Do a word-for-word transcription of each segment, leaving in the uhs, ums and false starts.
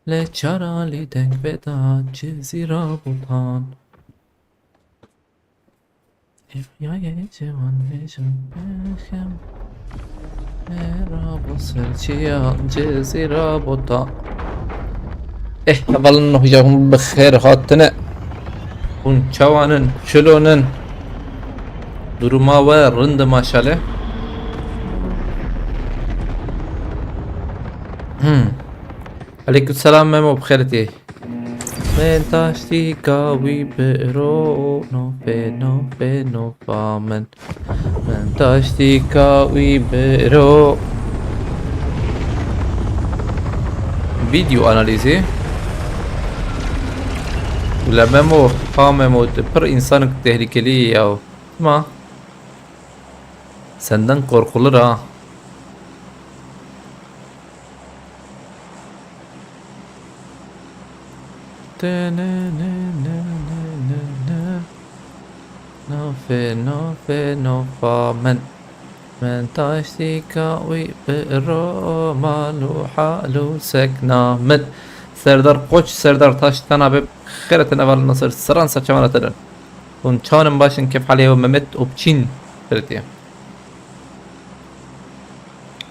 Lê çara lê deng veda Cizîra Botan. Ev ya ye cewan vêjin bexem. Mera bo serçiya Cizîra Botan. Eh, hevalin hûn bi xêr hatine. Hûn çawan in, çilo nin? Duruma we rind e maşallah. Hmm. Aleykum selam Memo, bi xêr tê. Min taştîka wî biro, nofê, nofê, nofa min. Min taştîka wî biro. Video analizi. Wila Memo, ha Memo, tu pir însanek tehlikelî yî ya. Ma. Senden korkulur ha. Nafê, nafê, nofa min. Min taştîka wî biro, mal û hal û sekna min. Serdar Koç, Serdar Taş, tena be xêretin eval nasir, seran serçewana tedin. Hûn çawan in, baş in, kêf halê we Mehmet Opçîn xêretiye.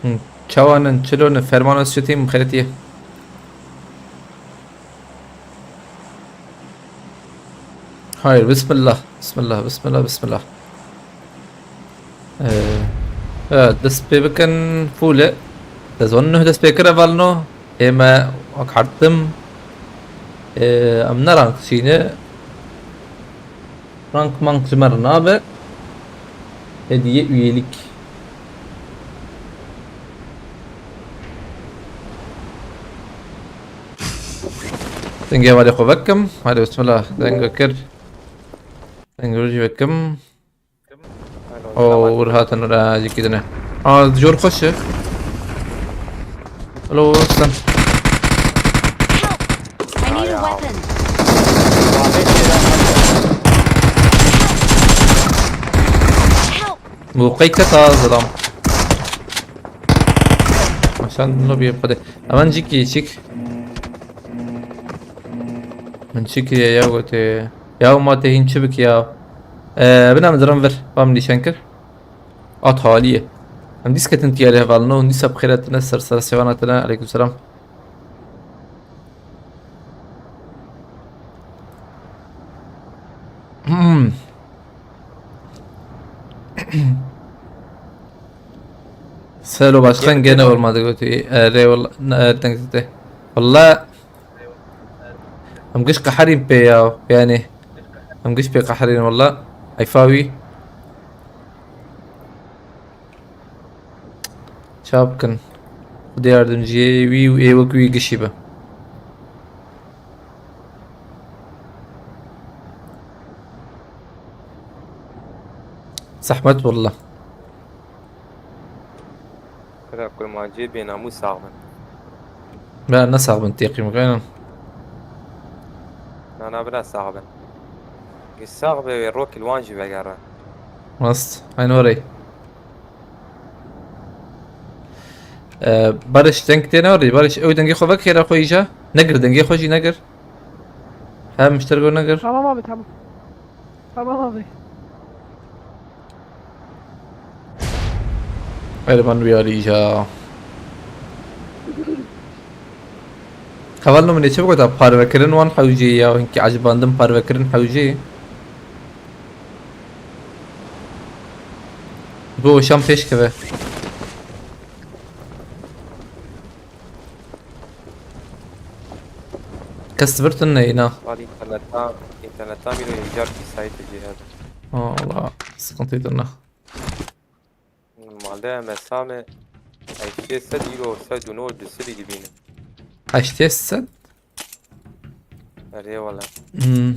Hûn çawan in, çilo ne, ferman ez şitîm xêretiye. Hayır, bismillah, bismillah, bismillah, bismillah. Ee, evet, dest pê bikin, fûle. Sezon neh dest pê kir evalno. Ê me wek hertim. Ee, em ne rank şîne. Rank mank ji me re nabe. Hediye üyelik. Dengê hevalê xwe vekim. Hadi bismillah. Deng kir. Deng rojî vekim. O, wir hatin ra jikî dine. Aa, jor xweş e. Hello, sen. Help! I need a weapon. Help! Bu qey keta zilam. Aşan lobiye xwedê. Hemen jikî çik. Min çi kiriye ya, gote. Ya ma te hîn çi bik ya? Ee, bina min dirin vir. Ba min nîşan kir. At haliye. Em dîs ketin tiyarê hevalino. Hûn dîsa bi xêr hatine, ser ser sêvana tine. Aleyküm selam. Hmm. Selo başkan gene olmadı, gote. Erê walla, ne, deng zite. Walla. Em giş qeherîn pê ya, yani. Em giş pê qeherîn walla. Heyfa wî. Ça bikin. Xwedê yardimciyê wî û ê wek wî gişî be. Zehmet walla. Kira kurmancê bênamûs sax bin. Me ne sax bin, têqî min qeynan. Na, na, bira sax bin. Gi sax be wê rokil wan jî vegere. Rast. Aynı orayı. Ee, Barış, deng tê ne orayı? Barış, ew dengê xwe vekêre xwe îja. Negir, dengê xwe jî negir. Hem müşteri gor negir. Tamam abi, tamam. Tamam abi. Erê man wî alî îja. Heval no min ê çi bigota, parvekirin wan hewcê ya, hinkî ecibandin parvekirin hewcê. Bu şan pêş keve. Kes vir tune îna. Val interneta, interneta mîro îcar kî saytê cî hebe. Allah, sıkıntı tune. Normalde M S A me heştê sed, îro sed û nod du sirî dibîne. Heştê sed? Erê wala. Hmm.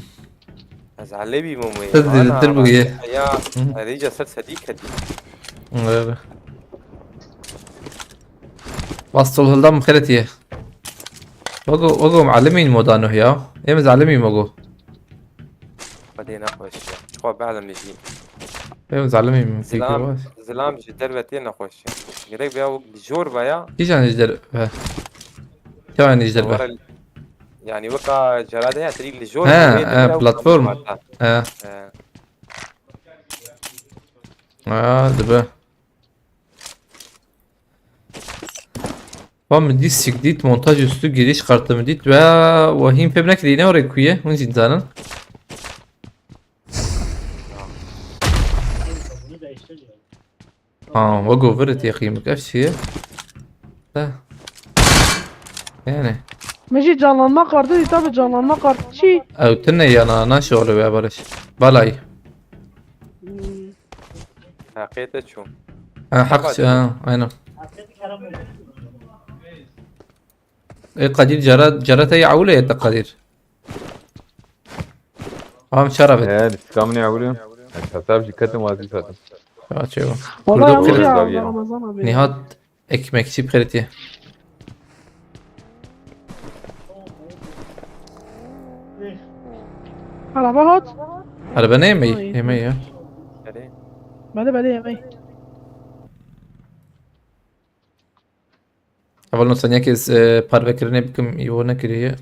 Ez elebî mumê. Sed zêdetir bûye. Ya, hmm. Erê ca ser sedî kedî. Evet. Bastol hildan xêretiye. Wago, wago, em elimîn moda nuh ya. Em ez elimîn wago. Xwedê nexweş ya. Xwe belim jî. Ew zalimî min fikir Zilam, baş. Zilam ji derve tê nexweş e. Gerek be ew li jor be ya. Kîjan ji derve? Kîjan ji derve? Were, yani weka cerade ya, tirî li jor He, be, he, ew platform. He. He. Ha, dibe. Wa min dît sik dît, montaj üstü giriş kartı mı dît ve wahîm fêm nekirî ne oraya kuye, hûn jî zanin. Ha, we go vir tê qîmik ev çi ye? Te. Yani. Min jî canlanma kartı dît abi, canlanma kartı çi? Ew tine yana, naşe oğlu be barış. Balay. Hmm. Heqê te çû. Ha, heq, ha, aynen. E, Kadir, cara, cara te ya ewle ye te Kadir. Am şara bit. He, li sika min ewle. Ez hesab jî ketim, wazî ketim. Ya, çevo. Vallahi Kurdo yanlış kırık. Ya, Ramazan abi. Nihat ekmekçi bi xêr tê. Araba hat. Araba ne yemeği? Ay. Yemeği ya. Erê. Bele bele yemeği. Hevalno, sen yekê ez, e, parvekirinê bikim, îvo nekiriye.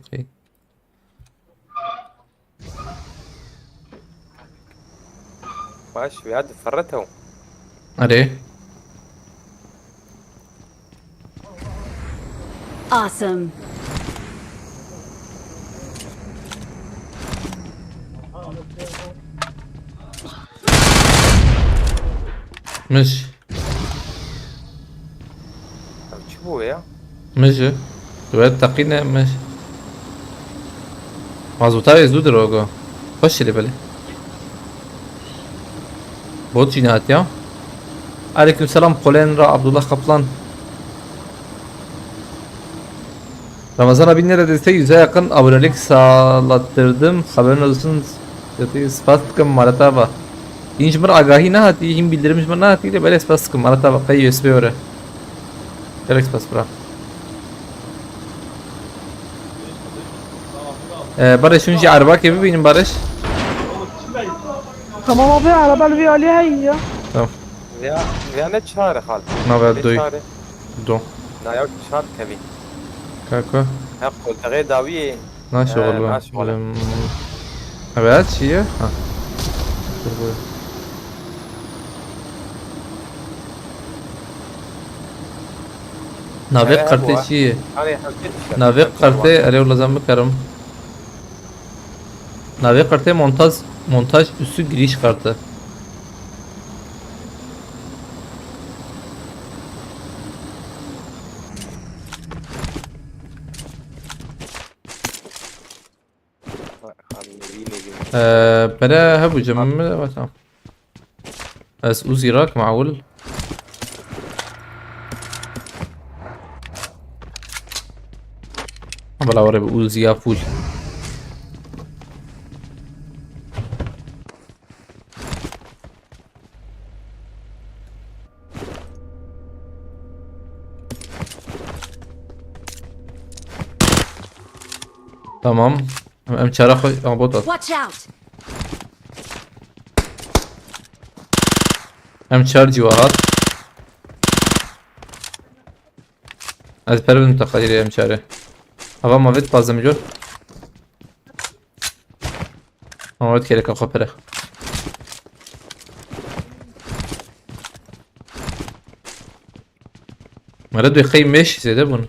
Baş, ya diferrete o. Erê. Awesome. Miş. Ev çi bû ya? Mij. Tu wer teqîne mij. Mazûta wê zû dirogo. Xweş lê belê. Bot jî nehatiya. Aleyküm selam, Polen ra Abdullah Kaplan. Ramazan abi neredeyse yüze yakın abonelik sağlattırdım. Haberin olsun. Spas dikim, Marat abi. Hîn ji min agahî nehatî, hîn bildirim ji min nehatî, lê belê spas dikim, Marat abi, qey U S B were. Gelek spas bira. Ee, Barış, hûn jî erebakê bibînin, Barış. Tamam abi, araba li vî alî heye ya. Tamam. Veya, veya ne çare xal? Nave Ne doy. çare? Do. Na ya çar kevî. Kako. Ha, koltuğê dawiyê. Naşe He, oğlum. naşe oğlum. Em, evet, çi ye? Ha. Dur, buyur. Navê He, he, bu kartê ha. çi ye? Hani, hafif işte. Navê Hafif kartê var. Erê, wela zan bikarim. Navê kartê montaj, montaj üstü giriş kartı. Ee, pere hebû cemim mi? Tamam. Ez Uzi rak maul. Bala were bi Uzi ya full. Tamam. Em, em çara xwe, aha, bot at. Watch out! Em çar ciwa hat. Ez per bin teqadirê em çare. Hava ma vet pazem jo. Ama vet kereka xwe pere. Mara duyqey meş zêde bûn.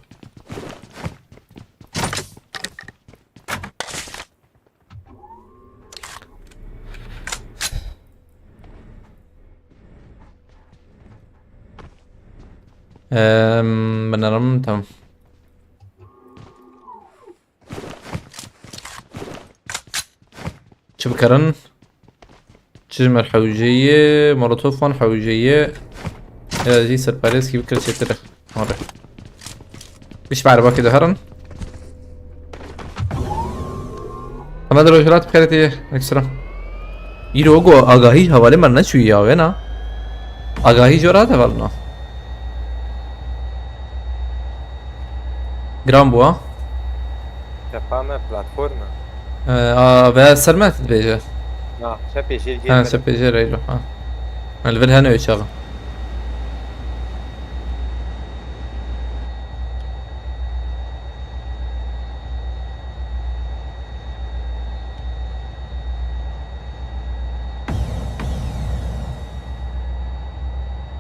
Em, binerim, tamam. Çi bikarin? Çi ji me re hewce ye? Molotof wan hewce ye. Ya jî serperêskî bikir çêtir e. Are. Biş be erebakê de herin. Hemed rojhilat bixêrê tê. Ekstra. Îro go agahî hevalê me neçûyî ya wêna. Agahî jor hat hevalno. Giran bû ha? Çepa me platform e. Ee, a, veya ser me dibêje. Na, çepê jêr Ha, jêr. Çepê jêr eylo ha. Li vir hene wê çaxin.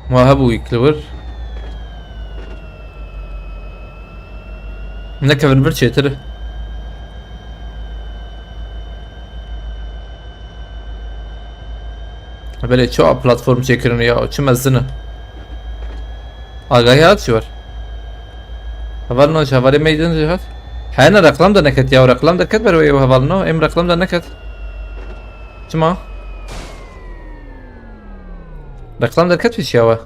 Ma hebû wî li wir. Nekevin vir çêtir. Belê çawa platform çêkirin ya, çi mezin e. Agahî hat çi var? Hevalno ji hevalê me din jî hat. Heyna reklam de neket ya, reklam de ket ber wê hevalno, em reklam de neket. Çima? Reklam derket pêşiya we.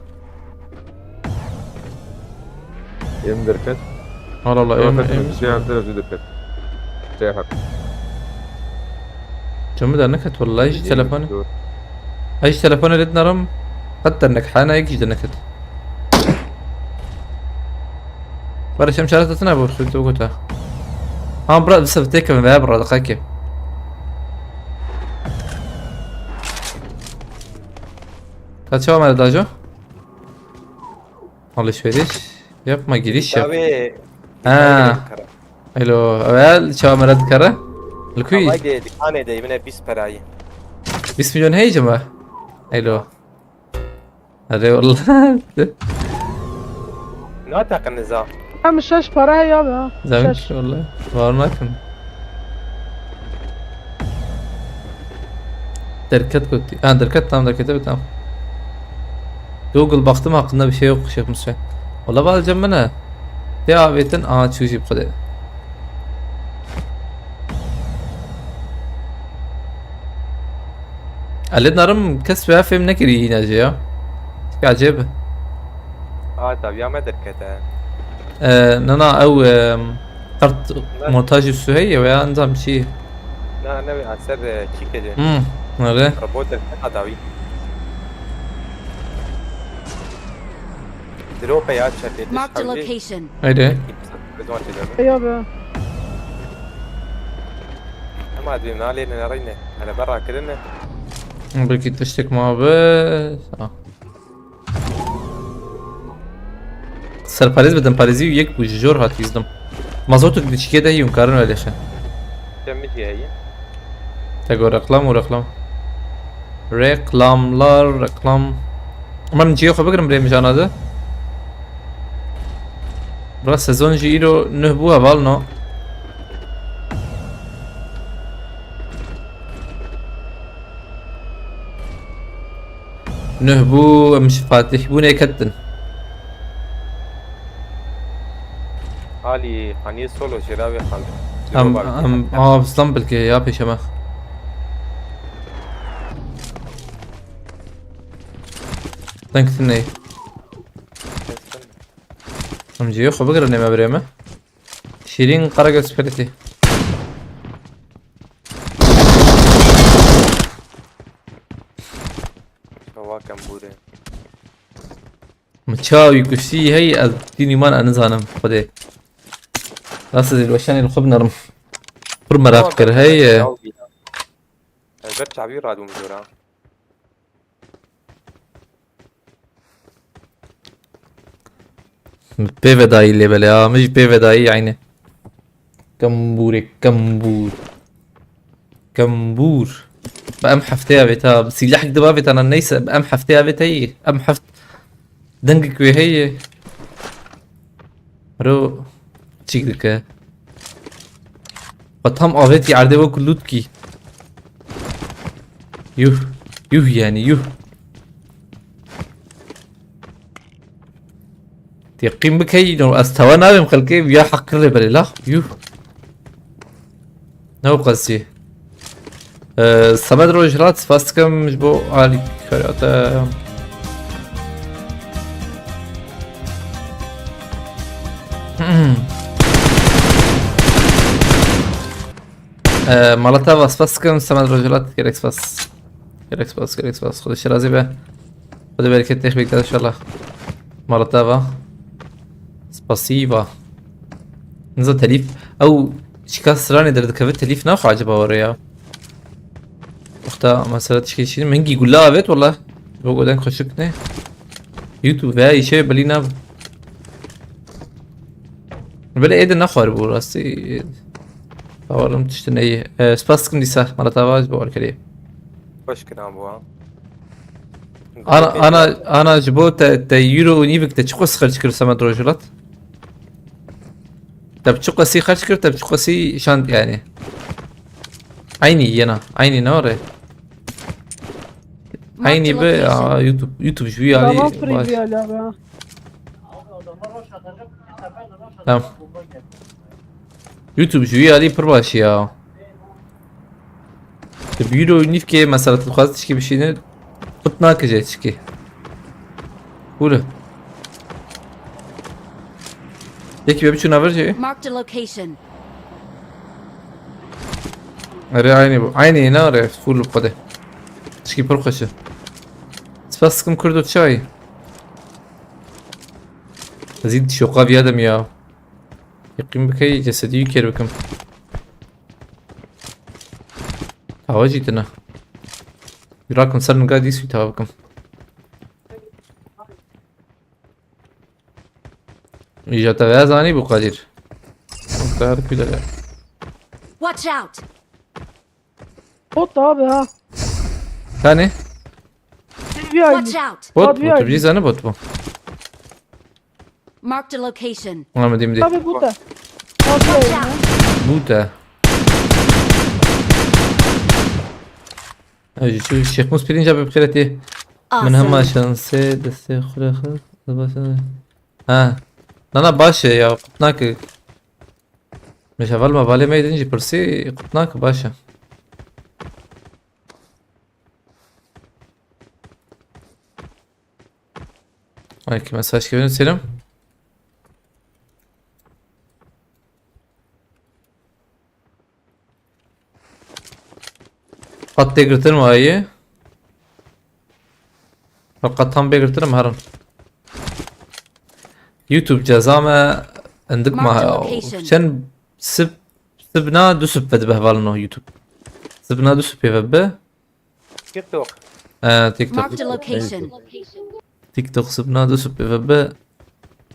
Em derket. Allah Allah, em, Derket em. Şey yaptı, özür derket. Şey hak. Çemû derneket, wallahî ji Bilmiyorum, telefonê. Doğru. Ay, ji telefonê lê dinarim. Qet dernek, hana yek jî derneket. Barış, em çare tetine bu, şu tu gota. Ha, bra, bi sevtê kevin veya bra, daqake. Kaça var daha? Alışveriş yapma, giriş yap. Abi, Ha. Kara. Elo, evel çawa me re dikare? Li ku yî? Ama de dikanê de yine bîst perayî. Bîst milyon heye mi? Elo. Erê wallah. Nateqin niza. Em şeş para heye abi ha. Şeş. Zemîn wallah. Var nakin. Derket gotiye. Ha, derket, tamam, derket, evet, tamam. Google baktım, hakkında bir şey yok Şêx Musê. Wala bal cem min e. Tê avêtin, aha, çû jî bi Xwedê. Ez lê narim kes wê fêm nekirî yîna jî ya. Tika acêb e. Ha, dawiya me derkete. E, na, na, ew, e, kart Ne? Montajî Suheyê wê ya nizam çi? Na, ne wê, a ser, e, çîkê de. Hmm, nere? Robot derkete dawî. Drope ya çepê. Marked a location. Haydi. Rizwan çeker. Ya be. Ama dibê nalê ne reyne. Hele berra kirine. Belkî tiştek ma be. Ah. Serparêz bidim, parêzî û yek bû, ji jor hat izdim. Mazotuk diçikê de yûn karin wê lêxe. Te min jî heye. Te got reklam û reklam. Reklamlar, reklam. Ama min cihê xwe bigirim birê mijana de. Bira sezon jî îro nuh bû hevalno. Nuh bû, em ji Fatih bûnê ketin. Alî, hanî solo jêra wê xal. Em, em, aa, Islam bilkê ya pêşe me. Deng tinê. Em cihê xwe bigirin ê me birê me. Şîrîn Karagöz Feritî. Şewa kembûrê. Min çawa wî kuştî hey, ez dînî man ez nizanim Xwedê. Rast ez ê li weşanê li xwe binerim. Pir meraq kir hey. Ez ber çavî radûm jora. Min pê vedayî lê belê, ha, min jî pê vedayî eynî. Kembûrê, kembûr. Kembûr. Bi em hefteya vê ta, bi sîlehek diba vê ta, na neyse, bi em hefteya vê te yî. Em heft-, dengek wê heye. Mero çîk dike. Xwe tam avêtî erdê wekû lûtkî. Yuh. Yuh yani, yuh. Teqîm bikey, no, ez tewa nabêm xelkê, ya heqir lê belê la. Yuh. Ne o qasî. Ee, Semed Rojhilat, spas dikim ji bo alîkariyata. Ee, Malatava, spas dikim, Semed Rojhilat, gerek spas. Gerek spas, gerek spas. Xwedê şirazî be. Xwedê bereket têx bêkda inşallah. Malatava. Spasiva. Niza telîf. Ew çika stranê derdikeve telîf naxwe acaba were ya. Wexta mesela tişkê çî min hingî gulla avêt wala. Bo goden xweşik ne. YouTube veya îşe belî nav. Belê êdî nexwaribû rastî. Bawerim tiştî neyê. E, spas dikim dîsa. Mala tava ji bo alkerê. Xweş kiran bû ha. Ana, ana, ana ji bo te, te euro û nîvik te çiqas xerc kir Semed Rojhilat? Te bi çiqasî xerc kir, te bi çiqasî şand yani. Aynî yena, aynî ne re? Aynî bi ya YouTube, YouTube ji wî alî. Tamam, free bir alî abi ha. Tamam. YouTube ji wî alî pir baş ya. Te bi euro nîvkê mesela tu dixwazî tişkî bişîne, qut nake jê tişkî. Hûle. Yekî be biçûna vir jê. Marked a location. Erê aynî bu. Aynî ne erê? Full xwedê. Tişkî pir xweş e. Spas dikim Kurdo çay. Ez î şoqa viya dem ya. Yaqîn bikey cesedî wî kêr bikim. Tawa jî tine. Rakim ser ninga dîs wî tawa bikim. Îja te veya zanî bû Kadir. Te her kû de. Watch out! Bot abi ha. Tanê? Seviye Watch aynı. Out! Bot Kadir mu? yani. Tu bî zanî bot mu? Marked a location. Ama dim dim. Abi bu da. Abi Watch aynı. Out! Bu da. Ay, şu Şêxmûs pirinca bi xêretî. Min hema Awesome. şansê destê xwe xist. Başa. Ha. Nana baş e ya. Qutnak. Meşeval me valê me din jî pirsî qutnak baş e. Ay ki mesaj kirin selam. Qat tê girtin wayî. Qat tam bê girtin em herin. YouTube ceza me endik ma Marked a location. Çend sib sibna du sib ve dibe hevalino YouTube. Sibna du sib ve be. TikTok. Ee, TikTok. Marked a location. TikTok sibna du sib ve be.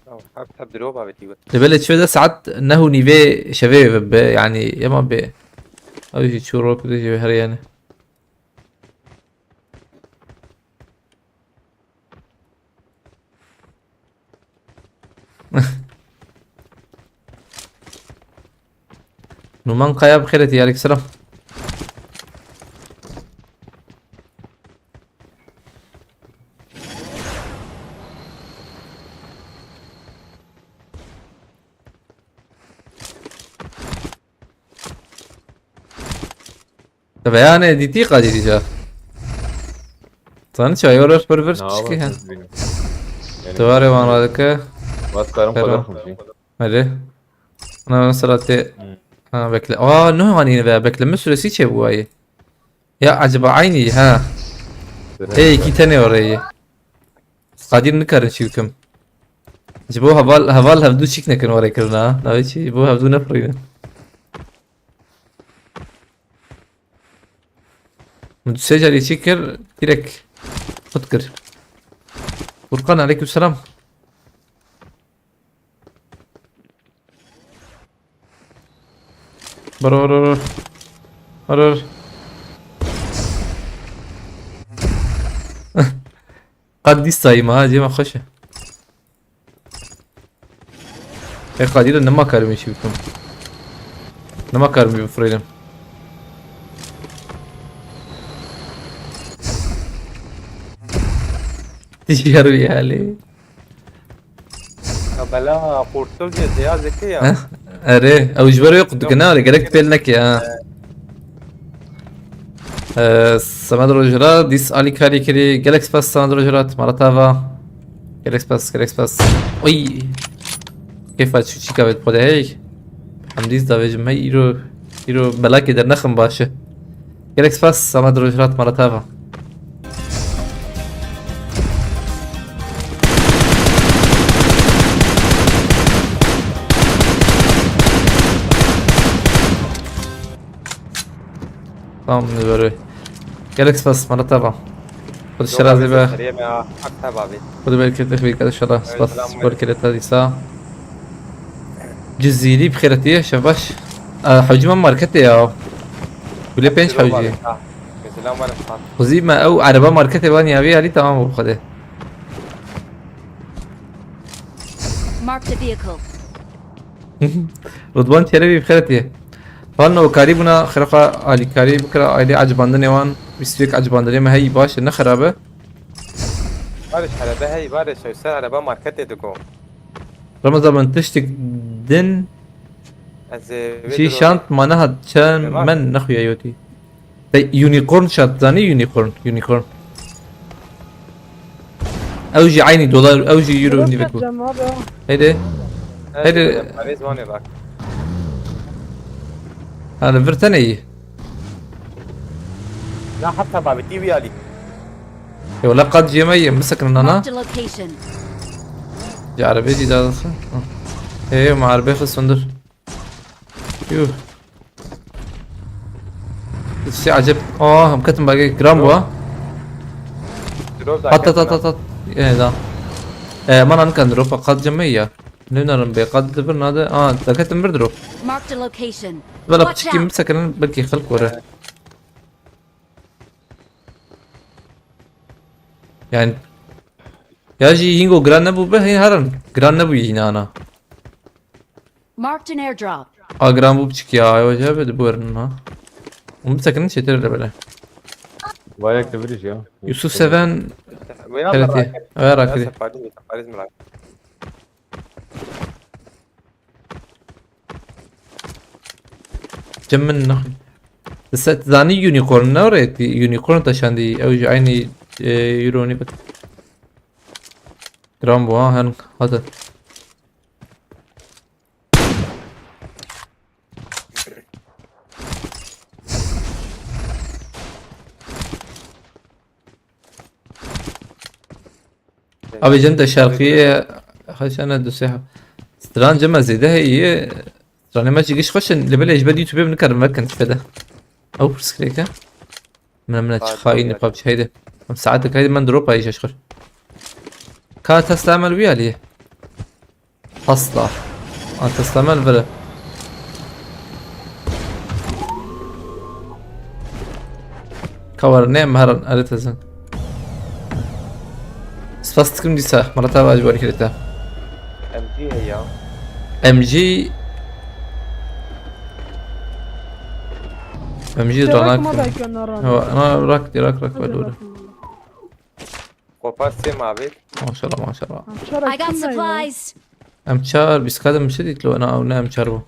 Tamam, hep hep diro baveti got. Li belê çi de saet neh û nîvê şevê ve be, yani yema be. Ew jî çû rok de jî her yani. Numan Kaya bi xêretî, aleyküm selam. Te veya ne dîtî Kadir îca? Zanî çawa, yor yor vir vir Na, çikî he. bas ez bînim. Tu varê wan radike. Bas karim Ferah. Xwedê xemjî. Hadi. Ana mesela te. Hı. Ha bekle. Aa ne hani veya bekleme süresi çe bu ayı. Ya acaba aynı ha. Ey iki tane orayı. Kadir nikarin çi bikim. Ji bo heval heval hevdû çîk nekin orayı kirina ha. Navê çi? Ji bo hevdû nefirînin. Min tu sê carî çî kir, direk xut kir. Furkan, aleyküm selam. Bar, bar, bar, bar. Bar, bar. Qad dîsa yî me ha, cê me xweş e. Ê Xadî de nema karim îşî bikim. Nema karim bifirênim. Tişî her wî halê. Ya bela, portal diye ya zeki ya. Heh, erê, ew ji ber wê qut dikine, erê, gerek pêl neke ha. Ee, Semed Rojra, dîs alîkarî kirî, gelek spas Semed Rojra, tu mala tava. Gelek spas, gelek spas. Oy! Kêfa çû çîka vê xwe de hey. Em dîs davêjim hey, îro, îro belakê dernexim baş e. Gelek spas, Semed Rojra, tu mala tava. Tamam, ne böyle. Gelek spas, mala tava. Xwedî şerazê be. Seriyê me ha. Hak te bavê. Xwedî bereket bixwî kede şela. Spas. Selam. Bereket te dîsa. Cizîrî bi xêretî ye, şev baş. E, hewcî me marketê ya. Gulê pênc hewcî. Selam aleyküm. Xwezî me ew ereba marketê van ya vî alî, tamam bû xwedê. Marked a vehicle. Ridwan Çelebî bi xêretî ye. Van newekarî bûna, xêrxa alîkarî bikira, ailê ecibandinê wan, bîst û yek ecibandinê me heyî baş e, ne xerab e. Barış, erebe heyî, barış, ew ser ereba marketê digo. Ramazan, min tiştik din Ez, e, vê jî diro şant ma nehat çend Tamam. men nexuya yotî. Te unicorn şat, zanî unicorn, unicorn. Ew jî eynî dolar, ew jî euro nîvek bû. Cem abi, ha. Heydi. Heydi. Parêz wane bak. Hadi vir tenê yî. Na heta babetî wî alî. E wala qad jê me yê, bisekinin ana. Marked a location. Ji erebê jî dadixin. Ê, ma erebê xist hundir. Yuh. Sê acep. Aa, em ketin bagê giran bû ha. Drop da Hat hat hat ketin hat hat. Ê da. E, mana nikan drop qat cemê ya. Ne narim be qat de bir nade. Aa, da ketin bir drop. Marked a location. Valla Watch piçikî out. Bisekinin belkî xelk were. Yani ya jî yingo giran nebû be, hê herin. Giran nebû yî nana. Marked an airdrop. A giran bû biçik ya, ay wece be de bu erin ha. Onu bir takının çetir de böyle. Vay, yakta bir iş ya. Yusuf Seven Veya T R T. Merak et. Veya Rakiri. Neyse, Paris, Paris merak. Cem min nexwî. Di se zanî unicorn ne re tî unicorn te şandî ew jî eynî, e, euro nî bit. Giran bû ha, hen hadi. Abi cem te şerqiyê xeşene du sê. Stran cem ez zêde heye. Stranê me jî giş xweş in. Li belê ji ber YouTube nikarim vekin tişte de. Ew pirsgirêk e. Min min çi xayîn PUBG heyde. Em saetek heyde min dropa yî ji xwe. Ka tesla emel wî alî. Asla. An tesla emel vire. Ka were ne em herin erê tezin. Spas dikim dîsa. Mala te vaj were kirete. M G heye ya. M G. M G ranak. Rak ma belki onlara. Ha, rak, rak, rak, rak. Kopar sê mavê. Maşallah, maşallah. I got supplies. M çar, bîst kadem bir şey değil o, ne, ne M çar bu.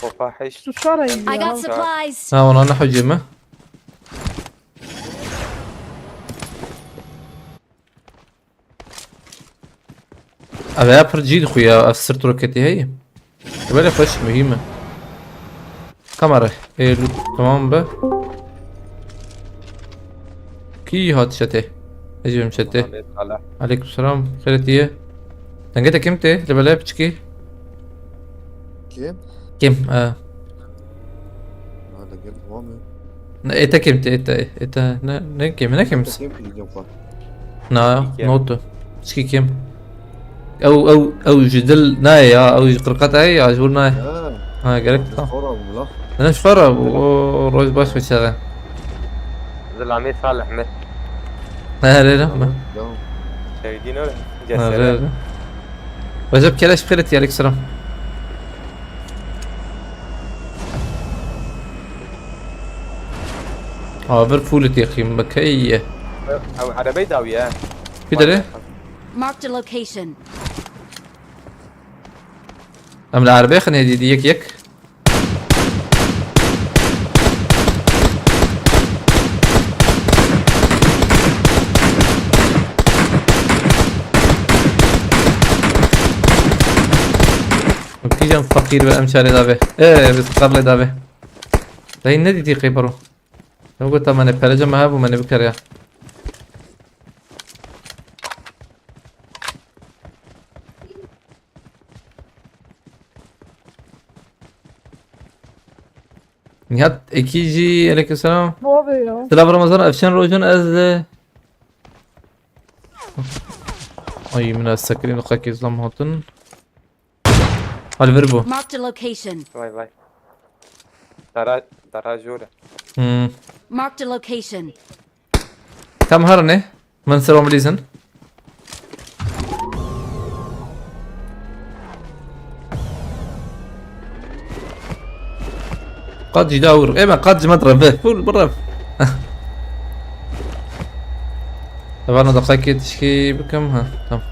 Kopar heşt. Şu şara iyi ya. I got supplies. Ha, ona ne hocam mı? Ev ya pir cî dixuya, ev sirt roketî heye. Belê xweş, muhîm e. Kamera, ê, lu-, tamam be. Kî hat çetê? Ez jî bim çetê. Muhammed Salih. Aleyküm selam, xêretî ye. Dengê te kêm tê, li belê piçikî. Kêm? Kêm, e. Ha, dengê tamam e. Ne, ê te kêm tê, ê te, ê te, ne, ne kêm, ne kêm? Ê te kêm tê, dengê xwe. Na, Kêm. Not. Çikî kêm. Ew, ew, ew ji dil nayê ya, ew ji qirqet ayê ya, ji wir nayê. Ha. Ha, gerek tam. Xora bû la. Ne ji xora bû, o roj baş ve çaxe. Zilamê Salih mi? He, he, he, he. Tamam, tamam. Sevdiğin öyle. Ha, cesere. He, he. Recep Keleş Pirit, aleyküm selam. Aa, bir full têxîm bike ye. Ew, ew erebeyê dawiye. Kî derê? Marked a location. Em li erebeyê xin hêdî di yek yek. Kîjan feqîr be em çarê dave. Ee, biz qarlê dave. Dayı ne dedi qey baro? Ne gota me ne perece me hebû me ne bikeriya. Nihat Ekî jî, aleyküm selam. Bu abi ya. Selam Ramazan, ev çend rojan ez de. Ay, min ez sekinî, qekî zam hatin. Hal vir bû. Marked a location. Vay vay. Dara, dara jor e. Hmm. Marked a location. Tam herine. Min ser wan bilîzin. Qat jî da wir. Ê me qat ji me re ve. Ful bi rev. Evana deqekê tişkî bikim. Ha, tamam.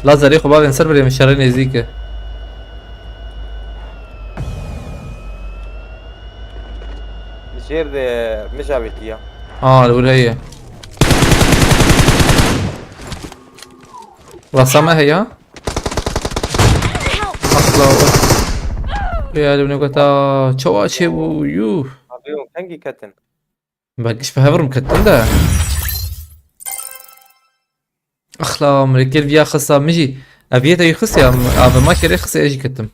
Lazerê xwe bavên ser birê min şerê nêzîk e. Jêr de mijavêtiya. Aa, li wir heye. Rasa me heye. Asla. Ya, li min gota çawa çêbû, yuh. Abi, yok, hangi katın? Bak, iş heverim katın da. Axla, min kir viya xista min jî. Ev yê te yî xist ya, av ma kerê xist, ez jî ketim.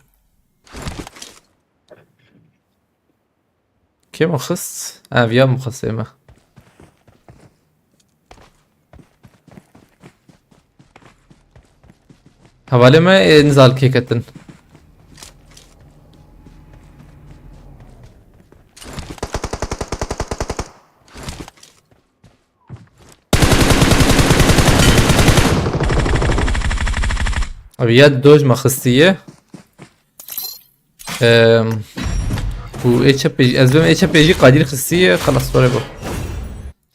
Kê min xist? Ha, viya min xist ê me. Hevalê me ê nizal kê ketin. Abi ya doj me xistiye. Ehm, û ê çepê jî, ez bim ê çepê jî Qadir xistiye, xelas were bu.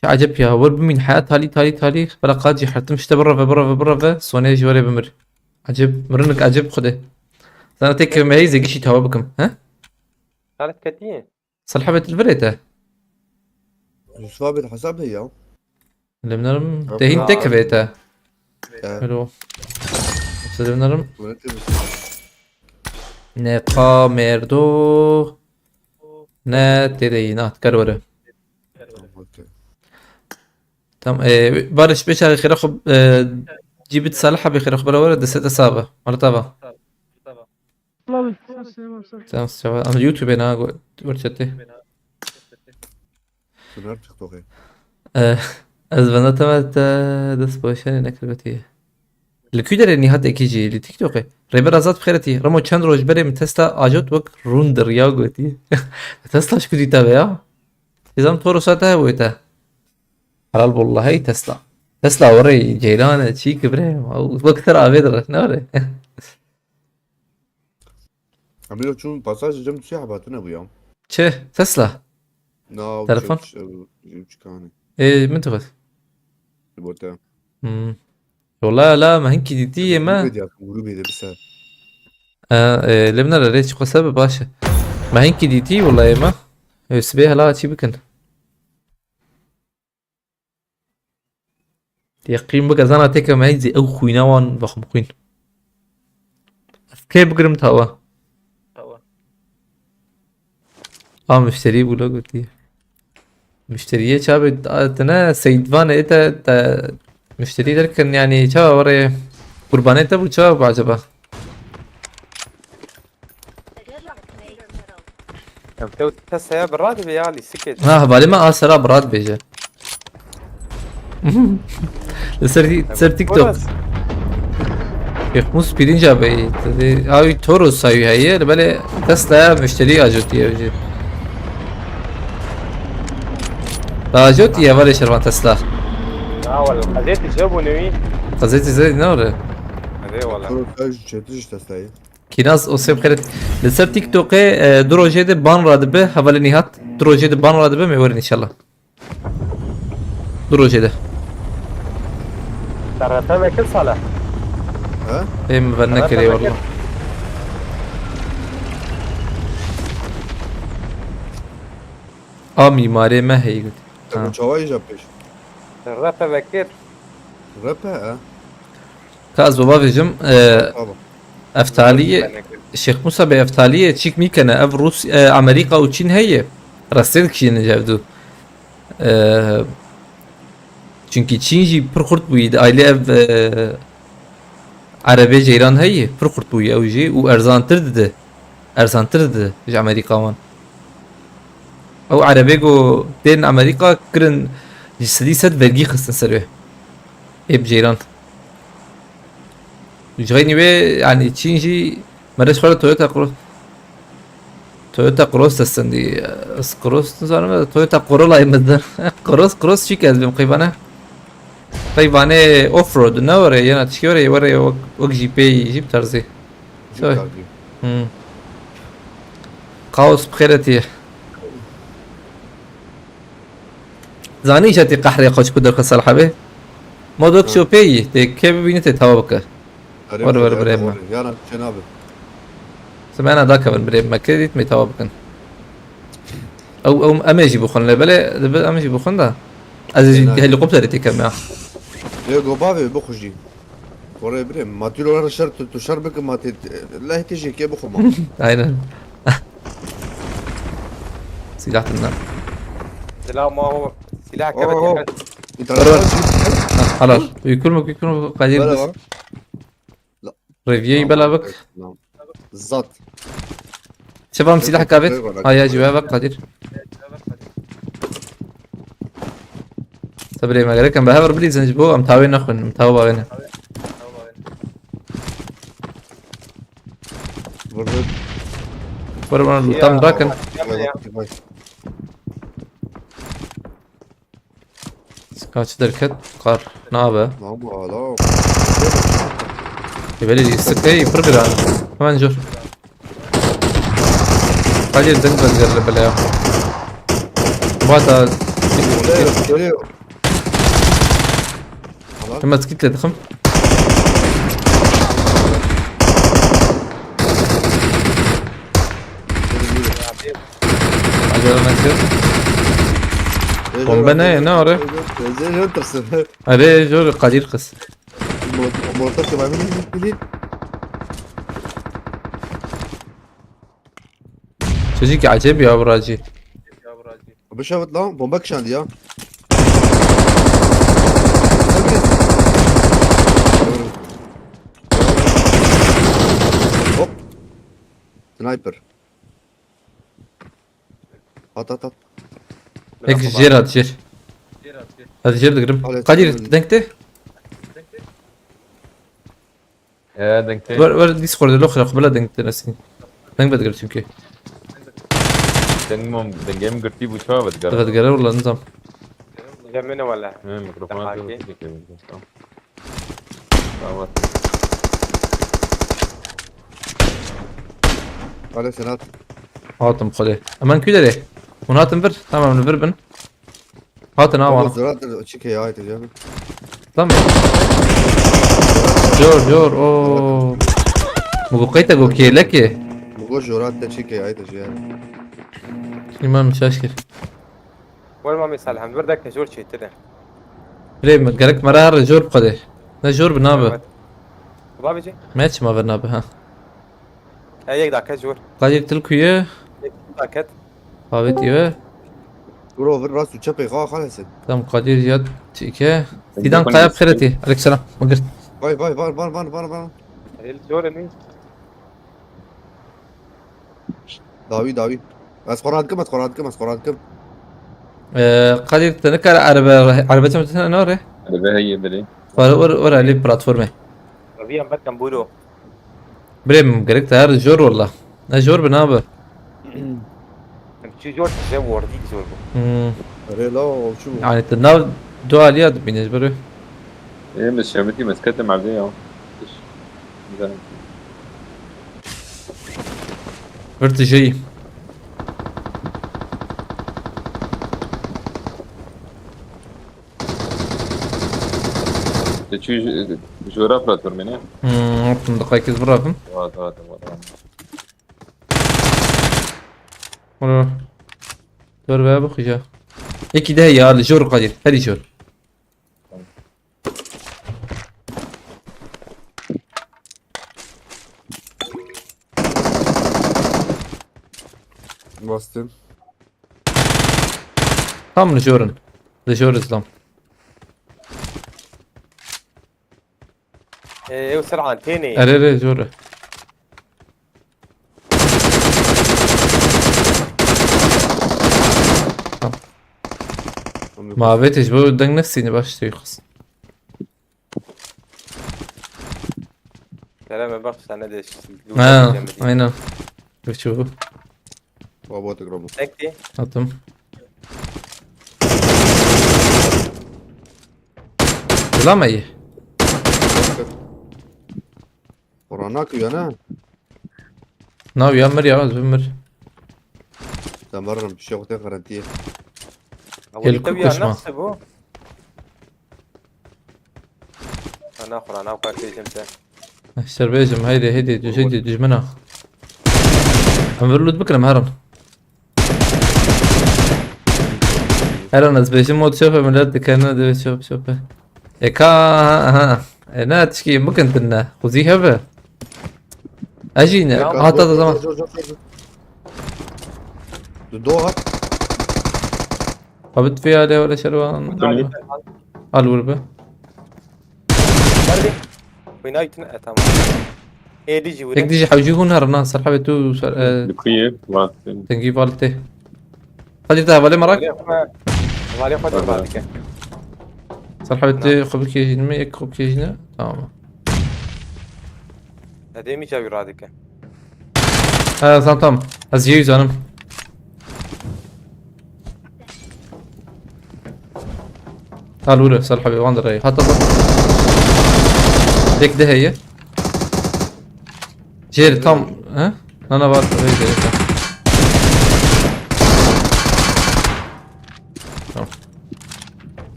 Ya acep ya, wer bimîn heyat talî, talî, talî. Bela qat jî hertim işte bireve, bireve, bireve. Sonê jî were bimir. Acep, mirinik acep xwedê. Sana tek kelime heyî zegişî tawa bikim, he? Xalet ketiye. Salih abi, tu li vir ê te? Yusuf abi, hesab heye ya. Lê min Te hîn tek kevê te. Ya. Hello. Yoksa lê min Neqa merdo. Ne, tê de yî, na, kar were. Okey. Tam, e, Barış, beşarê xêra xwe, e, cîbit Salih abi xêra xwe bera were, deste te sabe. Mala te va. Abi, sen selam, sen. Tamam, selam. Ama YouTube na go, wer çete. Sunar TikTok'ê. Eh, ez venda te me te dest poşanê nekir gotî. Li kû derê Nihat Ekî jî, li TikTok'ê. Rêber Azad bi xêretî. Remo çend roj berê min Tesla ajot wek rûn di riya gotî. Tesla ji ku dîta be ya? Nizam Toros'a te hebûyê te. Helal wallahî Tesla. Tesla were ceylan e, çî ki bre. Wek ser avê dire, ne were? Emîro çûn pasaj cem tu siyah batine bû ya. Çi? Tesla? Na, Telefon? Çi, çi, çi kanî? Ê, min tu xwest. Ji bo te. Hmm. Wala la, me hinkî dîtî yê me. Grûbê de, grûbê de biser. E, e, lê min re rê çi xwese be baş e. Me hinkî dîtî wala yê me. Ê, sibê hela çî bikin. Yeqîn bike, zana têke me zî ew xwîna wan vexwim xwîn. Ez kê bigirim tawa? A müşterî bû lo gotî. Müşteriyê çavê tine Seydvanê te, te müşterî derkin, yani çawa were qurbanê te bû, çawa bû acaba? Ev tew te saya bi radibê ya lî sikê. Ha, hevalê me a sera bi radibêje. Li ser, ser TikTok. Yekmûs pirinca bey. Ay Toros sayı heye. Bele Tesla ya müşteri ajotiye. Ajotiye var şervan Tesla. Ya wala, qezê tije bû newî. Qezê tije ne ore? Hadi wala. Toros sayı çetiş Tesla'yı. Kînaz Osê bi xêret. Li ser TikTokê, e, du rojê de ban radibe, hevalê Nîhat. Du rojê de ban radibe, me werin înşallah. Du rojê de. Te repe vekir Salih? He? Ê, min ver nekerê walla. A mîmarê me heyî gotî. Te çawa îja pêş? Te repe vekir. Repe, e? Ka ez bavêjim, e, Tamam. Eftaliyê, Şêx Musa Bey, Eftaliyê çîk mîkene, ev Rûs-, e, Amerîka û Çîn heye. Rastê dikişîne ji ev du. E, çunkî Çîn jî pir xurt bûyî, di aylê ev, e, Erebê ceyran heye, pir xurt bûye ew jî û erzantir dide. Erzantir dide ji Amerîka wan. Ew erebê ku tên Amerîka kirin ji sedî sed vergî xistin ser wê. Ê bi ceyran. Ji xeynî wê, yanî Çîn jî mere ji xwe re Toyota Cross, Toyota Cross destendî. Ez Cross nizanim, ez Toyota Corolla'yê min de. Cross, Cross çî ke ez bêm qeyvane. Qeyvane off-road, ne were, yena çi were, were wek, wek Jeepê, Jeep tarzı. Jeep tarzı. Hmm. Kaos bi xêretiye. Zanî îşetî qehrê xwe çiku derxe Salih abi. Modok Ha. Şopê yî, tê kê bibînî tê tawa bike. Erê Were, were, were, birê me. Were. Yana çê nabe. Semena da kevin birê me, kê dît me tawa bikin. Ew, ew, em ê jî bixwin lê belê, dibe em jî bixwin da. Ez jî Êna. Helikopterê tê kem ya. Lê go bavê bixujî. Korê birê, ma tu lo şer, tu, tu şer bike, ma tê, lehkê jê kê bixwe ma. Aynen. Silah dinle. Silah ma o. Silah Oh, oh. Kebet. İnternet Ha, halal. Yükürme, yükürme, Kadir. Böyle var. Revyeyi bela bak. Zat. Çevam silah kavet. Haya cive bak Kadir. Sabrê me gerek em bi hev re bilîzin ji bo em tawê nexwin, em tawa bavêne. Vurdu. Were bana lûtan rakin. Vay, vay, vay. Kaçı derket? Kar. Ne abi? Lan bu adam. Ebeli sikey pir giran. Hemen cor. Kadir deng bezgerle bile ya. Vata. Geliyor, geliyor. Hemen skitle dıkım. Acele nasıl? Bombe ne, ne oraya? Zeyno tırsın. Abi, jor Kadir kız. Mor-, mortar ki var mı? Bilin. Çocuk acayip ya buracı. Bişewit lan, bomba kişandi ya. Hop. Sniper. At, at, at. Ek jêr at, jêr. Hadi jêr digirim. Kadir, denkte? He, dengtê. Wer, wer Discordê lo xira xwe bila dengtê nesin. Deng vedigir çünkü. Deng mom, dengê min girtî bû, çawa vedigere? Vedigere wala nizam. Cemine wala. He, mikrofona Daha tê ki. Tamam. Tamam. Hadi Senat. Hatim xwedê. Eman kü derê? Hûn hatin vir? Tamam, vir bin. Hatin awa. Zorat çike ya ite canım. Tamam. Jor, jor, o. Mugo qeyte go kêlekê. Mugo jorat te çike ya ite canım. Şimdi ben şaş kir. Wal Mamê Salih, em vir deke jor çêtir e. Rê mi, gerek me re her jor bixwedê. Ne jor bi nabe. Evet. Babê cî? Me çima ver nabe, ha. E, yek daket jor. Kadir til kuye. Yek daket. Avêt î ve. Bro, vir rast û çepê xwe xalese. Tam Kadir ya tike. Sidan Kaya xeretî. Aleykümselam. Magir. Vay, vay, var, var, var, var, var. El jor e ne? Dawî, dawî. Ez xwe radikim, ez xwe radikim, ez xwe radikim. Ee, Kadir, te nikare erebe, erebe çem tine nare? Erebe heye belê. Were, were, were, li platformê. Revî em berkem bûro. Birê min gerek te her jor wala. Ne jor bi nabe. Em çi jor, te jor wordî jor bû. Hmm. Erê la, o çi bû? Yani te nav du aliya dibîne ji berê. Ê, min şemitî mezkete merdê ya. Tiş. Güzel. Vir tijeyî. Te çû ji, ji we re platformê ne? Hmm, hop, min diqayek ez birafim. Wa, wa, wa, wa. Alo. Dur be, bixwîje. Yekî de heye, li jor Kadir. Herî jor. Bastım. Tam li jor in. Li jor izlam. Ee, ew ser antênê. Erê, erê, zor e. Ma vê tişt bu deng nefsîni baş tê xus. Kerem, bak, sen ne de. Ha, aynen. Geçiyor bu. Baba tek Ramo. Tek değil. Attım. Ulan iyi. Oranak ya ne? Nav ya mir ya, zümür. Tamam, bir şey yok, tek garantiye. Ama tabii ya, nasıl bu? Ana Kur'an, av kardeşim sen. Serbêjim, heydi, heydi, düz, heydi, düzmene. Em vir loot bikirim, herin. Herin, ez bêjim mod çöpe, millet dikerine de çöp, çöpe. E ka, ha, ha. E ne, tişkî bikin dinle. Xuzî hebe. Ejî ne, hata da zaman. Du do hat. Abit fiyale wala şervan. Al vur be. Nerede? Winaytin, e, tamam. Ê dijî wire. Yek dijî hewcî hûn herin ha, ser hebê tu ser, e, Li ku yê? Vatin. Tengî valî tê. Hadi te hevalê merak. Valê xwe, valê xwe de radike. Ser hebê tu xwe bikêjîn mi, yek xwe bikêjîne. Tamam. Edê mi çavi radike. Ha, tamam, tamam. Ez yê zanim. Al vur, ser hebê wan de rey. Hatta bak. Tek de heye. Jêr tam, he? Nana var, rey de. Tamam.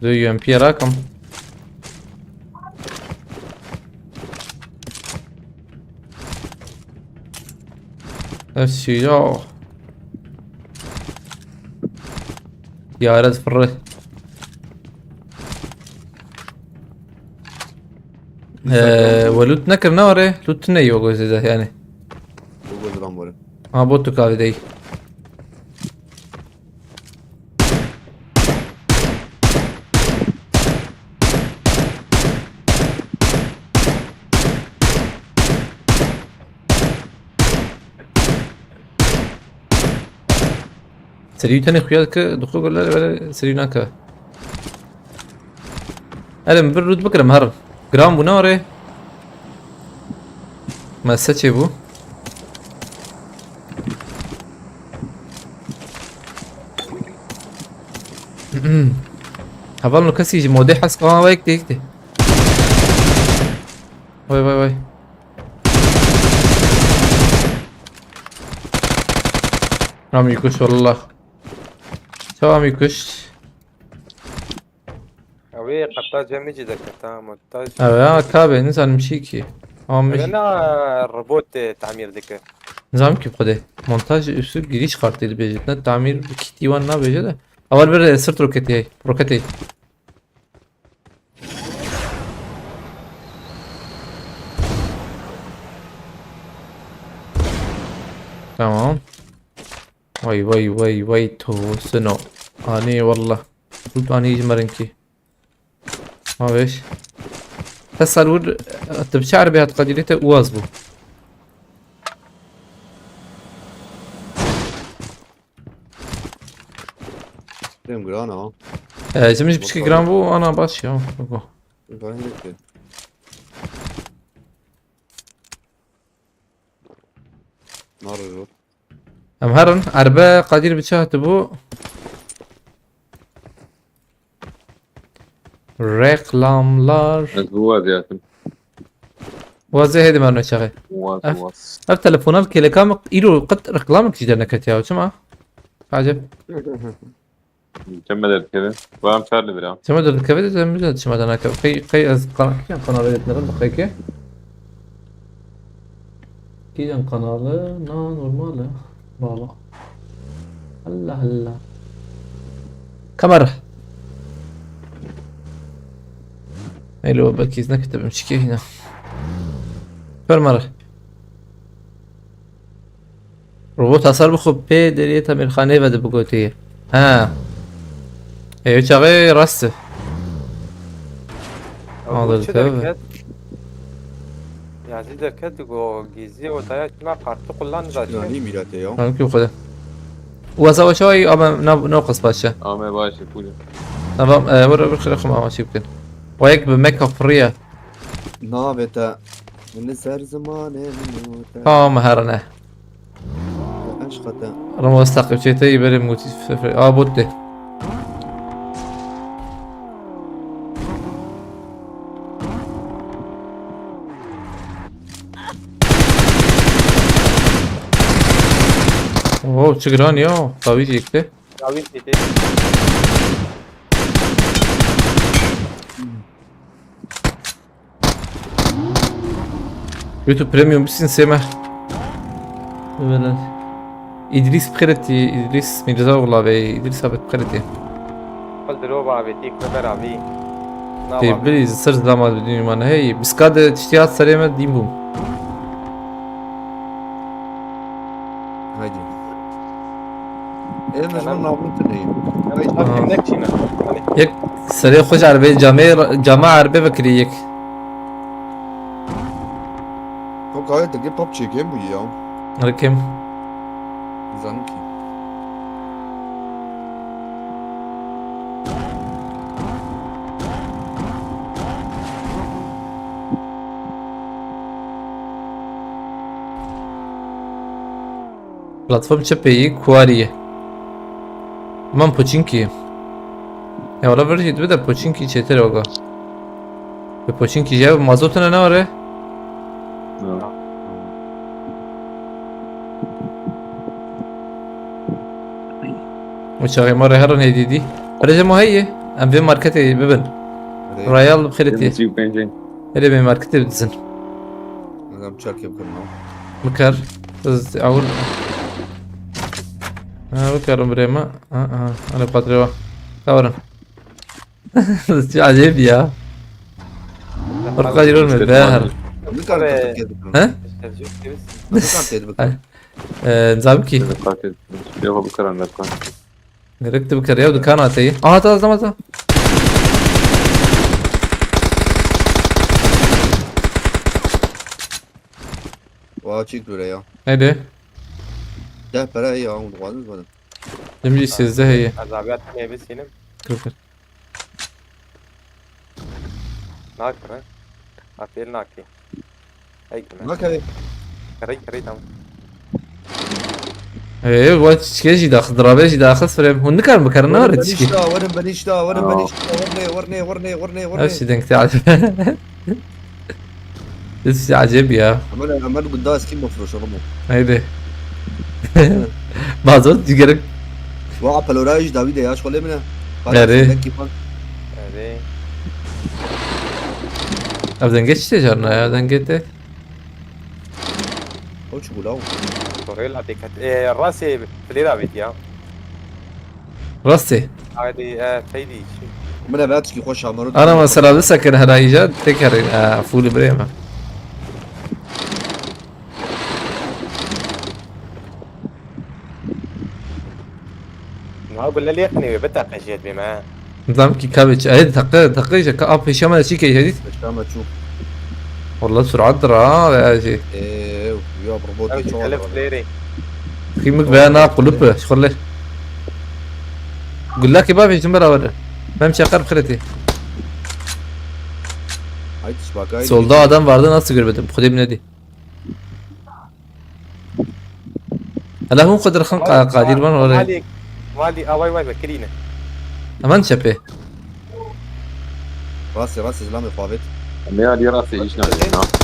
Do U M P rakim. Ev silah. Yaret fırı. Ee, we loot nekir ne were? Loot ne yok o size yani. Bu gözden böyle. Ha, botu kahve değil. Serî tenê xuya dike, dixwe gule, were serî nake. Erê, min bir rût bikirim, herin. Giran bû, ne were? Me seçê bû. Hevalno kesî ji modê hes qan wek tê, tê. Vay, vay, vay. Amî kuş wallah. Tamam, amî kuş. Ew ê qeta cemê jî deke, ta montaj. Evet, ha, kabe, nizanim çi ki. Ama Ev na robot, e, tamir dike. Nizanim ki xwedê. Montaj üstü giriş kartı dibêjit. Ne tamir kiti wan nabêje de. Awal bir, e, sırt roketi hey. Roketi. Tamam. Vay, vay, vay, vay, to sino. Ani wallah. Tut ani ji merinkî. Ma vêş. Te sar wir, te bi çi erebê hat qedîlê te uaz bû. Dem giran ha. E, ji min ji piçkî giran bû, ana baş ya. Bak o. Giran ne ki? Nar rot. Em herin, erbe Kadir bi çi hatibû? Reklamlar. Ez bu vaziyetim. Wazê hêdî merno çaxê. Waz Ev- waz. Ev telefonal kêleka min îro qet reklamekî ji derneketiya, çima? Acep. Çeme derdikeve. Ram çar li bira. Çima derdikeve de, çima dernekeve. Qey, qey ez kana-, kîjan kanalê dîtinerim bi qey ke? Kîjan kanalı? Na normal e. Baba. Allah Allah. Kamera. Elo, belkî ez neketibim çikê hîna. Kamera. Robot hasar bixwe pê deriyê temirxaneyê ve de bigotî. Ha. Ê, çaxê rast e. Alır tabii. Taze derket go gizli odaya çima kartı kullan da. Çıkıyor, ne mirate ya? Tamam ki xwede. Weza we çawa yî? Ama na no qis paşe. Ame başe pûle. Tamam, e, were bir xire xuma ama çi bikin. Wa yek bi meka friye. Navete. Min ser zimanê min û te. Tamam herine. Eşqa te. Ramo wez taqibçê te yî berê mutî fefe. A bot de. Oh, çi giran ya. Tavî yekte. David dedi. YouTube Premium bisin seme. Böyle. İdris Pxireti, İdris Mirza ola ve İdris abi Pxireti. Kul diro ba abi, tik me berabi. Na Te abi. bili sır damat bir dünya hey. Biska de tiştiyat serê me din bûm. Haydi. Ê, ez ji navûn tuneyim. Abi, ne çine? Yek serê xwe ji erbê camê cama erbê vekirî yek. Ew kayê te gê pap çêkêm bûyî ya. Rikim. Zanim ki. Platform çepê yî kuarî ye. Man poçinkî. Ya wala vir jî dibe de poçinkî çêtir oga. Bi poçinkî jî ev mazotine ne were? O çaxê ma re herin hêdî dî. Rêje ma heye. Em vê marketê bibin. Royal bi xêrê tê. Erê bê marketê bidizin. Adam çarkê bikin lan. Bikar. Ez awul. Ha bikar birê me. Ha ha. Ana patreva. Tawarin. Acayip ya. Orqa yürür mü? Behar. Ne kadar Abi. katık geldik lan. He? Sergio Davis. Ne kadar geldik lan. Ee, Zamki. Yok bu kadar ne kan. Gerek de bikar ya dükkan atayı. Aha ta ta ta. Waa çek böyle ya. Neydi? Deh para ya, onu koydunuz bana. Şimdi sizde heye. Azabiyat ne bisinim? Kır kır. Nakre. Atel naki. Ay kime. Bak abi. Kırık kırık tamam. Ee, bu çiçeği jî daxil, drabe jî daxil sürem. Hûn nikarin bikarin ne Werin öğret ben çiçeği? işte, werin ben işte, werin Aa. ben işte, werin ne, werin ne, werin ne, werin Her ne. şey denk geldi. Biz şey acayip ya. Ama ama bu daha eski mafroş oğlum. Haydi. Mazot gerek. Waa pelorayı işte Davide ya, şöyle mi ne? Nerede? Belki bak. Hadi. Abi denge işte canına ya, denge de. O çukur lan. Korela dikkat. Eee rase flera bit ya. Rastı. Hadi eee feydi için. Min ev etki hoş amaru. Ana mesela bir sakın her ayıca tekrar e, full bireme. Na gulle lê xinê wê bitaqe jêt bê me. Nizam ki kabe çi. Ay takı takı işte ka ap işe çi ke hedit. Beşlama çu. Vallahi sürat dira ya şey. Eee ya robot Ev bir çoğal. Elif lêrê. Xîmik veya na qulip şixulê. Gullakê bavê jin beraber. Mem çakar xireti. Haydi şbakaydı. Solda adam vardı, nasıl görmedim? Xwedê min nedî. Hala hûn xwe dirxin qa- qadir van orê. Malî, malî away way vekirîne. Hemen çepê. Rastê rastê zilamê xwavêt. Ne ya diye rastê iş ne ya.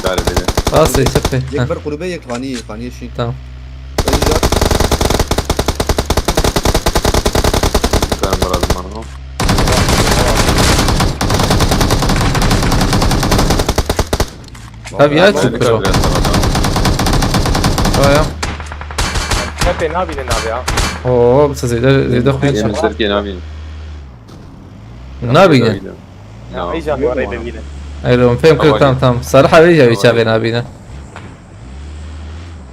Dar beni. Rastê çepê. Heh, Yek ber kulübe yek xaniyê, xaniyê şî. Tamam. Ben biraz mano. Tabii ya, Ben çok de kral. biraz sana. Tamam ya. Çepê nabînin abi ya. Oo, bu zêde zêde xwîn. Yeni serkê nabîn. Nabîne. Ya, ey canlı orayı da bile. Eyle, fêm kir, tamam tamam. Sarı havê ya çavê nabîne.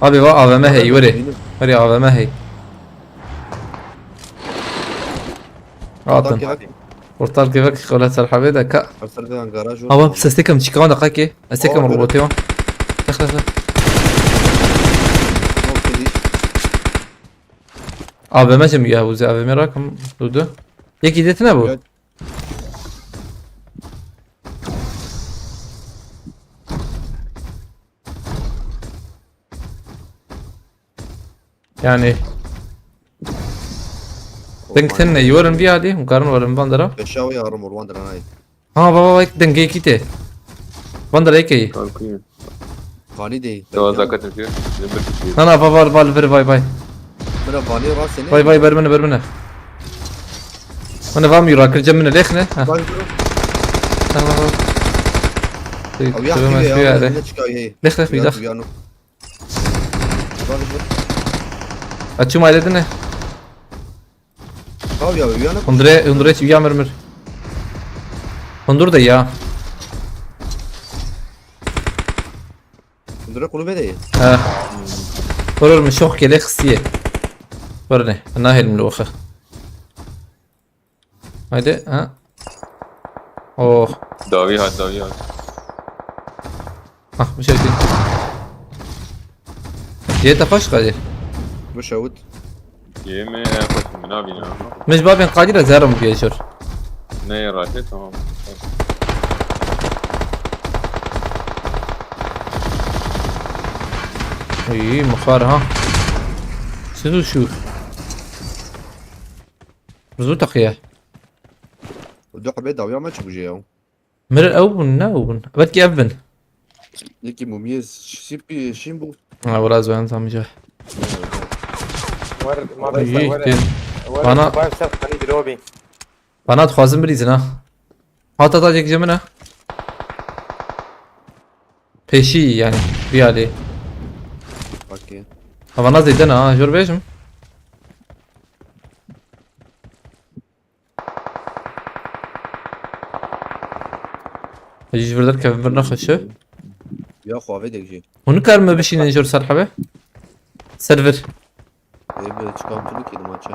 Abi va A V M hey, were. Were A V M hey. Atın. Portal kevek kola sarı havê de ka. Her serden garaj. Ama ses tekem çıkan da kake. Ez tekem Abi. Robotê wan. Tex Sağ, sağ. Yok, değil. A V M jim ya, bu A V M rakım. Dudu. Yek idetine bu. Evet. Yani. Denk tenne, yuvarın bir hadi, hûn karin werin van dera. Aşağı yarım vur, van dera, hay. Ha, va, va, va, dengê kî tê. Van dera yekê. Kanka. Vanî değil. Tamam, zaten diyor. Ne bir kişi. Na, na, va, va, va, ver, vay, vay. Bira vanî rastene. Vay, vay, ber mine, ber mine. Mine va mîra, kir cem mine, lêxne. Ha. Bak, bira. Tamam, tamam. Ew ya, tövbe ya, mesbih ya, ya, de. Ne çıkıyor, hey? Lêx, lêx, bir lêx. Açım aile dine. Tabii ya, uyanık. Hundre, hundre ya mirmir. Hundur da ya. Hundre kulübe de ya. Ha. Vurur mu, şok gele xisiye. Vur ne? Nahil mi loxa? Haydi, ha. Oh. Davi hat, davi hat. Ah, bir şey değil. Diye tapaş kadir. Bu şavut. Yeme koşun bina bina. Mecba ben kadir zerum bir yaşır. Ne rahat, tamam. İyi, muxar ha. Siz şu. Rizu taqiye. Û du hebê dawiya me çi bû jê ya? Mir ew bûn, ne ew bûn? Belkî ev bin. Yekî mumiyê şîpî şîn bû. Ha, wira ez wêran tam jî. Wer ma Îyî, bêsa, wer, tê. Wer Bana, bêsa, ser qanî dirobî. Bana dixwazim birîzin ha. Hata ta yek ji min e. Pêşî yani, bir alî. Okey. Havana zêde ne ha, jor bêjim. Hecî ji vir derkevin vir nexweş e. Ya xwe avê dek jî. Hûn nikarin me bişînin jor ser hebe? Ser vir. Ê, bi çikan tu dikî dimaçe.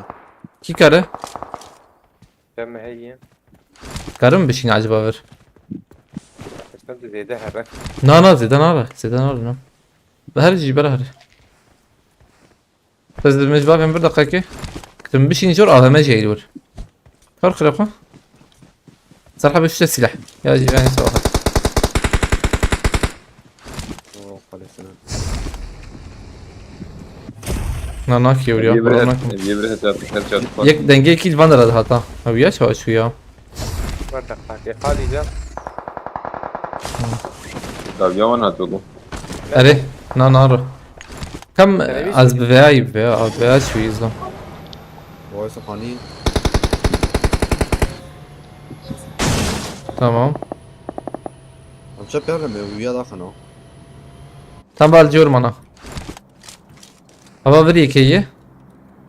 Kî kare? Te me heye. Karim bişîne acaba vir? Sen de zêde here. Na, na, zêde nare. Zêde nare, na. Bi her jî bera here. Ez di mecbabên bir deqekê. Dim bişîn jor A V M jî heyl wir. Her xire xwe. Serhebe şuşe silah. Ya jî yani savaha. Oo, kalesine. Na, na, ki ya, Yê bir bro, het, nak. Yê bir het, her çar. Yek dengê kî van dera hata. Ew ya çawa çû ya. Warte, qatê qalî de. Dawiya wan hat bû. Erê, na, na ro. Kam Erê, wî az çi? Bi veya, bi veya, bi veya çû izlam. Vay, Sefani. Tamam. Amca perde mi? Uya da xano. Tam bal diyorum ana. Hava bir yekeye.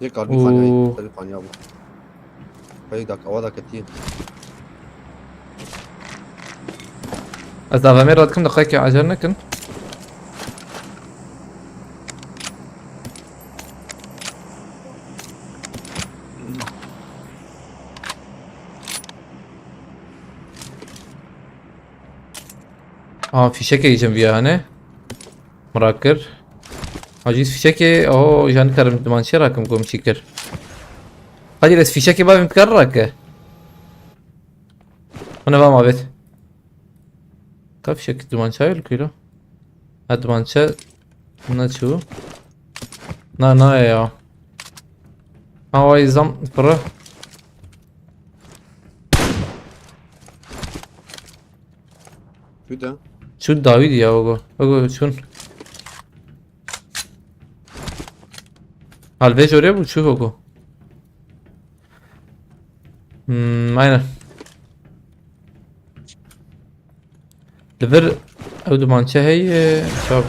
Yek kalbi Oo. Fanya, kalbi fanya bu. Kayık dak, hava da ketiye. Ez A V M radikim de kayık acar nekin. Aa, fişek yiyeceğim bir yani. Merak kir. Aciz fişekê, o, jan karim duman şey rakım kom çikir. Hadi les fişekê bavim kar rake. Ana va mabet. Ka fişek duman çay ol kilo. Ha, duman çay. Ne çu? Na, na ya. Hava izam pırı. Şurada. Şu David ya, ogo. Ogo, şun. Halvej oraya bu, şu ogo. Hmm, aynen. Li vir ew dumançe heye, çav.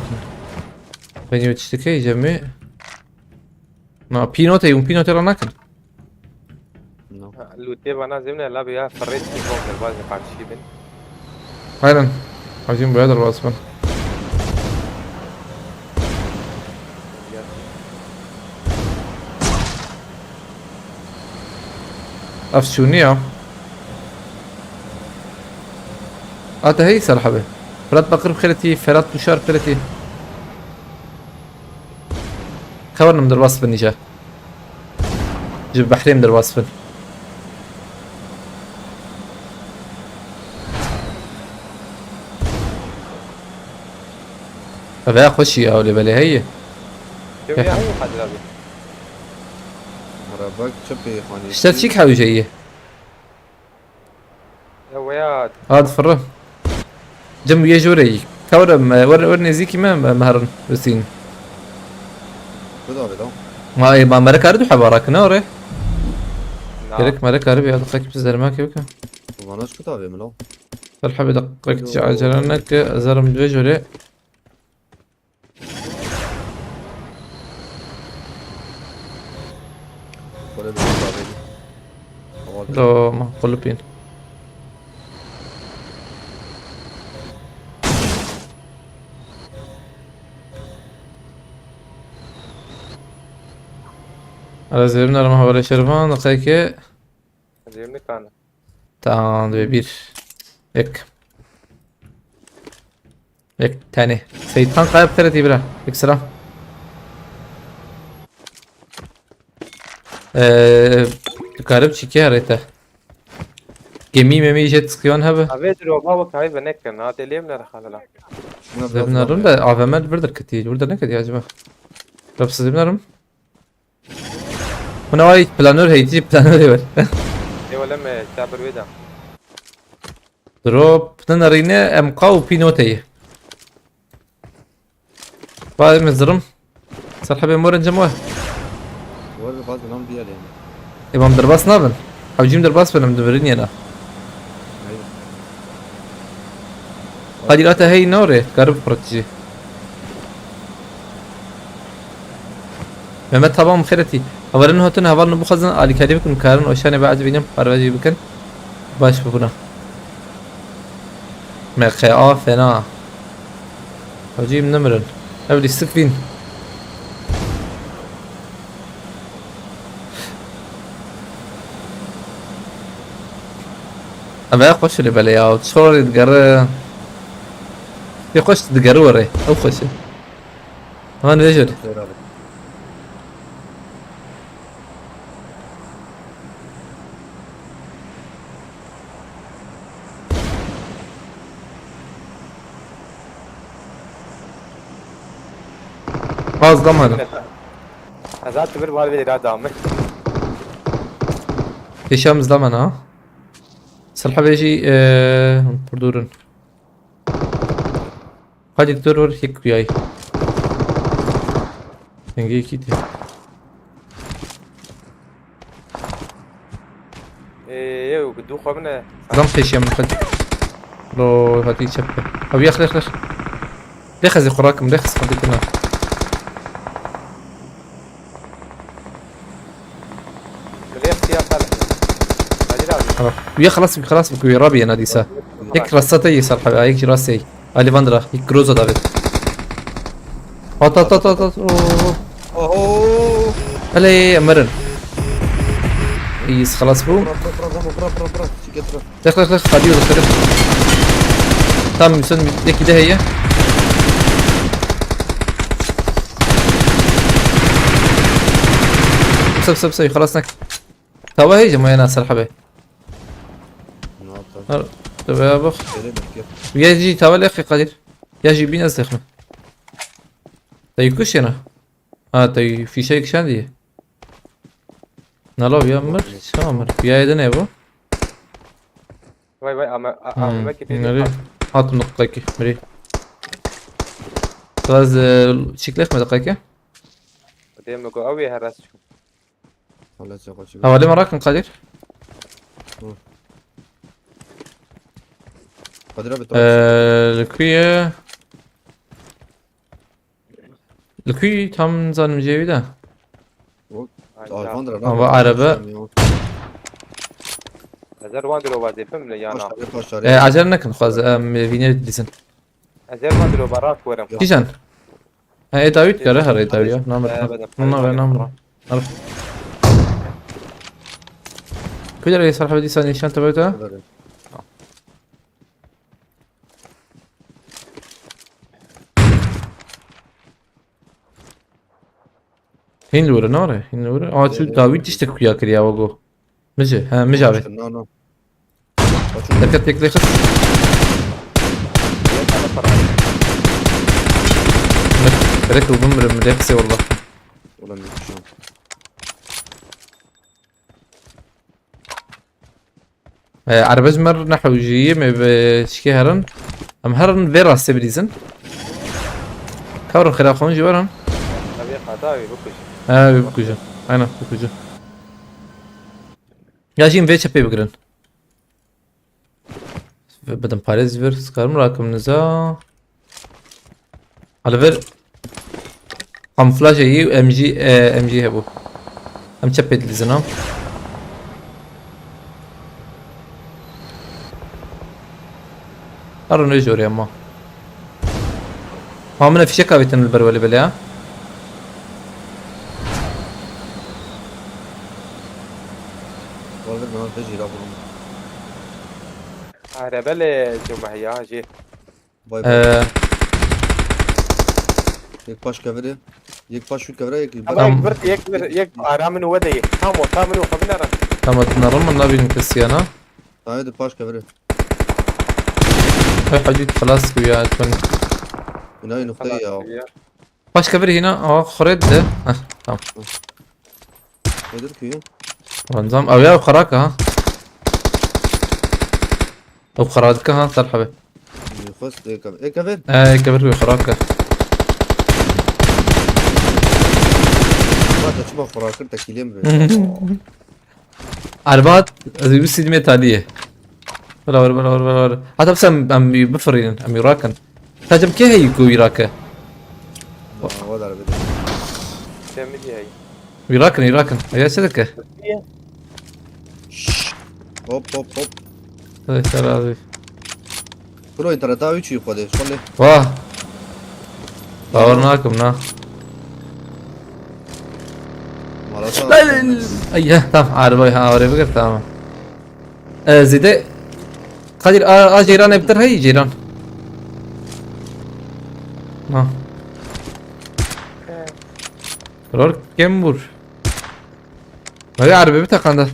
Beni yetiştik heye, cemî. Na, pînotê, hûn pînotê re nakin. No. Lûtê vana zimne, la bi ya ferrê çi kom derbazê qarşî bin. Aynen. Hacim, bu ya derbaz bin. Ev şûnî ya. Ate hey ser hebe. Fırat Bakır xeletî, Ferhat Tuşar xeletî. Xewer nim derbas bin îca. Ji behrê min derbas bin. Ev ya xweşî ya, lê belê heye. Kevya heye Kadir abi. Araba çi pê xanî? Şter çîk hewce ye. Ew ya. Ha, difirre. Cem, wê jûrê yî. Tewre me, wer, wer nêzîkî me, me, me herin, Husîn. Ku davê da? Ma, e, ma merek ari du heba rakine orê. Na. Gerek merek ari bir ya, dakika kimse derma ki bike. Vana şu ku davê mi lo? Ser hebe dakika kiçi acele neke, ezerim dve jûrê. Xwedê bi xwe bavêrî. Hava Do ma qulipîn. Ara zêrin arama havale şervan, dakika. Zêrin nikane. Tamam, dibê bir. Yek. Yek tane. Seytan kayıp tereti bira. Yek selam. Ee, dikarim çikiye harita. Gemi memi jet skiyon hebe. Avê droba bak, avê ve nekirin. Ha, deliyim ne halala. Buna biraz Zebnarum daha da A V M birdir kiti. Burada ne kiti acaba? Rabsız zebnarum. Hûn awayî planör heyî, planörê wer. Ê wele me, te bir wê de. Drop, ne nerîne, M K û pînoteyê. Vay me zirim. Ser hebê morin cem we. Wer bi bazı nam diye yani. Ê, bam derbas nabin. Hewcîm derbas bin, em dibirin yena. Hayır. Qadîr ate hey norê, karim pratî. Mehmet, tamam xêretî. Hevalin hatin, hevalin bixwazin alîkarî bikin, karin oşanê be ez bînim, parvecî bikin. Baş bibûna. M K A fena. Hacî min nemirin. Ev lîstik vîn. Ev ya xweş lê belê ya. Çor digere. Yê xweş digere were. Ew xweş e. Hemen vê jor. Xêr abi. Bazı zaman. Ez hat bir var ve irade amı. Pêşiya min zilama na. Silhevê jî, e, pir dûr in. Hadi dur vur, hik kuyay. Dengê yekî tê. Ê, yew, bi dû xwe bine. Zam pêşiya min xwe. Lo, hatî çep be. Ew yex, lex, lex. Lê xezî xurakim, lê xezî xwe dikine. Lê xiya xal. Hadi abi. Tamam. Wî xelas bik, xelas bik, wî rabî yena dîsa. Yek rasta te yî sar hebe, yek jî rastê yî. Ali Vandra, yek Groza David. At, at, at, at, at. Oo. Oho. Hele, Emer'in. Yî xelas bû. Bırak, bırak, bırak, bırak, bırak, bırak. Çiket bırak. Lex, lex, lex, hadi yürü, hadi. Tam üstün bir de heye. Sap, sap, sap, xelas nak. Tawa heye, cema yena ser hebe. Ne yaptı? Har, tabi ya bak. Geri bak, gel. Ya jî tawa lex Kadir. Ya jî bin ez lexme. Te yî kuş yena. Ha, te yî fîşek şen diye. Nalo ya mir, çawa mir? Ya edin evo. Vay vay, ama, a-, Hmm, ama ki nereye? Hat-, hat nokta ki, mirî. Biraz, e, çiklek mi dakika? Dem ko avi her rast. Havale merakın Kadir. Hı. Kadir abi, tamam. Ee, Lüküye. Li ku tam zanim cêwî de. O, Ay, arvan ya. Ama araba. Ezer wan dilo vazê bim le yana. Koşarê, koşarê. E, acele nekin xwaz, em vînê dizin. Ezer wan dilo barak werim. Kîjan? Ha, e, Dawîd kare, her e, Dawîd ya. Namir. E, bedem. Namir, namir. Namir. Kudir ey sarfa dîsa nîşan tabi de. Kudir ey. Tamam. Hîn li wir e, nare. Hîn li wir e. Aa, çû dawî tiştek xuya kiriya we got. Mijê, he, mijê avê. Na, na. Açın. Dikkat, tek lêxis. Gerek û bimirim, lêxisê wallah. Ulan bir şey. E, erbe ji me re nehewjî, me bi şikê herin. Em herin vê rastê bilîzin. Kawrin xêra xwe jî werin. Tabii hata wî bikujin. He, wî bikujin. Aynen, bikujin. Ya jî em vê çepê bigirin. Bidim parê zî vir, skarim rakim niza. Li vir kamuflaj ê yî M G, e, M G hebû. Em çepê dilîzin ha. Her rûnê jorê ama. Ma min fişek avêtin li ber welê belê ha. Wallah, ben de jî rabûm. Arebe lê cumheya jî. Bay bay. Ee, Yek paş keviri. Yek paş şu kevire, yek Ama Tamam. yek bir, yek bir, yek ara min wede ye. Tam o, tam min o, kabin ara. Tamam, dinlerim, ben ne bileyim kız yana. Haydi paş keviri. Hay hacı, خلاص bu ya, ben. Günay noktayı ya. Paş keviri yine, aa, xorê de. Heh, tamam. Nedir ki? Tamam, ew ya xeraka ha. Ew xeradike ha, ser hebe. Xwest ê kevir. Ê kevir. Ê kevir wê xerake. Bak, açma xerakir tekîlê mi? Erbat, ez ê wî sîdimê taliyê. Bela wer, bela wer, bela wer. Heta bes em, em wî bifirînin, em wî rakin. Tacem kê heyî ku wî rake? Aa, wa dar bide. Sen mi diye? Wî rakin, wî rakin. Eya çi dike? Niye? Şşş. Hop, hop, hop. Hey, ser razî. Pro interneta wî çî xwedê, şolê. Wah. Bawer nakim, na. Malata. Lay, lay, lay. Ay, ya, tamam, arabayı ha, oraya bir tamam. Ee, Zide. Kadir, a, a Ceyran eptir, hey, Ceyran. Ha. He. Rol kem vur. Hadi arabayı bir takanda.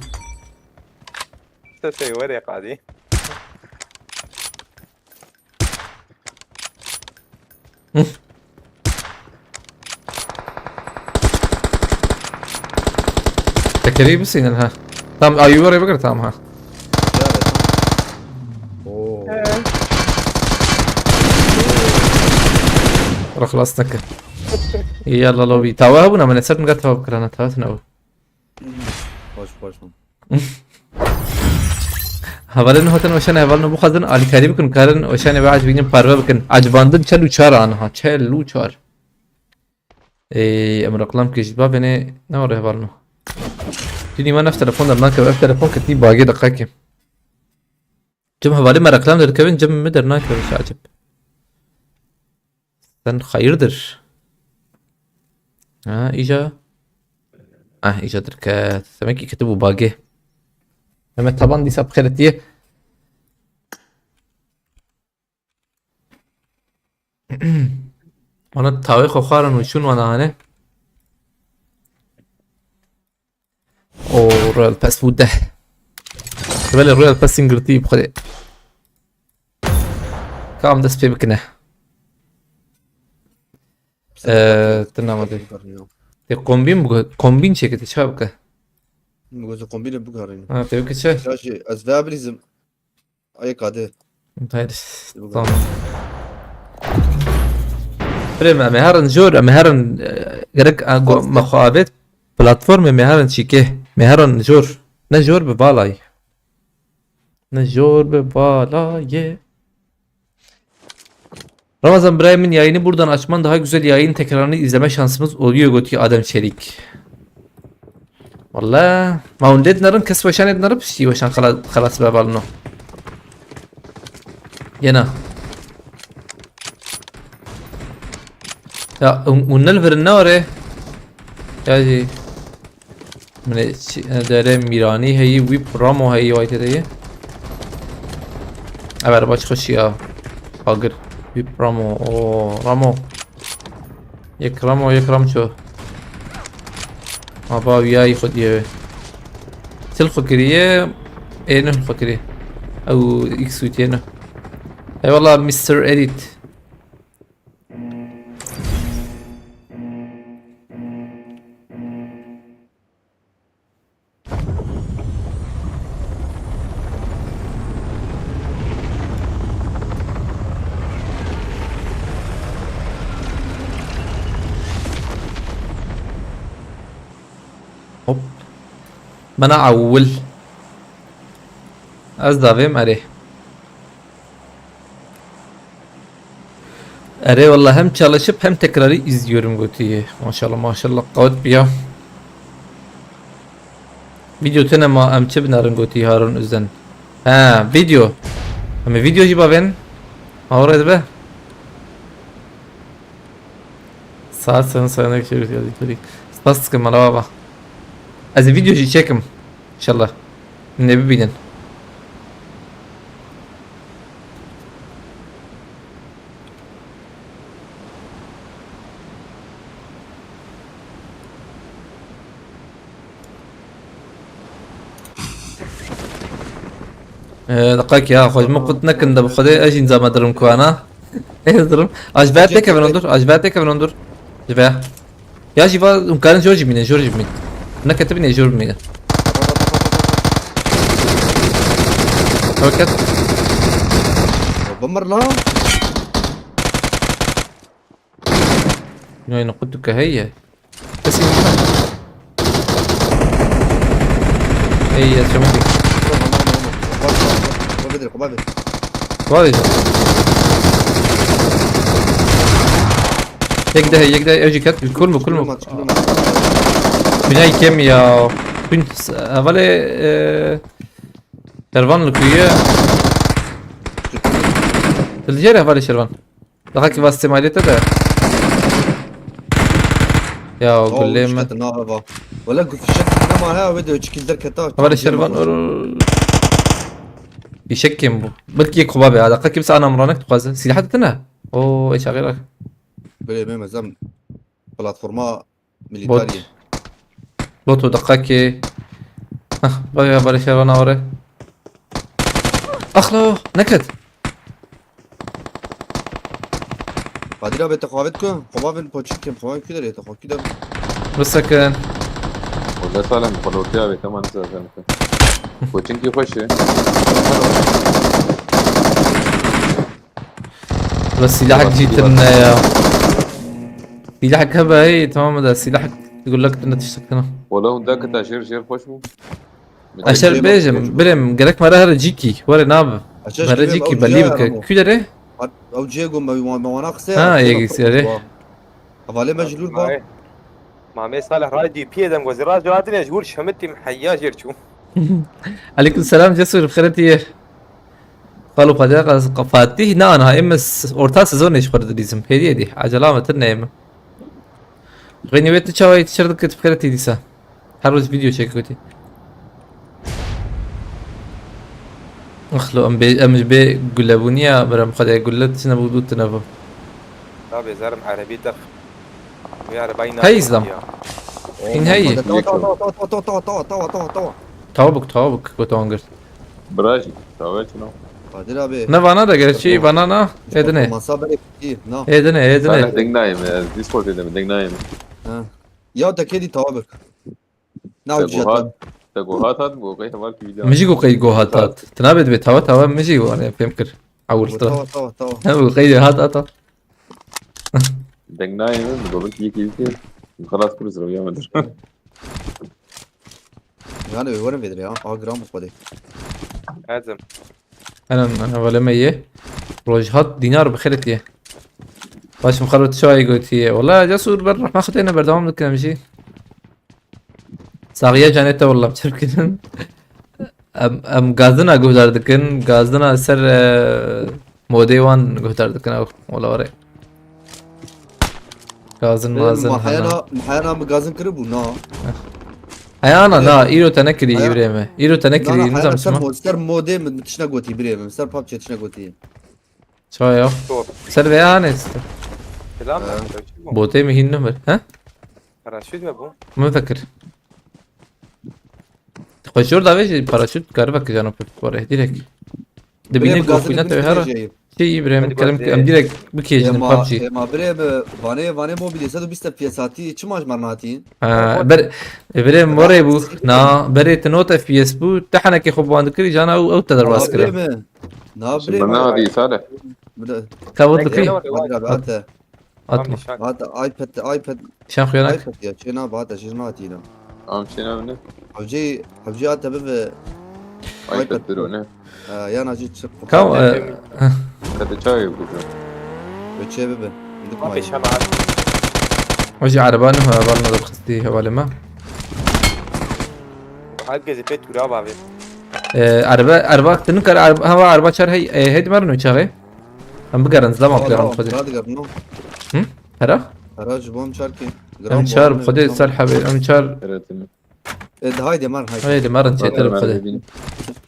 Sesê werê qadî. Tekerî bisînin ha. Tam ayû werê bigir tam ha. Oo. Rexlas neke. Yalla lobi. Tawa hebûna, min ser min tawa bikirana, tawa tune bû. Baş, baş. Hevalên hotin weşanê hevalno bixwazin alîkarî bikin, karin weşanê we ecibînin parve bikin. Ecibandin çel û çar aniha, çel û çar. Ey, em reqlam kir ji bavênê ne were hevalno. Dînî me nef telefon dernakeve, ev telefon ketî bagê deqekê. Cem hevalê me reklam derdikevin, cem min dernakeve, şacib. Sen hayırdır? Ha, îca. Ah, îca derket. Demek ki ketibû bagê. Mehmet Taban dîsa bi xêretiye. Wana tawê xwe xwarin û çûn wana hane. O Royal Pass bû deh. Belê Royal Pass'in girtî bi xwedê. Kam dest pê bikine. Ee, tu nama de. Tê kombîn bike, kombîn çêke, tê çawa bike? Gozo kombîne bikarîne. Ha, tê bike çi? Ya jî ez veya bilîzim. Ay kade. Hayır. Tamam. Birê me, me herin jor, me herin, e, gerek, e, go-, Korktum. Me xwe avêt platformê, me herin çîkê, me herin jor. Ne jor bi balay. Ne jor bi balayê. Ramazan, birayê min, yayını buradan açman daha güzel, yayın tekrarını izleme şansımız oluyor, gotiye Adem Çelik. Walla, ma hûn lê dinerin, kes weşanê dinerin, piştî weşan xela-, xelas be balino. Yena. Ya, hûn, hûn ne li vir in, ne were? Ya jî. Min ê çi, e, dere Mîranî heyî, Whip Ramo heyî, vay tê de ye. Ev erba çi xweşî ya. Agir. Whip Ramo, o Ramo. Yek Ramo, yek Ramço. Ma ba wiyayî xwe diye wê. Til xwe kiriye, ê nuh xwe kiriye. Ew X û tê nuh. Eyvallah mister Edit. Hop. Bana awil. Ez davêm erê. Erê wallah hem çalışıp hem tekrarı izliyorum gotiye. Maşallah maşallah qawet biya. Video tene ma em çi binarin gotiye Harun Üzen. Ha video. Em video jî bavên. Awre dibe. Saat sen sayına geçiyoruz ya dikkat. Spas sıkın bana baba. Ez ê video jî çekim. İnşallah. Ne bibînin. Ee, deqayekî ya, xwe ji min qut nekin de bi Xwedê ez jî nizam dirim ku ana. Ez dirim. Aj ver têkevin ondur, aj ver têkevin ondur. Ji ver. Ya jî va, hûn karin jor jî bînin, jor jî bînin. Neketibîne jor bînin. Hareket. Bimir lan. Yine aynı kutu ka heye. Kesin. Ey ya çabuk. Koba verir, koba verir. Koba verir. Yek daha, yek daha, ev jî ket. Kul mu, kul mu? Güney kem ya. Gün s-, evvele, e, Şervan li kuye. Dilcere evvele Şervan. Daha ki vas temaliyete de. Ya o gülle mi? Wala gufişek nema ha, ve de üç kill derketa. Evvele Şervan. Fişek kim bu? Belki kuba be. Adaka kimse anamranak tukaze. Silah tine. O eşagira. Böyle memezem platforma militariye. Bot. Bot o dakika ki. Hah, bak ya barış ya bana oraya. Axlo, neket. Badira be texavit ku, xova bin poçin kim, xova kü dere, xova kü dere. Bisekin. Wala salem, xolortiya be, tamam, sen sen. Poçin ki hoş e. Ve silah cî tune ya. Silah hebe hey, tamam da silah gullak tune tiştek tune. Wala hunda kı taşır şer hoş mu? Aşer bêjim, birêm, gerek me re here cîkî, were nabi. Me re cîkî belî bike. Kü dere? Ew cihê ku me, me, me wana qisê. Ha, yek îsere. Hevalê me ji lûr ba. Mamê Salih ray D P'yê dem gozî raz cihatiye ji hûr şemitî heya jêr çû. Aleyküm selam Cesur, xeretiye. Xalo Fatih, Fatih ne anha, em s-, orta sezonê ji xwe didîzim. Hêdî hêdî, ecela me tir neyme. Xeynî wê tu çawa yetişir dikit bi xeretî dîsa. Her roj video çek gotî. Ixlo em bê, em ji bê gulebûniya berem xwedê gulle tiştine bû dû tine bû. Nabê zerim erebî dex. Wê erebayî Hey, nabê Îslam. Ya. Hîn heyî. Tawa, tawa, tawa, tawa, tawa, tawa, tawa, tawa, tawa. Tawa bik, tawa bik, gotan girt. Birajî, tawa çino. Kadir abi. Ne vana da gerçi, vana na, edine. Masa berek ki, na. Edine, edine. Ben deng nayım ya, Discord edeme, deng nayım. Ha. Ya te kedi tawa bik. Na Te uciyat gohat, lan. Te gohat hat, bu qey heval ki video. Mijî go qey gohat hat. Tına bed be tawa tawa mijî go ne fem kir. Awul tra. Tawa, tawa, tawa. Ha bu qey hat hat. Deng nayê min, gobil ki yekî dîtê. Xelas kurz rewiya min dir. Yani werin vêdir ya. A gram bu xwedê. Ezim. Henan hevalê me ye. Rojhat dinar bi xêret ye. Baş min xerot çayê gotiye. Wala Cesur ber rehme xitê ne berdewam dikim jî. Saxiya canê te wela çirkin. Em, em gazina guhdar dikin, gazina ser, e, modê wan guhdar dikin ew, wela were. Gazin mazin hena. Heyana, heyana mi gazin kiribû, na. Heyana, na, îro te nekirî birê me. Îro te nekirî, nizam ser sima. Ser modê mi tişne gotî birê me, ser PUBG tişne gotî. Çawa ya? Sor. Ser veya ne işte. Selam. Botê mi hîn numir, ha? Paraşüt mi bu? Min vekir. Xweşor davê jî paraşût karibe kijano pir pare direkt. Dibîne Birê bi gazê gofîna min tewê hera. Şey Îbrahim Hadi kerem gazê. Em direkt bikêjin Ema, P U B G. Ema birê bi vanê, vanê mobilê sed û bîst F P S hatî, çima ji me re nehatî? Ha, ber, birê morê bû. Na, berê ti not F P S bû. Te henekê xwe bi wan dikirî, jana ew, ew te derbas Ema kira. Birê mi? Na birê Şimdi mi? Hadi Salih. Birê. Ka bot Tek dikirî? yere bak. Hadi abi, hadi. Atma. Tamam, nişan. Hadi iPad, iPad. Şan xuyanak. iPad ya, şey ne, hadi şey ne hatî ne. Tamam, şey ne bine? Hevcî, hevcî hadi bibe. iPad bir o ne? Ee, yan acı çık. Kam, e, Hadi çay bu. Öçe bibe. Abi şan abi. Hocam araba ne, araba ne de kıstı hevalime. Herkesi pet kura abi. E, araba, araba, tının kar, araba, hava araba çar hey, e, hey dimer ne çağı? Em bigerin, zilama Tamam, bigerin tamam, xwedê. Hadi gel, no. Hı? Hera? Hera ji bo em çar kê. Em çar, xwedê ser hebê, em çar. Evet, evet. E, haydi, mar, haydi. Haydi, marin çêtir xwedê.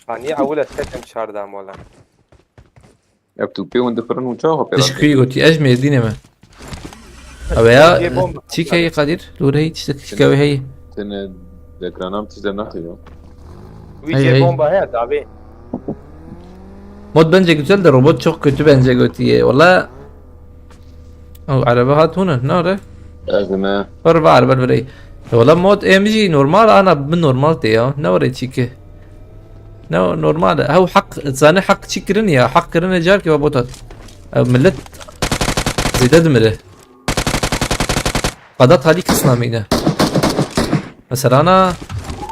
Hani ewil ez ketim çar da mola. Ev tu pê hûn difirin û çawa pê Tişkî gotî, ez ji Mêrdînê me. Ew ya, Cê bomba. Çîk heye Kadir? Lûr heye, tiştek şikewê heye. Tene dekranam tiştek naxîyo. Wî Hey, cê hey. Bomba heye, davê. Mod bence güzel de robot çok kötü bence götüye. Valla. O araba hat hûn, ne re? Ez me. Var var var var. Valla mod M G normal, ana bi normal te ya. Ne var çiki? Ne normal. Hew hak, zane hak çi kirin ya. Hak kirin car ki bot hat. Ev millet zêde dimire. Qada talî kis namîne. Mesela ana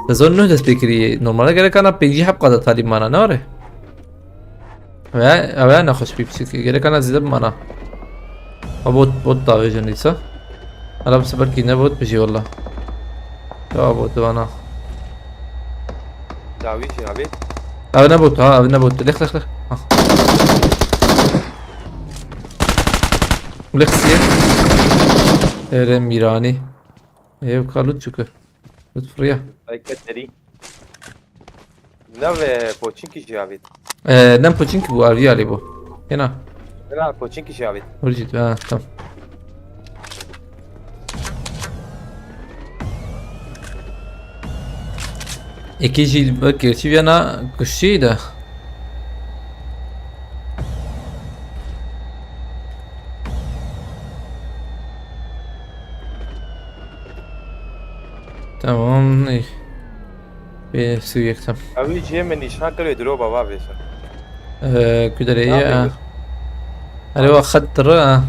sezon neh dest pê kiriye. Normalde gerek ana pêncî heb qada talî mana, ne were? Ew ya, ew ya nexweş pî piçik. Gerek ana zêde bimana. Ha bot, bot davêjin dîsa. Hala bi seber kî ne bot bijî walla. Ya bot vana. Dawî jî abi. Ev ne bot ha, ev ne bot. Lex, lex, lex. Ha. Lex ye. Ere Mîranî. Ev ka lut çukur. Lut firiya. Ay keteri. Nav, e, poçinkî jî avêt. E, nem poçinkî bû, avî alî bû. Hêna. Na, poçinkî jî avêt. Vur jî, ha, tamam. Eki jî bak gerçi viyana kuşçî de. Tamam, iyi. Bir su yektim. Abi cihê min nîşan kir wê diro bava vêsa. Ee, kudere Ne ya. Yapıyorsun? Hani o xettırı ha.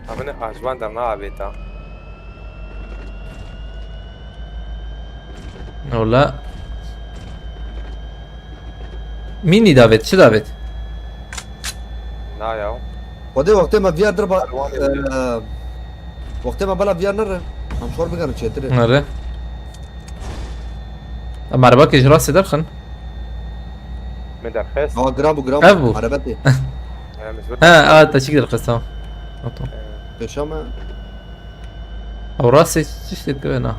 Abi ne hacvan da ne abi ta. Ola. Mini David, çi David? Na ya. Xwedê wextê me viyar dir ba-, Erwan e, wextê me bela viyar nere. Em xor bigerin çêtirê. Nere? Em erebakê ji rastê derxin. Me derxist. Aa, gram bû, gram bû. Ev bû. Erebetê. Em ji Ha, a, te çik derxist, tamam. Tamam, tamam. Pêşa me. Ew rastê çi ştê keve na.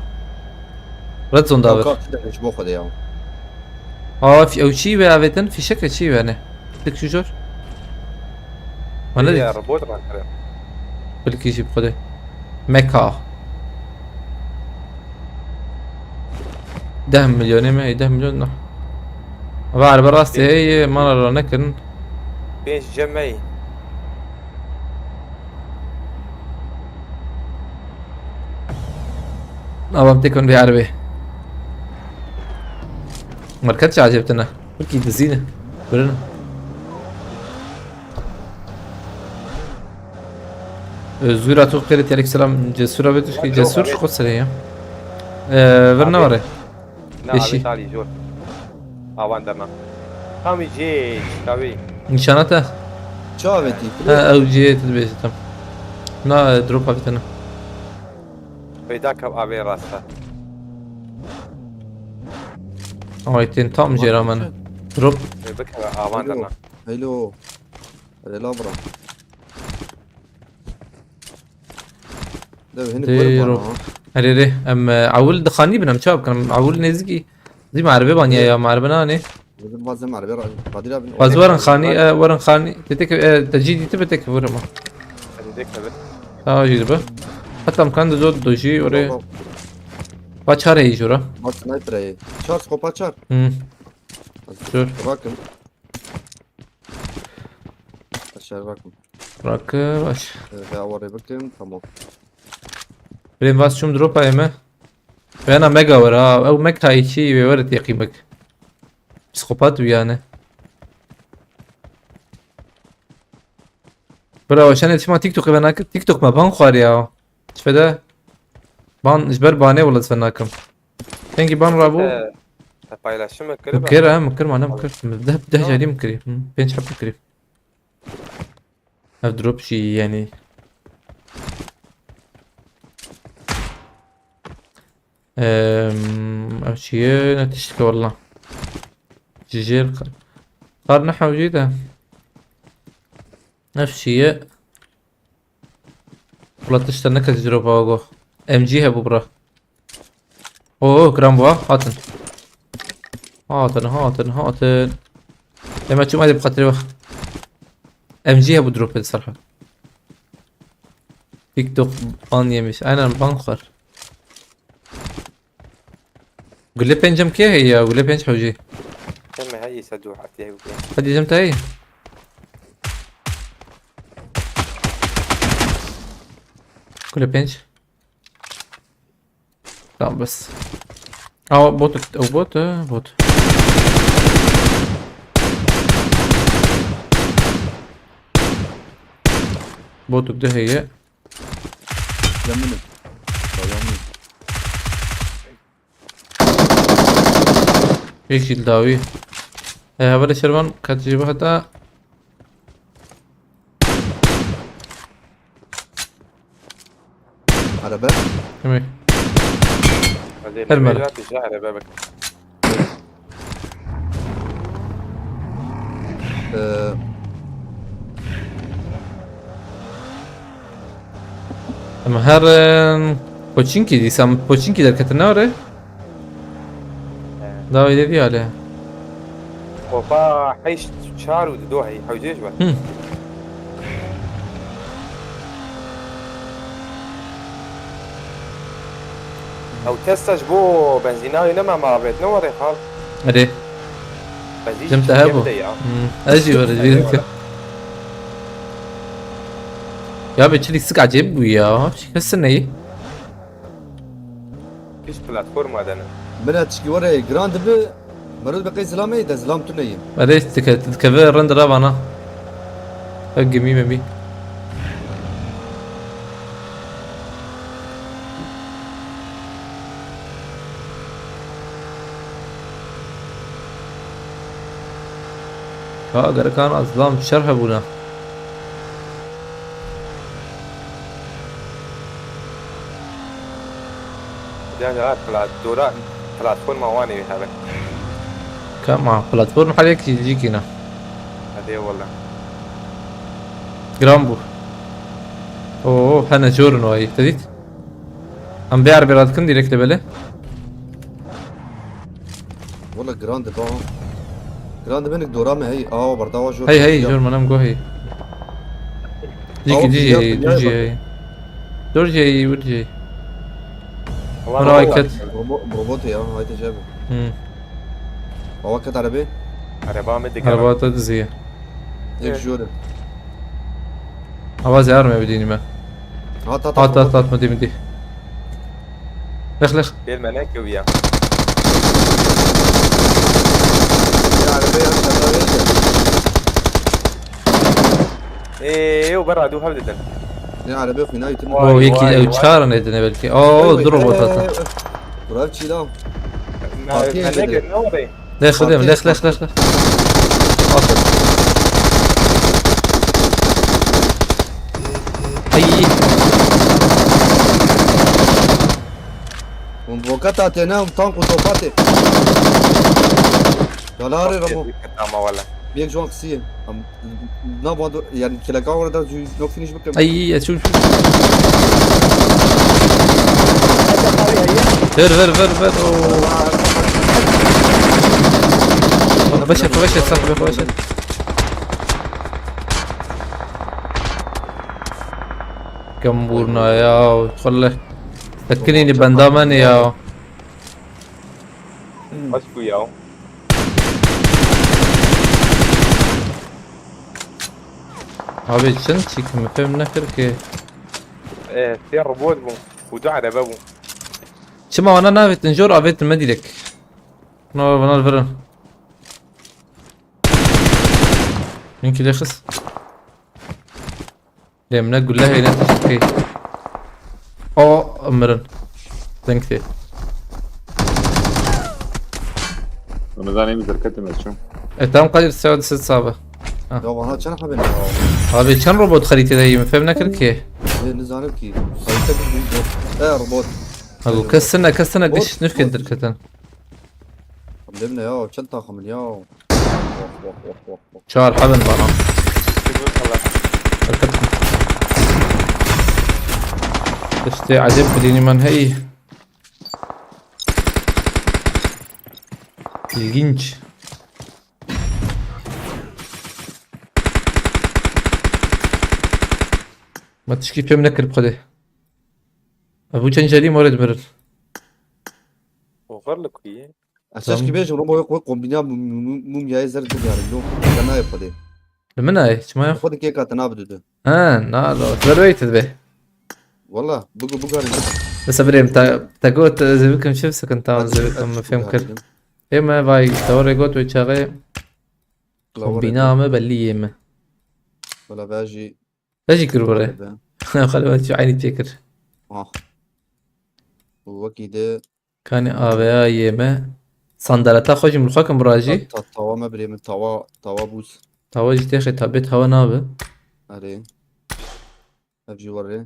Red zone da Ew bir. Ka çi derê ji bo Xwedê ya. Aa, fi-, ew çi ve avêtin? Fîşeke çi ve ne? Dik şu jor. Mana Ê, dik. Robot rakirin. Bilkî jî bi Xwedê. Meka. Deh milyonê me, deh milyon ne. Va araba rastê Ê. heye, mana ra nekirin. Pênc cemey. Avam têkon vê erebê. Merket çi acêb tine. Wekî dizîne. Birine. Özgür Atuk Kere Terik selam. Cesur abi tuşki. Cesur xo serê ya. Ee, vir ne vare? Na, Eşî. Abi talî zor. Avan derna. Tam jê çikavî. Nîşana te? Çi avêtî? Ha, ew cihê tu dibêjî tam. Na, e, drop avêtene. Peyda kev avê rasta. Ay, tên tam jêra me ne. Drop. Ê, bikeve avan derna. Hello. Hello. Rêla bira. Dev, hinek Tê werin ro. Bana, ha. Erê rê, em, e, ewil di xanî bin, em çawa bikin? Em ewil nêzikî. Zî merivê ban ya, Ê. Ya merivê nanê. Bizim bazı merivê ra-, Kadir abi, Baz oraya werin gel. Xanî, e, werin xanî. Te tek, e, te cî dîti bi tek vur ama. Hadi de kebe. Tamam, jî bi. Heta em kan de zor do jî oraya. Yok, yok. Va çar heyî jora. Bak sniper heye. Çar skopa çar. Hmm. Dur. Bakın. Aşağı bakın. Bırak baş. Ee, ve avarı bakın. Tamam. Birên vas çûm drop ayê me. Wena mega were ha. Ew meg tayî çî wê were têqîmek. Psîkopat bû yani. Bira weşanê çima TikTokê ve nakir. TikTok me ban xwar ya. Çi fede? Ban ji ber banê wele çi fe nakim. Dengî ban rabû. Te, te paylaşım mı kırı? Kir ha, min kir ma ne min kir. Deh, deh carî min kirî. Hı, pênc heb min kirî. Ev drop jî yani. Ehm, ev çi ye? Ne tiştike walla. Ji jêr qa-, qar ne hewcî de. Ev çi ye? Wala tişta ne kesî drop awa go. M G hebû bira. Oo, kiran bû ha. Hatin. Hatin, hatin, hatin. Dema çûm hadi bi xatirê wax. M G hebû dropê di serha. TikTok ban yemiş. Aynen ban xwar. Gule pêncem kê heye ya? Gule pênc hewcî. Teme heyî sed û heftê hewcî. Hadi cem te heye. Gule pênc. Tamam bes. Aa bot, o bot, ha, bot. Botuk de heye. Yanımda. Yanımda. Yek jî li dawî. E, hevalê Şervan, ket jî bihata. Araba. Demê. Hadi Her mera. Necati, ji araba bak. Ee, Em herin Poçinkî dîsan, Poçinkî derketin ne re? Dawî de diyale. Kopa heşt çar û dido hey hewcê ji we. Hı. Ew testa ji bo benzîna wê nema mabêt ne were xal. Erê. Bezî Cem te hebû. Hmm. Ez jî were jî dike. Ya be çilik sik acayip bu ya. Şikesi neyi? Hiç platforma dene. Bila tişkî were giran dibi. Merû dibe qey zilamê de zilam tu neyê. Erê dike, dikeve rind ra vana. Ev gimî me bî. Ha, gerekan zilam şer hebûna. Can can plat dora platforma wanê wî hebe. Kama platform her yek jî kîna. Hadi eyvallah. Giran bû. Oo, hene jor in wayî. Te dît? Em bê erbê radikin direkt lebele. Wala giran dibe ha. Giran dibe nik dora me hey. Awa berdawa jor. Hey hey, jor manem go hey. Diki diji hey, durji hey. Durji hey, urji hey. Wala ket. Robot ya, haydi cebe. Hmm. Awa ket arabê. Araba me digira. Araba te diziye. Yek jor. Awa zehar me bidînî me. Hat hat Hat hat hat, me dî me dî. Lex lex. Gel me ne kewiya. Ya arabê ya çatalê. Eee, ew berra dû hev didin. Ya arabê xwîna yitin. Vay, Oo, yekî vay, ew vay. Çar ne dine belkî. Oo, dur robot hata. Bura çîla. Na, Partiye ne gidiyor. gir, ne orayı? Lex lex lex lex lex. Aferin. Ay. Hûn roket hatê ne, hûn tank û top hatê. Yalarê Ramo. Ama valla. Bir yek ji wan qisiye. Em, na van do-, yani keleka orada ju-, nok finish bikim. Ay, ez çûm. Ver ver ver ver. Oo. Beşe beşe sahbe beşe. Gambûrna ya, xwele. Tekinî benda me ne ya. Baş ku ya. Abi çend çîk min fêm nekir ki. Ee, sê robot bû. Û du erebe bû. Çima wana navêtin jor avêtin me dîrek. No, bana verin. Minki lê xist. Lê min ne gulle heyne tişt key. O mirin. Deng tê. Ramazan, em derketim ez çûm. E, tam qayır sewa di sit sabe. Ya vana çend hebe ne ya? Abi çend robot xerîtê de yî min fêm nekir ki. Ne nizanim ki. Harita bir robot. E robot. Ha, bu kesine kesine Bot, giş nifkê bot. Derketin. Dem ne ya? Çend taxim ya? Wah wah wah wah wah. Çar heben bana. Kırmızı Allah. Derketin. İşte acep bilini man hey. İlginç. Ma tişkî fêm nekir bi xwedê. Ev bû çend carî morê dimirin. Oxir li ku ye? Esas ki bêjim robo yok wek kombîna mum- mum- mumyayê zer bigarin lo. Ya nayê xwedê. Li min nayê, çima yok? Xwedê kê kate nabidide. Ha, na lo. Ver weyt dibe. Valla bigu bigarin. Mesela birêm te, te got, e, zêbikim çi bikin, tamam, zêbikim min fêm kir. Ê me vay, te were got wê çaxê kombîna me bellî yê me. Valla vajî. Te jî kir were. Xaliba çi eynî tê kir. Ah. Wekî de Kanî aveya yê me. Sandaleta xwe jî min xwe kim birajî. ta- tawa me birê min tawa tawa bûz. Tawa jî têxê tabê tawa nabe. Erê. Ev jî were.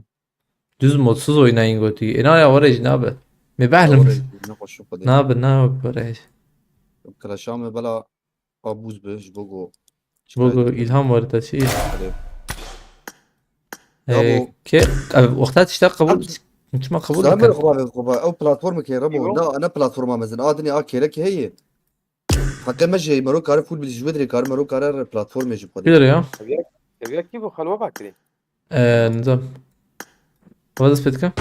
Düz modsuz oynayın gotî. Ê na ya were jî nabe. Mê behlim. Were ne xweş xwedê. Nabe, nabe were. Kireşa me bela abûz bi ji bo go. Bogo ilham were te çi? Erê. Ê, ke, ev wexta tişta qebûl. Çima qebûl Zamer dikin? Xwaba Xwaba ew platformê ke rebo. Na ne platforma mezin. A dinê a kêrek heye. Heqê me jî mero kare full bilî ji wê dirê kare mero kare platformê jî xwedê. Bilir ya. Ev ya kî bû xelwa bakirî? Ee, nizam. Hava dest pê dikim.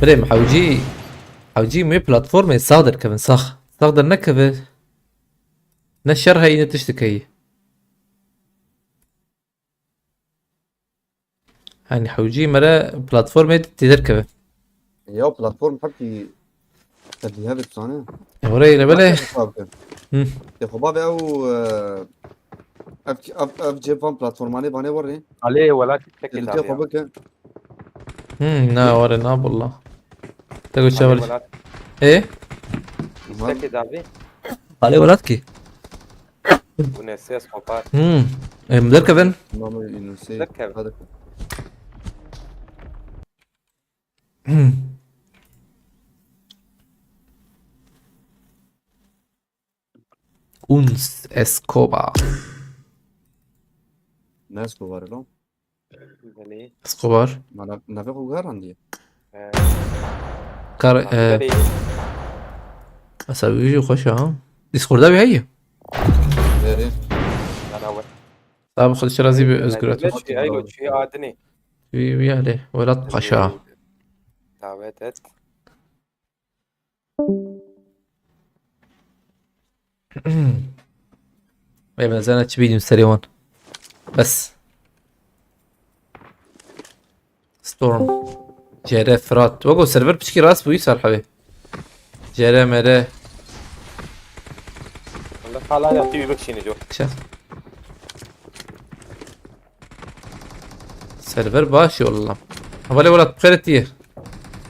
Birêm hewcî hewcî wê platformê sax derkevin, sax. Sax dernekeve. Ne şer heyî ne tiştik heyî. Hani hewcî mere platformê tê derkeve. Ya platform hepî tevî hebe tu zane. E, orayê lebelê. Xwab ke. Hı. Te xwaba ve ew e, ev ev ev cêvan platformanê vanê warê. Alê welat Te tekê te dabe. xwaba ke. Hmm, na were na bolla. Te go Alê çavar. Welat E? tekê dabe. Alê welat ki. Bu ne ses kopar. Hmm. Em derkevin. Mama Yunusê. Derkevin. Hadi. Hmm. Uns Escobar. Ne Escobar lo? Belê. Escobar. Mana navê xwe garandiye. Ee, Kar e, belê. Esa wî jî xweş e ha. Discord'da wî heye. Verê. Beraber. Abi xwedî razî bi Özgür Atok. Belê, çi, aylo, çi adini. Wî wî hale. Welat Paşa. Davet et. Ê, ben zana çi bînim serê wan. Bes. Storm. C R Fırat. Wego server piçkî rast bûyî sar hebê. C R M R. Wala xala ya tî bikşîne jo. Şer. Server baş yolla. Havale welat xeretiye.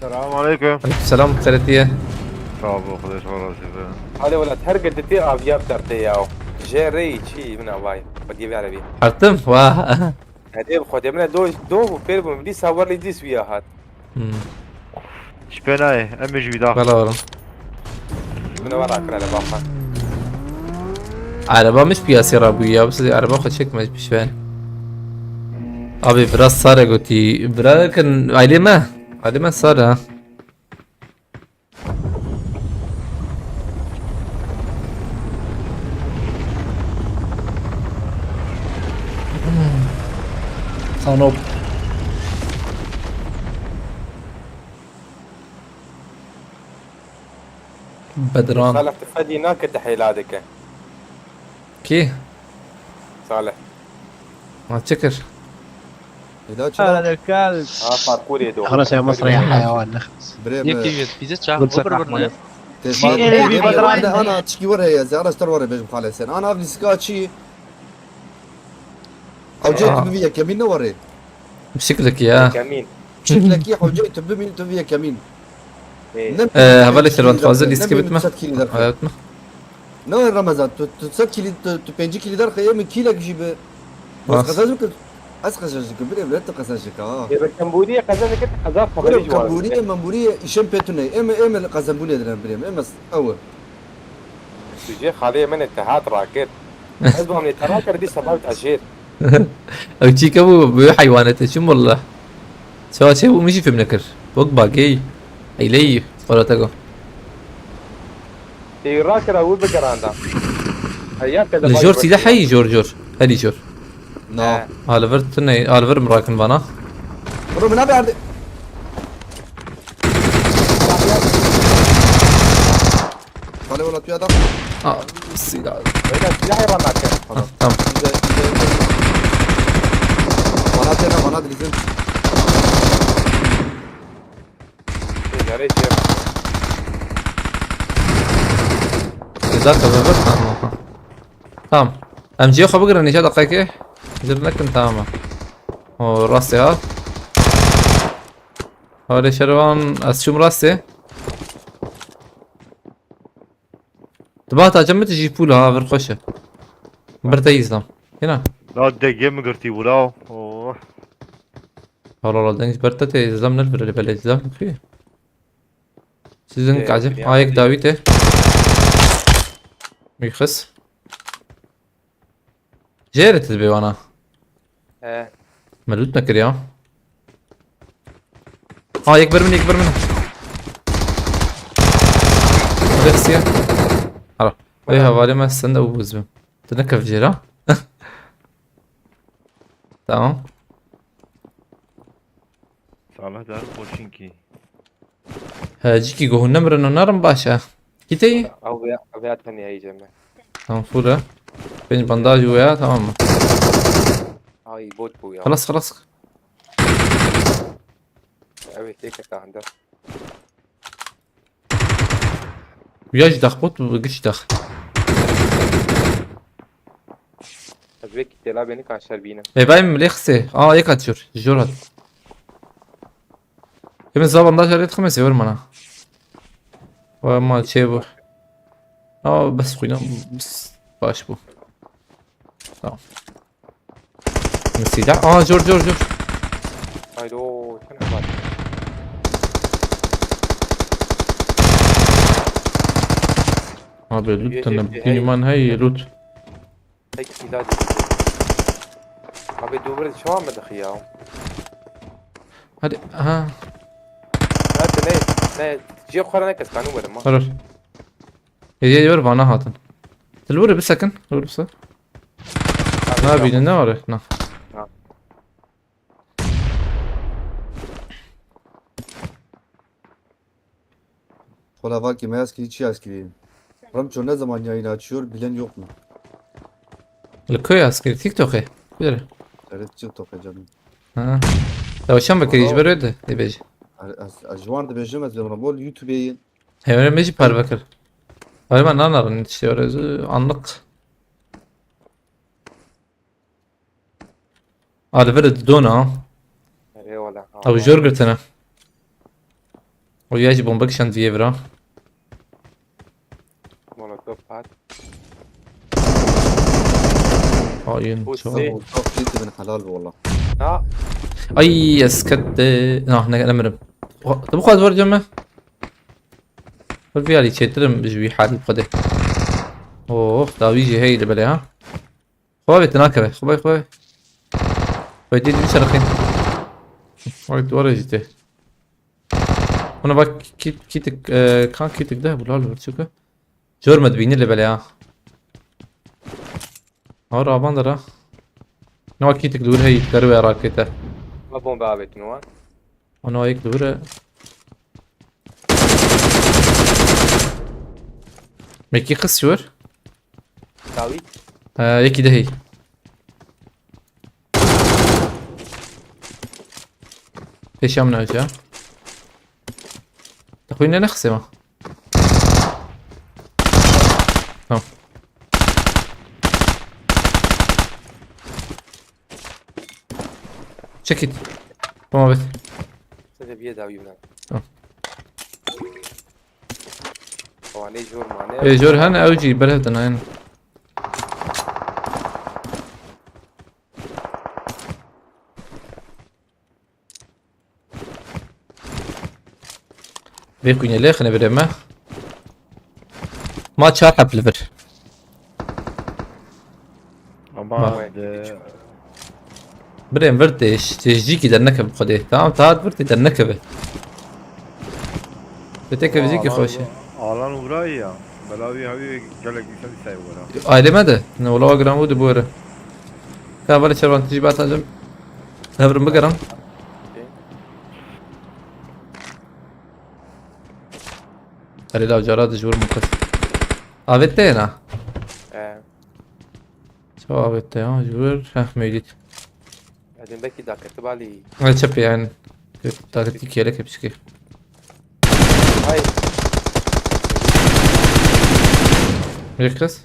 Selam aleyküm. Selam xeretiye. Sağ ol, Xwedê ji we razî be. Hale welat her giditê aviya bi dertê ya. Jê rey çi min avay. Xwediyê vere bî. Artım. Wa. Hadi bi Xwedê min do do bu pêr bû min dîsa werlî dîs wî ya hat. Hmm. Ji pê nayê, em ê ji wî dax. Bela warim. Min eva rakira le baxa. Araba min ji piyasê rabûyî ya, bisê araba xwe çekme ji pişven. Abi biraz sare gotî. Birakin ailê me. Ailê me sare ha. Anop. Bedran. Salih, tu fedî nake, tu hêla dike. Kî? Salih. Ma çi kir? Hêla çi da? Ha, parkurê do. خلاص يا مصري يا حيوان نخلص. Birê Yek me. kî yet, pîze çax, Gulse o bir bir Rahman. ne? Tê Şî bak, êlê tê bî bak, bedran. Ana, ana, çikî were ya, zara star were bejim xalê sen. Ana, avlî sika çi? Ew cê Aa. tu bivî yekemîn ne were. Bişiklekî ya. Kemîn. Şiklekî hewceyî tu bimîn tu vî yekemîn. Ê. Ne Ee, hevalê Servan dixwaze lîskî bitme. Set kîlî derxe. Hayat mı? Ne Ramazan, tu tu set kîlî, tu tu pêncî kîlî derxe, ê min kîlek jî bi. Bas Bas. qezenc bikir. Ez qezenc dikim, birê, birê tu qezenc dike ha. Ê, bi kembûriyê qezenc dike, qeza xeberî Birê ji wan kembûriyê, dike. membûriyê, îşem pê tune. Ê min, ê min qezenbûnê dirin birê min. Ê min ew e. Tu jê xalê min e, te hat rakir. Ez bi hamlê te rakir, dî sebab te jêr. Ew çîke bû, bi heywanete çim wallah. Çawa çê bû, min jî fêm nekir. Wek bagêy. Eyleyî, xora te go. Tê rakira wî bigeranda. Heya te de Li vay jor wek sîle ya. Heyî jor jor. Herî jor. Na. He. Aliver tune, Aliver min rakin vana. Bro, min nabe erdê. Xalê wela tu ya da. Aa, sîle. Öyle silah hayvan nake. Ah, tamam. Bize, bize. Bana tena, bana dilizin. Şey, nereye şey? Ceza kazanır. Tamam. Tamam. Em cihê xwe bigirin, nîşa deqekê. Zir nekin, tamam. O rastê ha. Hale şervan, ez çûm rastê. Diba ta cem jî pûl ha, vir xweş e. Bir te îzlam. Hina. La degê min girtî wila. Oh. Hala la deng ber te tê, îzlam ne vir, belê îzlam ki. Sizin Ee, kacim, ya, ayek hadi. Dawî te. Mîxis. Jêre tu dibê wana. He. Me lût nekir ya. Ha, yek ber min, yek ber min. Hadi xistiye. Hala. Ey hevalê me sen de buz bim. Tu ne kevcêra? Tamam. Salih dar boşinkî. He, cîkî go hûn nemirin û nerin baş e. Kî te yî? Ew veya, ew veya tenê heyî cem me. Tamam, full e. Pênc bandaj û ya, tamam mı? Ay, bot bû ya. Xelas, xelas. Evet, tek et daha. Ya ji dax bot, giş dax. Ez wek tela beni kanser bînim. E, bayım lê xisê. Aa, yek hat jor. Jor hat. Ê min za bandaj arê dixime sêwer mana. Wa mal çê bu. Aa, bes xwîna, bes baş bu. Tamam. Min sîlah. Aa, jor, jor, jor. Haydo, sen hemen. Abi, loot Ye- tane ye- bütün iman hey loot. Tek silah dedi. Abi, dû bir çawa mı dıkı ya? Hadi, ha. Hadi ne, ne, ciye xora ne kes kanı verim ha. Karar. Hediye diyor bana hatın. Dilburi bir sakın. Dur bir sakın. Ne yapıyorsun? Ne var? Ne? Ha. Kola vaki me eskiri çi eskiri. Ramço ne zaman yayın açıyor bilen yok mu? Li ku ye askeri? TikTokê. Kudere. Evet, TikTok'e canım. Ha. Tewşan bekir, ji ber wê de dibêje. Ez, ez ji wan dibêjim, ez dibêjim bol YouTube'e. Hevre me jî parve kir. Parve nanarin işte orası anlık. Alivir didona. Eyvallah. Ew jor girtine. O ya jî bombe kişandiye vira. Molotof hat. Hain. Pussy. Çok. Çok iyi, ben helal be valla. Ha. Ay, ez kette. Nah, ne, nemirim. Tu bu kadar var ceme. Bir bir hali çetirim, bir bir hali bu kadar. Oh, dawici heydi böyle ha. Xwe bê, tu nakeve. Xwe bê, xwe bê. Xwe dî dî çerxîn. Xwe dû were jî tê. Hûn bak kît-, kîtik, e, kan kîtik de bû lal bir çuka. Jor me dibînî lê belê ha. Ha, raban dera. No, kîtik dûr heyî, dikare wê rakete. Ma bombe avêtin wan. Ona yek dûr e. Mekî qis jor. Dawî. Ee, yekî de heyî. Pêşiya min ew ca. Te xwîne nexisê ma. Tamam. Çekit. Tamam, evet. Sede bir dawî bine. Tamam. Wane jor mane. Ê, jor hene, ew jî berhev dina, yani. Vê xwînê lê xine birê me. Ma çar heb li vir. Ama Bak. de Birêm vir tê, tê jîkî dernekeve xwedê. Tamam, ta vir tê dernekeve. Tê teke Ama vijîkî alan xweş e. Alan û birayî ya. Belavî hevî gelek dîsa dîsa ye wera. Aileme de. Ne wala giran bû, di bore. Ka vale çerwan tijî bata cem. Hevrim bigeran. Erê law cara dijwir min qis. Avêt te na? E. Çawa avêt te ya? Jwir. Heh, mevlît. Edin belkî dakirti balî. Ay çepê yani. Dakirti kêleke piçkî. Ay. Bir kız.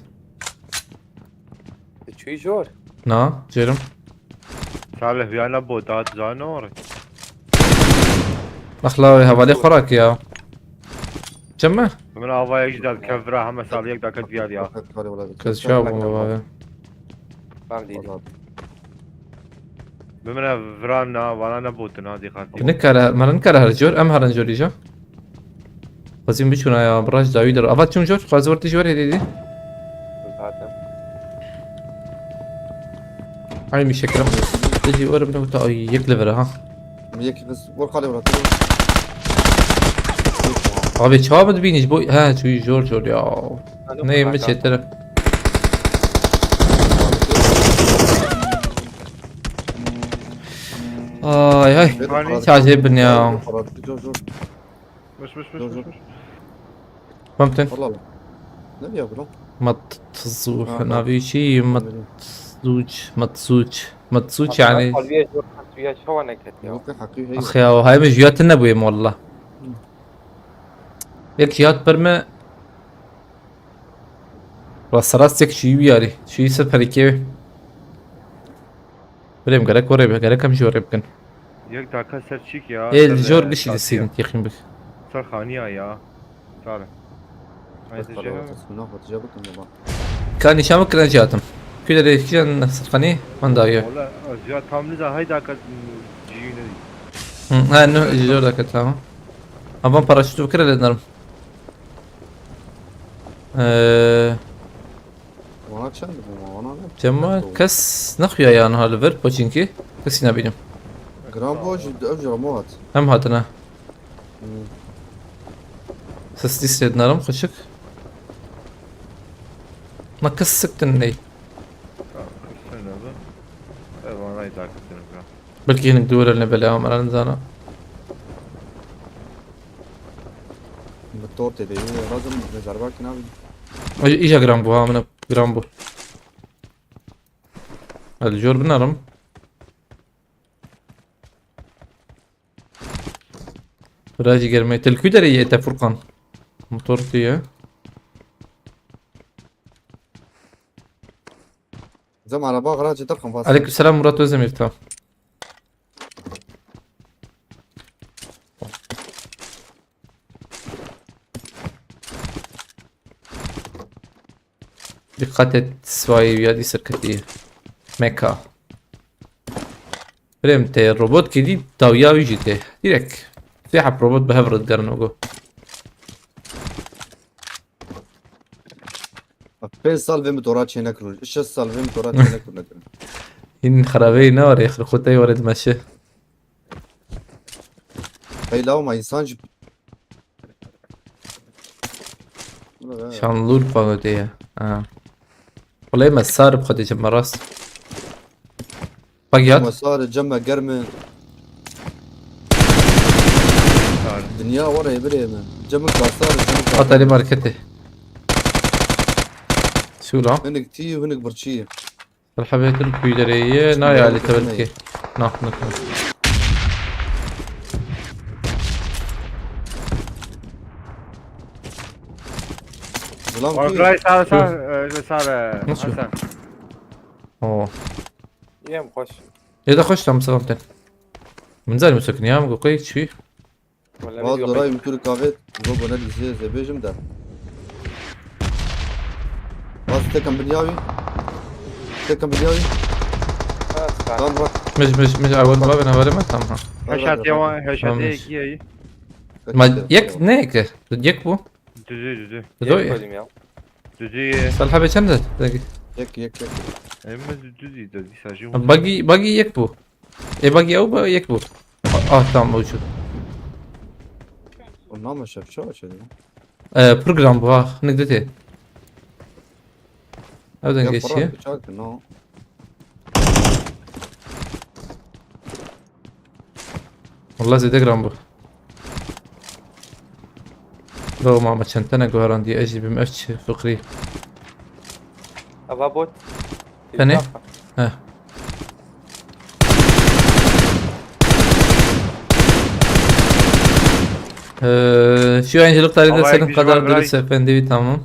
Çuy jor. Na, jerim. Salih ya ne bot hat zanor. Axla hevalê xwe rakî ya. Çeme? Min ava yek jî dad kevra heme salih yek daket viya ya. Kız çawa bû baba ya? Tamam, değil. Bi min re viran na, vana ne botin ha, dîqatî. Nikare, me nikare her jor, em herin jorî ja. Xwezîm biçûna ya, bi raş dawî der. Ava çûn jor, xwez wertî ji werê dîdî. Zaten. Ay mi şekirim. Dejî were bine ta ay yek li vere ha. Yek bes, wor xalê were. Abi çawa mi dibînî ji bo, he, çûyî jor jor ya. Ne mi çêtir. Ay, ay. Çaje bin ya. Miş, miş, miş, miş, miş. Mümkün. Allah Allah. Ne diyor bu lan? Matzuh, Ha, ha. Navi şey, Matzuc, Matzuc. Matzuc yani. Kalbiye jor, kalbiye çawa neket ya. Yok, hakkı hey. Ax ya, hay mi jüyatın ne bu yem valla. Yek jüyat bir mi? Rast rast yek şu yari. Şu ise perike. Birêm gerek oraya bir, gerek hem jüyarı bikin. Yek dakika ser çîk ya. El jor bir şey desin, yakın bir. Ser xaniya ya. Sare. Ay, teşekkür ederim. Ka nîşan bikin jî hatim. Kuyê derê kîjan serxanî min dawiye. Wala, ez ya tam niza hay dakat ciyû nedî. Hı, ha, no, jor dakat, tamam. Ama paraşütü bikire lê nerim. Ee, Wana çend bu, wana ne? Çema kes nexuya ya niha li vir, poçinkî. Kesî nebînim. Gram bu, ev jî Ramo hat. Em hatine. Hmm. Sesli hissetmiyorum, xweşik. Ma kes siktin ney? Tamam, sen de bu. Ev anayı takip edelim ya. Belki hinek dûr ne belê, ama nizana. Bi tor tê de, lazim ne zarba ki nabi. Ay, îja giran bû ha, min giran bû. Hadi jor binarim. Virajî germê. Til ku derê yê te Furkan? Motor tu ye. Zem araba garajê derxin vas. Aleykümselam Murat Özdemir, tamam. Dikkat et, swayî ya dî serketî. Meka. Birêm te robot kidî, dawiya wî jî tê. Direkt. Sê heb robot bi hev re digerin ogo. Bak, pênc sal vê motora çênekirû. Şeş sal vê motora çênekirû nekirin. Hîn xerabeyî ne were, xirxoteyê were dimeşe. Hey, lawma, insan jî. Şanlıurfa gotiye. Ha. Wele me sar bi xwe dê çime rast. Bak yat. Cema sar, cema germe. Dinya were birê min. Cemik basar, cemik Hat ali marketê. Şûla. Hinik tî, hinik birçî. Merhaba, Türk güdere ye. Na ya ali tevelki. Na, na, na. Zilam Warcry sar sar, e, sar, e, Nasıl? Hasan. Oo. Yem xweş. Ê de xweş tam selam ten. Min zanî min sekinî ya, min got qey çi? Wala Vaz video doray min tu kavet. Zo gona dizê zebêjim de. Vaz tekem binyawî. Tekem binyawî. Tamam bak. Mij, mij, mij, awal bavê navarê me tam ha. Heşat yawan, heşat Tamam. Yek yek. Ma yek ne yek? Yek bu. Düzü, düzü. Doy. Koydum ya. Düzü. Salha be çend de? Yek yek yek. Emma düzü de, dîsa jî. Bagi, bagi yek bu. E bagi ew ba yek bu. Ah, tamam, o şu. Ondan mı şef çağı çedi? E, program bu ha. Ne dedi? Evden Ya geçiyor. para bıçak no. Wallah zêde giran bû. Lo mama çend tane guherandiye, ez jî bim ev çi fikrî. Ava bot. Tenê? He. Ee, şu yayıncılık tarihinde Havai senin gücü kadar var, dürüst efendi bir tamam.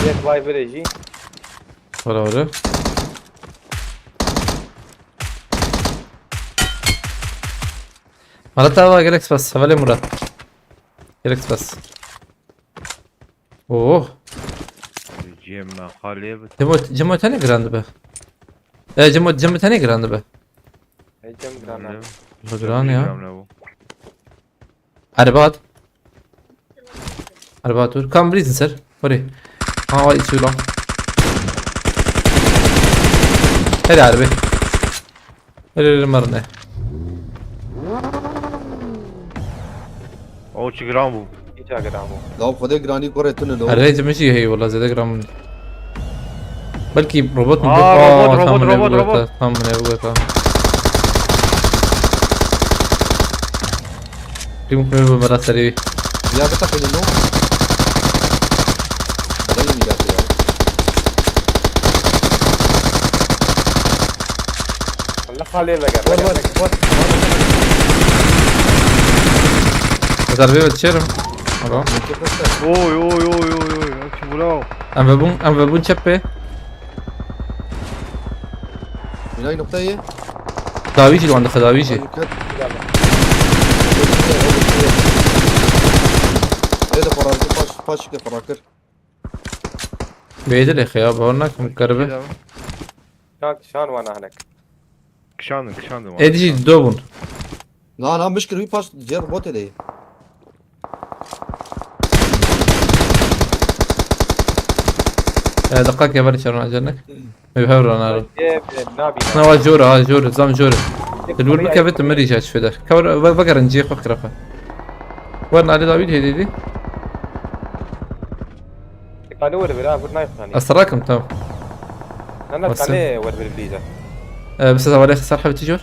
Yek vay verê jî. Ora ora. Murat abi, gelek spas. Hevalê Murat. Gelek spas. Oh. Cem xalê bi. Cemo, Cemo tenê giran dibe. E, Cemo, Cemo tenê giran dibe. Ecem grana. Bu giran ya. Erbat. Erbat dur. Kam brizin ser. Hadi. Ha, içi ulan. Hadi harbi. Hadi, hadi, marne. O çi giran bû. Hiç agra bu. Law xwedê giranî kurê tune lo. Erê, cimê jî heye, wala zêde giran bûn. Belkî robot mu? Aa, Aa, robot, tam robot, min robot, ev robot. Tam min ev tam. Kim kim bu mera serî. Ya biteqîne lo. Dayı mîratê ya. Allah xalê vege. Var var var. Zarbê ve çêrim. Alo. Oy oy oy oy oy. Çi bula. Em ve bûn, em ve bûn çepê. Binayê noktayê. Dawî jî li wan dixe, dawî jî. Êde xwe rakir, paş, paşike xwe rakir. Bêdilê xeya, bawer nakim, keribe. Şan, şan wana hinek. Kişandin, kişandin. Êdî jî do bûn. Na na mişkir wî paş cêr botê de. E, deqak ya bari çarona cenek. Ev hev rana ro. Ye, ye, nabi. Na wa jor ha, jor, zam jor. Dilbir bikeve tu mirî ja çi feder. Kawr, ve, vegerin cihê xwe xirafe. Werin alê Dawîd hêdî dî. Kane were vera, vur nayxani. Ez terakim, tamam. Nana Wasa. Kane were bir bliza. E, bisa zavalê xisar hevti jor.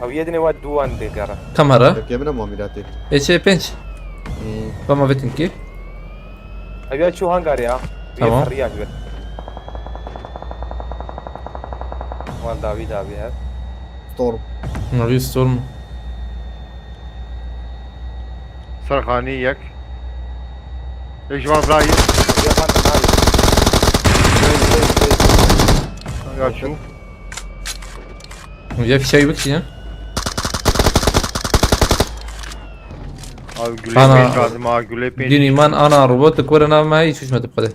Ew yê dinê wa duwan de gara. Kamera. Yekê min e mamîratê. E, çe pênc. Hmm. Bama vetin ki. Ew ya çû hangarê ya. Tamam. Riya ji ber. Wan dawî dawî her. Storm. Navi Storm. Serxanî yek. Yek ji van birayî. Ya van navî. Ya çû. Ya fişeği bik ya. Abi gülê Ana. pênc lazim ha, gülê pênc. Dîn iman ana robot kore nav me hiç uçmadı bu kadar.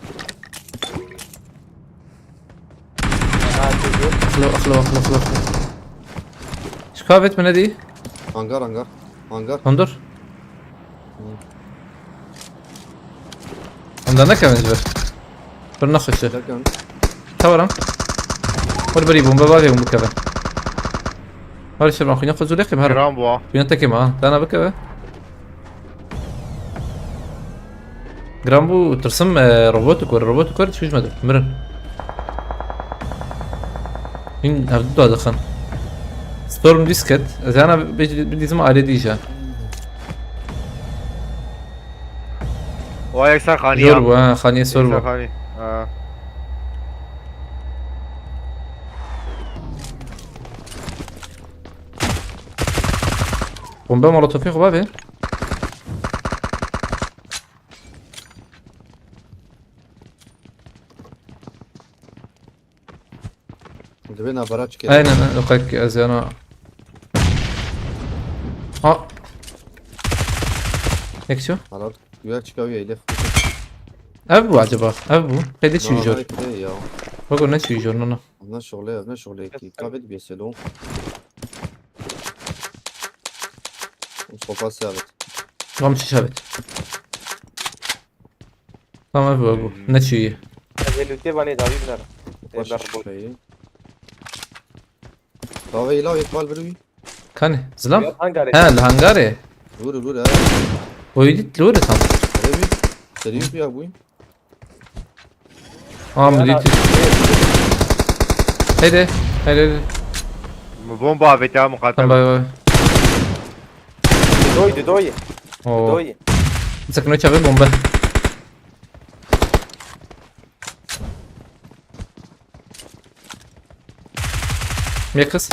Axlo, axlo, axlo, axlo, axlo. Şu kavet mi ne diye? Hangar hangar. Hangar. Hundur. Hundur ne kavet ver? Bir ne hoşu. Derken. Tawaran. Hor beri bomba var ya bu kavet. Hor şer ben xuyna xuzur yakim her. Giran bu ha. Xuyna tekim ha. Dana bikeve. Giran bû, tirsim, e, robot kor, robot kor, çûj me de, mirin. Hîn hevdu da dixin. Storm dîs ket. Ez yana bidîzim alê dîja. O yek ser xanî Jor ya. bû ha, xaniyê sor Yek ser bû. Xanî. Ha. Bombe molotofê xwe bavê. Divê navbera çi kê? Aynen, aynen, o kadar ki ez yana. Ha. Action. Halat. Güya çıkıyor ya, elif. Ev bu acaba? Ev bu. Qeyde çi jor? Hey ya. Bak o ne çi jor nana. Ne şoğlu, ne şoğlu ki. Kavet bir selo. Sopa sabit. Tamam çi şabet. Tamam ev bu, ev bu. Ne çi? Ez ê lûtê vanê dawî binêrim. Ê Baş ber bû. Şeyi. Davê ilav yek bal bir wî. Kanî? Zilam? Hangarê. He, li hangarê. Vur vur ha. Oydu lore tam. Öyle bir. Seri bir ya bu. Aa, mi dît. Heydi, heydi, heydi. Min bomba avêtiya muqatil. Tamam, bay bay. Doydu doydu. Oo. Doydu. Sakın o çabuk bomba. Mekas.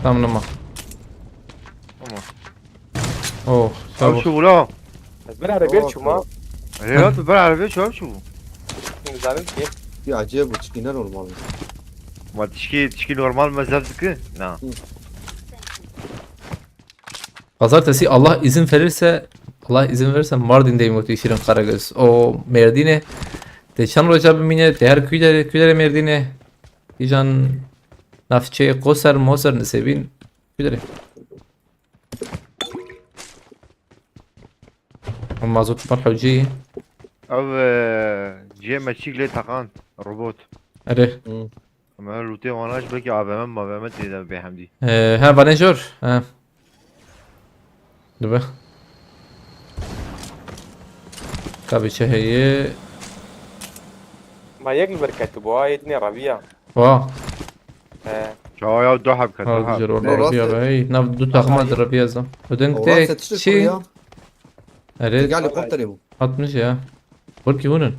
Tamam, tamam. Tamam. Oh, Çav çabuk. çû la. Ez bir arabaya çûma. Ê ya tu bir arabê çav çû. Şimdi zaten ki. Bir acayip bu çıkıyor normal. Ma tişkî tişkî normal mezhep diki. Na. Pazartesi Allah izin verirse, Allah izin verirse Mardin'deyim o Şirin Karagöz. O Merdin'e te çend roja bimîne, te her kuyder kuyder Merdin'e. Dijan navçe Koser Moser nisebin kuyder. Mazot par hocî. Ev e, cihê me çîk lê teqan. Robot. Ere. Em her lûtê wana ji belkî A V M, A V M tê de bê hemdî. Ee, ha, bana jor. Ha. Dibe. Tabii çi heye. Ma yek li ber ketibû, ha yê dinê reviya. Wa. He. Çawa ya du heb ket, du Ha, heb. jor Ne orada rast reviya e? be. Hey, nav du takma da reviya zam. Öden Ola te setişte çi? ya. Ere. Gel helikopter bu. Atmış ya. Burki bunun.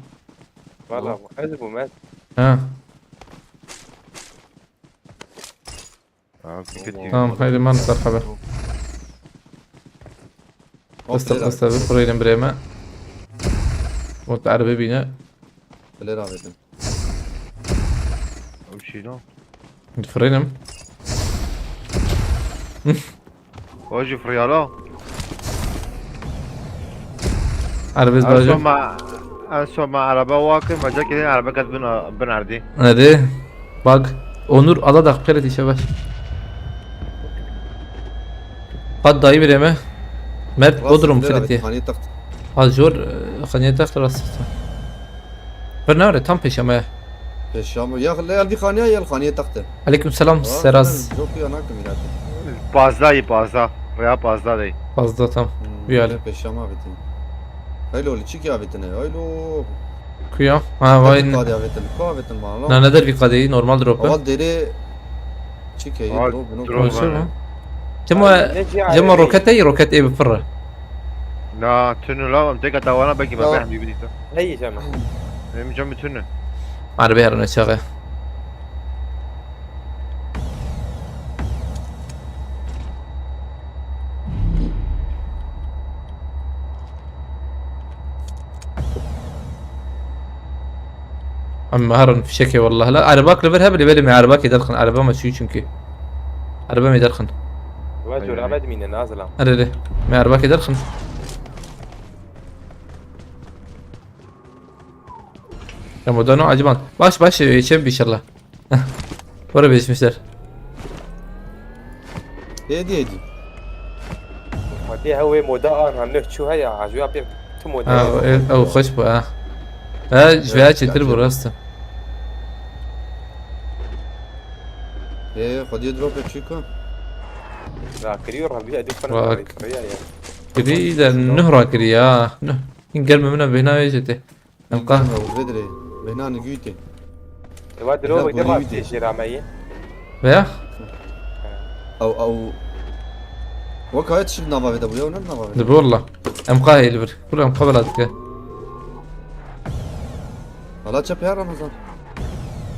Valla bu. Ez bûm ez. Ha. Ha, dikkat et. Tamam, haydi man merhaba. Qısta qısta bir burayı bireme. Mut araba bine. Bilir abi dedim. Ew çî no. Frenim. O jî firiyala. Arabez En bacı. son me, en son me araba wa kir, me cekê araba ket bin, bin erdî. Hadi. Bak. Onur ala da kere dişe baş. Pat dayı bireme. Mert Bodrum Bilir abi, kriti. Hani taktı. Az jor, e, xaniye taxt rast. Bir ne öyle tam peşeme. Peşam ya, ya bir Hani ya, ya Hani taktı. Aleyküm selam Seraz. Yok ya, nakım ileride. Pazda yî pazda. Rêya pazda dey. Fazla tam. Bir hali. Peşam abi tin. Haylo, li çik ya bitine. Haylo. Kuya. Ha vay. Kadi ya bitin. Ko bitin bana. Na ne der bir kadeyi normal drop. Aval deri. Çik ya, Aval drop bunu. drop. Konuşuyor var. mu? Cema, Ne ciğer cema ne? Roket ey, roket ey bir fırı. Na, tünü la, em teka tawana belkî me Ya. bê hemdî bidîta. Hey Cema. Benim cem tünü. Harbi her ne çağı. Em herin fişekê wallah la. Erebak li vir hebî lê belê me erebakê derxin. Ereba me çû çünkü. Ereba me derxin. Ve cura bedmine nazila. Erê lê. Me erebakê derxin. Ya modano acıban. Baş baş e, çem inşallah. Para beşmişler. Hedi hedi. Ma dê hewê moda an han neh çû heye, ha jûya pê tu moda. Ha, ew, ew xweş bu ha. Ha, ji veya çêtir bu rast. Ee, xwediyê drop e çiko. Ra kiriyor Rabia du Bak. fana kiriyor ya. Kiri de nuh ra kiri ya. Nuh. Hîn germe min a bêhna wê jê tê. Em qah. Ew vê dirê. Bêhna nigûytê. Eva dilo Eva wekî dilo rast wîdî. Jêra me yê. Veya? Ew, ew. Wek hayat şir nava vê de bûye, ew ne nava vê de. Dibi walla. Em qah ê li vir. Kur em qah bela dike. Hala çepê ya Ramazan.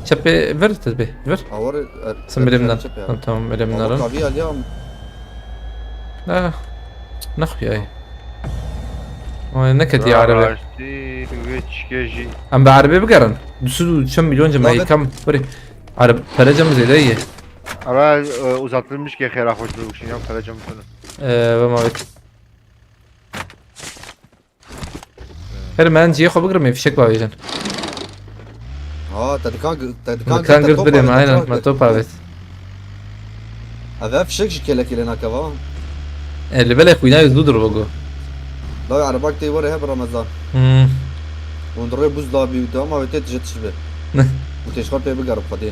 Çepê vir, te bê, vir. Awar, er, Sen er, bilemden. Çepê ya. Tamam, tamam, bilemden. Awar kavi aliya. Ah. Nexuyayê. Oy, neketiye erebe. Rastî, wê çike jî. Em bi erebe bigerin. Du sed û çend milyon cem Zaten heyî kam. Were. Erebe, pere cem zêde ye. Ara, e, uzatılmış ki xêra xweş bibûşîn ya, pere cem tune. Ee, ve mavet. Her men cihê xwe bigirim, ê fişek bavêjin. Ha, te dikan gi-, te dikan Dikan girt, girt te top bidê me, avêt, te aynen, top me avêt. Top avêt. Ev, ev fişek jî kêlekê lê nake va. E, li belê xwîna yüz dur bu. Dawî erebak tê were he bi Ramazan. Hmm. Hûn di rê buz dabî û te ama wê tê tije tişbe. Û tê ji xwe pê bigerib xwedê.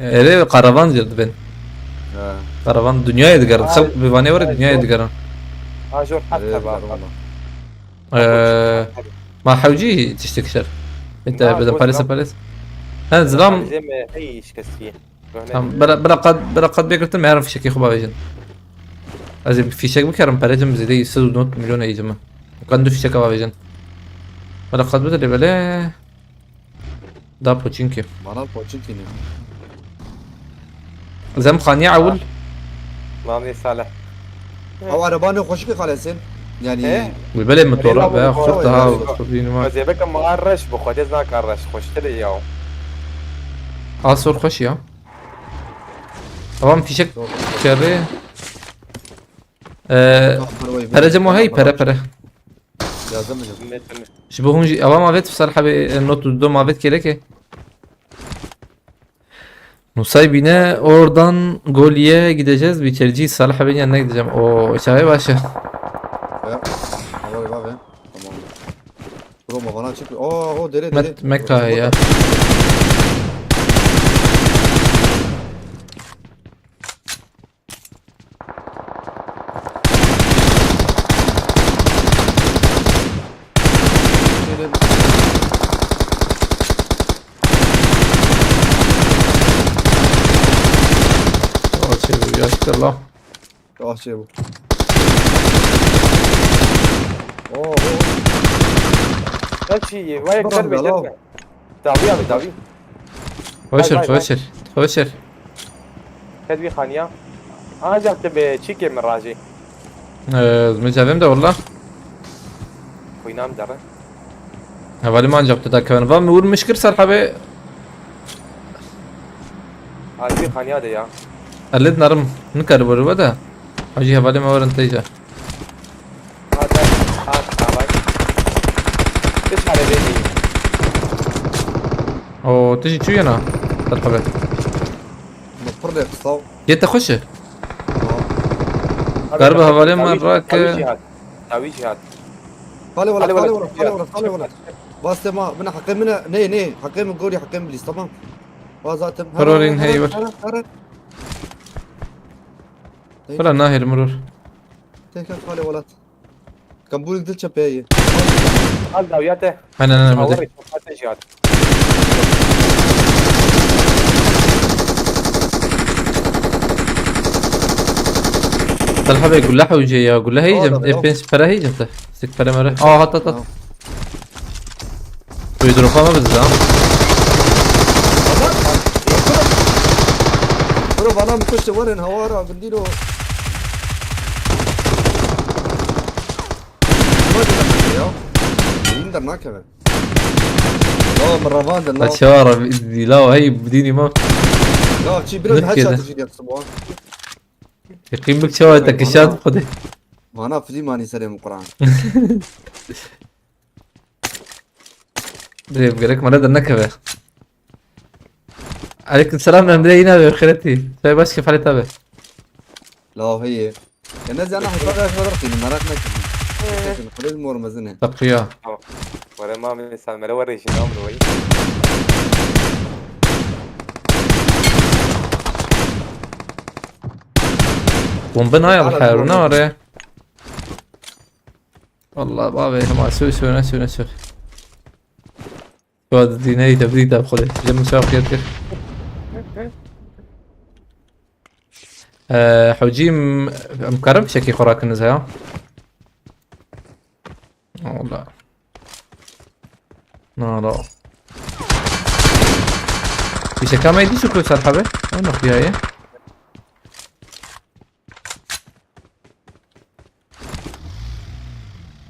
Erê karavan jî dibin. He. Karavan dinyayê digerin. Ay. Xelk bi vanê were Ay, dinyayê zor. Digerin. Ha, zor hak Erê heba. Digerin valla. Ee, ma hewcî tiştek şer. Ente Na, bidin gost parês na. Parês. Ha, zilam. Parêzê me hey şikestiye. Tam, bira, bira qad, bira qad bêgirtin, me herin fişekê xwe bavêjin. Ez ê fişek bikerim, pere cim zêde yüz û nod milyon ey cim. Kan du fişek bavêjin. Bira qad bide lê belê. Da poçinkî. Bana poçinkî ne? Zem xaniye ewil. Mamê Salih. Ew erebanê xweşikê xalesên. Yani He? Wî belê motora Erê, be, xurt daha xurt bînî ma. Ez ê bikim ma reş bi xwe, dê zaka reş xweştir e ya. A sor xweş ya. Avam fişek kerê. Ee, Tamam, pere cemo hey, pere, pere. Yazdım bile. Metin. Ji bo hûn jî ava mavet sar hebê, e, not û do mavet kereke. Nusaybine oradan Goli'ye gideceğiz. Biçerci Salih abinin yanına gideceğim. O çay başı. Ya. Tamam abi. Tamam. Bro, ma bana çık. Oo, o dere, dere. Met, Mekka ya. Şöyle. Açıyor, yaştır la. Yavaşça bu. Oo, bu. Kaç iyi, vay Bırak ekser be, be la. Gitme. Davi abi, davi. Hoşer, Vay, vay, vay. Hoşer, hoşer. Kedvî xaniya. Ancak te be çîkê min rajê. Ee, mi cevim de valla. Kuynam dere. Hevalî me ancak tu dakevin. Va mi wir mişkir ser hebê. Harbi xaniya de ya. Elid narim. Nikar bor ve de. Hacı hevalî me verin teyce. Hadi, hadi, hadi. Hiç hale değil. O, tu jî çûyena? Ser xwe be. Pir lê qisa. Yê te xweş e? Kar bi hevalê me rake. Dawî jî hat. Dawî jî hat. Qale welat, qale welat, qale welat, qale welat. Bastê ma, bina heqê min e. Nê, nê, heqê min gorî, heqê min bilîz, tamam. Wa zaten. Parolîn hey wir. Wala nahêl miror. Têke qale welat. Kambûrik dil çepeye ye. Al dawiya te. Hene, hene, Awar hadi. Çepate jî hat. Talha Bey, gulle hewce ya, gulle heycem. Aa, da, E, pênc pere heycem te. Sik pere mere. Aa, hat, hat, hat. Tamam. Wê dropa me bidide ha. Bro, bana mi kuşte werin hawara gundîro. Ya. Beyin de nakeve. Ya, mi revandin, la. Aşağı ara, la, hey, bidînî ma. Ya, çi, biraz Nirkê headshot de. Jî yapsın bu. Yaqîn bik çawa te kişand xwedê. Vana film anî serê min Quran. Dê, gerek mala dernekeve. Aleyküm selam, em de yine be, xeretî. Çay baş, kefalê te be. La heye. Ya ne zana hesaba şuna bırakayım, merak etme. Ee. Teşekkür ederim. Xwedê mor mezin e. Taqiya. Tamam. Were ma min salmele were jî nam wayî. Bombe nayal Hala xeyr, bombe. Ne var ya? Vallahi abi, hema sür, sür, ne sür, ne sür. Tu dîneyî te bidî te xwedê. Ji min şax yek kir. Ee, hewcî em, em karin fişekî xwe rakin ez heya. Ola. Nara. Fişeka me dî şükür ser hebe. O ne xuyaye.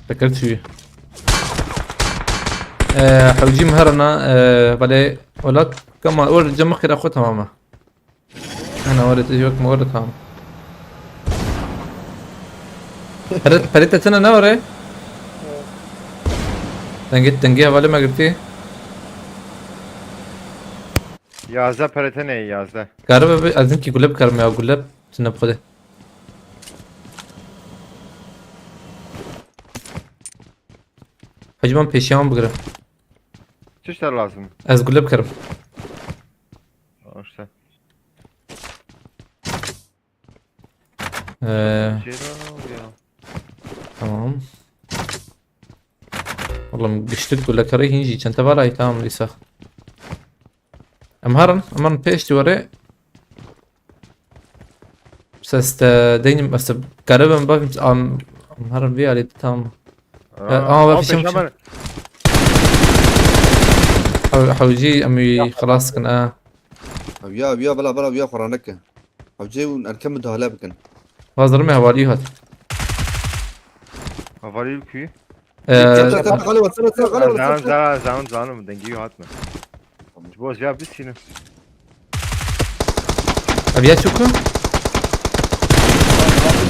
Tekir çûyî. Ee, hewcî min herina, ee, belê welat kema wer cem xira xwe tamam e. Ana wer te yok mu wer tamam. Pere, pere te tine ne wer e? Dengê, dengê hevalê me girtî. Yazdeh pere te ne yazdeh. Garibe bi, ez dinkî gule bikarim ya, gule tine bi xwedê. Hacı, ben peşiyan bigire. Tişt lazım. Ez gule bikerim. İşte. Ee, Şey daha ne oldu ya? Tamam. Oğlum güçlük gule karı hinci çanta var ay tamam Lisa. Em herin, em herin pêş dîwarê. Ses te deynim, este garibim bavim am, am herin vî alî tam. Aa, ama bak, peşe fişim, peşe. Hew-, hewcî em wî xelas kin, a. Ev ya, ev ya, bila, bila, ev ya xwe raneke. Hewcê û erke müdahale bikin. Hazırım ya, hevalî hat. Hevalî bi kuyê? Ee, Çek, çek, çek, xalê we, çek, çek, xalê we, çek, Zanim, çek. Zanim, zanim, zanim, dengî hatme. Ji bo ziya bisîne. Ev ya çuku?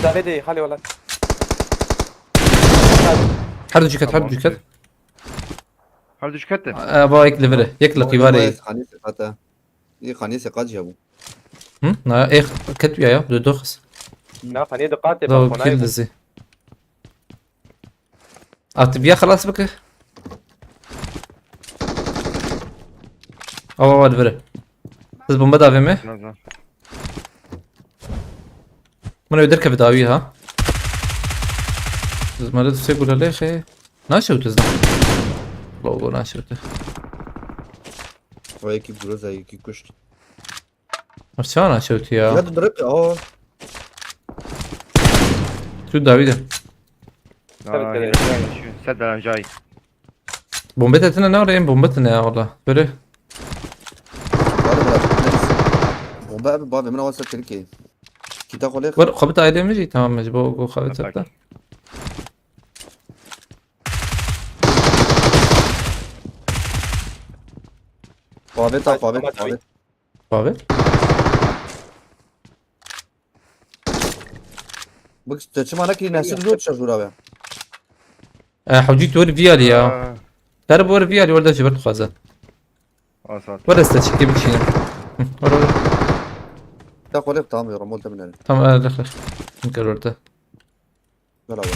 Davê de xalê welat. Her du ciket, her du ciket. Her du ciket de. Ee, ba yek li vir e, yek li qîvarê. Xanî seqat e. Yê xanî seqat jî hebû. Hı? Na, ê, ket ya, ya, du doxis. Na, xanî diqatê. Do kil dizi. Atibiya xelas bike. Awa, awa, li vir e. Siz bombe davê me? Nazar. Min ew derkeve dawî ha. Siz mare du sê gule lê xê. Naşewte zan. Logo naşewte. O yekî groza, yekî kuşt. Ev çawa naşewtî ya? Ya direkt, aa. Tu dawî de. Aa, yine bir şey. Sen de lan cay. Bombe tetine ne oraya? Bombe tine ya orada. Böyle. Var mı? Bombe abi, abi, min awasa Tirkiye. Kita kolek. Var, xabit aile mi? Tamam, mecbur bu xabit zaten. Xabit, xabit, xabit. Abi? Bak, te çima nekî, Nesir zor şarjora be. E, hewcî tu were vî alî ya. Ha. Ter bi were vî alî, were de ji ber dixwaze. Asat. Were ez te çikê biçînim. Hı, were, were. Te xwe lê tamam ya, Ramon te binere. Tamam, e, lix, lix. Min kir were te. Gel abi.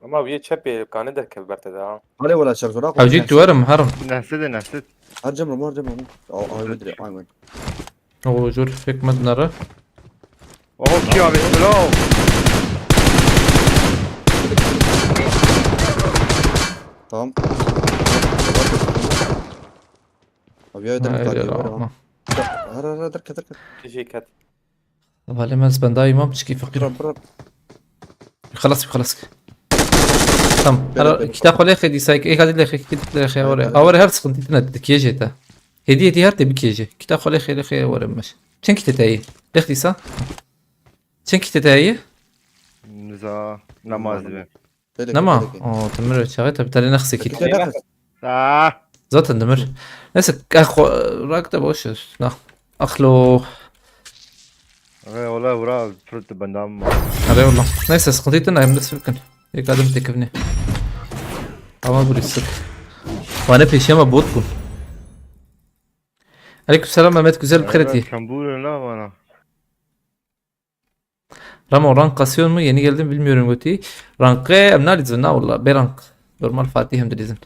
Ama wî çepê kanî derkev ber te de ha. Hale wala çek zora. Hewcî tu werim herim. Nehsede, nehsed. Her cem Ramo, her cem Ramo. Ay, ay, vedre, ay, vedre. O jor fek me dinere. Oho, kî abi, bro? Tamam. Abi ya, derkev. Her, her, her, derkev, derkev. Teşekkür. Valê me ez bendayî mam çikî feqîr. Bira, bira. Xelas, xelas. Tam. Bira, bira. Kita xwe lê xê dîsa, êk, êk hadî lê xê, êk lê xê, awre. Bira. Awre her sıkıntı tine, dikêje te. Hediye, hediye her te bikêje. Kita xwe lê xê, lê xê, awre meş. Çend kite te yê? Lêx dîsa? Çend kite te yê? Niza, namaz dibe. Nema? O, demir ve çağı tabi tane nexse kit. Ah. Zaten demir. Neyse, eh, xo-, rak da boş ver. Na. Axlo. Re ola vura, pırtı bendam. Are ola. Neyse, sıkıntı yok, hem de sıkın. İlk adım tekivni. Ama bu risk. Bana peşeme bot bu. Aleykümselam Mehmet, güzel bir kredi. Kambur la bana. Ramo, rank kasıyor mu? Yeni geldim, bilmiyorum götü. Rankı em nalîzin, na wala, bê rank. Normal Fatih hem dilîzin.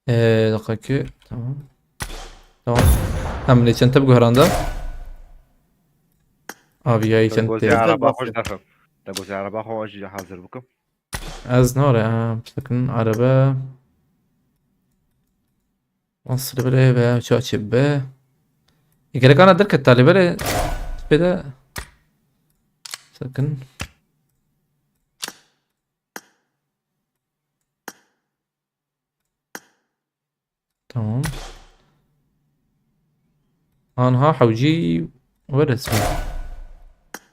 Ee, dakika ki, tamam. Tamam. Hem ne çente bu herhalde. Aviyayî çend tê. Te gozê ereba xwe ji derxim. Te gozê ereba xwe jî hazir bikim. Ez nare, em, bikin erebe. Asli bile ve çaçi be. Gerek ana derket talî bile. Pede. Sakın. Tamam. Anha hewcî were siz.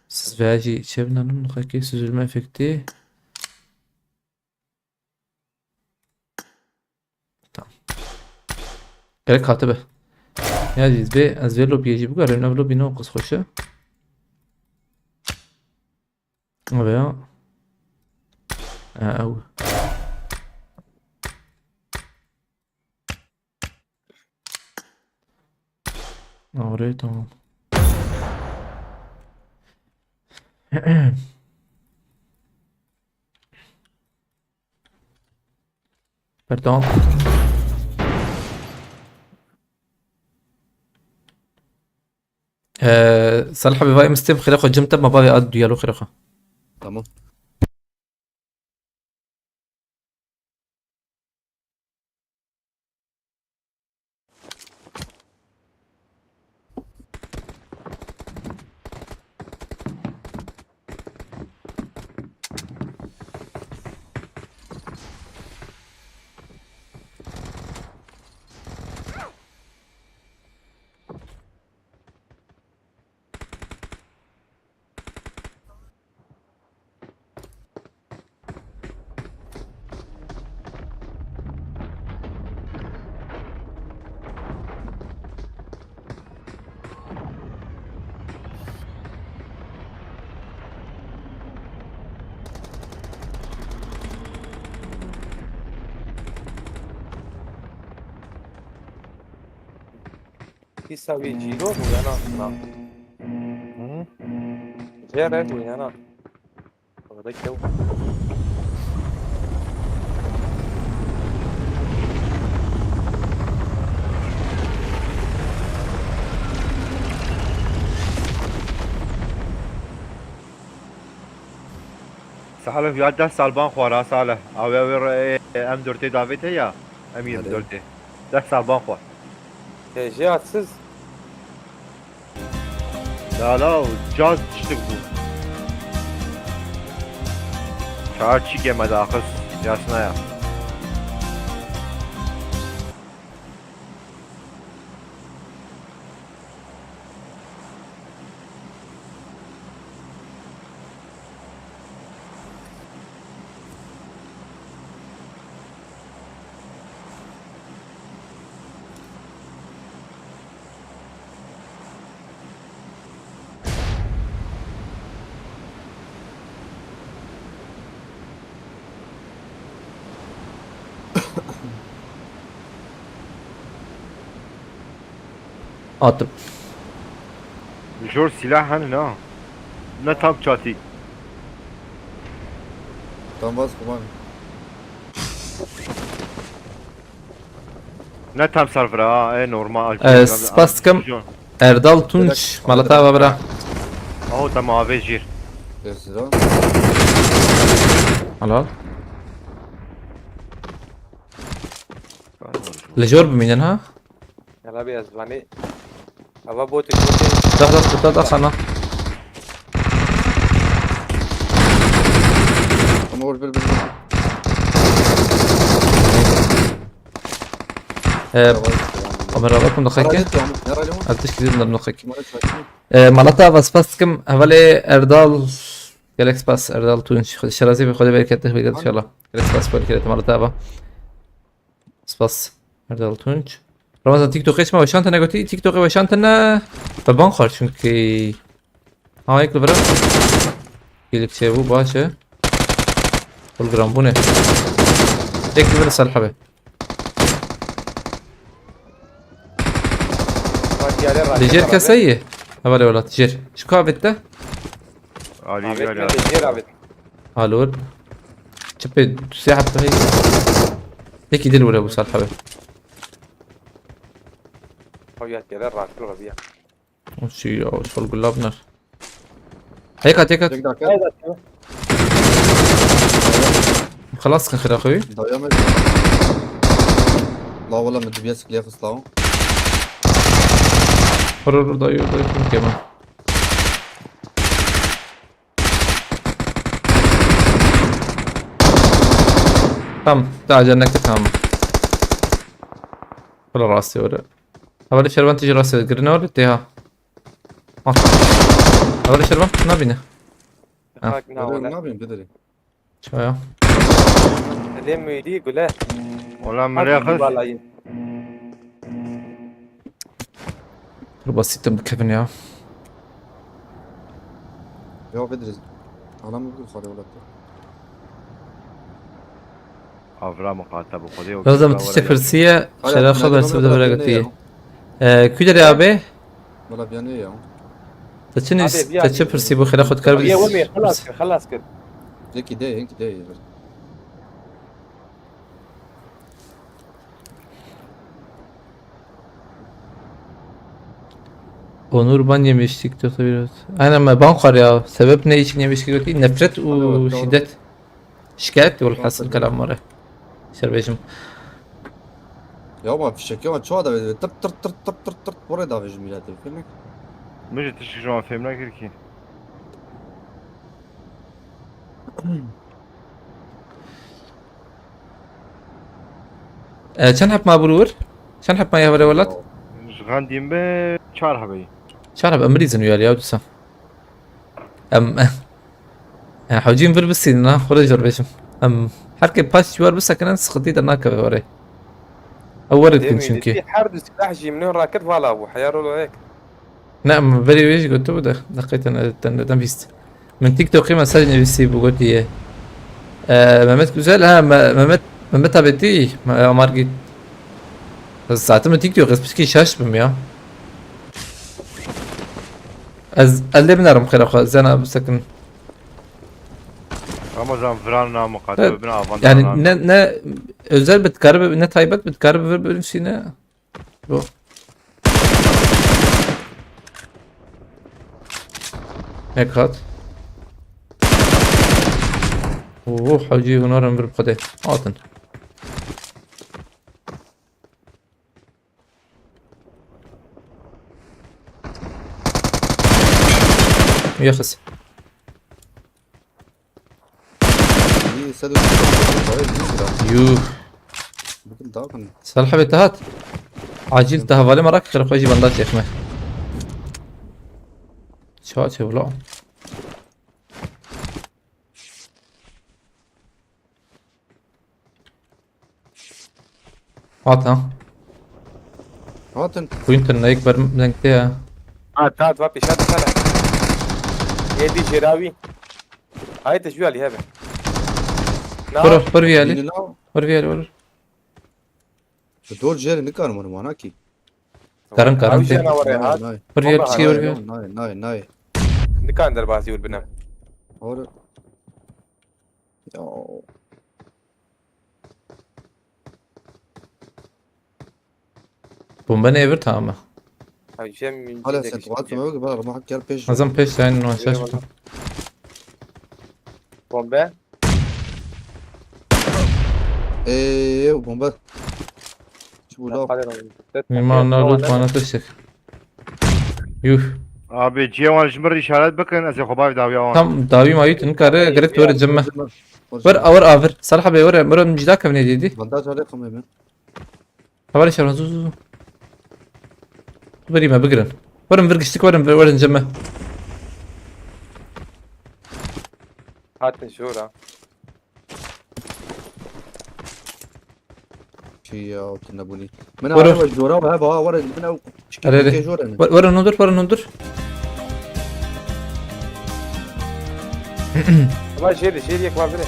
Siz veya jî çevnanin xekê süzülme efekti. Tamam. Gerek hatibe. Ya ez vê, ez vê lobiyê jî biguherim, ev lobî ne qis xweş e. Ev ya. Ha, ew. Oraya tamam. Pardon. Ee, Salih abi, vay Müslüm, xire xo cim te, ma bavê ad duyalo xire xo. Tamam. Îsa wî cîro bû ya na? Na. Hı? Jê re bû ya na? Orada kew. Salih ya deh sal ban xwar ha Salih. Awe awe re, e, M dört davê te ya. M yirmi dört. Deh sal ban xwar. Te jê atsiz. Lala û caz tiştik bû. Çar çîkê me daxist, yasnaya. Atim. Jor silah hani na? Ne tam çatî. Tam bas kuman. Ne tam server ha, e normal. Ee, spas dikim. Erdal Tunç, malata ve bira. Aho, tamam abi, jir. Helal. Li jor bimînin ha? Yala bir ezvanî. Ava botik botik. Dak, dak, dak, dak, sana. Ama vur, vur, vur, vur. Ee, Ömer abi, kum da xekî. Nerede? Nerede? Ez tişkî dîdim, da xekî. Ee, malata ve spas dikim, hevalê Erdal. Gelek spas, Erdal Tunç. Xwedê şerazî be, Xwedê bereketli bike inşallah. Gelek spas, bol kere malata ve. Spas. Erdal Tunç. Ramazan, TikTokê çima weşantine gotî? TikTokê weşantine. Ve ban xwar çünkü. Ha, yek li vira. Gelip çêbû, baş e. Hologram bûne. Yek li vira Salih abi. Li jêr keseyî? Hevalê welat, jêr. Şu ka avêt te? Alî, avêt alî, me alî. Li jêr avêt. Alor. Çipê sê hepte heyî. Yekî dil were bû Salih abi. Xew ya têre rakil reviya. O çi ya, o sol gulab ner. Heyka, têka. Tek dakika. Xelas kin xira xwe wî. Daya me. La wala min dibiya sikliya xist law. Hur hur dayı dayı kim kema. Tamam, daha cennet tamam. Bula rastı öyle. Havale şerban tijî rastı girine öyle deha. At. Havale şerban nabine. Ha. Hak ne Öyle wala. Ne yapayım bidiri? Çaya. Lê mûdî gule. Ola Hak mirê xist. Vallahi. Pir basît in bikevin ya. Ya bidiri. Anam bu xale wala. Avra muqata bu xwedê. Lazım tiştê pirsiye. Şera xwe bersiv de vira gotiye. Ee, kû derê abi? Wala biyanê ya. Te çi nivîs-, Abi, te çi biyanê. Pirsî bû xêra xwe dikar Abi, ya bidî? Wemê, xelas kir, xelas kir. Yekî de, yekî de. Onur ban yemiş TikTok'ta biraz. Aynen, me ban xwar ya. Sebep ne için yemiş TikTok'ta? Nefret û Alo, doğru. Şiddet. Şikayet, welhasil kelam were. Ser bêjim. Ya ma fişekê wan çawa davêjim? Tırt tırt tırt tırt tırt tırt. Buraya davêjim milletê. Fehmek. Min jî tişt ji wan fêm nekir kî. E, çend heb ma bû li wir? Çend heb ma ye hevalê welat? Ji xendî me çar hebeyî. Çar heb, em mirîzin û ya, ya dîsa. Em, e, hewcîn vir bisînin, ha, xwe jor bêjim. Em, her ke paş ji war bisekinin, sıkıntı da nakeve were. Ew were dikin çünkü. Her du silah jî min raket vala bû, heya rolo yek. Ne, em berî wê jî gotibû de, deqê te ne, te ne, te bîst. Min TikTokê mesaj nivîsî bû, gotiye. E, Mehmet Güzel, ha, Me-, Mehmet, Mehmet Abetî, Me-, Amar Gît. Ez zaten min TikTok, ez pişkî şaş bim ya. Ez, ez lê binerim xêra xwe, zena bisekin. Ramazan viran na muqate Evet, bibin avan yani danan. Ne, ne özel bir karı, ne taybet bir karı bir bölüm sine. Bu. Ne kat? Oo, hacı hunarım bir kode. Atın. Yaxis. İyi, sen de Yuh. Bugün daha kan. Salih abi, te hat. Acil te hevalê me rakir, xwe jî bandaj çêxme. Ça çê wilo. Hat ha. Hatin. Quinton ne yek ber lengte ya. Ha, ta va pêşa te sala. Yedi jêrawî. Haydi ju alî hebe. Na. Vur, vur vî alî. Yeni la. Vur vî alî, vur. Dor jêrê nikarim onu mana ki. Karin, karin. Ew jî te. Canawer e hat. Nay, nay. Vur vî alî, Bomba çi hat. Vur vî alî. Nay, nay, nay. Nikan derbasî wir binem. Or. Ya. Bombe ne evir tamam. Abi, şey mi? Hala sen tuhat mı? Bana bak, gel peş. Azam peş sen no aşağı çıktım. Bombe. Eee, bombe. Şu burada. Mimarlar loot bana tuştuk. Yuh. Abi, cihê wan ji min re îşaret bikin, ez ê xwe bavê dawiya wan. Tam dawî ma yî tu nikare, gerek tu were cem me. Were, were avir. Salih abi, were, were min cida kevnê dîdî. Bandaj alê xemê min. Hevalê şervan, zu, zu, zu. Berî me, bigirin. Werin vir giştik, werin, werin cem me. Hatin jora. Çi ya, tu nebûnî. Min Were. Araba jora ve heba, were, min ew Erê, erê. Çikê jora ne. Were, were hundur, were hundur. Ama jêrê, jêrê yek var bire.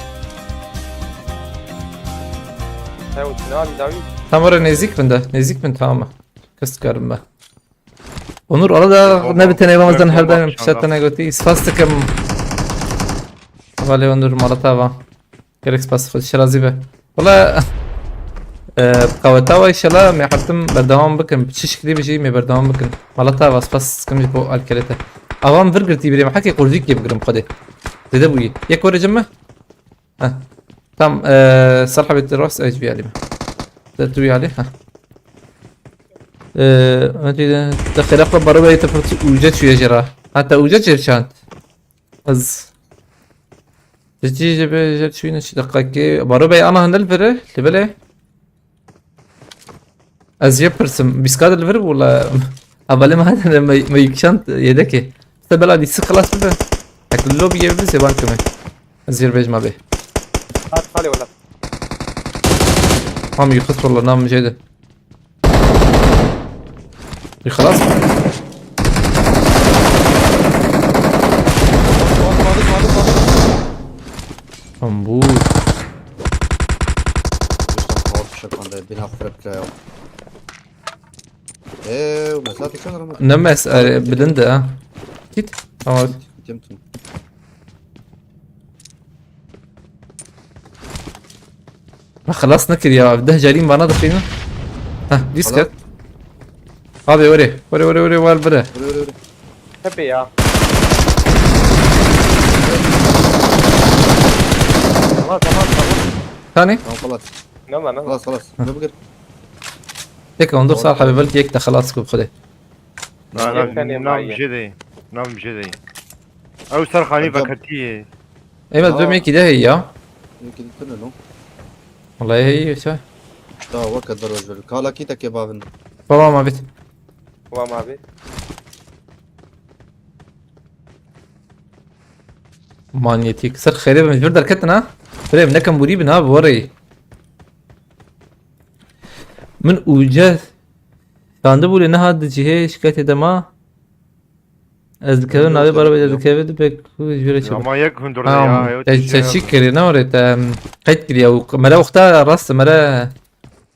He, o çinavî dawî. Tam were nêzîk bin de, nêzîk bin tamam. Kes dikarim be. Onur, arada ne bitene evamızdan her daim pişat ne goti. Spas dikim. Vale Onur, malata va. Gerek spas xwe şirazî be. Wala Ee, qaweta wa inşallah me hertim berdewam bikin. Bi çi şiklî bijî me berdewam bikin. Mala ta vas pas kim ji bo alkelete. Avan vir girtî birê me hekê qurzîk yê bigirim xwedê. Zêde bûyî. Yek were cem me? Heh. Tam, ee, Serhabê tu rast ez vî alî me. De tu vî alî, heh. Ee, hadi de, de xêra xwe baro bey te pir uca çûye jê re. Heta uca çêr çand. Ez. Ti çi ji be jer çûyî ne çi deqakê. Baro bey ana hende li vir e, li belê. Ez jê pirsim, bîska de li vir bû la. Hevalê me hene me, me yekşand yedekê. Te bela dîsi xilas bibe. Ek li lobbyê bibe zêban kime. Ez jê bêjim abi. Hat xalê wela. Ham yixist wala nam jê de. Yixlas. Tam bu. Duştan kawal fişek anda bin hafret kaya. Eee, mesela tişan rama. Ne mes, e, bilinde ha. Git. Tamam. Gittim tüm. Me xilas nekir ya. Deh carî bana dixînin. Heh, dîs Alo. Ket. Abi were. Were, were, were, wal bire. Were, were, were. Tepe ya. Tamam, tamam, tamam. Tane? Tamam, xelas. Ne lan, ne lan? Xelas, xelas. Ne bigir? Tek on dur Tamam. Sar abi belki yek de xelas ku xwedê. Na, na, Yek tane nam maye. Jê de. Nam jê de. Ew ser xanî Hocam. Vekirtî. Evet, Aa. Döm yekî de heye ya. Yekî de tune no. Vallahi heye ya. Da weke deroj ver. Kala kî teke bavin. Tamam abi. Tamam abi. Manyetik. Ser xêrê be, mecbur derketin ha. Birê, nekem burî bin ha, bi werê. Min uce şandibû lê niha di cihê şikayetê de ma. Ez dikevim navê baro bê dikeve dibe ku jûre çi. Ama yek hundur de ya. Te çi kirî ne orê te qeyd kiriye û mere wexta rast mere.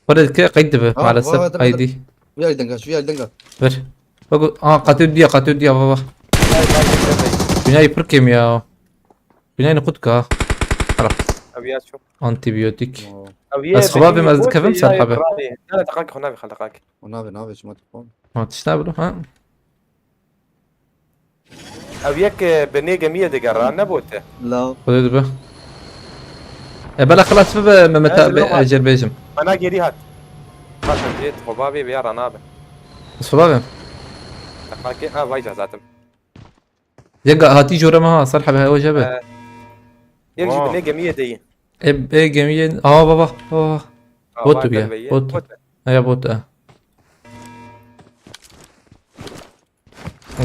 Xwedê dike qeyd dibe maalesef aydî. Şu yer denga, şu yer denga. Ver. Bak, aa, qatê diya, qatê diya, baba. Vay, vay, vay, vay. Dünyayı pir kêm ya. Dünyayı ne kutka. Ara. Abi ya çok. Antibiyotik. Oo. Abi ya, ez xwe bavêm, ez dikevim ser hebe. Ne, ne, deqak, xwe navê, xal deqak. O navê, navê, şima tu xwe. Ha, tişta bilo, ha. Ev yek, e, binê gemiyê digera, ne bote. La. Xwedê dibe. E, bela xilas bibe, Mehmet abi, ez, ez jêr bêjim. Mana gêrî hat. Hat, ez jê, xwe bavê vêya ranabe. Ez xwe bavêm. Deqakê, ha, vay, cazatim. Yek hatî jora me ha, sar hebe, hewa jebe. E, yek jî binê gemiyê de yî. E, e, gemiyê, aa, baba, baba. Bot bû ya, bot. Bot. Heya bot e.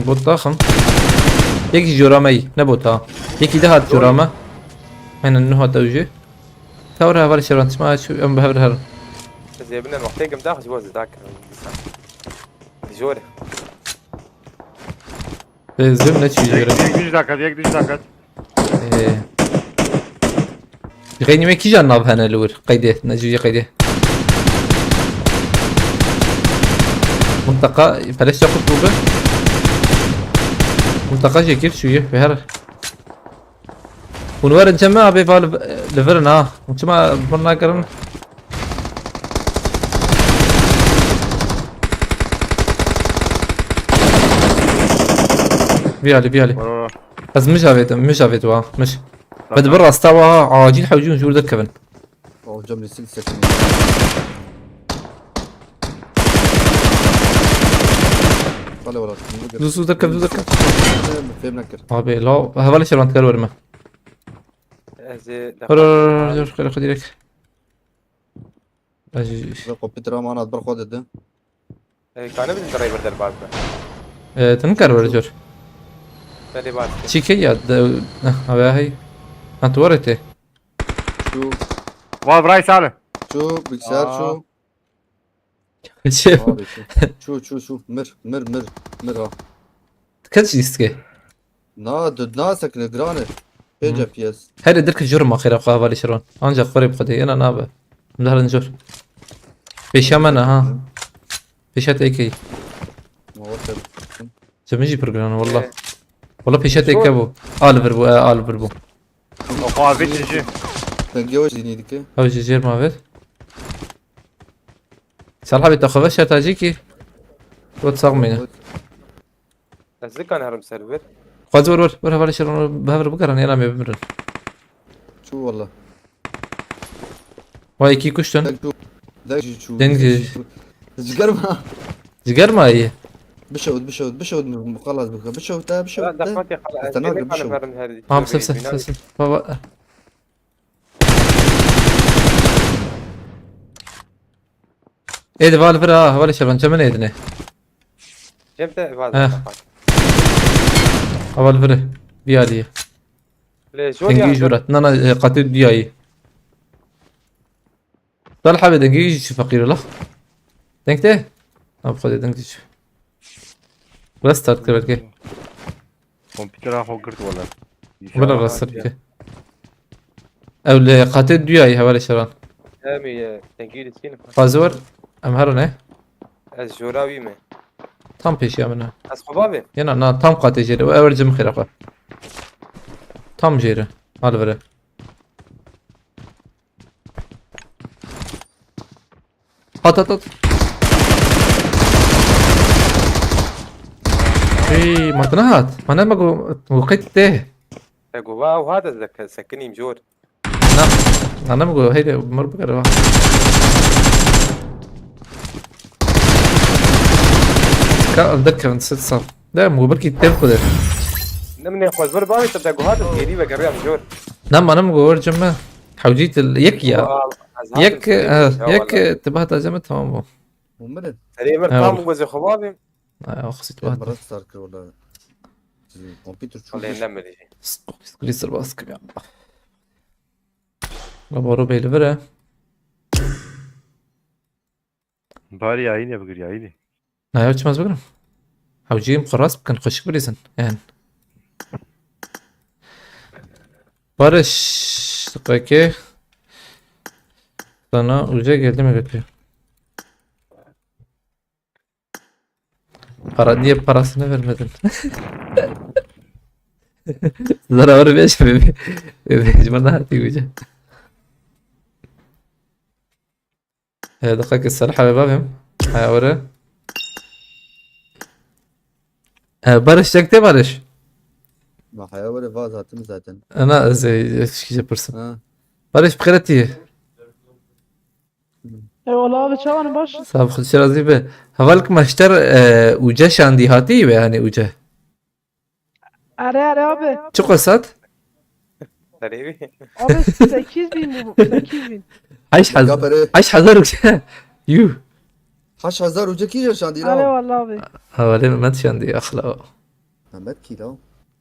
Bot daxim. Yekî jora me yî, ne bot ha. Yekî de hat jora me. Aynen, nu hat ew jî. Tawra heval şeran, çima şu em bi hev re herin. Ez ê binem wextê gim dax ji bo zidak. Jor. Zim ne çi jora. Yek, yek diş dakat, yek diş dakat. Ee. Xeynî me kîjan nav hene li wir? Qeydê, ne jûyê qeydê. Muntaka, peleş yakut bû be. Muntaka jê kir şûyê, ve her. Hûn werin cem me, abê va li, li vir in ha. Hûn çima vir nakirin? Vî alî, vî alî. Var, var, var. Ez mij avêtim, mij avêt wa, mij. Tamam. Bi rasta wa acîl hewcî hûn jûr derkevin. Hocam nesil seçimi. Kale wala. Dû, dû derkev, dû derkev. Fêm nekir. Abi, la, hevalê şervan dikar werime. Ez ê Hor, hor, hor, hor, hor, direkt. Ez jî. Ve kompîtera man ad ber xwe dide. E, kane bidin driver derbas be. E, tu nikar were cor. Belê bas. Çî ke ya de, eh, ave hey. Ha, tu were te. Şu. Val bray sale. Şu, bilgisayar şu. Aa. Şey. Abi şu. Şu, şu, şu. Mir, mir, mir. Mir ha. Kaç iske? Na, du, na sekine, giran e. Pênc F P S. Herê dirke jor ma xêra xwe hevalê şirwan. Ancak xwe rê bi xwedê, yena nabe. Em diherin jor. Pêşiya me ne, ha. Pêşiya te êkeyî. Ma weke. Ji min jî pir giran e, wallah. Ee. Wallah pêşiya te êke bû. A li vir bû, e, a li vir bû. Xwe avêt ji. Dengê we jî nî dike. Ew ji jêr ma ver. Salih abi, te xwe veşart tacî kî. Got sax mîne. Ez dikan herim ser vir. Xwez wir wir wir hevalê şeron bi hev re bigerin, yana me bimirin. Çû wala. Vay, iki kuştun. Deng çû. Deng jî çû. Deng jî. Ji germa. Ji germa iyi. Bişewt, bişewt, bişewt, xelas bike. Bişewt, ha, bişewt, ha. Dexmatê xelas. Ez te nagir, bişewt. Baba. Ê, di val vir ha, hevalê şevan, çemin êdine. Cem te val. Heh. Heval vir. Vî alî. Lê jor ya. Dengî jor at. Na, na, e, qatê duyayî. Dal habe dengî jî çi feqîr la. Deng te? Na, bi xwedê deng çi. Restart kir belkî. Kompîtera xwe girt wele. Bila restart bike. Ew li qatê duyayî hevalê şevan. Em ê, e, dengî dîsîn. Fazor, em herin e. Ez jora wî me. Tam pêşiya min e. Ez xwe bavê. Yena, na, tam qatê jêre. Ew er cim xêra xwe. Tam jêre. Mal vere. Hat, hat, hat. Ey, ma tu nehat. Ma ne me got, got qey tu tê. Te got, va, ew hat ez deke-, sekinîm jor. Na, na, ne me got, heyde, mir bikere, va. Ka, dikevin, sit sal. De, me got, belkî tê xwe de. Ne, min ê xwe zor bavê, te, te got, hat ez gêrî vegeriyam jor. Ne, ma ne me got, wir cim me. Hewcî til yek ya. Wa, ez hatim Yek, sirê eh, ya yek, wala. Eh, tu bihata cem, tamam bû. Hûn mirin? Erê, mir Ha, tam wala. Gozê xwe bavê. Ha, o xisî tu Em bihata. Restart kir wala. Kompîter çû Wala giş. Ne mirî. Screen serbaz kir ya. La baro bê li vir e. Bari yayînê bigir, yayînê. Na ya, çima ez bigirim? Hewciyê min xwe rast bikin, xweşik bilîzin. Yani. Barış, diqekê. Sana uca geldi mi götü? Para, niye parasını vermedin? Zara var beş mi? Beş bana hadi uca. E, diqekê Salih abi bavêm. Haya were. E, Barış, çek tê Barış. Ma haya were vaz hatim zaten. Ana, ez, ez, ez, pirsim. Ha. Barış, bi xêretî. Eyvallah abi, çawan baş? Sağ ol, Xwedê razî be. Heval ki maşter, e, uca şandî hatî ve, hani uca. Are, are abi. Çi qasat? Serê wî. Abi sekiz bin bu, sekiz bin. Heşt hezar. Kapere. Heşt hezar uca. Yuh. Heşt hezar uca kî şandî la? Are vallahi abi. Hevalê Mehmet şandî, axla. Mehmet kî la?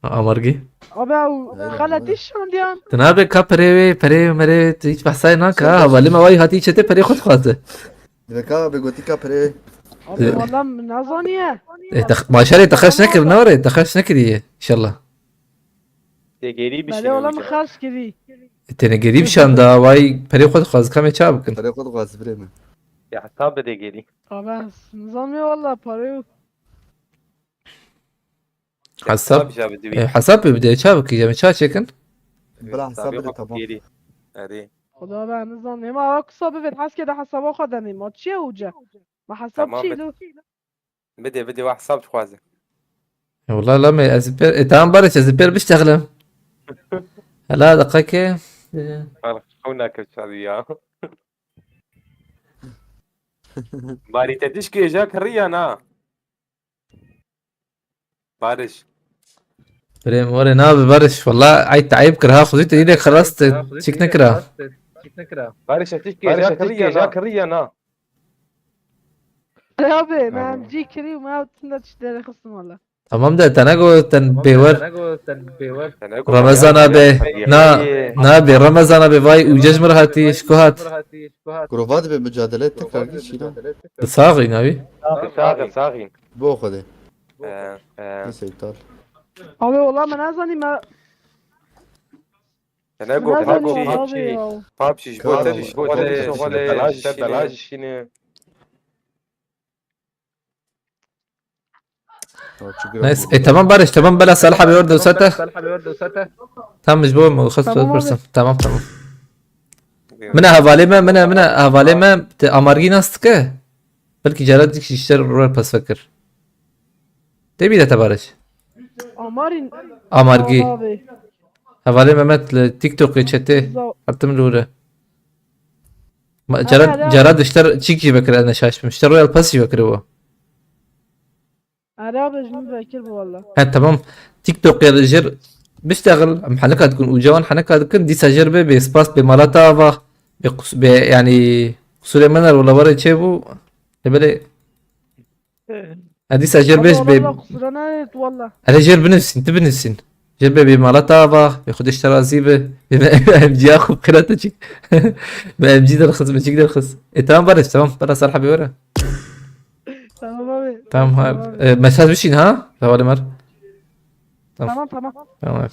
Amargî. Abi, ew xeletî şandiyan. Tu nabe ka perê wê, perê merê, tu hiç behsayê naka. Hevalê me wayî hatî çetê perê xwe dixwaze. Divê ka be gotî ka perê. Abi, Ee, valla min nezaniye. E, te, maşerê te xerç nekir, ne were? Te xerç nekiriye, inşallah. Tê gêrî Belê, bişîne valla min uca. Xerç kirî. E, têne gêrî bişanda, vay, perê xwe dixwaz, kamê ça bikin. Perê xwe dixwaz, birê min. Ya, hesab bide gêrî. Abi, ez nizanmê valla parayı. Hesab, Hesab jî bi divî. E, hesab pê bide, ça bikî, em ça çêkin? Bila hesab Hesabê bide, xwe tamam. Bigêrî. Erê. Xuda be, nizam. Hema wa kusa bivêt, heskê de hesaba xwe demê. Ma çi ye uca? Ma hesab Tamam, çi bid-, lo? Bidê, bidê, wa hesab dixwaze. E, wala la me, ez pêr, e, tamam, Barış, ez pêr biştexlim. Hela deqeke, e. Xal xew nake çavi ya. Barî te tişkê ja kiriya na. Barış. Birê min, were nabe Barış. Wala ay te eyb kir ha, xwezî te yine xelas te çik nekira. Barış, ez tişkê ja kiriya na. Abi, me em cî kirî û me ew tinde tişt derê xistim wala. Tamam de, te nego ten bêwer. Te nego Remezan abi, na, na bê Remezan abi vay û cejmir hatî, şiko hat. Kurova dibe mücadele tekrar geçî la. Saxî navî. Saxî, saxî. Bo xwedê. Ee, ee. Neyse, iptal. Abi, wala me nezanî me. Te nego PUBG, PUBG ji bo te, ji bo te, ji te bela jî şîne. Neyse, e, tamam Barış, tamam, bela Salih abi orada usate. Tamam, ji bo me xwest Tamam abi. Tamam, tamam. Mina hevalê me, mina, mina hevalê me, te amargî nas dike? Belkî cara dîk ji te re pes vekir. Tê bîre te Barış. Amarîn. Amargî. Ava bê. Hevalê Mehmet li TikTokê çetê. Za- Hertim li hûre. Ma, Ere, cara, ere. Cara dişter çîk jî vekir ez neşaş bim. Ji te Royal Pass jî vekiribo. Ere abi, ji min vekir bi walla. He, tamam. TikTok ya jêr biştexil, em henika dikin, û cawan henika dikin, dîsa jêr bê, bê spas, bê mala te ava, bê qus-, bê, yanî, qusûrê min er, wala warê çêbû. Lê belê, e, dîsa jêr bê, Abi, bê, walla qusura nayêt walla. Hele jêr binivîsîn, tu binivîsîn. Jêr bê, bê mala te ava, bê Xwedê ji te razî be, bê me-, M G ya xwe bi xêra te çik. Me M G derxist, me çik derxist. E, tamam, Barış, tamam. Bela ser hebê were. Tamam abi. Tamam, ha. Tamam abi. E, mesaj bişîn ha? Hevalê mer. Tamam. Tamam, tamam. Tamam, evet.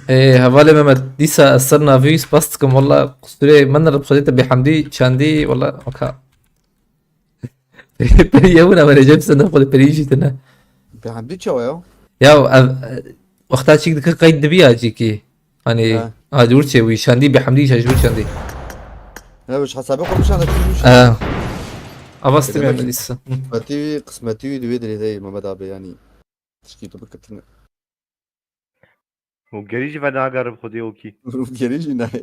Ê, hevalê Mehmet, dîsa ez ser navî wî spas dikim. Walla qusûrê min re bi Xwedê te bêhemdî çandî, walla, weka. Perî yewin em recep sene xwe perî jî tine. Bêhemdî çawa ya? Ya, ev, e, wexta çîk dikir qeyd dibiya cîkî. Hani, ha, a, dûr çê wî, şandî bêhemdî şaş wî şandî. Ne, bi hesabê xwe bişan, dikir wî şandî. E, ava stim ya dîsa. Qismetî wî, qismetî wî di wê dirê de ye, Mehmet abi, yanî. Tişkî tu bikitine. Û gerî jî venagerim xwedê okî. Û gerî jî nayê.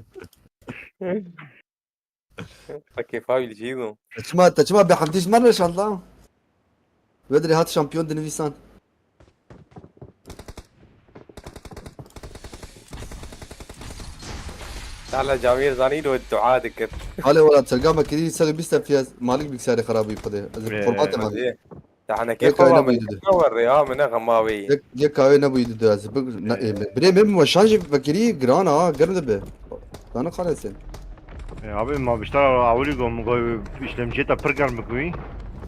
Te kêfa wî li cî bû. Te çima, te çima bêhemdî ji me re şanda? Wê dirê hat şampiyon dinivîsan. Tala Camîr zanî lo dua dikir. Halê wela çelga me kirî, ser bîst F P S, malik bilgisayarê xerab bû xwedê. Ez, ee, formatê man. Te henekê xwe nebûyî didu. Yek, yek kahve nebûyî didu ez. Big-, ne, e, birê min weşan jî vekirî giran ha, germ dibe. Dana xalesên. E, abi, ma biştara ewilî go, min go, işlemciye te pir germ bikî.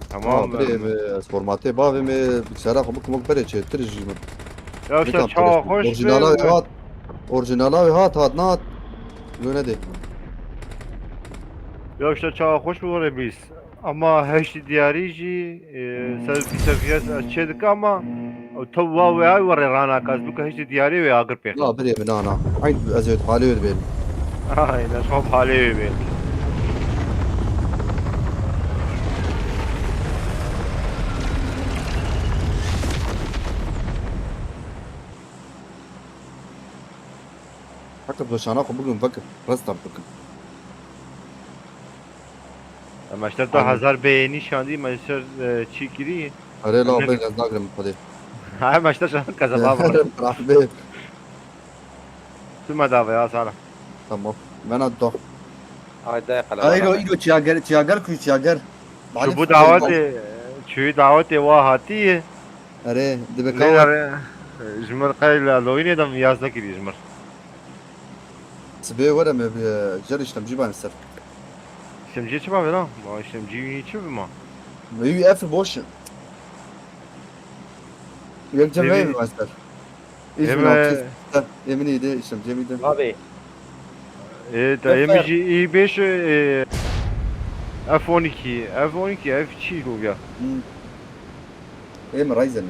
Tamam. Ha, birê, em, e, ez formatê bavê me, bilgisayara xwe bikim wek berê çêtir jî min. Ya işte çawa xweş be. Orjinala wê hat. Orjinala wê hat, hat, nat. Lo nedê. Ya işte çawa xweş bi were bîst. Ama H D R jî, e, ser bîst F P S ez çê dikim ama tew wa wê ay were ranaka, ez bûke H D R wê agir pêxim. Na, birê min, na, na. Eyn ez ê halê wê dibêrim. Ay, ez xwe halê wê bêrim. Heke doşana xwe bikim, vekir, restart bikim. Em ji te du hezar beğeni şandî, me ji ser, e, çî kirî. Erê, la, bê, ez nagrim xwedê. Ha, me ji te şand keze baba. Rahbe. Tu me dave ya, sala. Tamam. Mena do. Ay, dayı qala. Ay, ro, îro çiyager, çiyager ku çiyager. Tu bu dawetê, çûyî dawetê wa hatî. Erê, dibe kawa. Lê erê, ji min qey li Halloweenê de min yaz nekirî ji min. Sibê were me bi, e, cer işlemci bane ser. İşlemci çi bavê lan? Ma işlemci wî çi bi ma? Wî F boş. Yek cem Evi- bane ser. Eve- Ê, min î de, îşlemciyê min î de. Abi. Ê, te, ê, min jî î beş, ê, F on iki, F on iki, F çî lo ya. Hmm. Ê, min Ryzen.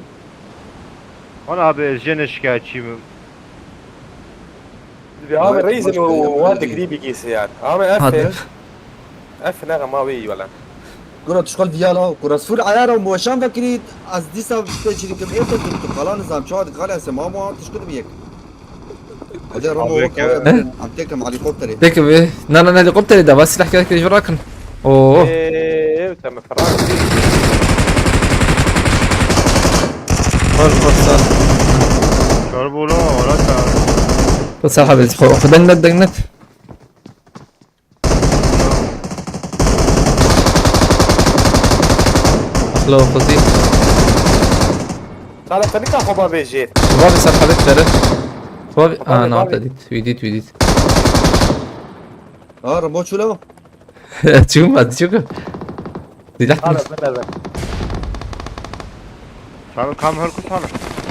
Ana abi, ez jê ne şikayetçî me. Abi, Ryzen û wan digrî bigîse yani. Abi, F. Hadi. F ne ma wê wele. Kura tu şkal viya la, kura sifir ayara û moşan vekirî, ez dîsa te çirîkim ê te tu, tu qala nizam çawa dikale se ma ma tişkil bi yek. Hadi Rambo, abi, wek ke- em tekim helikopterê. Tekim bi. Na, na, na, helikopterê de, va silah kere kere rakin. Oo. Eee, te me feraq. Koş, koş, sağ. Karbolo, orada. Sağ abi, xo-, xo-, deng net, deng net. Hello, Fuzî. Sala te nika xwe bavêjê. Xwe bavê ser xebet kere. Xwe bavê, aa, na, te dît. Wî dît, wî dît. Aa, Rambo çû la. Çû ma, çû ku. Dîleh. Sala, ben de ben. Sala, kam her ku sala.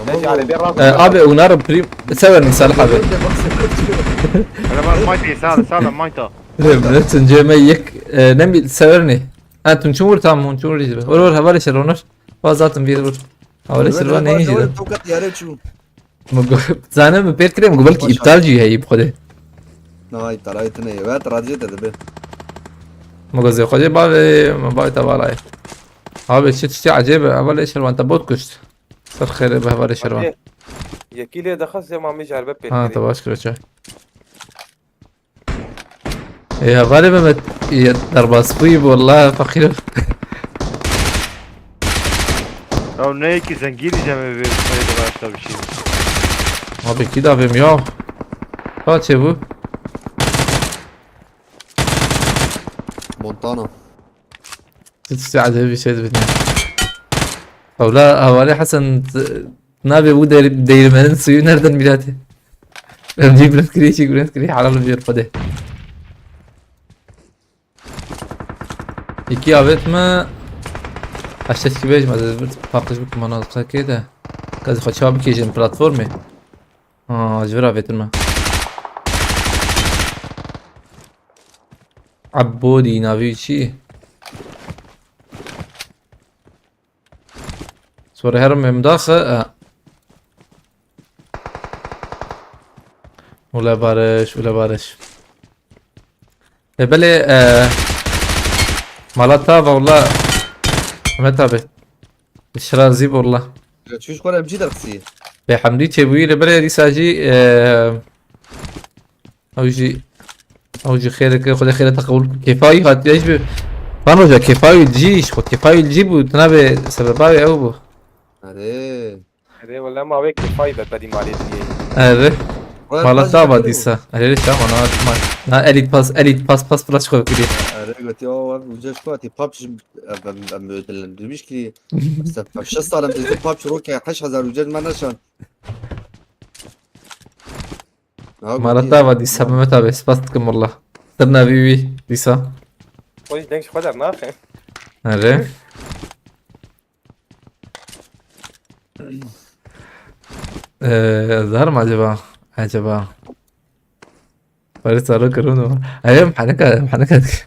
Ne cale, bir rast. Ee, abi, unar prim. Severin Salih abi. Hele bak, mayta, sala, sala, mayta. Lê min tuncê me yek, e, nemî sewer nê. Ha, tu çûn wir tam, hûn çûn wir jî. Were, were, hevalê şer, onur. Wa zaten bir wir. Hevalê şer, wa neyê jî de. Tokat yare çû. Min got, zanim min pêr kirê, min got belkî îptal jî heye bi xwedê. Nay, tarayê tune ye. Wet radiyê te dibe. Min gozê xwe jê bavê, min bavê te valayê. Abi çi tiştî ecêb e, hevalê Şervan te bot kuşt. Ser xêrê be hevalê Şervan. Hadi. Yekî lê dixist ya mamê ji erbe pêk Ha, kirî. Te baş kiro çay. Ê hevalê Mehmet, ya derbas bûyî bi, wallah feqîr. Ya ne yekî zengînî cemê vê sayede başta bir şey. Abi kî davêm ya. Ha çê bû? Montana. Tiştî ecêb bir şey dibin ya. Ewla hevalê Hesen, t-, nabê bu değir-, değirmenin suyu nereden bilati? Em jî bilind kirî, çî bilind kirî, helal bir Xwedê. Yekî avêt me. Heşt kî bêj me, ez paqij bikim, ana qekê de. Ka ez xwe çawa bikêjim platformê. Ha, ji vir avêtin me. Ebodî navî çi? Sore herim em daxe, e. Ule barış, ule barış. E, belê, e, mala ta valla. Mehmet abi. Şirazî valla. Ya, çûş xwe M G derxisî. Bê hemdî çêbûyî li belê dîsa jî, e, Ew jî, ew jî xêreke, Xwedê xêrê te qebûl bike. Kêfa wî hatiye ji bi-, van roja kêfa wî li cî, ji xwe kêfa wî li cî bû, tu nabê sebeba wê ew bû. Erê. Erê, wele ma wê kêfa wî be berî malê diyê. Erê. Wele Mala ta va dîsa. Erê, tamam, na, na, elît pas, elît pas, pas, flash xwe kiriye. Erê, gotiye, o, ev uca ji xwe hatî, PUBG, ev, em, em, em, dilimîş kiriye. Mesela, şeş sal em dizî PUBG roke, heşt hezar uca me neşan. Ha, Mala gotiye. Tava dîsa Mehmet abi, spas dikim wallah. Sirna vî wî dîsa. Xwe jî deng ji xwe dernaxe. Erê. Ee, ez diherim acaba, acaba. Barê salo kirin o. Erê, em heneka, em heneka dike.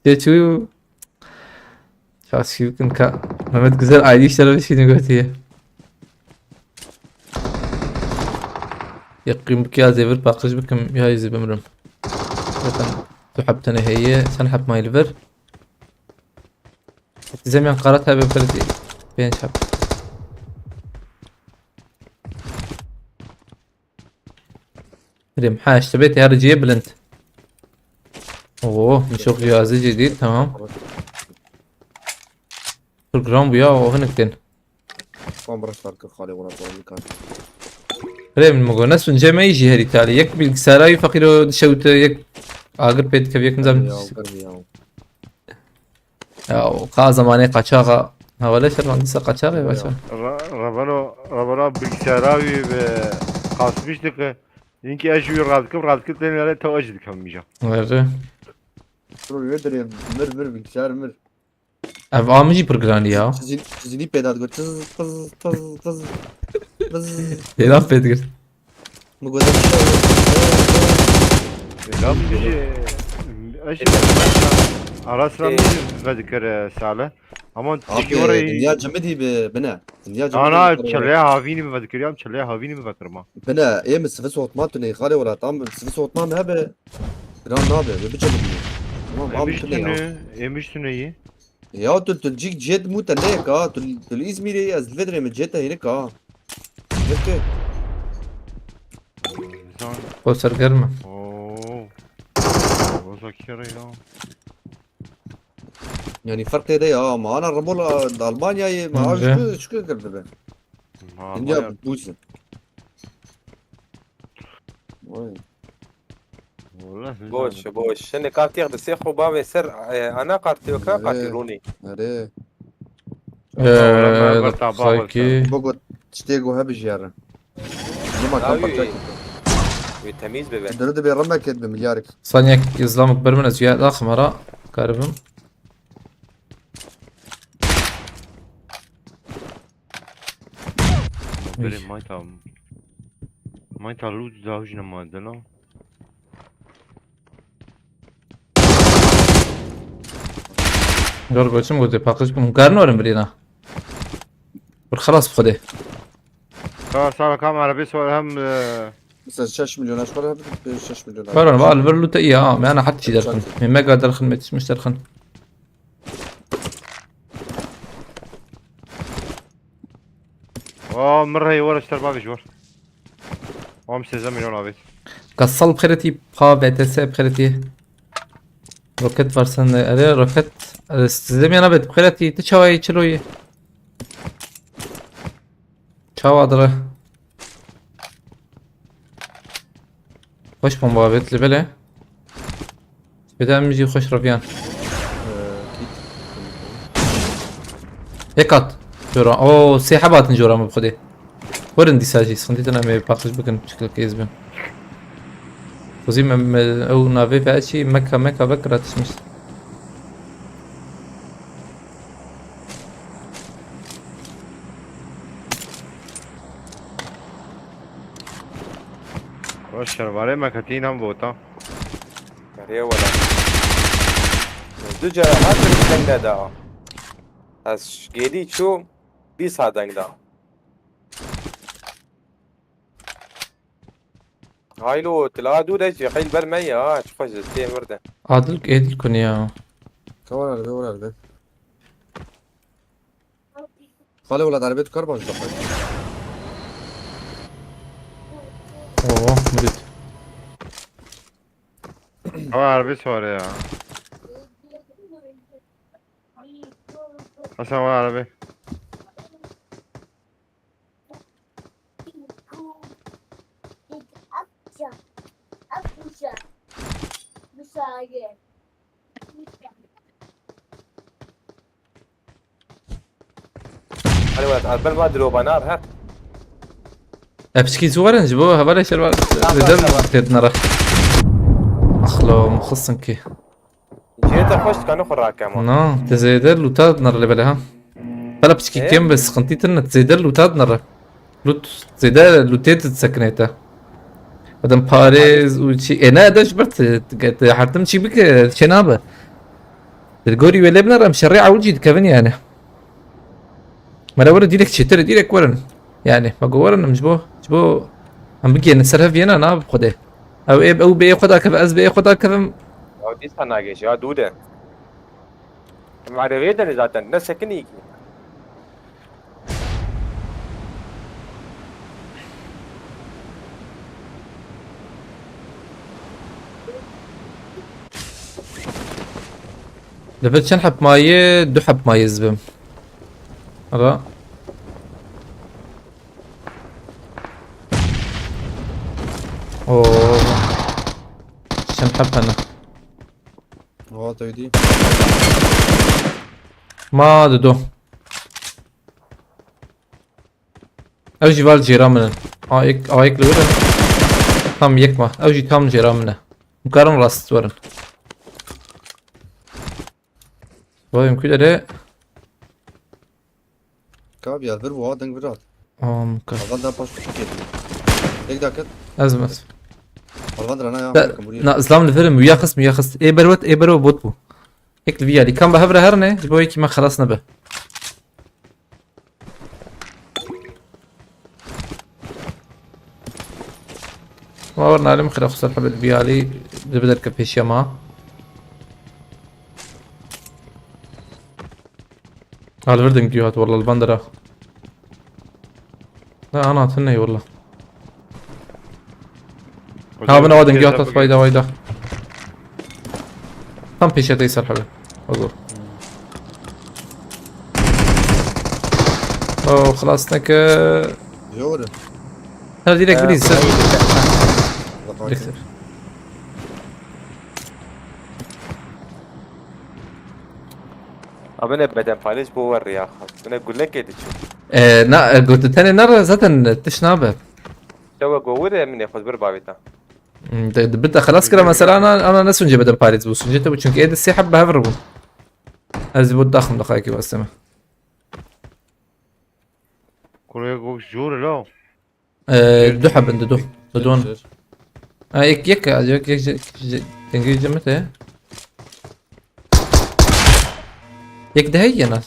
Çê çû. Şaşkî bikin ka. Mehmet Güzel ayrı işlere bir şey gotiye. Yaqîn bike ya zêvir paqij bikim ya zî bimrim. Zaten tu heb tenê heye, sen heb mayî li vir. Zemyan qara tabi bir pênc heb. Rêm heşt, tabii her ciye bilind. Oo, çok cihazı ciddi, tamam. Program bu ya, o hinik tên. Tam biraz farkı xalê wala, wala bir kar. Rêm, mi go, ne sunce me jî herî talî. Yek bilgisayara wî feqîr o dişewte, yek agir pê dikeve, yek nizam. Ya, o garbi ya. Ya, o ka zamanê qaçaxa. Hawale şervan dîsa qaçaxê Ya. başa. Ra-, Ravano, Ravano bilgisayara wî bi kasmış dike. Yinki ez ji wî radikim, radikim tên yare taw ez jî dikim mîja. Were. Pro yedirê mir, mir, bilgisayar mir. Ev a min jî pir giranî ya. Çizî-, çizînî pêda digot. Tız, tız, tız, tız, tız. Pêda pê digirt. Min got, Selam, bizi, eş, ara sıra Ee. bizi vedikir, e, Salih. Ama Abi, tişki orayı dinya cimidî bi, bine. Dinya cimidî Ana, bi. Çeleye havînî mi vedikir ya, çeleye havînî mi vekirma. Bine, ê mi sivis otman tune, xalê wala, tam sivis otman mi hebe. Gran nabe, ve biçe mi diye. Tamam, abi, Emiş tune ya. Tune, emiş tune yi. Ya tu, tu cik cêt mû te neyek ha. Tu, tu li Îzmîrê yî, ez li vê dirê min cêt te hênik ha. Yeke. Zan. O sergerm e. Oo. Roza kere ya. Yani ferq tê de ya. Ma ana Remola Almanyayê, ma Hı, ji hı. ku, ji ku girdibe? Ma Dinya Almanya. Bûse. Vay. Wala, Boş, boş. Şimdi kartı yakdı. Sexo bavê ser, e, ana kartı yok ha, Ee, kartı Rooney. Erê. Ee, Wala, ben, ben tabağı sanki. Bogo tiştê go hebijiyare. Nima Abi, kampa çek. Wê temiz be ben. Dere de bir ramek et be milyarık. Saniyek izlamık bir min ez ya da kamera karibim. Berê Uy. Mayta. Mayta lû dahujine madena. Gor goçim gote paqij kum. Garın orim birina. Bir xelas bi xwedê. Ka sara kam arabê sor hem, e, Mesela şeş milyon aşkına bir şeş milyon. Var var, var, ver loot'u iyi ha. Yani hat çi derxin. Çak. Me mega derxin, me çimiş derxin. Aa, min rey were ji te re bavêj war. Am sêzdeh milyon avêt. Kasal bixêretî, pa V T S bixêretî. Roket varsa ne? Ere roket. E, size mi yana bet bixêretî, tu çawayî çiloyî. Çawa dire. Xweş bomba avêt li belê. Bide em jî xweş reviyan. Ee, kit. Yek hat. Jora. Oo, sê heb hatin jora me bi xwedê. Werin dîsa jî, sıkıntı tine em ê paqij bikin, çikil kêz bin. Xwezî me, me, ew navê ve çî, meka, meka vekira tişmiş. Xweş şervarê me ketî nam vota. Erê wela. Du cara hat min deng neda. Ez gêdî çû, bîst ha deng da. Haylo, tila dû de jî, xeyl ber me ya, çi xweş tê mir de. Adil, êdil kuniya. Kawan arbe, wan arbe. Xalê welat, erebê tu kar baş daxwe. Oo, murid. Ama harbi sor ya. Hasan var abi. Hadi welat, Alper ma diloba nar her. E, piçkî zû werin ji bo hevalê şerva zêde têdine re. Axlo, muxissin ki. Cihê te xweş dikane xwe rake ma. Na, te zêde lûta dinere lê belê ha. Bela piçkî kêm be, sıkıntı tine, zêde lûta dinere. Lut, zêde lûtê tu disekinê te. Adam parêz û çi, e, ne, de ji ber te, te, te hertim çi bike, çê nabe. Li gorî wê lê binere, em şerê ewil jî dikevin yani. Mere were direkt çêtir, direkt werin. Yani, me got werin, em ji bo, ji bo, em bigihêne ser hev yena, na bi Xwedê. Ew ê, ew bê xwe dakeve, ez bê xwe dakevim. Ya dîsa nagêje, ya dû de. Em erê vê de ne zaten, ne sekinî ki. Li vir çend heb maye? Du heb maye ez bim. Ara. Oo. Çend heb hene? Oha, te dî. Ma dido. Ew jî val jêra min in. A yek, a yek li wir in. Tam yek ma. Ew jî tam jêra min e. Hûn karin rast werin. Vay, em ku dere. Ka bi yar vir bu, ha, deng vir hat. Am ka. Avan da paş kuşu kedi. Tek dakika. Ez mi, ez. Alvan da na ya, Da, bakın buraya. Na, izlam li virim, uya xist, uya xist. Ê berwet, ê berwet bot bu. Ek li viya, li kam be hevre her ne, ji bo yekî me xelas nebe. Ma wer nalim xira xusar hebel biyali de beder ke pêşiya ma. Al verdim diyor hat, vallahi bandera. La ana tenne, vallahi. Ha, bina wadin giya tat fayda fayda. Tam peşe de sar abi. Ogo. Oh, xelas neke. Yoru. Ha, direkt Ee, biriz. Bak, bak. Direkt. Abi ne beden paylaş bu var ya. Ne gülek yedi çünkü. Ee, na, e, gotu tene nara zaten tiş nabe. Şewe govur emine xwez bir bavita. Hmm, de, de, bita xelas kira mesela ana, ana ne sunce beden paylaş bu sunce tabi çünkü êdî sê heb be hev re bûn. Ez bu daxim daxayekî weste me. Kurê gok jor lo. Ee, du heb in, du, du. Du don. Jêr. Ha, yek, yek, yek, yek, yek, yek, dengê cemete. Yek de heye nas.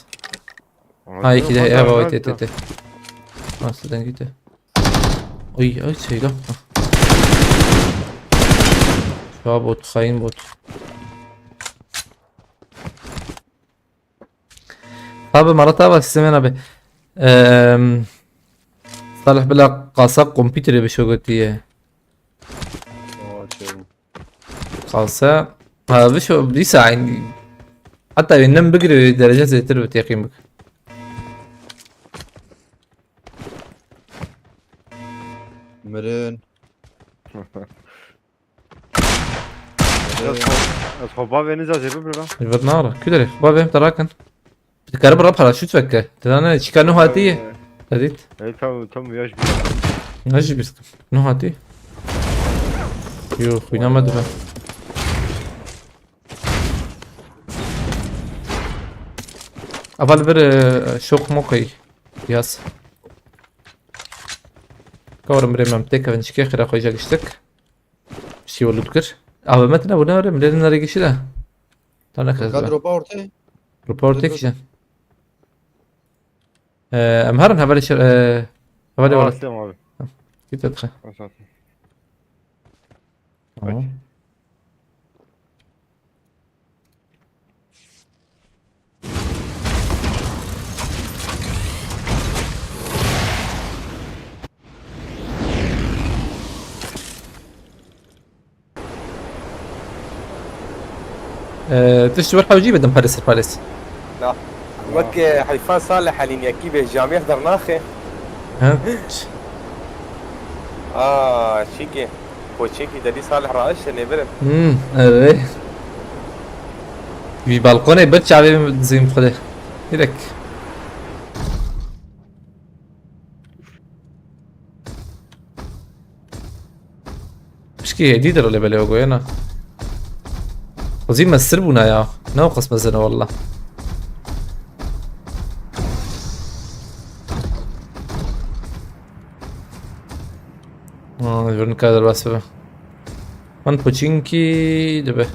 Ha, iki de heye, evet, evet, evet. Nasıl dengê te? Oy, oy, şey lan. Ha. Ya bot, xayîn bot. Abi, Marat abi, size merhaba. Eee, Salih bila qasa kompîterê bişo gotiye. Aa, şey. Qasa. Ha, bişo, dîsa aynî. Hatta wê nem bigire, derece zêtir bi teqîm bik. Mirin. Ez xwe, ez xwe bavê nîza zê bibira. Ji vir nara. Kü derê? Bavê em terakin. Dikare bira paraşüt veke. Tedane çika nuh hatî ye. Ee. Tedît. Ey, tam, tam yaş bir. Ne ji bir. Nuh hatî. Yo, xwîna me dibe. Aval bir, e, şok mokey. Yaz. Kawarım birê me têkevin çikê xira xwe jagiştik. Şî we lût kir. Ave me tine bûne were, milê nerê gişî de. Ta ne xez Kad be. Ropa ortê? Ropa ortê Ropa- kişe. Ee, em herin hevalê şer, ee, hevalê Aa, were. Asya abi. Git et xe. Asya. Tamam. Peki. Ee, tişt wer hewcî bidim parês parês. Na. Wek, e, heyfa Salih Elîn yekî bê camêr dernaxê. He? Aa, çîkê. Koçekî dedî Salih raişte nêbirin. Hmm, evet. Wî balkonê bir çavê zîm xwedê. Direkt. Pişkî hêdî dir lê belê o goyena. Xwezî mestir bûna ya. Ne o qas mezin e wallah. Aa, jûr nika derbas bibe. Van Pochinki dibe.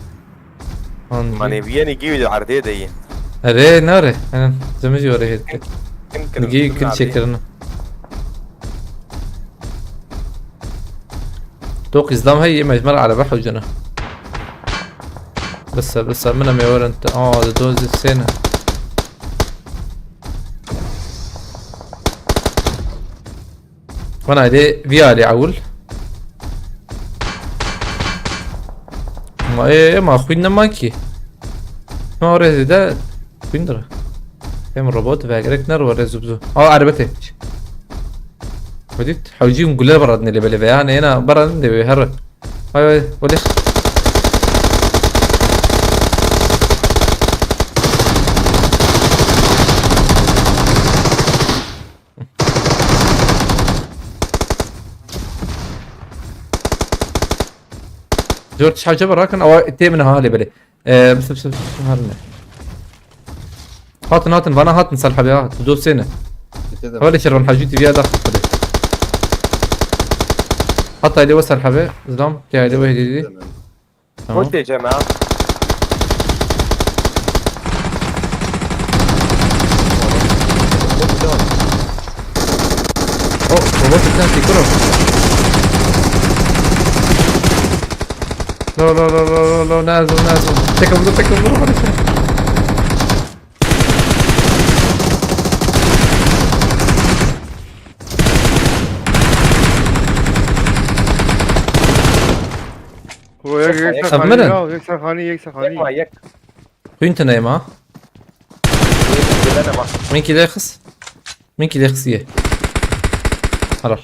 Van Manê biyeni gî erdê de yî. Erê, nare. Hemen. Zimijî were hêdike. Kim kirin? Gî kil çêkirine. Tok îzdam heye, mecmer araba hewcene. Bise, bise, min em ê werin te. Aa, di doz di sêne. Wana de vî alî ewil. Ma ê, ê, ma xwîn nema kî. Ma orê zêde xwîn dir. Em robot ve gerek ne ro rê zû bi zû. Aa, erebe tê. Wedît, hewcî hûn gule beradine lê belê ve. Yani êna beradin de wê herre. Vay vay, welê. Dört şarjı bırakın, ama tê min ha lê belê. Ee, bısı, bısı, bısı, harine. Hatin, hatin, bana hatin Salih abi ha. Tu dost seni. Öyle şey, ben Hacı T V'ye daxil kırdı. Hatta ile o Salih abi. Zlam, ya ile o hediye. Tamam. Koş diyeceğim ha. Oh, robot bir tane tekrar. Lo, lo, lo, lo, lo, lo, Nazım, Nazım. Tek vurdu, tek vurdu, hadi sen. Bro, yek, yek, yek, serxanî, yek, yek, serxanî, yek, serxanî. Yek, yek. Xwîn tune ma. Yek, yek, yek. Min kî lê xis. Min kî lê xisiye. Helal.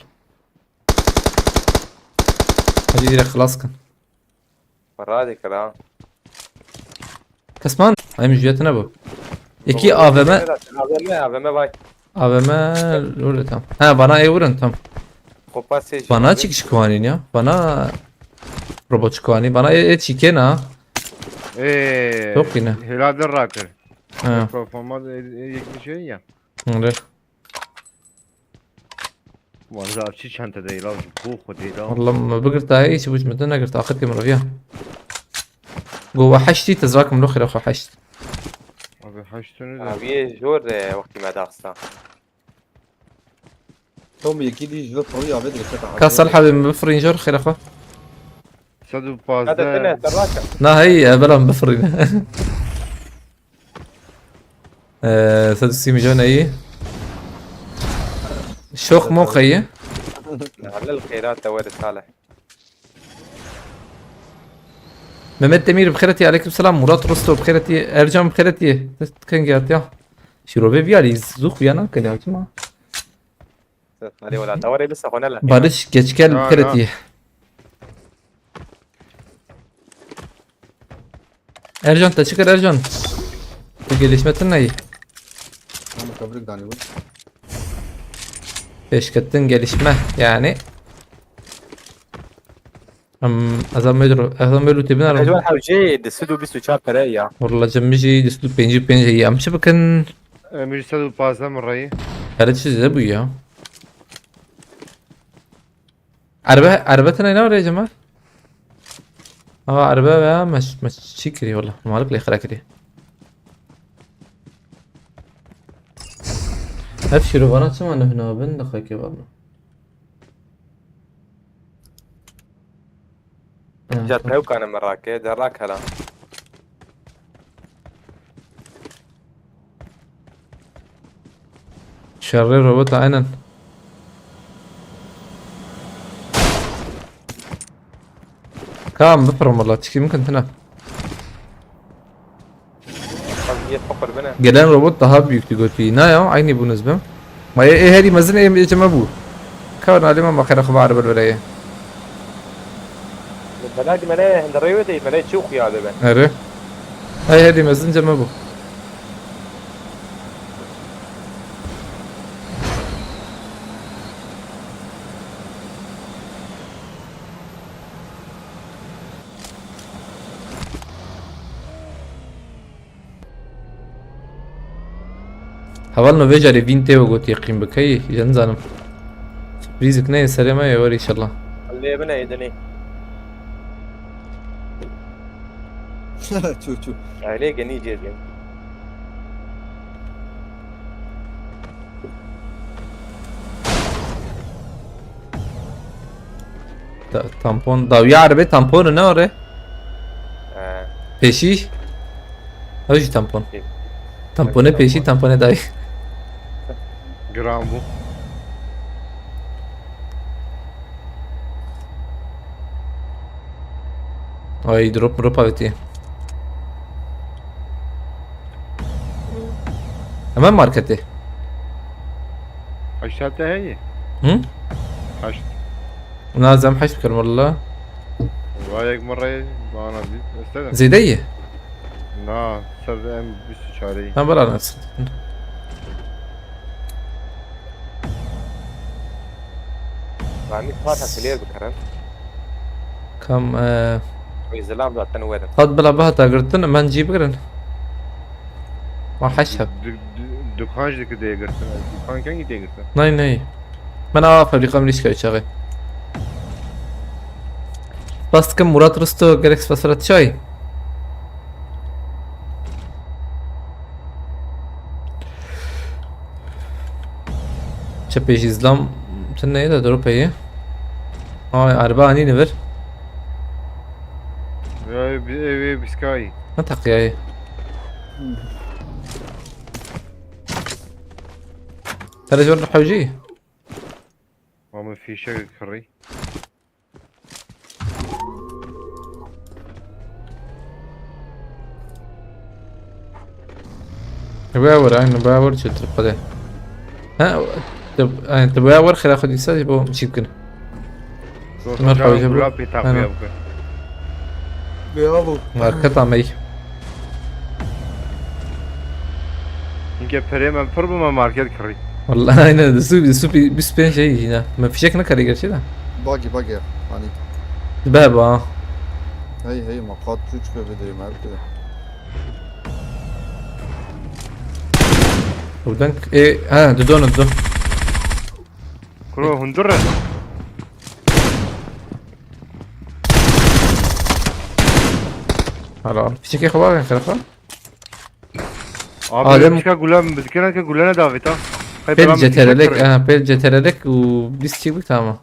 Hadi direkt xilas kin. Radikal ha. Kesman, em jiyetine bu. Eki A V M. A V M, A V M vay. A V M öyle tam. Ha, bana e vurun tam. Kopa seç. Bana çıkış kuanin ya. Bana robot kuanin. Bana e, e çiken ha. Ee, yok yine. Herhalde rakır. Ha. Performans e, e, yetmiş şey ya. Öyle. Wan zarçî çente de îlav ji bo Xwedê da. Wallah me bigirta hiç bûç me te negirta axir ke miroviya. Go we heştî te zirakim lo xira xwe heşt. Abi heşt tonu da. Abi jor, e, wextî me daxista. Tom yekî dî ji vir pirî avê dirêketa. Ka Salih abi me bifirîn jor xira xwe. Sed û pazdeh. Hadi dene, serraka. Na hey, e, belam bifirîne. Eee, sed û sî milyon eyi. Şox mo xeyi. Halil xeyrat te were Salih. Mehmet Demir bi xêretî, aleyküm selam. Murat Rostov bi xêretî, Ercan bi xêretî. Kengî hat ya. Şîrove viyalî zû xuya nakin ya, çima? Hadi wala, te were lisa xwe nele. Barış Geçgel bi Ya, xêretî. Ercan, te çi kir Ercan? Tu gelişme tune yî. Ama kabrik dani bu. Pêşketin gelişme yani. Em, ez ê mêr, ez ê mêr û tê binarim. Ecwal hewcê di sed û bîst û çar pere ya. Walla cem min jî di sed û pêncî û pênc heye. Em çi bikin? Emir sed û pazdeh min rayî. Her çi zêde bû ya. Erbe, erbe tine ne oraya Cemal? Aa, erbe veya meş, meş çi kiri walla. Malik lê xira kiri. Hep şirovana çima nuh nabin de xakê valla. Cat ne ukane merake, derrak hala. Şerê robot aynen. Kam bipirim walla, çikî min tine. Tam niyet fakir bine. Gelen robot daha büyüktü götü. Ne ya? Aynı bu nizbe. Ma ê, ê herî mezin ê, ê ceme bû. Ka nalê me ma xêra xwe ve erbe li vere ye. Belagî me ne hende rêwe de, me ne çi xuya de ben. Erê. Ê herî mezin ceme bû. Heval no vê carê vîn tê û got yeqîn bike yî, ya nizanim. Sürprîzik neyê serê me yê wer înşallah. Lê bine êdinê. Çû çû. Ailê genî cê diye. Ta- tampon, dawiya erebê tampon ne ore? He. Pêşî? Ew jî tampon. Pê- Tampone pêşî, tampone dawî. Giran bû. Ay drop drop avêtiye. Hemen marketê. Heşt hete heye. Hı? Heşt. Na ez em heşt bikirim walla. Vayek min rê bana dît. Estedim. Zêde yî? Na, ser em bîst û çarê. Ha, bela nasıl? Rani kata clear bikarin. Kam, e, Wê zilam zaten werin. hat bila bihata girtin, men cî bigirin. Ma heş heb. Du- du- Dukan jî dikide girtin. Dukan kengî tê girtin. Nay, nay. Men ava fabrika min îşka çaxê. Spas dikim Murat Risto, gerek spas Murat çay. Çepê jî zilam tune ye de dropê ye. Ay, araba anî nivir. Vay, bi- ev ê biskayî. Ne taqiyayê? Televizyon hewcî? Ma min fîşek kirî. Baya were, aynı baya were çetir qede. Ha, tu, yani, tu baya were xira xwe dîsa bo çî bikin. Ömer Hoca bu. Gula pê taqiya Aynen. Bikin. Bêa bû. Market amey. Hinke perê me pir bû, me market kirî. Vallahi aynen, de su, su bir, bir spen şey yine. Me fişek ne kadar gerçi de. Bagî bagî. Hani Be ba. hey hey, ma qat çû çû vê derê me bike. Buradan, e, ha, dudon, dudon. Kuro hundur e. Hala. Fişek xwe var ya, xerafa. Abi Adem- çika gula, dikene ke gulene daveta. Hay Pel bela ceterelek, kirî. Ha, pel ceterelek u biz çektik, tamam.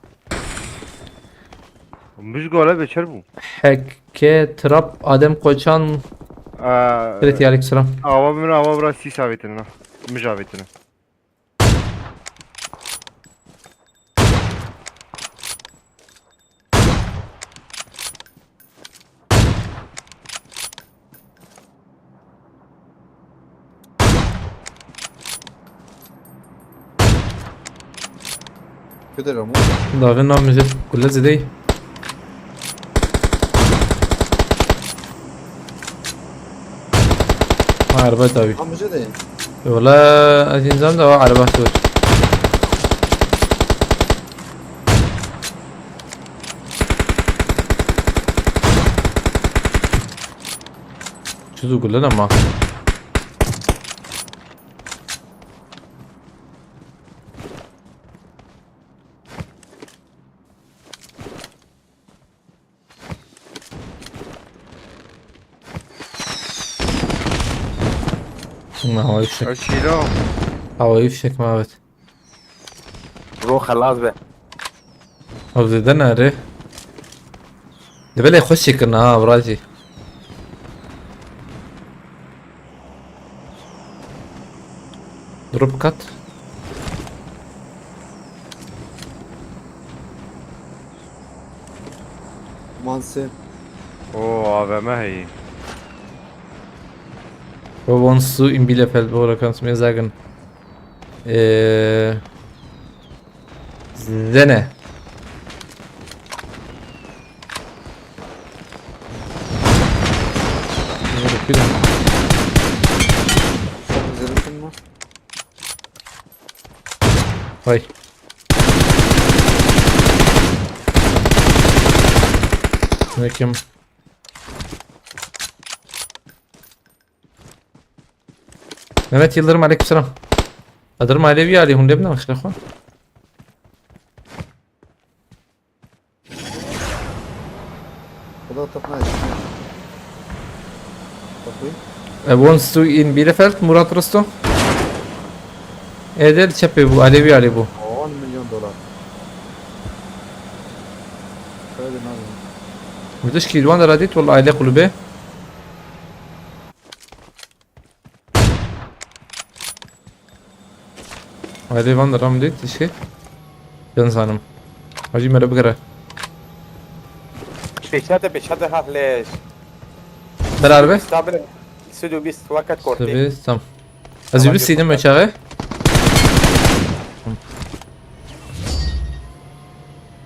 Mij gale bê çer bû. Heke Trap Adem Koçan. Aa, Kreti aleykümselam. Ava min ava bira sîs avêtine na. Mij avêtine. Keder ama. Davê nav mijê gule zidey. Ha, araba tabi. Amca de. Wala ez înzam da wa araba tur. Çuzu gule ama. Hawayı fişek. Eşîra. Hawayı fişek mi, evet. Bro, xelas be. Ew zêde nere. Di belê xweş çêkirine ha, birajî. Drop kat. Manse. Oo, A V M heye. Wo wohnst du in Bielefeld, Bruder? Kannst du mir sagen? Äh, Zene. Zerifin var. Vay. Ne kim? Mehmet Yıldırım, aleykümselam. Yıldırım, ailevi alî hûn lê bine xêra xwe. Xweda te xwe nayê. Tabii. E, wants to in Bielefeld, Murat Rosto. Edel çepê bû, ailevi alî bû. On milyon dolar. Şöyle bir Müthiş ki, Rwanda radit, wala aile kulübü. Aile Van Ram dit, şey. Can sanım. Hacı mere bigere. Pêşate, pêşate hah leş. Berar be? Sabir. Sudu bis vakat korte. Tabii, tam. Ez bir sînim çağı.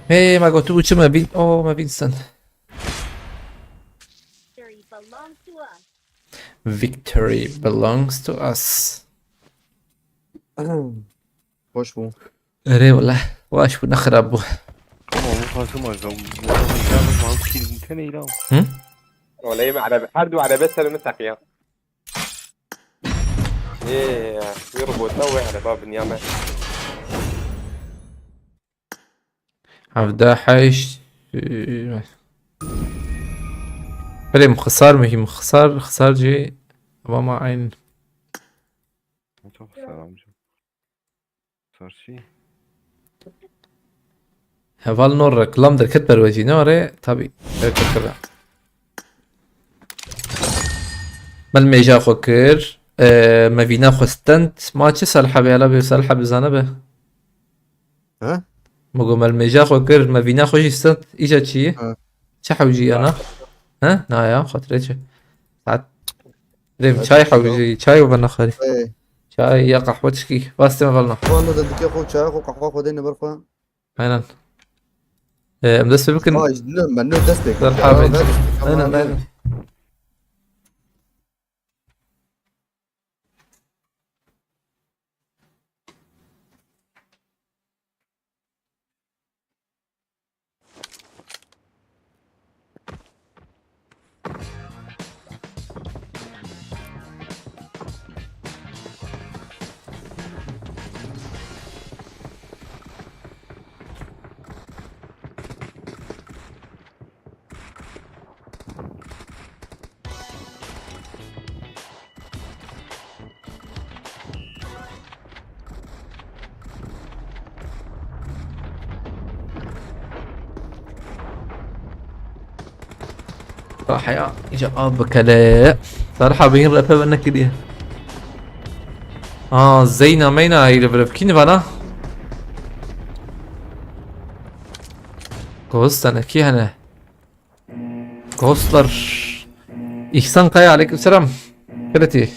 Hey, ma gotu uçu me bin, o me bin sen. Victory belongs to us. Victory belongs to us. Hoş bu. Erê wala, baş bû, ne xirab bû. Ama bu Kasım Ağa, bu Kasım Ağa, mal kil bu tane ilan. Hı? Oley mi araba, her du araba serimi sakiya. Eee, bir robota ve araba binyame. Hevdeh heşt. Belê, xisar muhîm, xisar, xisar jî. Ama aynı. Çok selamcım. Sarşi. Heval no reklam derket berwecî ne are tabi. Derket kira. Mel mêja xwe kir. E, me vîna xwe stend. Ma çi Salih be, yala be Salih be zane be. Ha? Me got mel mêja xwe kir, me vîna xwe jî stend. Îca çi ye? Ha. Çi hewcî yana? Ha? Na ya, xatirê çi? Saet. Rêm çay hewcî, çay û vana xarî. Hey. Çay ya qehwe tişkî. Vastê me velna. Valla da dike xwe çaya xwe qehwa xwe dêne ber xwe. Aynen. E, em dest pê bikin. Ay, ne, ben ne dest pê. Derha bê. Aynen, aynen. Raheya, îca av bikele. Serha bin repe ve nekiriye. Aa, Zeyna meyna, île vir kî vana? Ghost hene, kî hene? Ghostlar. İhsan Kaya, aleyküm selam. Kreti.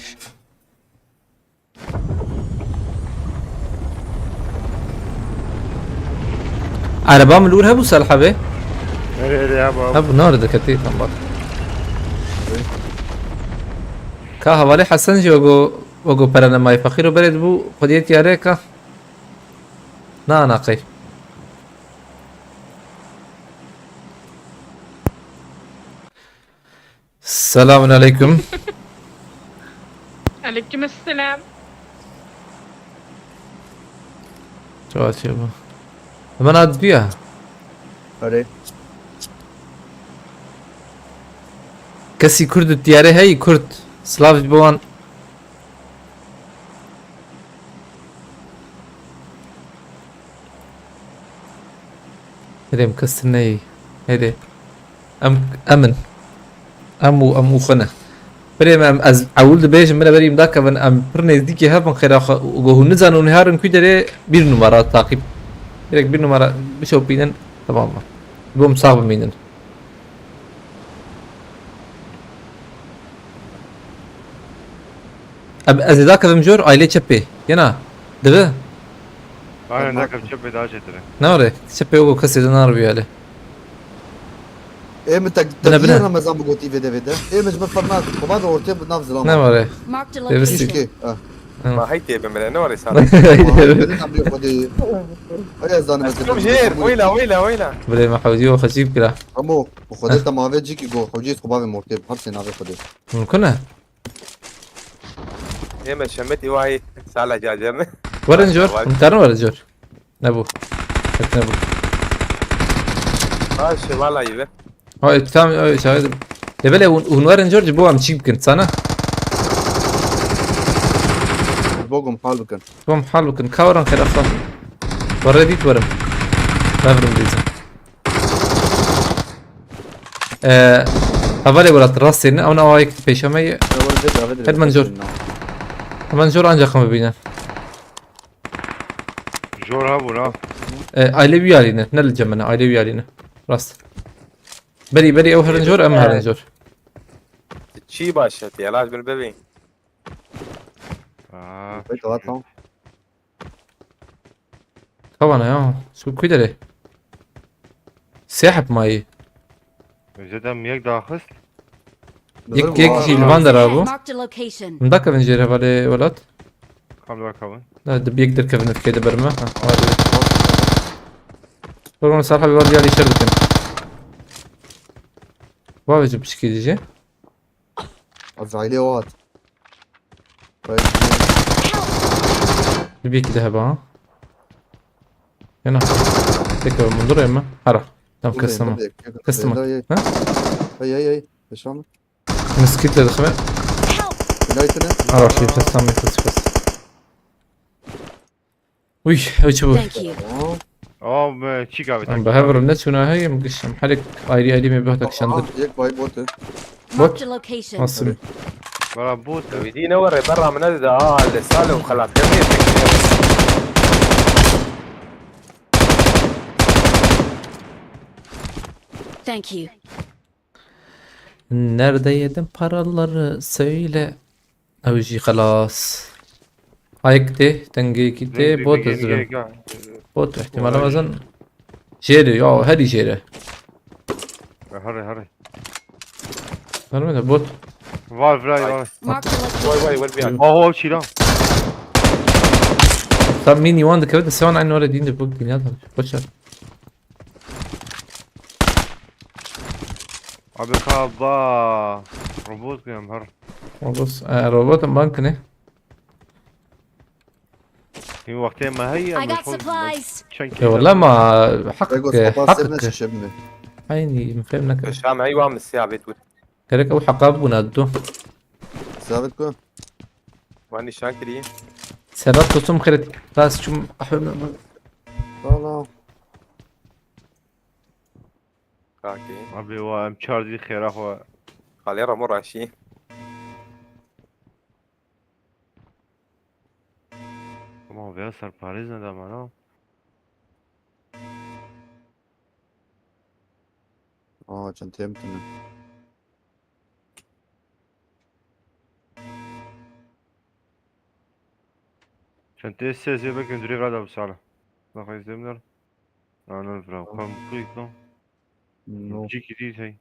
Araba min li wir hebû, Selha bê? Erê, erê, hebû, hebû. Hebû, nare diketî, tam bak. Ka hevalê Hesen jî wego, wego pere nemayê, feqîr û berê dibû, xwediyê tiyarê ka. Na, na, qey. Selamun aleyküm. Aleyküm selam. Çawa çê bu? Hemen ad diye. Erê. Kesî Kurd û tiyarê heyî Kurd. Silav ji bo wan. Birêm kes neyê. Hêdê. Em, em in. Em û, em û xwe ne. Birêm em, ez ewil dibêjim, min berî min dakevin, em pir nêzdîkî hev in xêra xwe. Go hûn nizanin hûn herin ku derê bir numara takip. Direkt bir numara bişopînin, tamam mı? Bom sax bimînin. Eb-, ez ê dakevim jor, ailê çepê. Yena. Divi? Aynen, tamam. Dakev çepê daha çetir e. Ne var e? Çepê o kesê de nar bir yali. Ê min tek, bine, tek bine. Ramazan bu gotî vede vede. Ê min ji min ferna. Xwe ba ortê bi nav zilam. Ne var e? Marked a location. Devisti. Çekê, ha. Hı. Ma heytê bimire, ne var êsar? Dedim em bir xwedê. Ay ez zanim ez. Weyla, weyla, weyla. Bile me hewdî o xecîb kira. Amo, bu xwedê te mavê cî ki go, hewcî xwe bavê mortê, hepsê navê xwedê. Mumkin e? Ê me şemet î wayî sala caceme. Werin jor, hûn karin werin jor. Nebû. Hek nebû. Ha, şevala yî be. Ay, tam, ay, çağı. Lê belê hûn, hûn werin jor ji bo em çîk bikin, sana. Bogum hal bikin. Bom hal bikin. Ka werin xêr, aslan. Werê dît werim. Bevrim dîzim. Ee, hevalê welat rastê ne, ew ne awayek pêşeme ye. Hemen jor. Hemen jor ancak mı bine? Jor ha bû, ha. Ee, aile üyeliğine, ne li cemene, aile üyeliğine. Rast. Berî, berî ew herin jor, em herin jor. Çi baş e, tiyalaj bir bebeğin. Aa, peki, tamam. Kawana ya. Şu kuyları. Sehip mayı. Özetem yek daha hız. Yek, yek jî li van dera bû. Marked a location. Min dakevin jêre hevalê welat. Kam dakevin? Ne, di bir yek derkevin fikê de berme. Ha, hadi. Sorun sarha bir var diğer işler dikin. Var bizim pişki diyeceğim. Azrailê o hat. Dibî ki de heba. Yana. Tek o mundur ema. Hara. Tam kastım. Kastım. Ha? Ay ay ay. Yaşam. Miskit de dixme. Help! Hara şey kastım, kastım. Uy, ew çi bû? Thank you. Aa, me çîka vê. Em bi hev re neçûna heye, em giş em herek ayrî ayrî me bihta kişandin. Aha, yek bay bot e. Bot? Marked a location. Nasıl? Bera bot e. Wî dî ne were, berra min nedide, aa, li sale û xelat kevnê. Thank you. Nerede yedin paraları söyle. Ew jî xelas. Ayek tê, tengeyekî tê, bot ez dibim. Bot ihtimala mezin. Jêrê, ya herî jêre. Herê, herê. Verme de bot. Var, vray, var. Mark the location. Vay, vay, vay, bir. Oho, çîra. Tam mini wan dikevit, sewan aynı oraya diyince bu dünya tanış. Boş ver. Abi ka ba robot giyam her. Robot, e, robotun bank ne? Hin wextê me heye, I got supplies. Çend kilo? Ya wala ma hak, hak. Aynı, min fem neke. Şam heywa min siyabet bû. Gerek ew heqa bûna du. Siyabet ku? Wan nîşan kiriye. Serhat dostum xêret. Rast çûm ahwe. Sağ ol. Kakî. Abi wa em çar dî xêra xwe. Xalê Ramo Reşî. Ama veya serparêz ne demana. Aa, çantaya min tune. Çantaya sê zê belkî hundirê vira da bu sala. Bak, izlemler. Ana vira. Tamam. Kan bu klik lan. No. Cik değil hey.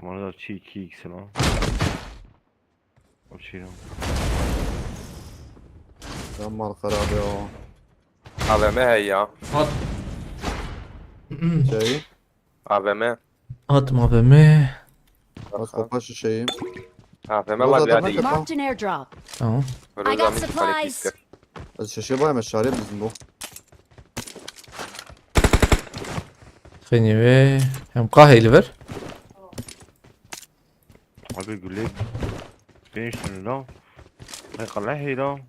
Bana da çi iki x lan. O şey lan. Can mal xerabe o. A V M heye ya. Hat. Şey. A V M. Hat A V M. Bak, kapat şu şeyi. A V M Roza var bir da yerde. Marked an airdrop. Tamam. Böyle I got zaten bir tane supplies. Pis. Ez şaşê bayım, ez şarê bizim bu. Xênî wê hem qahê li vir. Abi gulê pênc tane lan. Ay, qala heyran.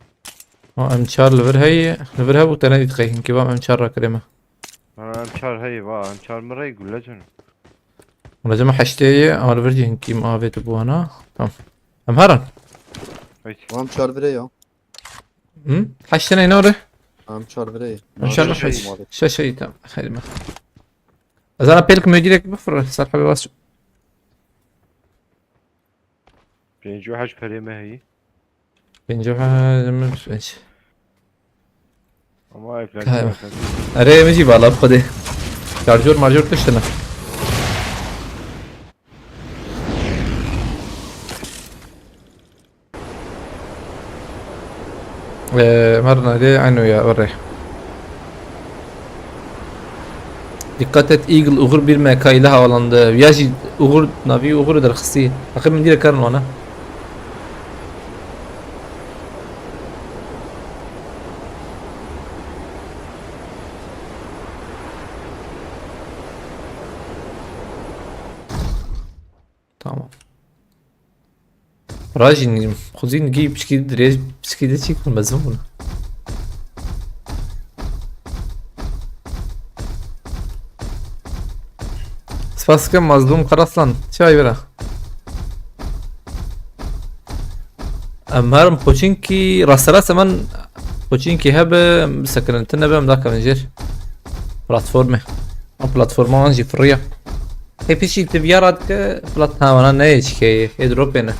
Ha, M çar li vir heye. Li vir hebû, te nedît qey hinkî va M çar rakirê me. Ha, M çar heye va, M çar mi rey gule tune. Wala cema heştê ye, ama li vir jî hinkî mi avêt bû ana. Tamam. Em herin. Peki. Tamam, çar vire ya. Hı? Heştê neyne orê? Tamam, çar vire ya. Em çar şeş heş. Şeş heye, tamam. Xeyr me. Ez ana pêlk müdîrek bifir, ser hebê vas. Pêncî û heşt perê me heyî. Pêncî û heşt min pênc. Ama ev Kay- Erê, min jî bala xwedê. Şarjör marjör tiştine. Ee, Marna de aynı ya oraya. Dikkat et, Eagle Uğur bir M K ile havalandı. Ya jî Uğur, navî Uğur derxistî. Heqê min direk karin wana. Tamam. Rajin, xuzîn gî piçkî dirêj, piçkî de çî kun bezin bûn. Spas dikim Mazlûm Karaslan. Çi ayê bira? Em herin Pochinki, rasterast hemen Pochinki hebe, em sekirintin nebe, em dakevin jêr. Platformê. Ew platforma wan jî firiya. Hê pişî tu viya radike plat-, ha, wana neyê çikeyê. Ê dropê ne.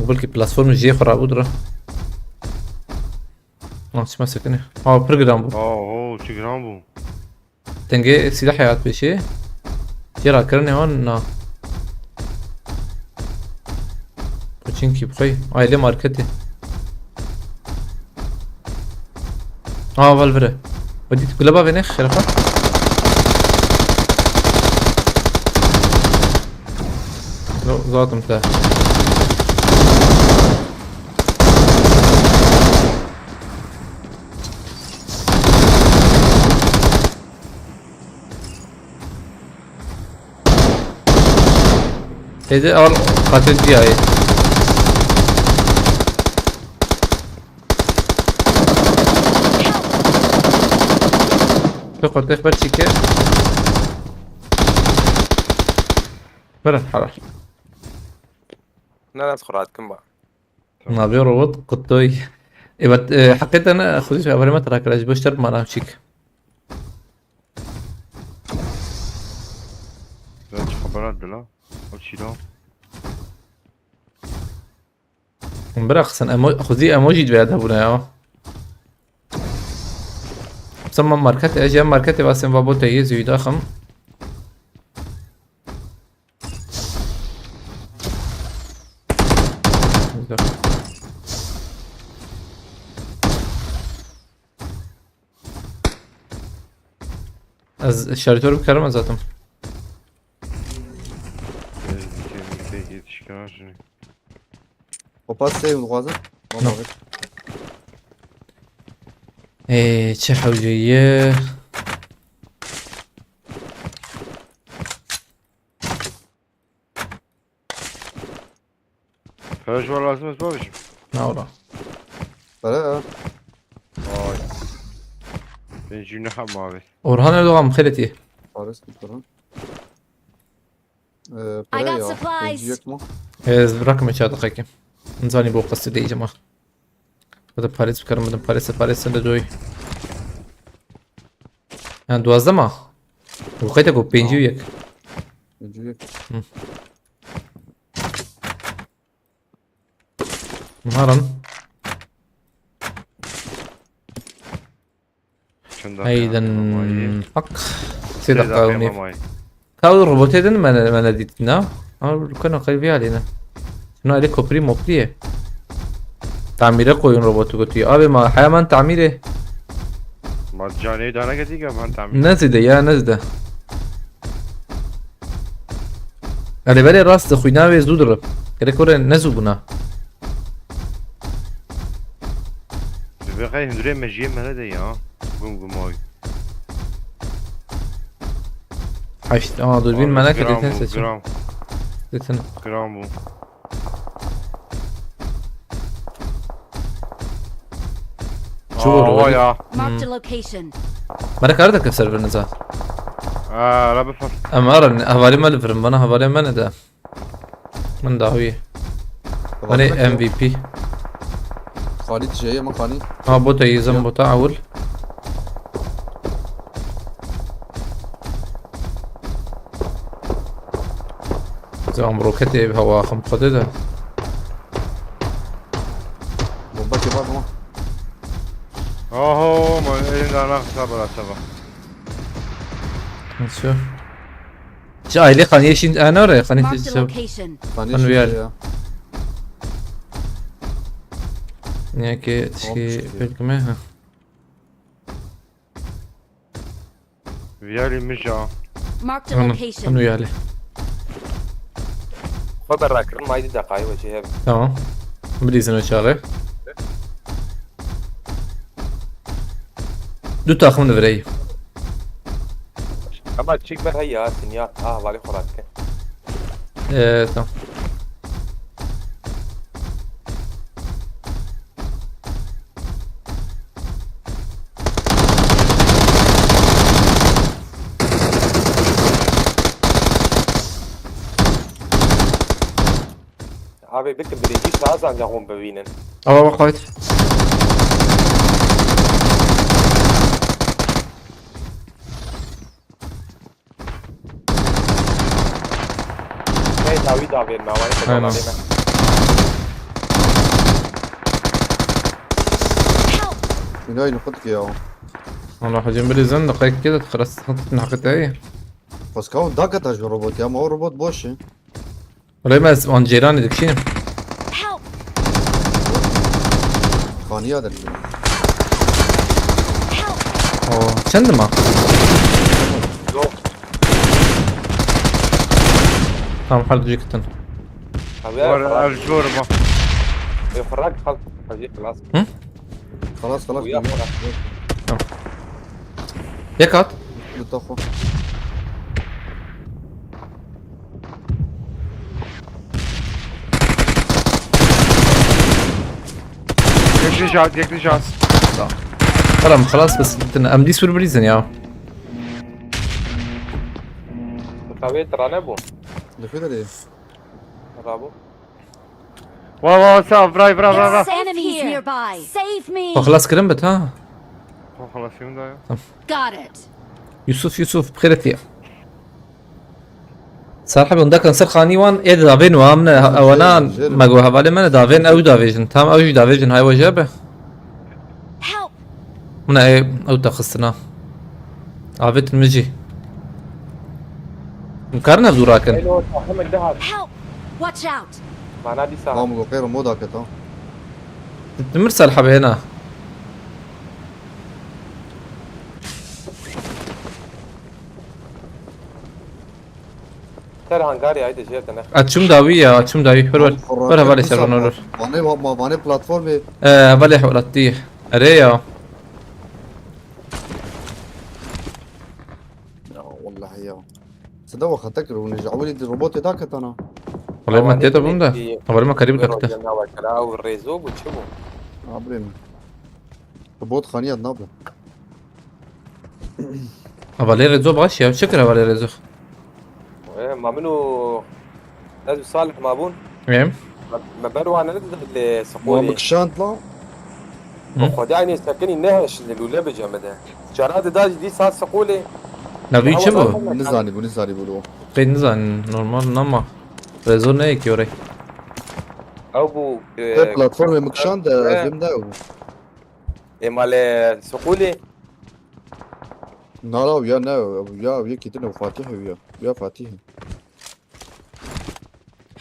Belkî platform jê xwe rabû dira. Ha, çima sekine. Ha, pir giran bû. Oho, çi giran bû. Tengê sîlehê hat pêşê. Jê rakirinê wan na. Koçinkî bixwey. Ailê marketê. Aa, vel vire. Wedî tu gule bavê ne xerefa. Zo-, zatim te. Hêdî al, qatil ciyayê. Tu qurtê xwe çîke. Bira, helal. Ne dest xwe rahat kim ba? Navê robot qutoy. Evet, e, heqîqeten, e, xwedî xeberê me tera kira, ji bo şer mana çîk. Ya çi xebera dila? O çî la? Bira xizin, emo-, xwedî emoji divê hebûne ya. Sema market, ez ya marketê vasên va bo te yê zî daxim. Ez şarjör bikarim ez zaten. Ez dikêm pek yetişkin şunu. Kopas save dixwazim. No. Ê, çi hewce ye? Her ji wan lazim ez bavêjim. Na ora. Pere ya. Vay. Pêncî neh mavê. Orhan Erdoğan xêretî. Paris bir para. Ee, I pere got ya. supplies. Pêncî yek mi? Ez bırakım çağda kakim. Nizani bu kası değil ama. Bu da Paris bıkarım, bu da Paris, Paris de doy. Yani duazda mı? Bu kayda bu pêncî yek. Pêncî yek. Naran. Çend dakika Hayden. mamayı. Bak. Sê Sê dakika dakika oynayıp. Mamayı. Ka ew robotê din me ne, me nedît na. Ama rukena qelbî alîne. Şuna elê koprî moprî ye. Tamîre koyun robotu gotiye. Abi ma hemen tamîre. Ma canê dana getirge man tamîr. Nezide ya nezide. Elê belê rast de xwîna wê zû dirib. Gerek were ne zû bûna. Divê qey hundirê mejiyê me nede ya. Gum gum oy. Heşt. Ama durbîn me neke Gram dêtin bû, seçim. Gram. Dêtin. Gram bû. Çi bû, Aa, Robi? Ya. Marked a location. Mera kar deke serveriniza. Aa, la bifir. Em arin hevalê me li virin bana hevalê me ne de. Min dawî. Hani M V P. Xalî dijeye min xalî. Ha bota yizim bota awil. Zam roketê bi hewa axim xwedê de. Bomba kebab ama. Oho, ma elin dana xisa bela seba. Nasıl? Ci aile xaniyê şîn anore xanî Marked a tişe. Location. Xanî Xanî yer. Ya. Niye ki tişki Olmuş ki. Belkime ha. Viyalî mija. Marked a Hanım. Location. Hanım yani. Xwe berra kirin, may du deqayê we jê hebe. Tamam. Bilîzin o çağı. Du takım da vereyim. Ama çik ber hey ya, sinyal. Ah, vali xwe radike. Ee, tamam. Abi bikin birinci sazan ya hon bivînin. Ama bak kayıt. Hey, dawî davên me, awanî Aynen. Davên me. Minayê li xwe dike ya. Valla hacım bir izin de kayıt kedi xıras hatır naqıt ay. Paska o dakika taş bir robot ya ama o robot boş ya. Öyle mi? On ceyran dedik şimdi. Help! Xaniya derdi. Help! O çend mi? Yok. Tamam hadi düzgün. Abi Var ya, ev jor ma. e, xurrak xal. Hacı, xelas. Xelas xelas. Uya, xelas. Yek at. Li taxo. Yek şans, yek şans. Tamam xelas bes bitin. Em dî sur bilîzin ya. Tabii trane bu. Li xwe derê. Bravo. Wa wa sa vray vra vra vra. Enemies nearby. Save me! Xwe xelas kirin bit ha. Xwe xelasîm da ya. Got it. Yusuf Yusuf bixêretî. Serheb hûn dekin ser xanî wan ê davên wan ne ewana me got hevalê me ne davên ew davêjin. Tam ew jî davêjin hay we jê be. Help! Min ê ew te xistina. Avêtin min jî. Em karin ev dû rakin. Hello, takım elde hal. Help! Watch out! Mana dîsa. Tamam, go qeyr moda keta. Dimir Serhebê hêna. Ser hangarê, haydi, jêr de ne. Açım dawî ya, açım dawî. Hör ver. Ver hevalê ser bana ver. Vanê, ma vanê platformê. Ee, hevalê hewlatî. Erê ya. Ya, wallahi ya. Seda wa xete kir, hûn ji ewilî di robotê daketana. Wala me tê de bûm de. Hevalê me karî bikakte. Ew rêzo bû, çi bû? Abrê min. Bot xaniya nabe. Hevalê Rezo baş ya. Çi kir hevalê Rezo? Ee, ma min û ez û Salih ma bûn. Em? Me ber wan nedide lê Ma siqolê. Mikşand la. Hı. Xwedê aynê sekinî neheş li lûle bice min de. Cara dida jî dîsa siqolê. Navî çi bû? Nizanî bû, nizanî bû lo. Qey nizanin, normal nama. Rezo ne yekî orey. Ew bû. e, Te platformê Mikşand de e, ez vim ne bû. Ê malê siqolê. Nara ya ne, ya yekî din o Fatih ya. Ya Fatih.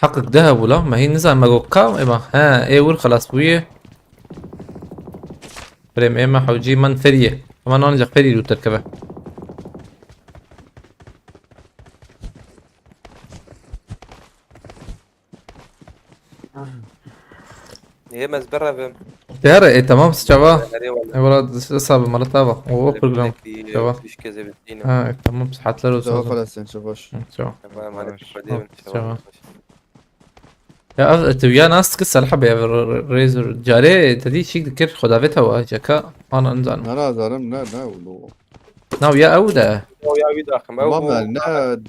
Heqik de hebû la. Me hîn nizanin me got ka ê ma. He, ê wir xelas bûye. Birêm ê me hewcî man ferî ye. Ama ancak ferî dû terkeve. Ê me ez birevim. Dere, e, tamam, çava. Erê wala. E, wala, hesabı mala tava. O program. Çava. Üç kez bittiğini. Ha, e, tamam, sıhhatler olsun. Çava xelasên, çavaş. Hı, çava. Tamam, hadi Baş. hadi. Tamam. Ya, ev, tu ya nas ki Salih abi, ev, r-, r-, Razor. Care, te dî çik dikir, xwe davêt hewa, ceka, ana nizanim. Nara zarim ne, ne lo. Nav ya ew de. O ya wî daxim. Ew Tamam bû. yani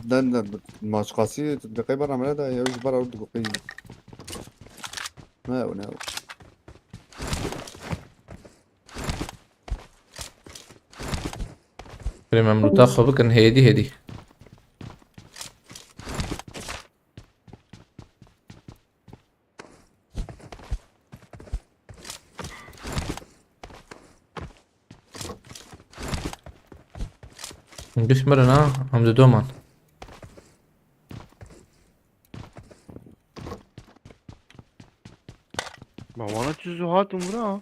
ne, ne, ne, maçkasî, de qey bera me ne de, ya ji bera ew digoqî. Ne ew, ne ew. Birêm em lûta xwe bikin, hêdî, hêdî. Giş mirin ha, em di doman. Ma wana çi zû hatin bira? Ma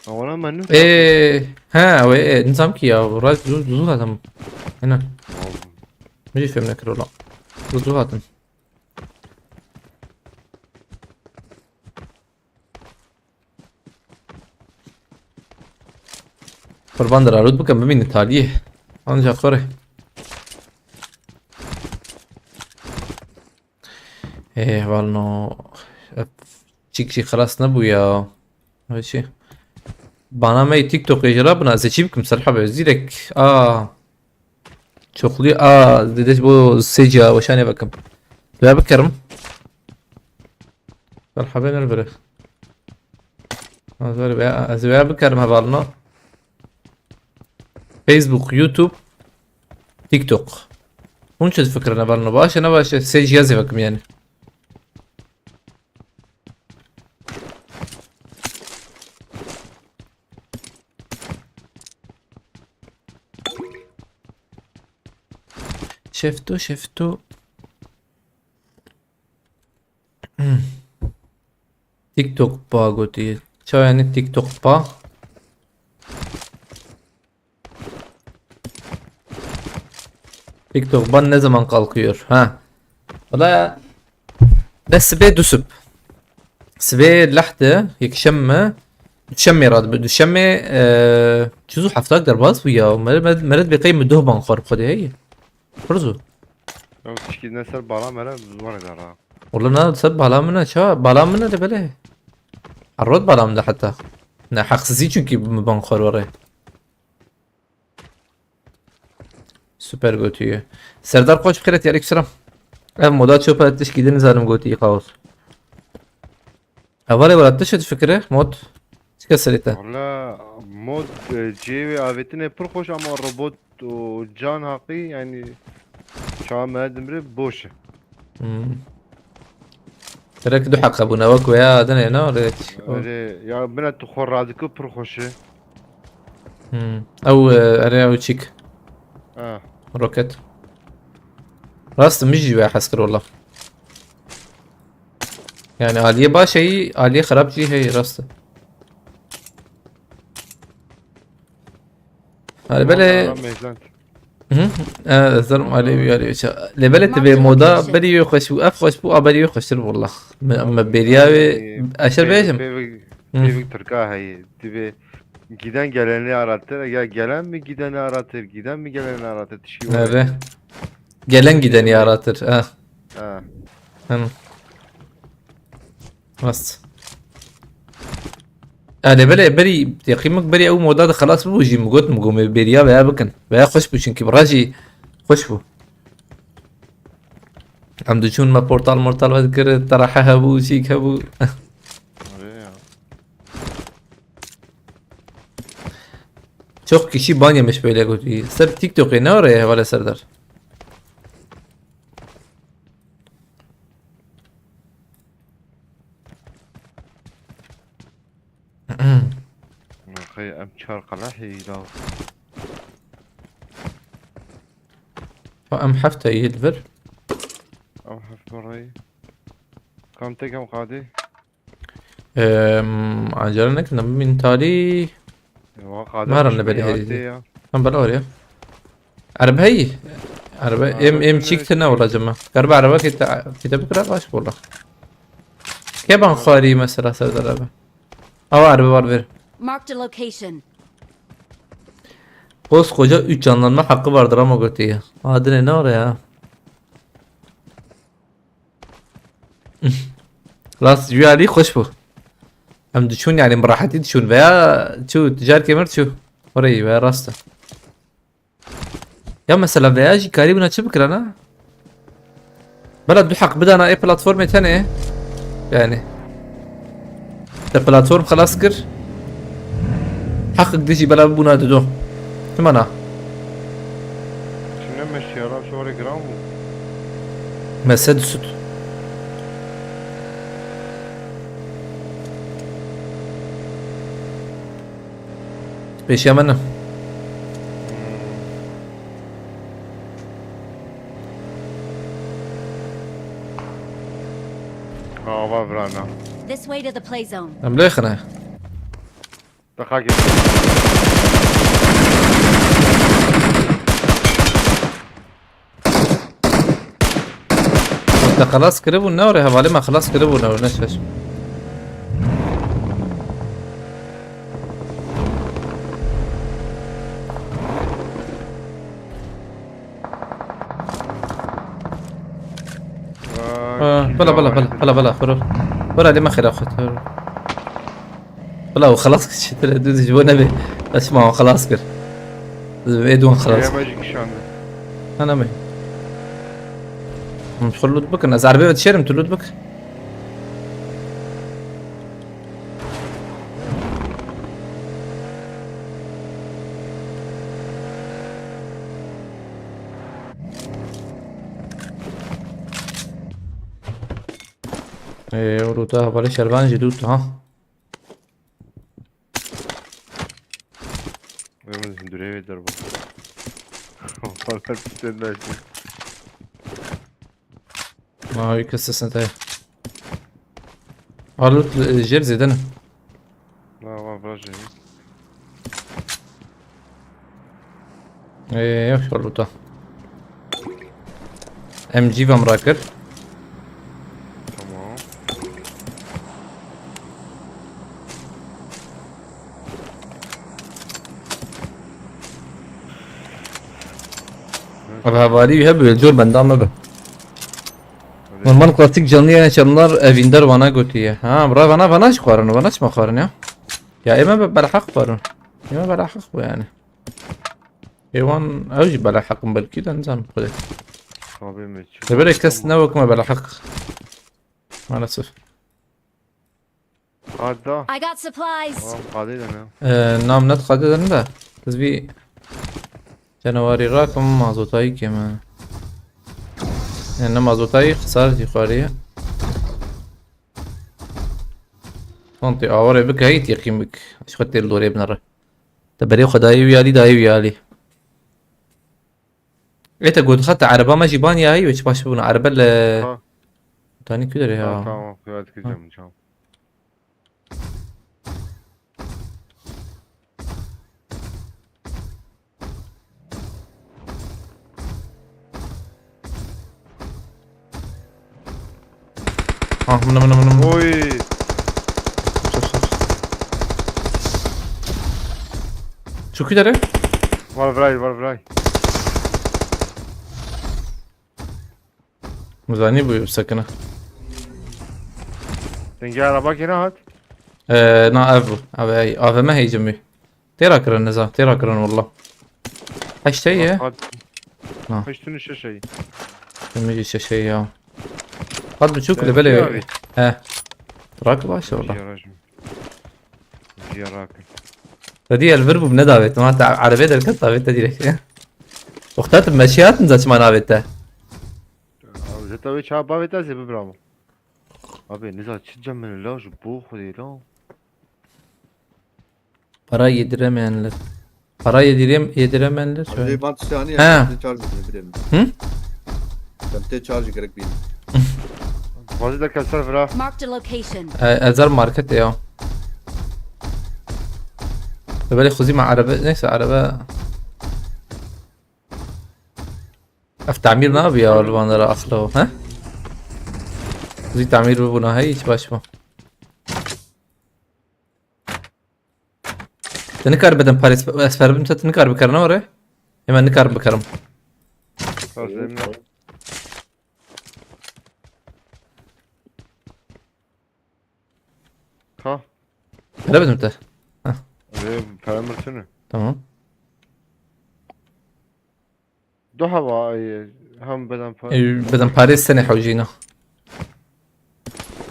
wana me nû. Ê, he, ew ê, nizam ki ya, rast zû, zû hatim. Hene, min jî fêm nekir ola. Zû, zû hatin. Qurban dira, rût bikin, bimînin taliyê. Ancak xore. Ê, hevalno. Çik jî xelas nebû ya. Ev çi? Bana me TikTokê jî rabin, ez ê çi bikim, Salih abi, zîrek. Aa. Çoklu, aa, dede ji bo sê ciya weşanê vekim. Vê bikerim. Salih abi nervire. Ez vê, ez vê bikerim hevalno. Facebook, YouTube, TikTok. Hûn çi difikirin hevalno? Baş e, ne baş e? Sê ciya zî vekim yani. Şefto, şefto. TikTok pa gotî. Çawa yani TikTok pa? TikTok ban ne zaman kalkıyor? Ha. Wala ne sibê du sib. Sibê lehde, yekşemme, duşemme radibe. Duşemme, e, çizu heftak derbas bu ya. Meret, meret, meret bir kayım duh ban xor xode hey. Fırzu. Ew tişkî ne ser bala mere zor e dara. Wala na ser bala min e, ça? Bala min e de belê. Her rot bala min de heta. Ne, heqsizî çünkü min ban xor were. Süper gotiye. Serdar Koç, bixêret, aleyküm selam. Ev moda çöpe tişkî din zalim gotiye kaos. Hevalê wela tu çi difikire? Mod. Çi keserê te? Valla mod e, cihê wê avêtinê pir xweş ama robot û can haqî yani çawa me dimre boş e. Hmm. Gerek du heqe bûne wek veya dinê ne? Öyle. Erê ya bine tu xwe radikî pir xweş e. Hmm. Ew, e, erê ew çîk. Ha. Roket. Rast min jî wê hez kir wela. Yani aliyê baş heyî, aliyê xerab jî heyî, rast e. Hani belê. Valla meyzan. Hı? E, ez derim aliyê wî aliyê ça. Lê belê tu vê moda berî wê xweş bû, ev xweş bû, a berî wê xweştir wela. Me, me bêriya wê eşer bêjim. Hı. Pêvik Tirka heye. Divê giden geleni aratır. Ya gelen mi gideni aratır, giden mi geleni aratır? Tişkî were. Eve. Gelen gideni aratır. Ha. Ha. Hanım. Rast. Erê belê berî teqîmik berî ew moda de xelas bû jî min got, min got me bêriya veya bikin. Veya xweş bû çunkî bi rajî xweş bû. Em diçûn me portal mortal vedikir, terahe hebû, çîk hebû. Öyle ya. Çok kişi ban yemiş böyle gotî. Ser TikTokê ne oraya hevalê Serdar. Xey em çar qelehî la. Em hefte yê li vir. Em heft berayî. Kam tek em qadê. Em, acele nekin, em bin talî. Wa qadê Maran li berî hêdî. Em bela oraya. Erbe heyî. Erbe em em çîk tine wala cema. Gerbe erbe kete kete bikira baş wala. Keban xwarî mesela Serdar abi. Awa erbe var ver. Marked a location. Koskoca üç canlanma hakkı vardır ama götüye. Adine ne oraya? Rast, jû alî xweş bû. Em diçûn, yani, bi rehetî diçûn veya çû, ticar kemer çû. Orayî veya rast e. Ya mesela veya jî karî bûna çi bikirana? Bela du heq bidana ê platformê tenê. Yani. Te platform xelas kir. Heqek dijî bela bûna dido. Çima na? Çi ne meşiyara şorê giran bû. Mese disut. Pêşiya min e. Hmm. Ava virana. This way to the play zone. Em lê xine. Deqa gir. Te xelas kiribû ne orê hevalê me xelas kiribû ne orê ne şaş. Ha, bela, bela, bela, bela, bela, xwiro. Bela, lê me xêra xwet. Bela, o xelas kir, çi tire, dû ji bo nebe. Eş ma xelas kir. Ê duan xelas. Yeme jî kişande. Ha, neme. Him, xwe loot bikin. Ez erbê ve dişerim, tu loot bik. Ee, o loot hevalê şervan jî loot ha. Vê min hindurê wê derba. Valla piştên naşî. Ma wî kes sesine te. Alut, e, jêr zêde ne. Na, va, va, jêr. Ee, yok, şorluta. M G vam rakir. Tamam. Abi hevalî hebe, cor benda me be. Öyle. Normal klasik canlı yayın açanlar evinde vana götüye. Ha, bura vana, vana çi xwarin, vana çi xwarin ya? Ya eme be belhaq xwarin. Eme belhaq bu yani. Ê wan ew jî bela heq in belkî de nizanim xwedê. Xabê me çi. Li berê kes ne wek me bela heq. Maalesef. Qada. I got supplies. Wan qadê de ne. Ee, nam net qadê de ne de. Ez vî canawarî rakim mazotayî kêm e. Yani ne mazotayî xisar jî xwarî ye. Tantê awarê bike heyt yeqîn bik. Ji xwe têl dorê binere. Te berê xwe dayê wî alî, dayê wî alî. Ê te got xeta ereba me jî ban ya wê çi baş bûna. Erebe li Ha. Tanî ku derê Ha, ha. Tamam, kıyafet Ha. Gideceğim, tamam. Ha, mına, mına, mına, mına. Oy. Sus, sus. Çok ileri. Var vray, var vray. Muzani bu sakına. Denge araba gene hat. Ee, na ev bû. Ev ey. A V M heycim wî. Têra kirin niza. Têra kirin wallah. Heşt heye. Hat. Ha. Heşt tune şeş ey. Min jî şeş heye ya. Hat biçûk li belê. He. Rak baş e wallah. Jiyarajim. Jiyarakim. Redî elvir bûm nedavêt. Ma te erebê derket davêt te direkt. Wexta tu meşiyatin za çima navêt te. Zeta wê çawa bavêt ez ê bibiramo. Abi niza çi cem min la ji bo xwedê la. Para yediremeyenler. Para yedirem yediremeyenler. Abi van tiştani Ha. ya. Tê charge bile bile. Hı? Sen tê charge gerek bile. Dixwazî derke ser vira. Marked a location. E, Ezer market ya. Belê xuzî me araba, neyse araba. Ev tamir nabi ya li van ra aslo, he? Xuzî tamir bibûna hey hiç baş bû. Te nikar bedem parê sp- ez ferbim te tu nikar bikarine ore. Hemen nikar bikarim. Saz lemne. Ha. Hele bedim te. Ve para mirtini. Tamam. Du hava ay hem beden para. E, bedem parê sene hewcîna.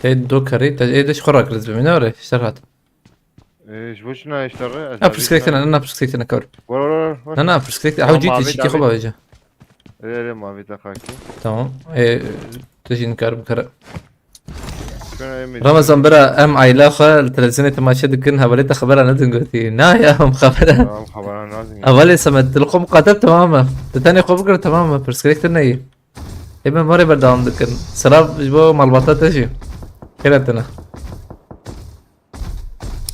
Te do karê te ê de xora kriz bimine ore. Serhat. E, ji bo çi nayê ji te re? Na pirsgirêk tene, na pirsgirêk tene kar. War war war. Na na pirsgirêk te. Tamam, Hewcî abi, tişikî abi. Xwe bavêje. Ê ê mavî te xakî. Tamam. E, tu jî nikar bikare. Şuna ê mi? Ramazan bira em aîla xwe li televîzyonê temaşe dikin, hevalê te xebera nedin gotî. Na ya em xebera. Tamam xebera nazin. Hevalê Semed, tu li xwe miqate bi temam e. Tu tenê xwe bikir temam e. Pirsgirêk tune yî. Ê me marê berdewam dikin. Selam ji bo malbata te jî. Xêra tune.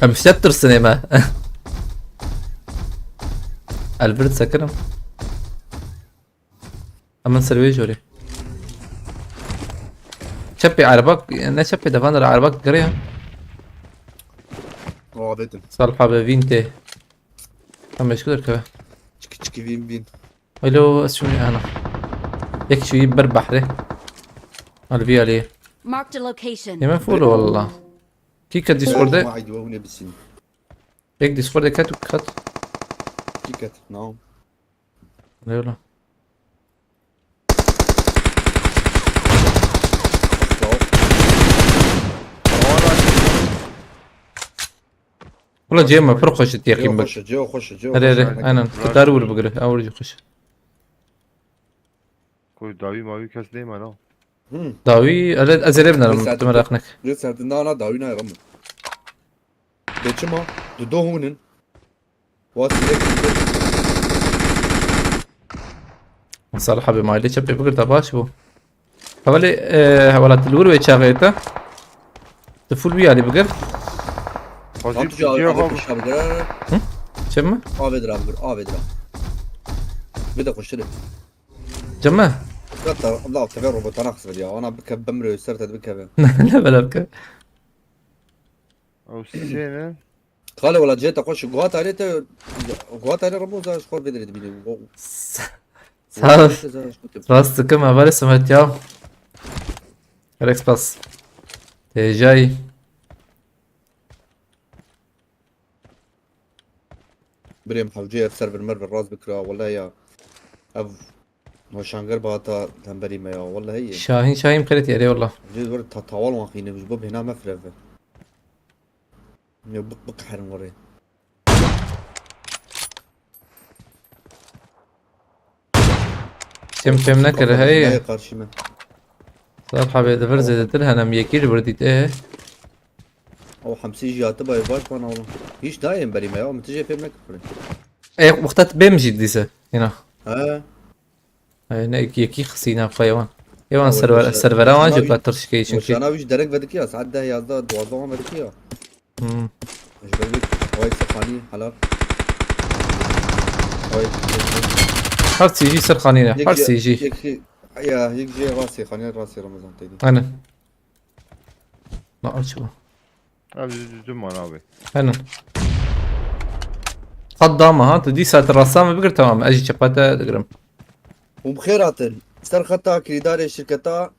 Em ji te tirsin ê me. Elbir sekirim. Hemen ser wê jorê. Çepê erebak, ne çepê devan de erebak giriya. Ravetin. Salha be vîn tê. Em meşgul keve. Çiki çiki vin vin. Alo, ez şûnî ana. Yek şûyî ber behrê. Al vî alî. Marked a location. Yemen full wallah. Kî ke Discord'e. Ma aydi wewne bisin. Yek Discord'e ket û ket. Ticket. No. Eyvallah. Ula cem me pir xweş e tiye Ceo qîm bik. Xweşe, Ceo Xweşe, Ceo Here here Xweşe. aynen. Tu dar wir bigire. Awir jî xweş. Koy dawî mawî kes neyme no. Hmm. Dawî, ele ez ê lê binerim, Mesela tu meraq nek. Rê serdin dana dawî nayê Ramo. Beçima, du do hûnin. Wa sirek Salih abi mailê çepê bigirta baş bû. Hevalê, e, hevala tu li wir wê çaxê te. Tu full wî alî bigir. Xwazî Lan tu ca piçê avê xwe kuşa bigir. Çi mi? Avê dira bigir, avê dira. Bir de koşturê. Çi mi? Hatta Allah tefe robotana kısmet ya. Ona bike bimre ser te bikeve. Ne bela bike. Ew sêne. Xale wala cê te xweş guhat alê te guhat alê Ramo za xor bedre dibîne. Sağ ol. Rast dikim hevalê Semet ya. Rex pas. Têjay. Birêm hewcê ev ser vir mer vir rast bikira wele ya. Ev hoşanger bata temberî me ya wele heye. Şahin Şahin qeret yere wallah. Hewcê vir ta tawal wan xîne ji bo bêhna me fireve. Ne bik bik herin were. Tim tim nekir hey. Karşıma. Sar habê de vir zêdetir henem yekî li vir dît e. O hamsi jiyatı bay baş bana oğlum. Hiç daha yeni berime ya. Müthiş efendim ne kıpırı. E wexta tu bêm jî dîse. Yine. He. E, ne yekî xisîna xwe wan. Ê wan Ew, server, weşan-, servera wan jî weşana ka tirşikê çimkî. Weşana wî ji derek vedikî ya. Saet deh yazda duwazda wan vedikî ya. Hmm. Ji ber wî wayek sexanî helal. Wayek Her sî jî ser xanî ne. Her sî jî. Yek jî ya yek jî rastê xanî rastê Ramazan têdî. Aynen. Ma aç bu. Abi düz düz düz man abi. Aynen. Qat dama ha, tu dîsa tu rasta me bigir tamam. Ez jî çepa te digirim. Hûn bi xêr hatin. Ser xeta kirîdarê şirketa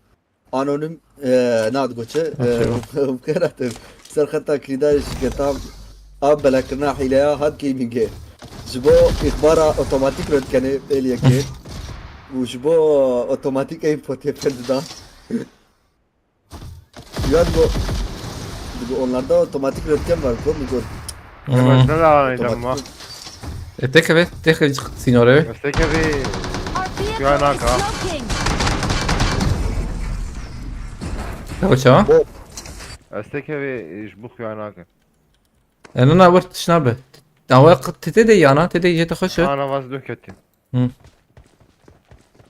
anonim, e, na digoçe. E, Aferin. hûn bi xêr hatin. Ser xeta kilîda şirketa a belakirina hîleya hat gamingê. Ji bo îxbara otomatîk re dikenê pêliyekê û ji bo otomatîk info tê pir dida. Ya digo, digo onlarda otomatîk re diken var, kom digo. Hmm. Hemen sen de anlaydın ama. Otomatîk. E, teke ve, teke sînorê ve. Teke ve. Our vehicle Ya, is naka. Smoking. Ne bu çawa? Bo- Ez teke ve ji bu xuya nakim. E, nana, wert tişna be. Dawa tete de yana, tete jete xweş e. Ana vaz döketin. Hı.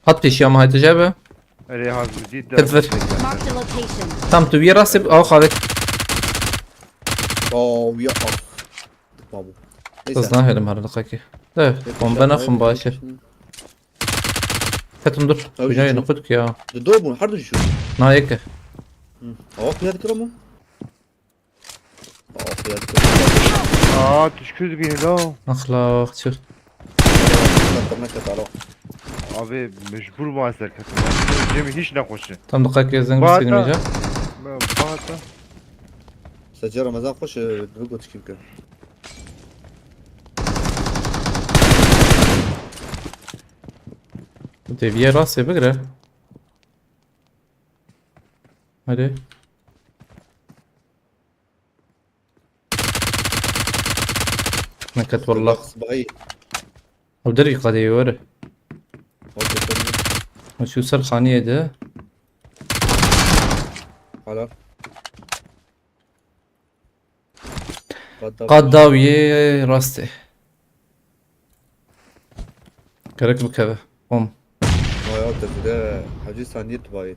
Hat pêşiya me, hayte jebe. Erê, haz bu dît de. Hep ver. Marked a location. Tam tu bir rastê, aw xavet. Oh, ya, ah. Babu. Neyse. Kız ne helim her dakika. De, Hep bomba ne yapayım, xum başı. Hep Fetum dur. Tabii Kucağına canım. Kutk ya. De, doğru mu? Her türlü şu. Na yeke. Hı. Awa kuya dikir ama. Awa kuya dikir. Aa, tişkü dibîne la. Axlaq, çir. Xeternak et, alo. Abi, mecbur ma ez derketim. Cemî hiç ne xweş e. Tam diqet ke zeng Bata. Sînmeyecek. Bata. Sece Ramazan xweş, e, bi gotikî bike. Deviye rastê bigire. Hadi. Neket wallah. Sibahi. Ew derî qadê were. Okey, tamam. Şu ser xaniyê de. Hala. Qad dawiyê rastê. Gerek bikeve. Bom. Vay, o tezide hacî saniye tu bayê.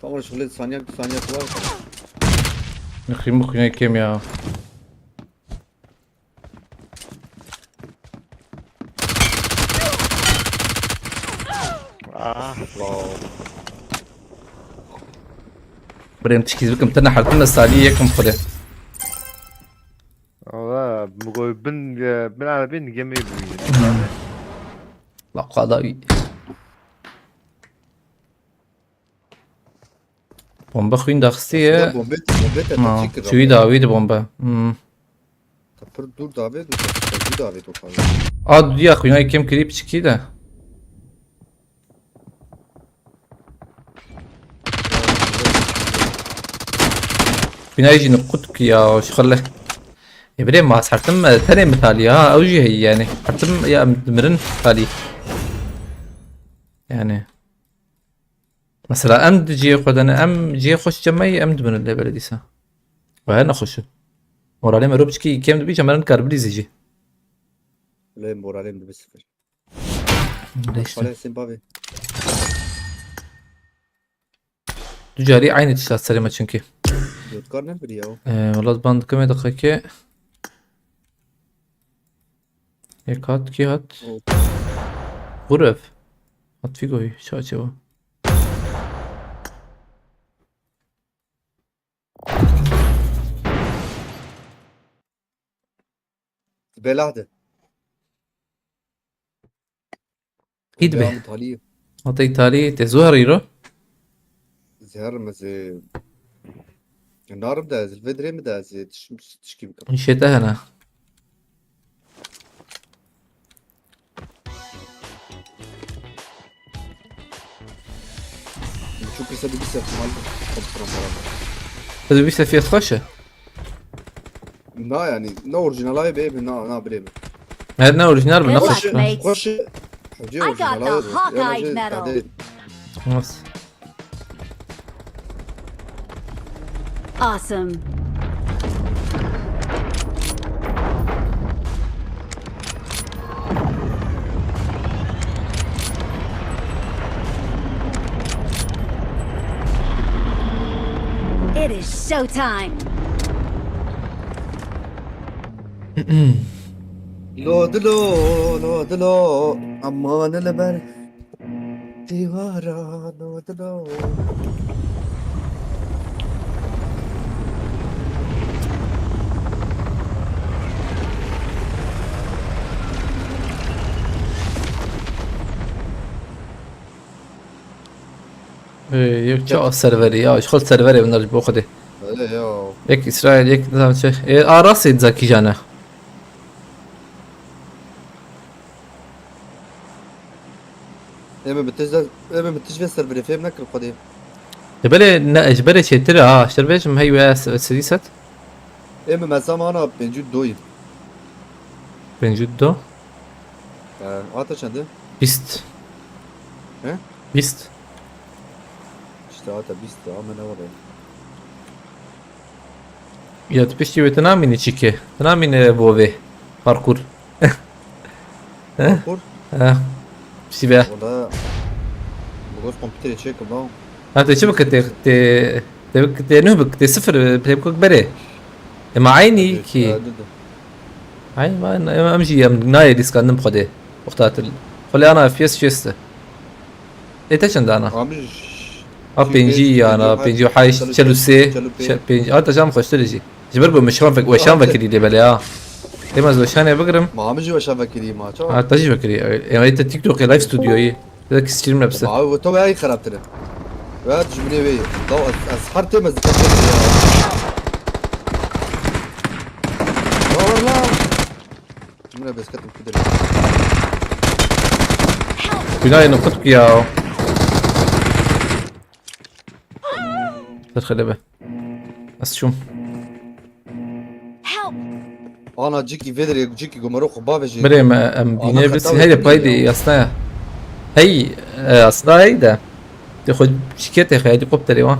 Kamera şixulê saniye, tu saniye tu bayê. Nexî muxîne kêm ya. Ah. Wow. Birêm tişkîz bikim, tene hertin de salî yekim xwedê. Valla, mi got bin, e, bin erebîn gemî bûyî. La qada wî. Bombe xwîn daxistî ye. Aslında bombe, bombe te Ma, tepsi kir çiwî abi. Dawî de bombe. Hmm. Te pir dûr davê, dû te pir dûr davê tu xanî. A, dudiya xwînayê kêm kirî piçikî de. Xwînayê jî niqut ki ya, şixile. Ê birê ma ez hertim, e, tenê mitalî ha, ew jî heyî yani. Hertim ya em dimirin mitalî. Yani. Mesela em di cihê xwe de ne, em cihê xwe şikemeyî, em dibin lê belê dîsa. Ve her nexweş e. Moralê me ro piçkî kêm dibî, ji me re nikar bilîzî jî. Lê moralê min dibe sifir. Lê işte. Xwalê Hesên bavê. Du carî aynı tişt hat serê me çünkü. Gotkar ne biriya o? Ee, welat ban dikime daqiqekê. Yek hat, kî hat? Ol. Xuref. Hat Figo'yu, çaçe o. Belah de. Kî dibe? Belah talî. Hata Îtalî, te zû herî ro? Zer me zê. Narim de, ez li vê dirê min de, ez ê tişt-, tişkî bikim. Îşê te hene. Çû pîse bibîse mal. Te dibîse fiyat xweş e? Na yani, ne orijinal ay be, na, na bile mi? Her ne orijinal mi? Nasıl? Xweş e, xweş e. Hewce I got orijinal the ay be. Hawkeye medal. Nasıl? Awesome. It is showtime. Lo dilo, lo dilo, aman li ber. Dîwara lo dilo. Ee, yek ça serverî ya, ji xwe serverê min ji bo Xwedê. Ya. Yek Îsraîl, yek nizam çi. E, a rastê dizakî jane. Ê min bi tij de, ê min bi tij vê serverê fêm nekir xwedê. Ji belê ne, ji belê çêtir e, ha, ji te bêjim hey we s-, sedî sed. Ê min mesela ana pêncî û doyî. Pêncî û du. Ee, ata çend e? Bîst. He? Bîst. İşte ata bîst ya, ama ne var ya? Ya tu piştî wê tu namînî çîkê. Tu namînî bo vê. Parkur. Parkur? Ha. Piştî vê. Orada bu göz kompüteri çekim lan. Ha, te çi bike te, te, te bike te nuh bike te sifir, te bike berê. Ema aynî ki. Aynî ma em, em jî em nayê dîskandim xwedê. Wexta til. Xwelê ana F P S şêst e. Ê te çend ana? Amij. Ha, pêncî yana, pêncî û heşt, çel û sê, çel û pênc. Ha, te jam xweştir jî. Ji ber ku min şan vek-, weşan vekirî lê belê ha. Ê, ma ez weşanê bigirim. Ma amij jî weşan vekirî ma, çawa? Ha, te jî vekirî. Em ê te TikTokê live studyoyî. Te ki stream ne bise. Ma ew to wê ay xerabtir e. Wê dijminê wê ye. Daw ez, ez her têm ez dikem ya. Ya walla. Min bes ketim kudir. Günahê nokut ki ya. Ser xele be. Ez çûm. Help! Ana ciki vedir, ciki gomero xo bavê jî. Birê me em bînê bisin. Hey de pay de yasna ya. Hey, e, aslında hey de. Te xwe şikete xwe helikopterê wan.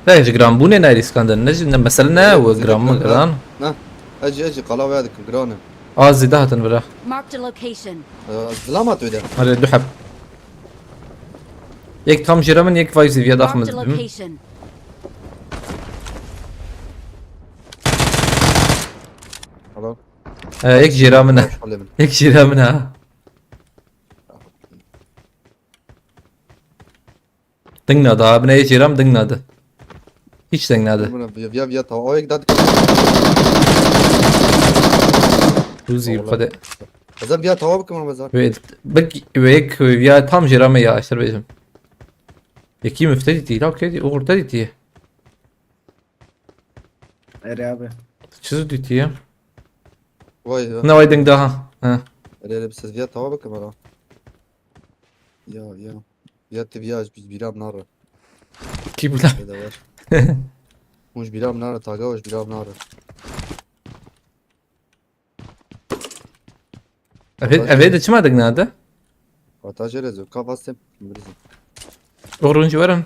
Te ji giranbûnê nayê rîskandin. Ne ji, ne mesele ne, o giran mı giran. Ne. Eci, eci, qala veya dikin, giran e. A zêde hatin vira. Marked a location. Ee, Zilamat öyle. Hadi du heb. Yek tam jêra min, yek vay zî viya daxim Marked a dibim. Location. Hello. E, yek jêra min e. Hoş geldin. Yek jêra min ha. Ding nade ha, bine yek jêra min ding nade. Hiç ding nade. Buna via, via, via, tamam. O yek daha. Rûzî xwedê. Ezem via, tamam, bakın ama ezem. Wê, bik, wê yek, wê viya tam jêra me ya, işte bêjim. Yekî min te dîtî, la kê dî, oxir te dîtî. Erê abi. Çi zû dîtî ya? Vay ya. Ne vay ding daha. Ha. Öyle bir ses via, tamam, bakın bana. Ya, ya. Via te via, biz biram nara. Kî bula? Öyle var. Hoş biram nara, taga hoş biram nara. Evê, evê de çima ding nade? Hata jere zor, kafastem. Bilirsin. Oxir hûn jî werin.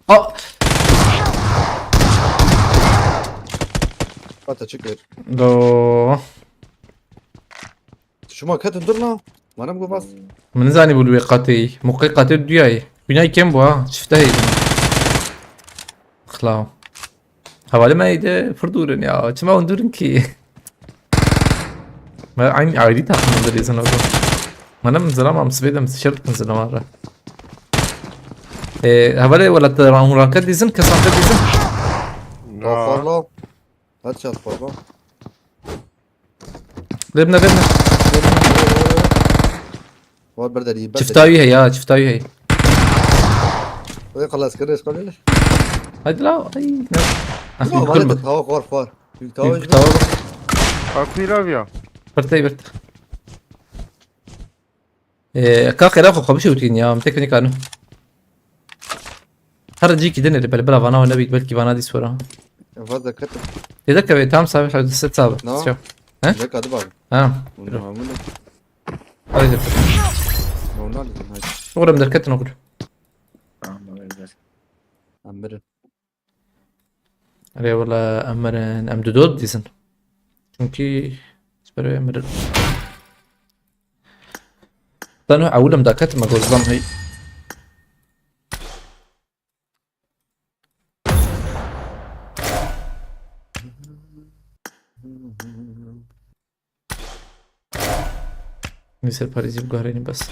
A! Hata çıkıyor. Do. Şuma ketin dur lan. Bana mı bas? Min nizanî bû li wê qatê yî. Moqê qatê duyayî. Xwînayî kêm bû ha. Çifte heyî. Xlaw. Hevalê me êdî pir dûr in ya. Çima hûn dûr in kî? Me aynî ayrî takım dirêzin o zaman. Mana min zilama, min sibê de min şer dikin zilama re. Ee, hevalê wela te ran hûn ranket dîzin, kes ranket dîzin. Farla. Hadi çat farla. Lê bine, lê bine. Var bir de iyi. Çifta wî heye ya, çifta wî heye. Oy, xelas kir, eşkol. Hadi la, ay, ne? Ah, Ama bir var kul da bak. Tava var, var. Bir tava. Bir tava bak. Akulavya. Birtey, birtey. Ee, ka xêra xwe xwe bişewitîn ya, em tek nikarin. Her cîkî dinê li bel bila vana we nebî, belkî vana dî sora. Vaz da ketin. Tê de kevê tam sabe, hadi set sabe. No. Sio. Ne kadı bak. Ha. Normal. Hadi. Normal dedim hadi. Oğlum derketin oğlum. Tamam, öyle. Amir. Erê wela em mirin, em dido didîzin. Çunkî ji ber wê em mirin. Tanu ewil em daket me gozlam hey. Neyse, Paris'i bu kadar bas.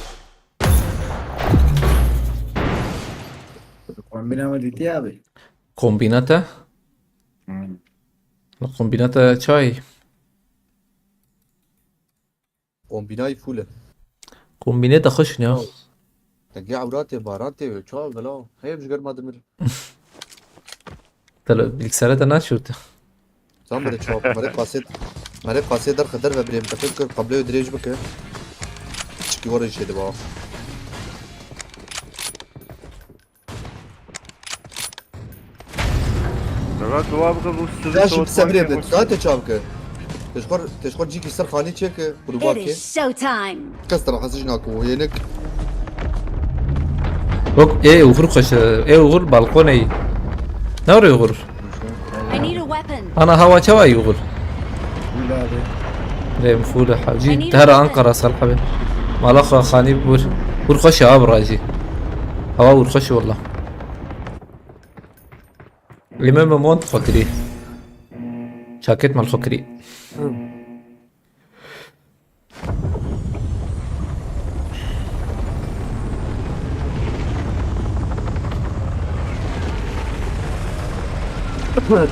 Kombine mi dedi abi? Kombinata? Hmm. La kombinata çay. Kombinayı full. Kombinata xweş ne ya. Tege ewratê baran tê çal bela. Hep jiger ma demir. Tele bilgisayara da naşût. Tamam, bire çawa. Merê qasê, merê qasê derxe derve birê, min teqîb kir, kabloyê dirêj bike. Çikî were jê diba. Mehmet, dua bike bu sizi Ya şimdi soğutmak sebrê için bit. Daha te çawa bike. Teşkor, teşkor cîkî ser xanî çêke, It gruba ke. Is showtime. Kes tera hesij nako, yenik. Bak, ê, uxur xweş e. Ê, uxur balkonê. Ne oraya uxur? I need a weapon. Ana, hava çawa yî uxur? Rêm fûle hacî. Her Ankara sal hebe. Mala xwe xanî bur. Bur xweş e, abi rajî. Hava bur xweş e, wallah. Limon me mont xwe kirî. Çaket mal xwe kirî.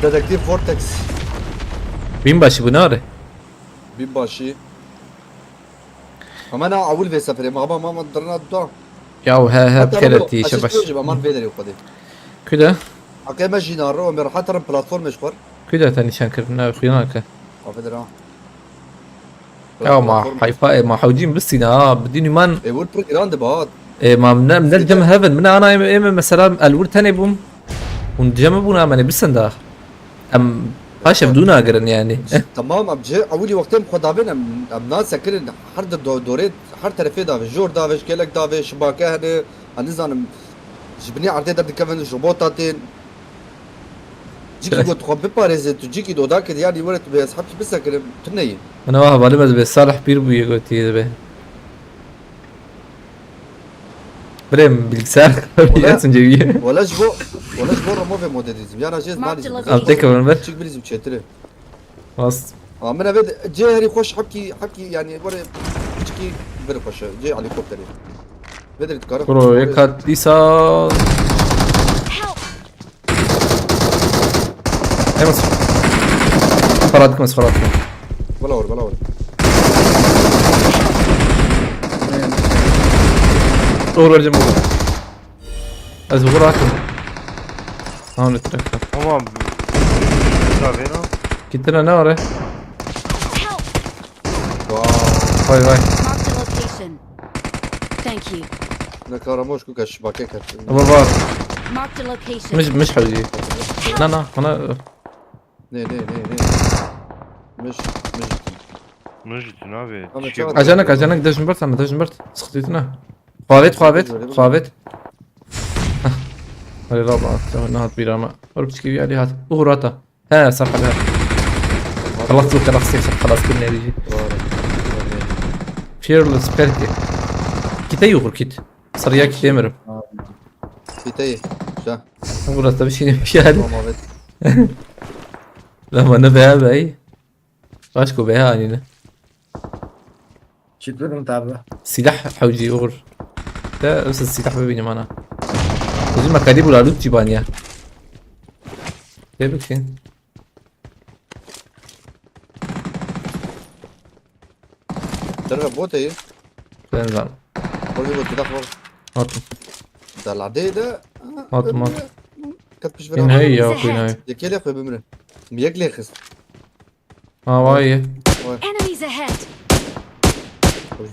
Detektif Vortex. Binbaşı bu ne are? Binbaşı. Ama na awil vê seferê, ma, ma, ma, ma, dirna da. Ya he, he, Hatta bikere bu, tî, işe aşış baş. Aman vê derê xwedê. Küde? Ake me jî naro, me rahat rin platformê ji xwe. Küde te nîşan kir, ne, xuya nake. Affeder ha. Ya ma, platform. Hayfa, e, ma hewcîn bistîne ha, bidînî man. E, wir pir giran dibe ha. E, ma, ne, ne cem hevin, min ana em, em, mesela, el wir tenê bûm. Hûn cem bûn ha, me ne bisin da. Em paş ev dû nagirin yani. Tamam, em cihê ewilî wextê em xwe davên, em, em nasekirin, her di do-, dorê, her terefê davê, jor davê, ji gelek davê, şibake hene, ez nizanim, ji binê erdê derdikevin, ji robota tên. Cîkî got, xwe biparêze, tu cîkî doda kir, yani were tu bê ez hepkî bisekirim, tu neyê. Min ava hevalê me dibê, Salih pîr bûye, gotiye dibê. Birê min bilgisayar Wala, xebî, ez önce bir wala ji bo, wala ji bo removê modê dizim. Yana jê Marked zmanî location. Çik bilîzim çêtir e. Rast. Ha, min eve cê herî xweş hepkî, hepkî yani were piçkî bir xweş e. Cê helikopterê. Vedere dikare. Bro, yek kat dîsa. Help! Emas. Xwe radik, emas xwe radik. Bela were, bela were. Doğru vereceğim oğlum. Ez bu rahatım. Tamam, ne traktor. Tamam. Tabii lan. Gittin ha, ne var ya? Help! Vay. Vay vay. Marked a location. Thank you. Ne karamoş ku kaş bake kaç. Ama var. Marked a location. Mş, mş hawzi. Na, na, bana. Ne, ne, ne, ne. Mş, mş. Mş abi. Ama çabuk. Acanak, acanak, dejin bert ama, dejin bert. Sıkıntı ne? Xwavêt, xwavêt, xwavêt. Hadi la bak, tamam, ne hat bir ama. Orup çıkıyor yani hat. Uğur hata. He, sar hadi. Xelas, xelas, xelas, xelas, kim ne diyecek? Fearless, belki. Kite yukur kit. Sarıya kit demirim. Kiteyi. Güzel. Burası da bir şey demiş yani. Tamam, evet. Lama ne be abi? Başka be ha, aynı. Çitlirım tabi. Silah hewcî uğur. Te ısı silah bibînim ana. Bizim makali bu lalut cibaniya. Tebrik sen. Derve bot ey. Ben zan. Bot bot, silah var. Atım. Dala de de. Atım, atım. Kat piş. Yine hey ya, kuyun hey. Yekele koy bimre. Yek lexis. Ha, vay. Vay. Enemies ahead!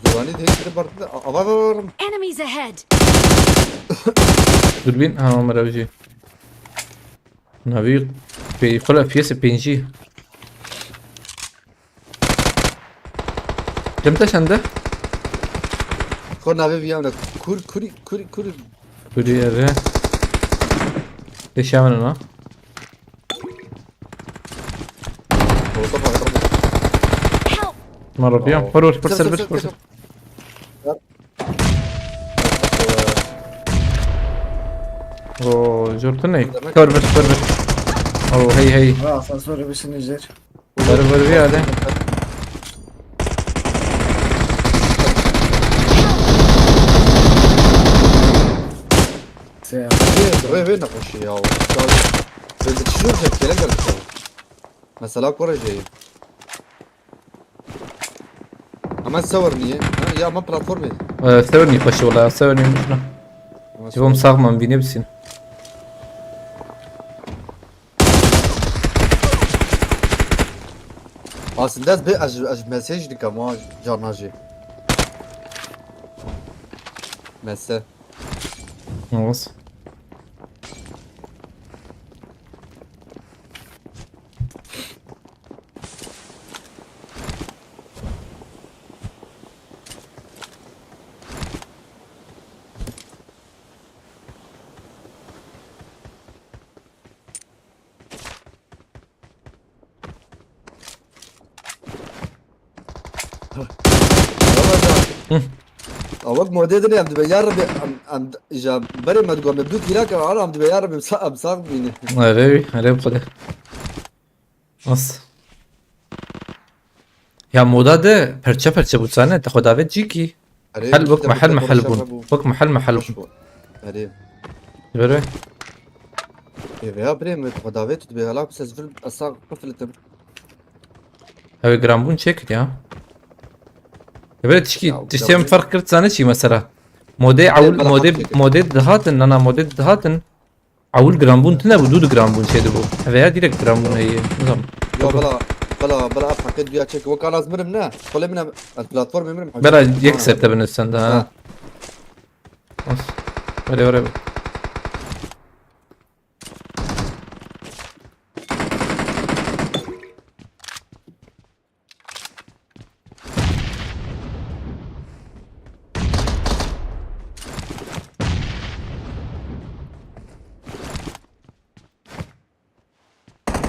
Zolani tek biri bartı. A, a, var, var, var. Enemies ahead! Dürbün, ha, Ömer abici. Navi, pe-, kola piyese penci. Cem te sende? Kor navê viya ne. Kur, kuri, kuri, kuri. Kuri ere. Deşamın ona. Orta parkta. Help! Maro piyam. Vur, vur, vur, sır, sır, sır, sır, sır. Oo, jortu ne? Kör bir, kör bir. Oo, hey, hey. Ha, asansörü bir sinir. Ver, ver bir hadi. Sen. Vê, vê, vê nexweşî ya. Vê, vê, çi zor cem, kele geldi. Mesela kore jeyî. Ama sewer niye? Ha, ya ama platform neydi? Ee, sewer niye paşa ola? Sewer niye muşna? Ama Civom sewer. Sağman bine bitsin. Aslında ez, ez, ez mesaj dikim ha, carna jî. Mese. Olsun. Awek modê din em dibe ya Rebbi em, em ja berê me digo me dû kîra ke ara em dibe ya Rebbi em sa em sax bîne. Erê wî, erê bi xwedê. As. Ya moda de perçe perçe bû sane, te xwe davêt cî kî. Hel wek mehel mehel bûn. Wek mehel mehel bûn. Erê. Ver ver. Ê veya birê me xwe davêt tu dibe hala ku se zifir esa qiflitim. Ew ê giranbûn çêkir ya. Ê, belê tişkî, tiştê em ferq kir, zane çi mesela? Modê ewil, modê, modê dihatin, nana modê dihatin. Ewil giranbûn tune bû, dû di giranbûn çê dibû. Ev ya direkt giranbûn heye. Nizam. Ya bela, bela, bela ev heqê duya çêkir. Wek an ez mirim ne? Xwelê min em, ez platformê mirim. Bela yek ser te binivîsen de ha. As. Were were.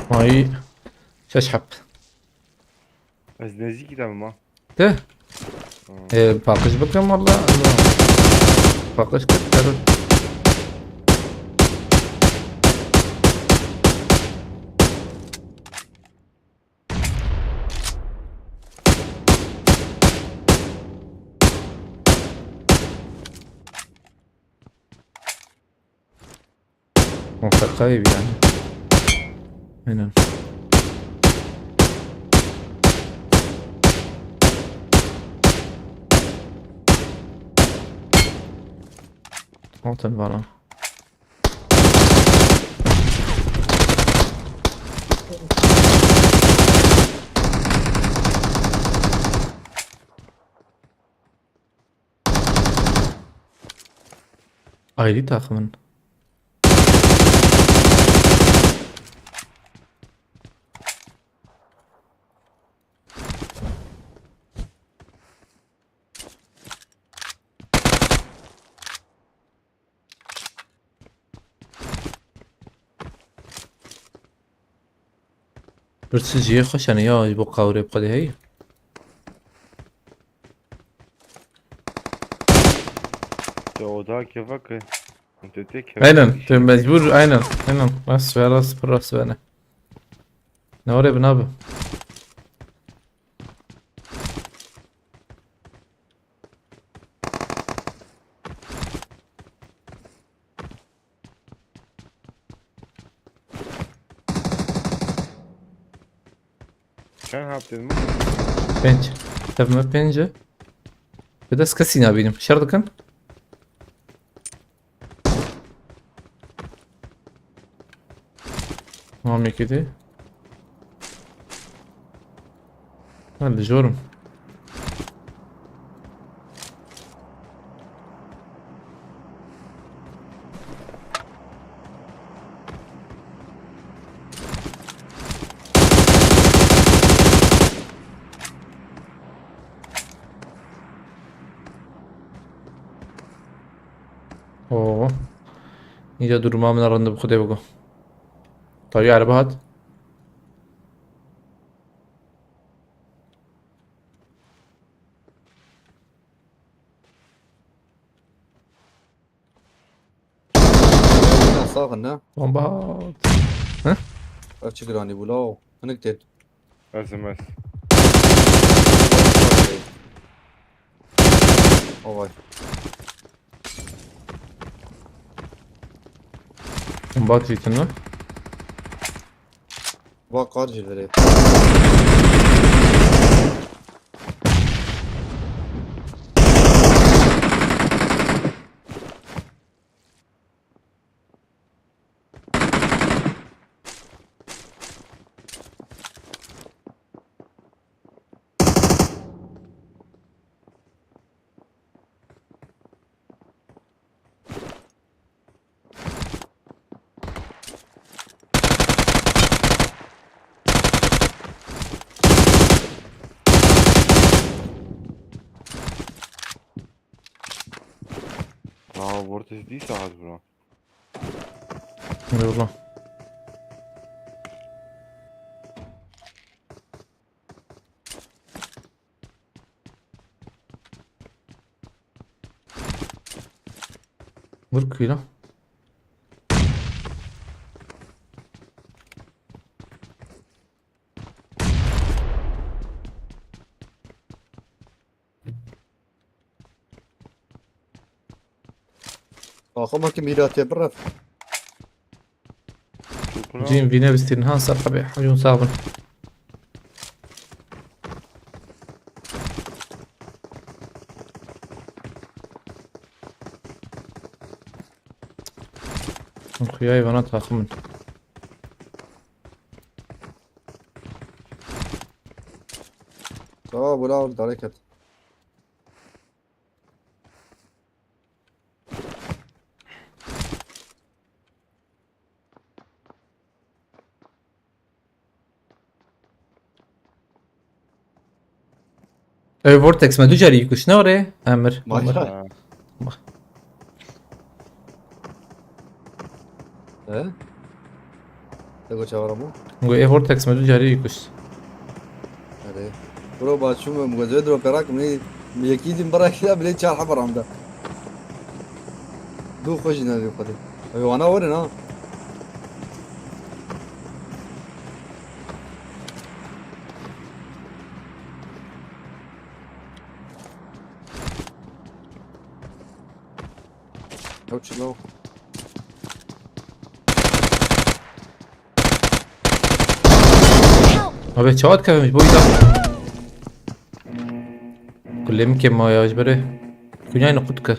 Ay. Şeş hep. Ez nezîkî de bim ha. De. Ee, paqij bikim valla. Paqij kir, kir. Mutlaka ev yani. Aynen. Altın var ha. Ayrı takımın. Pirsî cihê xweş e ya ji bo qawrê bi xwedê heye. Te oda kevak e. Te tê Aynen, tu mecbur, aynen, aynen. Rast ve rast, pir rast ve ne. Ne oraya bina abi. Çend hap dedim? Pênc. Tevme pênc. Bi dest kesî nabînim. Şer dikin. Tamam yekê dê. Ha, li jor im. Oo. Nîca duruma min rind bi xwedê bigo. Tawî erebe hat. Sax in ne? Bomba hat. Ev çi giranî bû law. Hinik têt. Ez im ez. Ovay. Bomba hat jî tune. Va qar jî verê. Vortex dîsa hat bro. Eyvallah. Vur kuyla. Axama ki mîratê biref. Çok bravo. Cin vîne bistîrin ha ser xebê. Hecûn sabin. Xuyayê vana taxim in. Tamam, bu ne oldu? Hareket. Ev Vortex me du carî kuşt ne orê? Emir. Maşallah. Emir. Ha. He? Te got çawa bû? Go ev Vortex me du carî kuşt. Hadi. Bro, ba çûm, em gozê dro perak, min yekî din bira kira, bilê çar heba ramda. Du xwe jî nevê xwe de. Ew wana werin ha. Ew çilo. Abi çawa dikevim ji bo îda. Kulê min kêm maya ji berê. Kunyay ne qut ke.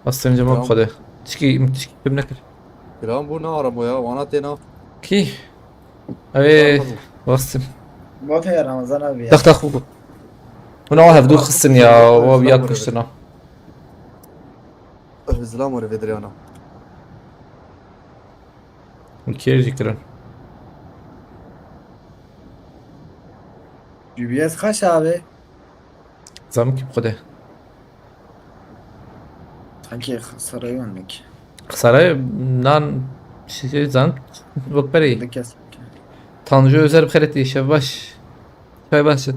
Astên cema Tamam. Xwedê. Tişkî, tişkî pim nekir. Kiram bû ne arabo ya, wana têna. Kî? Ew ê Tamam. Westim. Mafya Ramazan abi ya. Dax dax bû. Hûn awa hevdû xistin ya, wa bi yad kuştin ha. Zilam were vedriyana. Û kêr jî kirin. G B S kaç abi? Zam kim Xwedê. Sanki sarayı önlük. Xisare nan şey zan wek berê. Bir kes. Tanju Özer bi xêretî şev baş. Çay baş.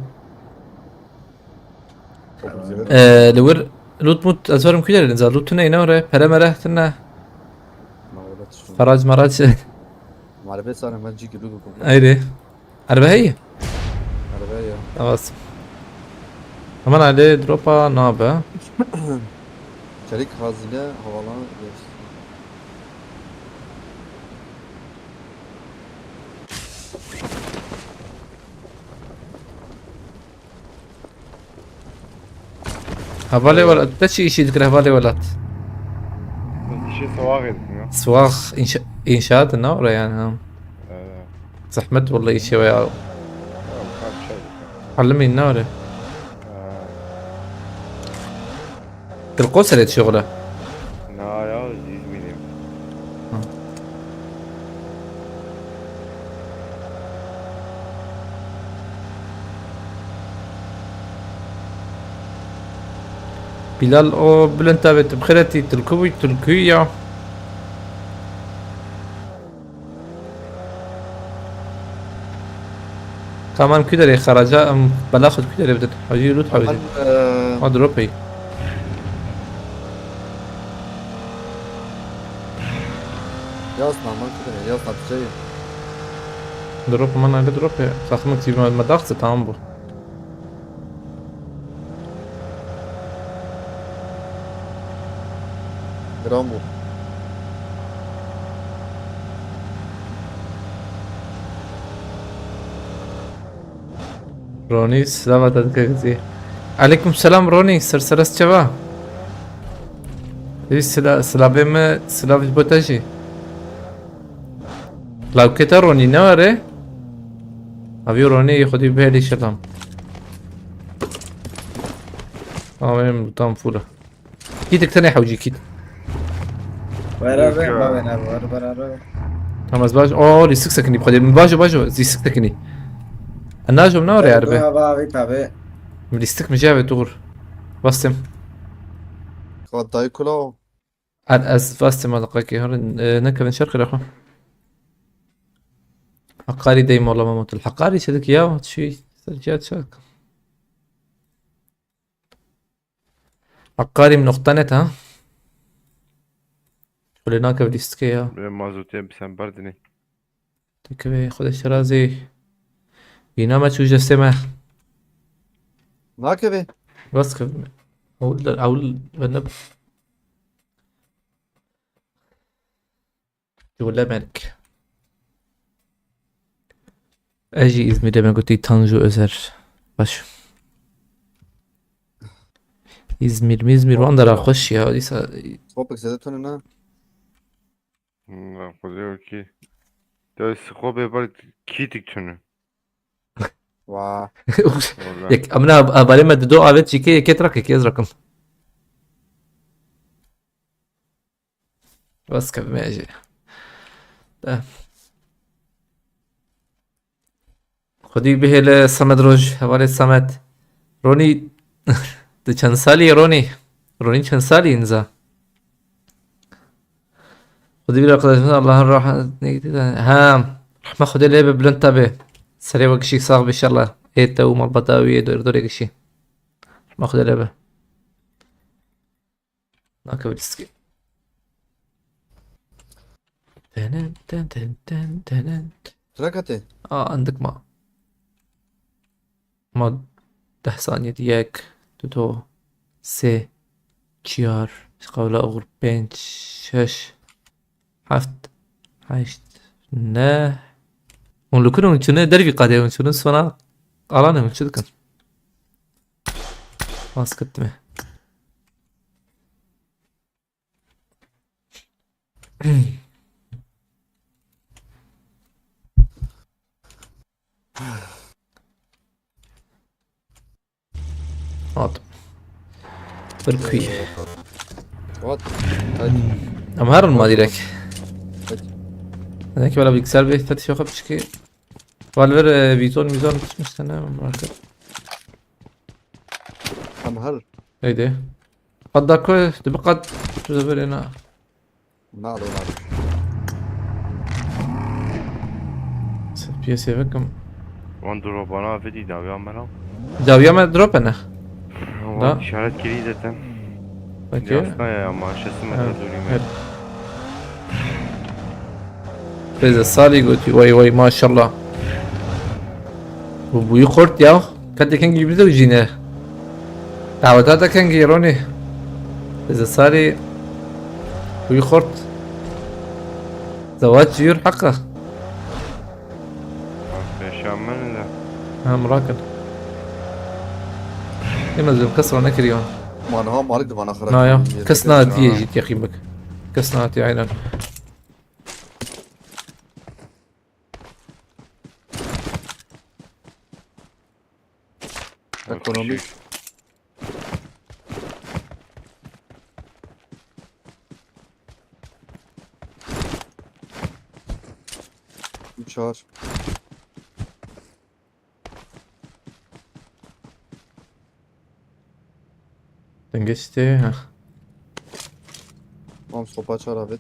Ee, li wir lut mut ez verim kuyer linza lut ne ne ore pere mere ne. Farac marac. Marifet sarım ben ciki ludu kum. Ayre. Erbe heye. Arabaya ya. Avas. Aman ale dropa nabe. Çelik hazine havalan geçti. Hevalê welat. Te çi îşî dikir hevalê welat? Biz işe sıvak edin ya. Siwax inşa inşaat ne oraya yani ha. Ee, Zahmet vallahi işe veya ya, ufak şey. Halimî ne oraya. Ee, Kırkosele şoğla. Na ya, İzmir'im. Bilal o Bülent abi tu bi xêretî tu li ku bûyî, tu li ku yî ya. Kaman ku derê xeraca em bela xwe ku derê bidin. Hacî lut hacî. Aman, eee, Ma dropey. Yaz normal kudere, yaz tatlıcayı. Drop man öyle drop ya. Takımı gibi me daxse tamam bu. Gram bu. Ronî, silava te dike gizî. Aleyküm selam Ronî, ser serest çeva. Ê sila, silavê me, silav ji bo te jî. Lawkê te Ronî ne were? Avî Ronî, xwedî bihêlî şelam. Tamam, benim tam full. Kîtik tenê hewcî kît. Beraber Yok ya. Maven abi var beraber. Tamam ez baş. Oo, lîstik sekinî bi xwedê. Min bajo bajo lîstik sekinî. Ez najom ne oraya erbe. Abi abi tabi. Min lîstik mi jave tuğur. Bastım. Xwat dayı kula o. Ez, ez vastê me deqekê, hûn, e, nekevin şer xêra xwe. Heqarî dey mola Memût. Heqarî çi dikî ya? Çi ser ciya çi? Heqarî min noqta net ha? Xulê nakev lîstikê ya. Bê mazotê bi sen berdinê. Dikevê Xwedê şirazî. Bîna me çû jestê me. Nakevê. Rast kevime. Ew, ew, ne. Jûlemerg. Ez jî Îzmîrê me gotî Tanju Özer. Baş. Îzmîr, mîzmîr, wan dera xweş ya. Dîsa Topik zêde tune ne? Na, xwedê wekî. Te sixwe bê ber kîtik tune. Wa. Wala. Yek, amina, a, balê me dido avêt jî kê, yekê trakê, kê ez rakim. Bas kevime jî. De. Xwedî bihêle Samet Roj, hevalê Samet. Ronî, tu çend salî yî Ronî? Ronî çend salî yî niza? Xwedî bir arkadaşımız Allah'ın rahmetine gitti de. Ha, rahme Xwedê lê be bilind tabi. Serê we gişî sax be inşallah. Ê te û malbata wî yê dor dorê gişî. Rahme Xwedê lê be. Nakeve lîstikê. Tenen, ten, ten, ten, tenen. Trakatê. Aa, endik ma. Ma deh saniye di yek, dudo, sê, çiyar, qewla oxir, pênc, şeş, heft, heşt, neh. Hûn li ku ne hûn çûne dervî qadê hûn çûne sona alanê hûn çi dikin? Basketime. Hat. Bir kuy. What? Hadi. Em herin ma direk. Hadi. Ne ki bela bilgisayar bir ihtiyaç yok çünkü. Valver e, vizon vizon tutmuş sana market. Em her. Haydi. Qet da ku, tu bi qet tu zeberê na. Nalo, nalo. Piyasê vekim. Wan dropana vidî dawiya me na. Dawiya me drop e ne? Wan Da. işaret kirî zaten. Okey. Yasna ya ama şesim Ha, metre dönüme. Evet. Rêze salî gotî, way way, maşallah. Bu buyu xort ya. Katê kengî bide jîne. Daweta da kengî Ronî. Rêze salî. Buyu xort. Zewac yur haqa. Yaşam ben de. Ha, mirakin. Ema zim kes ra nekiriyor. Manaha malik de bana xirab. Na ya. Kes na diye jî teqîm bik. Kes na diye aynen. Ekonomik. Çağır. Dengê sitê, heh. Mam sopa çar avêt.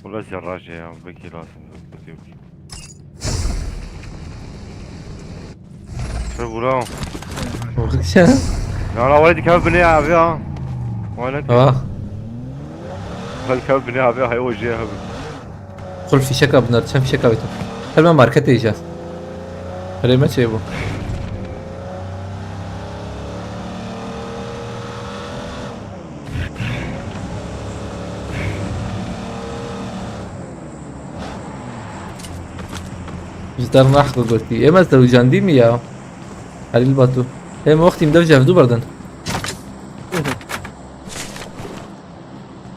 Wala zerraje ya, belki lazım. Çar vura. Korkutça. Ya la, wala dikkat bine abi ya. Wala. Ah. Wala dikkat bine abi, hay o şey abi. Xul fîşeka binar, çend fîşeka bîtim. Her me marketê îja. Herê me çêbû. Ji der nax gotî. Ême zewicandî mi ya? Halil Batu. Ême wextî min dev ji hevdû berdin.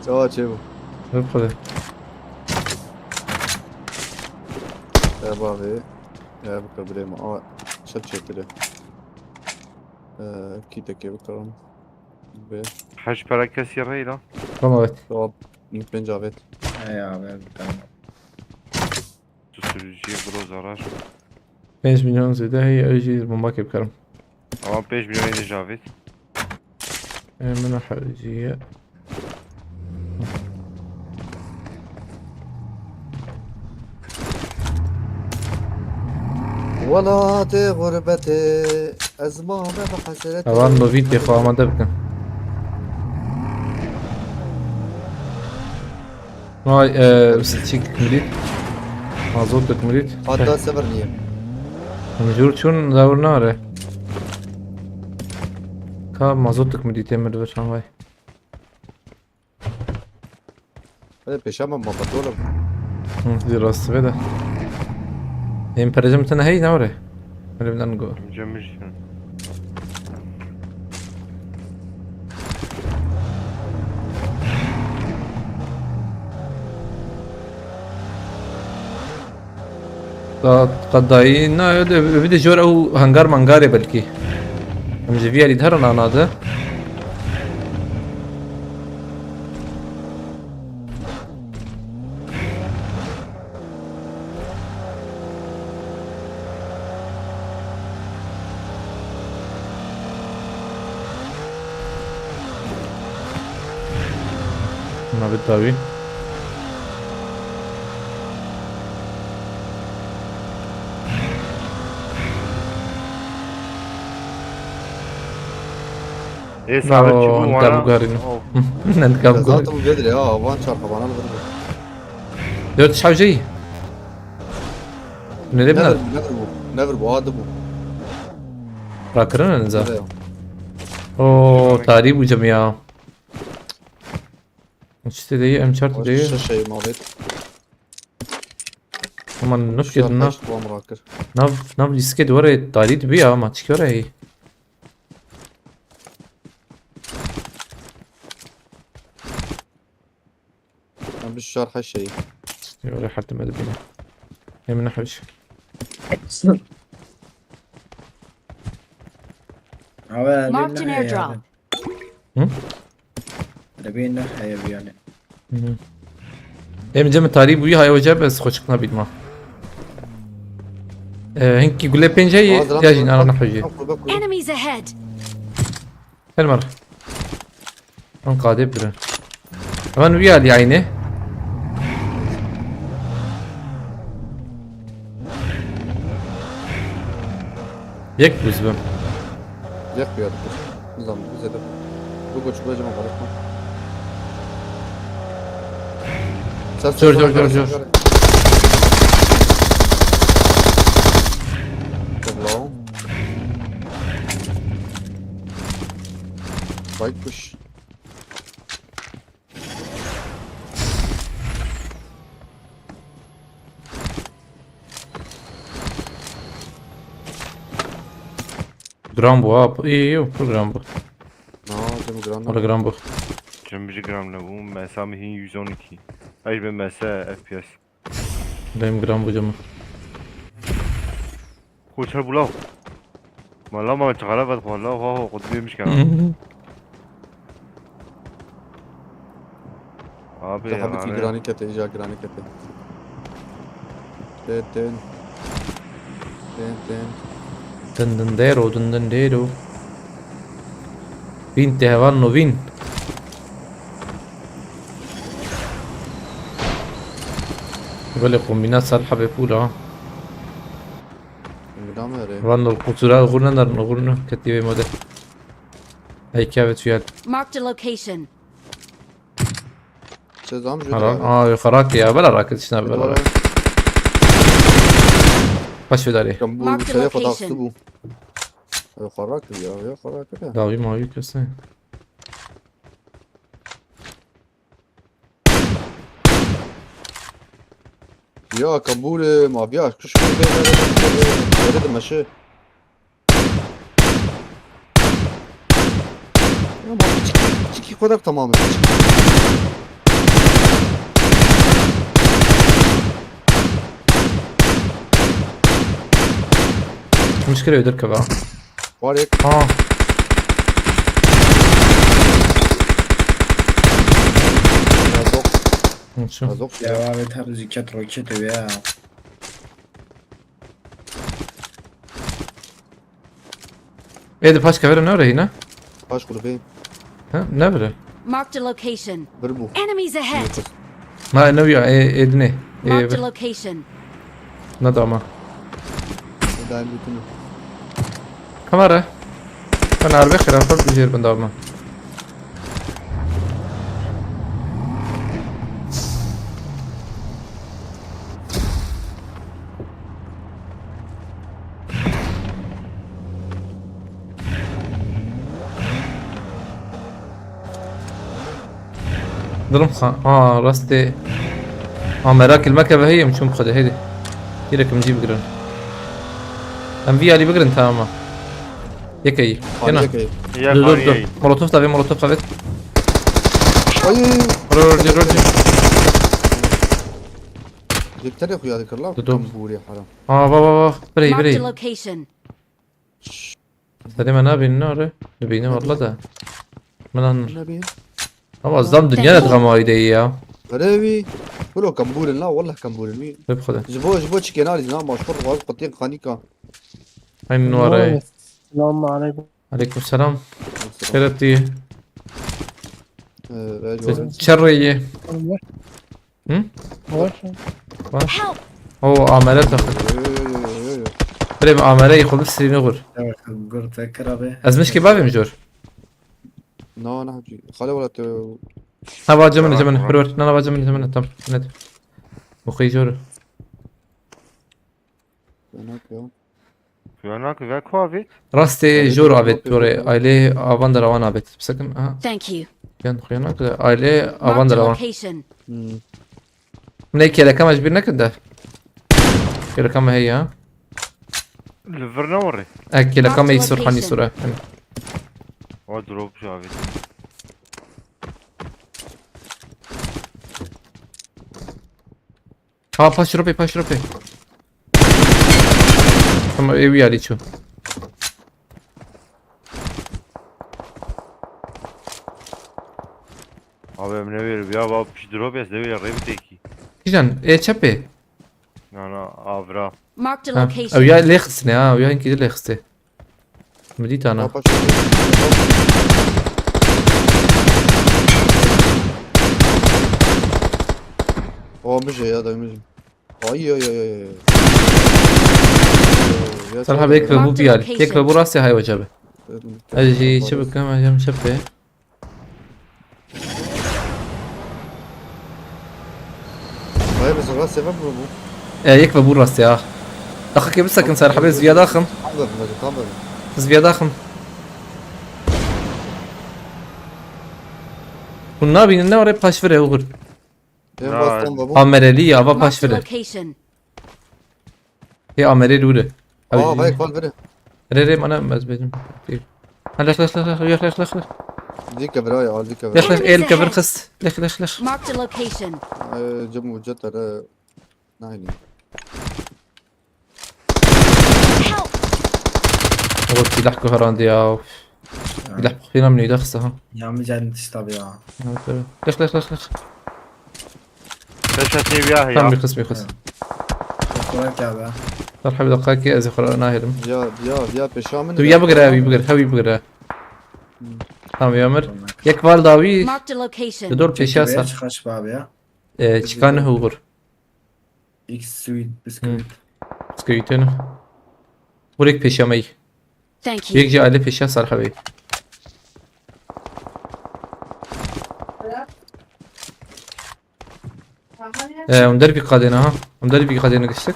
Çawa çêbû? Hep xwedê. Te bavê. Ya, bikir birê me. Aa, çet çêkirê. Ee, kîtekê bikirim. Bê. Heş pere kesî reyla. Tamam, evet. Cevap. Min pênc avêt. Hey abi, bir tane. Tu sürücüye groz arar. Pênc milyon zêde heye, ew jî bomba kê bikarim. Ama pênc milyon yine javêt. Ê, min hewciye. Welatê xurbetê, ez mame bi hesretê. Evan lovîn tê xwe amade bikin. Vay, e, çîk mirît. Mazotuk mirît. Hatta sıfır niye? Em jûr çûn dawir nare. Ka mazotuk mirîtê mir dibe çan vay. Hadi peşe me, ma petrol. Hı, di rastî ve de. Em perejim tene hey ne ore? Öyle bir go. Cemil. Da qedayî na, öyle bir de jor ew hangar mangarê belkî. Em ji vî alî dherin anade. Navê dawî. Ê sabit çi bû wana? Nendika bû garî. Zaten bu vedir ya, van çarpı bana vedir. Dört şavjeyi. Nereye biner? Nedir bu, nedir bu? Nedir bu? Adı bu. Rakırın önünüze. Nereye? Oo, tarih bu cam ya. Üç de değil, M çarpı değil. Başka şey muhabbet. Aman nasıl yedin lan? Şu an kaç puan bırakır? Nav, nav riske duvara tarih bir ya ama çıkıyor ay. Em bi şer her şeyi. Yok, rahat etmedi beni. Emin hoş. Abi, Marked an airdrop. Hı? Rebê ne heye yani. Hı hı. Em cem tarî bûyî haya wece bes xweşik nabît ma. Ee, hinkî gule pênce ye, ya jî nana nexwejî. Enemies ahead. Her mer. An qadê bire. Hemen wî alî aynê. Yek bû zibim. Yek bû ya. Nizam, bize de. Bu koç, bu cema balık mı? Sar, sar, sar, sar, sar. Jor, jor, jor, jor. Hello. Baykuş. Giran bû ha. Î, î, pir giran bû. Na, cem giran. Wala giran bû. Cem jî giran nebû. Mesa min hîn yüz on iki. Ay be mesa F P S. Dayım gram bu camı. Koçer bulav. Mala ma çağala vat xwala ha ha qutbê mişkan. Abi ya. Tabii ki girani kete, ica girani kete. Ten ten. Ten ten. Dın dın dero, dın dın dero. Bin te hevan no bin. Belê kombîna ser hebê pûl ha. Gidame re. Van ol qutûra xurne nar xurne ketî vê mode. Ey keve tuyel. Marked a location. Çe zam jû. Aa, xarak ya, bela rakit şina bela. Baş vedari. Kan bu şeye fotoğrafı bu. Xarak ya, ya xarak ya. Davi mavi köse. Ya kabul e, maviya, kış kış be be be be be be de meşe. Ya bak, çiki, çiki kodak tamamı. Muşkil ödür kaba. Var ek. Ha. Yazok. Nasıl? Yazok. Ya abi, tam zikat roket ya. Ê, di paş kevere ne rehîne? Paş kulübê. Ha, ne vire? Marked a location. Bir bu. Enemies ahead! Ma ne ya, e, edine. E, Marked a location. ne dama. Daim bütün. Kamera. Ben arbe xirafat bir yer bindama. Dilim xan. Aa, rastê. Aa, merak ilmek eve heye, em çûn xwedê, heydi. Yirek em cî bigirin. Em vî alî bigirin, tamam. Yekeyî. Yena. Yekeyî. Ya Dur, dur, dur. Konya'yı. Molotof da vê, molotof da vê. Ay ay ay. Rol, rol, rol. Dipteri xuya dikir la. Dur, dur. Kambûrê haram. Aa, va, va, va. Birey, Marked birey. a location. Sedê me nabînin, ne re? Dibînim valla da. Min an. Ne bi? Ama zam dünya ne dram ayda ya. Revî. Kulo kambûrin la, wallah kambûrin wî. Hep xwede. Ji bo, ji bo çi kenarî zina ma şor wa qutiyên xanîka. Aynı numarayı. Selamun aleyküm. Aleyküm selam. Şeref diye. Ee, ve jor. Çerreyi. Olur. Hı? Olur. Help! O amele takı. Yo, yo, yo, yo, yo, yo. Bre bir amele yıkıldı, sirine vur. Gur tekir abi. Ez mişki bavim jor. Na, na, hepsi. Xale wala te. Ha, va cemini, cemini. Vur, vur. Na, na, va cemini, cemini. Tam. Ne? Muxi jor. Fena ya. Kuyanak ve kuavit. Rastê jor avêt, jor ê. Ailê avan derawan avêt. Bisekim, ha. Thank you. Yan xuyanak da ailê avan Marked a derawan. Location. Hmm. Ne keleka me ji bîr nekin de. Keleka me heye, ha. Li vir ne orê. E, keleka me Marked îsur, han location. îsur e. O drop şu abi. Ha, paş rope, paş rope. Tamam, ev yali ço. Abi em ne verir ya, bak şu drop es ne verir, reviteki. Kijan, e çepê. Na na, avra. Marked a Ha, location. ew ya lê xistine ha, ew ya hinkî lê xistê. Min dît ana. Apa şu. O mijê ya da mijê. Ay ay ay ay. Serha bek ve bu bir yer. Yek ve bu rastê hay hoca be. Ez jî çi bikim, ez jî çepê. Hayır, mesela sefer bu bu. E, yek ve bu rastê ha. Daxikê bisekin Serha bê, ez viya daxim. Tam da bu, tam da bu. Ez viya daxim. Hûn nabînin ne orê paş vire oxir. En Ya. bastan da bu. Amerelî ya, va paş Marked a vire. Location. Hê amerê li wire. Aa, vay kal vire. Re re mana ez bêjim. Ha, lex, lex, lex, lex, lex, lex, lex. Dike vira ya, al dike Lex, vira. lex, el kevir xist. Lex, lex, lex. Marked a location. Ee, cem uca tara. Nayni. Help! O silah kuharandi ya. Silah xwîna min îde xiste ha. Ya mi cennet işte abi ya. Evet, evet. Lex, lex, lex, lex. Peşa tê ya Tam ya. bir xist, bir xist. Kolay ki abi. Serha bê, deqayekê ez ê xwe nahêlim. Ya, ya, ya peşa min. Tu ya bigire, ew bigire, hew bigire. Tamam ya mir. Yek val dawî. Marked a location. Di dor pêşiya ser. Çıkış abi ya. E, çikan hugur. X suit bisküvit. Skuyutenu. Burek pêşiya me. Thank you. Yek jî alê pêşiya Serha bê. Ee, em der bir kadene ha. Em der bir kadene geçtik.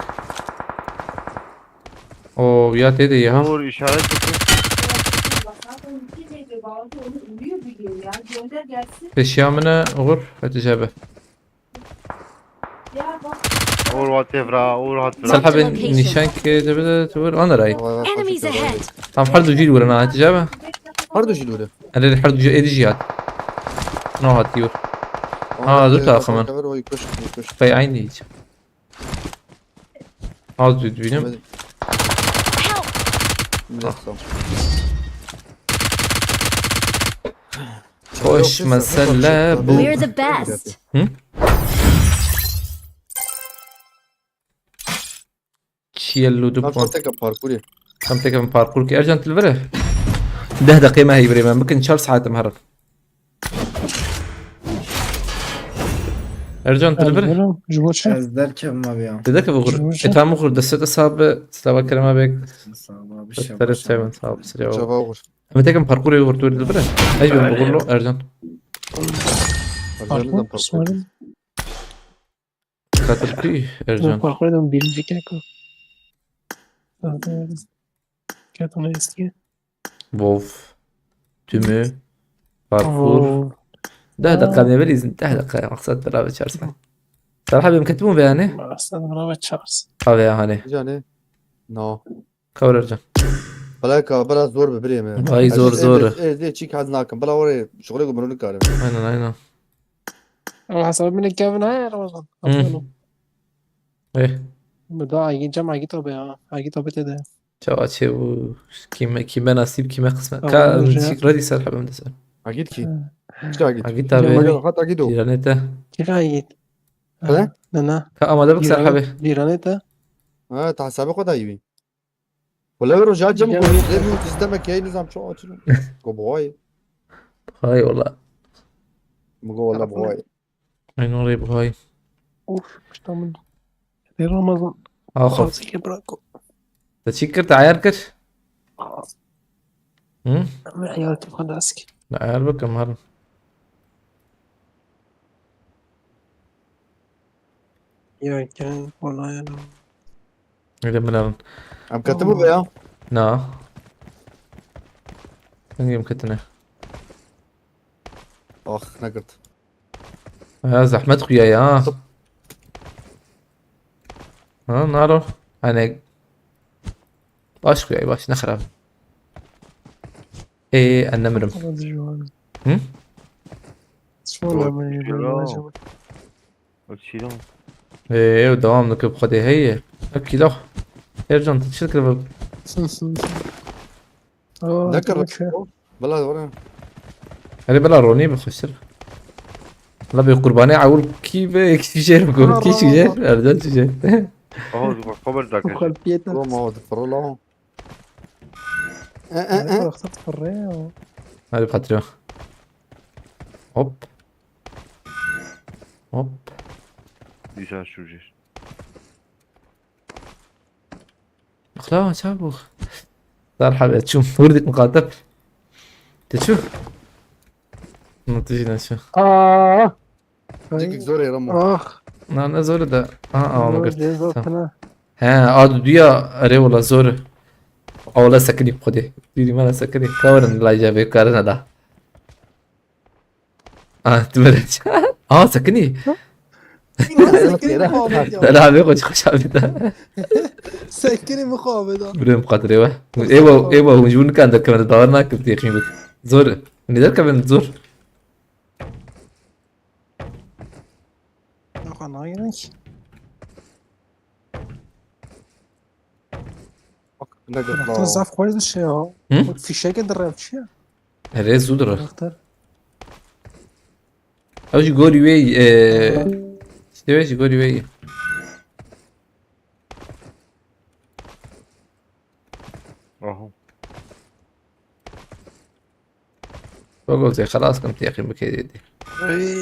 O ya tê de ya. Uğur işaret tutun. Pêşiya min e, Uğur, Hatice abi. Uğur hat vira, Uğur hat vira. Serha bê Location. nîşan ki de bir de tu bir andaray. Enemies ahead! Tam her du jî wurena, Hatice abi. Her du jî dûre. Erê, her du jî êdî jî hat. No hat yur. Ha, dur takımın. Cover o yıkış, yıkış. Pey aynı hiç. Az düz benim. Help! Millet sağ. Hoş mesele bu. We're the best! Çiyellu du Tam puan. Tek parkurê. Tam tek parkur ki Ercan tilvere. Deh dakika me heyvre ben. Bakın çar saatim herif. Ercan, tu li vir? Ji bo çi? Ez derkevim abi ya. Dede ke vuxur. Çi? Etam vuxur, deste de sabe, slava kerema bek. Sağ ol abi, şey Tere yapmışlar. çevin, sağ ol, sağ ol. Cevabur. Em tekim parkurê vuxur tu li vir. Ej ben vuxur lo, Ercan. Ercan'dan Parkur, sorry. Katil kuy, Ben Ercan. parkur edin birinci keko. Zaten keto ne eski. Wolf. Tümü. Parkur. Oo. Deh dakika ne verizin? Deh dakika maksat beraber çarsan. Serha benim ketim ve yani. Aslında buna ve çarız. Abi ya hani. Yani. No. Kavur Ercan. Belka biraz zor bir bireyim ya. Ay, zor, zor. Ez de çik haz nakim. Bela oraya şöyle gümrünü karim. Aynen, aynen. Ama hesabı bile Kevin ha Ramazan. Hı. Eh. Bir daha Agi Cem Agi tabi ya. Agi tabi dedi. Çava çevu. Kime, kime nasip, kime kısmet. Tamam, Ka, hocam. Şikradi Serha benim de sen. Agit ki. Ha. Çık Agit. Agit abi. Cem Agi. Hat Agit o. Ciranete. Kirayet. He? Nana. Ka amade bak Serha be. Ciranete. Ha, ta hesabı koda iyi. Wala wero ja cem Cem ko. Agi. Demin sisteme key nizam çok açın. Go boy. Hay ola. Mugo wala boy. Aynen orayı bu hay. Uf, işte bunu. Bir Ramazan. Ahaf. Fazla ki bırak o. Te çi kir, te ayar kir? Hı? Ama hayatım fantastik. Ne ayar bakım har. Ya gel kolay. Öyle mi lan? Am katı bu be ya. Na. Hangi katına? Ah, ne kırdı. Ya zahmet xuya ya. Ha, naro. Hani baş xuya, baş, ne xirab. Ê, ez nemirim. Hadi şu an. Hı? Sonra Yok, mı yok. yürüyorum acaba? Bak şey ama. Ê, ew dewam dike bi Xwedê heye. Ev kîlo. Ercan, tu çi dikir bi? Aa, Ne kadar? bak ya. Bela oraya. Erê, bila ronî bi xweştir. La bê qurbanê ewil kî be, kî jêr bi, kî çi jêr? Ercan çi jêr? Aha, bak haber dakika. Kalbiyete. Roma hadi fırla. E e Ne e. kadar fırlıyor. Hadi patron. Hop. Hop. Dîsa şûjêr. Xla çabuk. Dar habe çum vurduk muqatip. Te çu? Natijine çu. Aa. Cikik zor ya Roma. Ah. Na ne zor da. Aa, aa, onu gördüm. Ceza Tamam. fena. He, a duduya erê wala zor. A wala sekinî xwedê. Dîrî me sekinî. Kawerin layca vê karine da. Ah, tu bere. Aa, sekinî. Sekinî muhabbet ya. Selam, xweş, xweş abi da. Sekinî muhabbet ya. Birê muqatirê we. Êwa, êwa, hûn ji hûn kan derkevin, bawer nakim têxîn bik. Zor. Hûn ê derkevin zor. Yok, anlayın ki. Bak, ne kadar Karakter zaf koydu şey ya. Hı? Bak fişek de rap şey ya. Erê zû dir. Karakter. Ew ji gorî wê, e, işte wê ji gorî wê. Aha. Bak o xelas kim têxîn bike dî. Ey.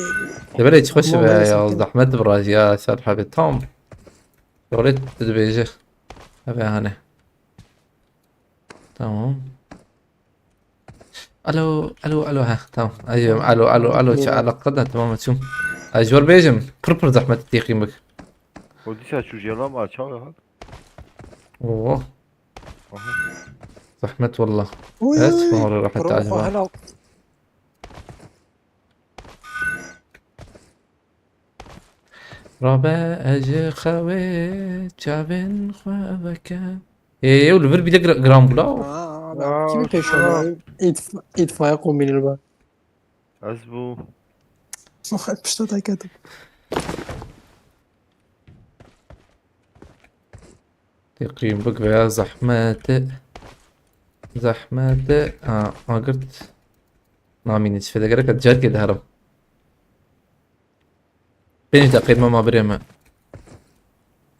Deverê çi xweş Ama be ben ya, zaten- zahmet bi razî ya, ser hebê tam. Dewlet dibêje. Eve hane. Tamam. Alo, alo, alo, ha, tamam. Ayım, alo, alo, alo, çi alaka da, tamam, çum. Ay, jor bêjim, pir pir zahmet têxîn bik. O dîsa şûjêr ama çawa hat. Oo, Aha. zahmet wallah. Uy, Evet, uy, uy. sonra rahat Pro acaba. Helal. Rabe ez ji xewê çavên xwe veke. Ê, ew li vir bîle gra-, giran bû la. Aa, ben kimi peşiyor? İtf itfaiye kombinini bak. Ez bû. Pişta da ketim. Têqîn bik veya zehmet. Zehmet. Ha, agirt. Namîne çi fêde gerek, carkê diherim. Pênc deqê me ma birê me.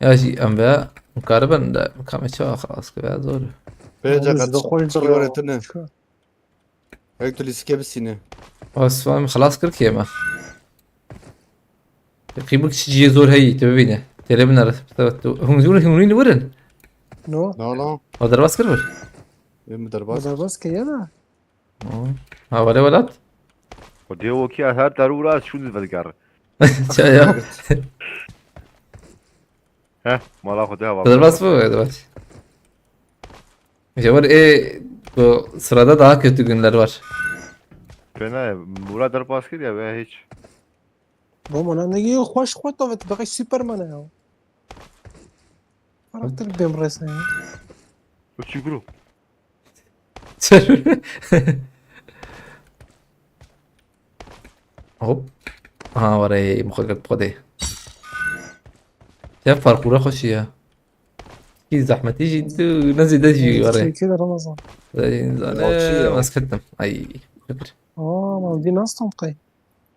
Ya jî em ve mikaribin de mikamê çawa xelas kir, ya zor. Pênc Oğlum, qet zor koydu kilo ya. Retine. Hek tu lîstikê bisîne. Aslan xelas kir ki eme. Qîbûk çi cihê zor heyî, tu bibîne. Têlê binere. Hûn zûr hûnî li wir in. No. No, no. O derbas kir wir. Ê min derbas. Derbas kiriye de. Ha, wele welat. Xwedê wekî ez her derû ra ez şûn divedigere. Çaya. Heh, mala Xwedê hava. Derbas bu, derbas. Ya var e, bu sırada daha kötü günler var. Fena, Murat derbas kir ya ve hiç. Bom ona ne giyiyor, hoş hoş da vet bak Superman ya. Karakter bem resmen ya. Uçi bro. Hop. Ha, var e, muhakkak bu kadar. Ya parkura hoş ya. Ki zahmeti jî tu ne zêde jî were. Teşekkür ederim Ramazan. Zane Yalçı ya. Masketim. Ay. Sıfır. Aa, ma di nasıl tam kay?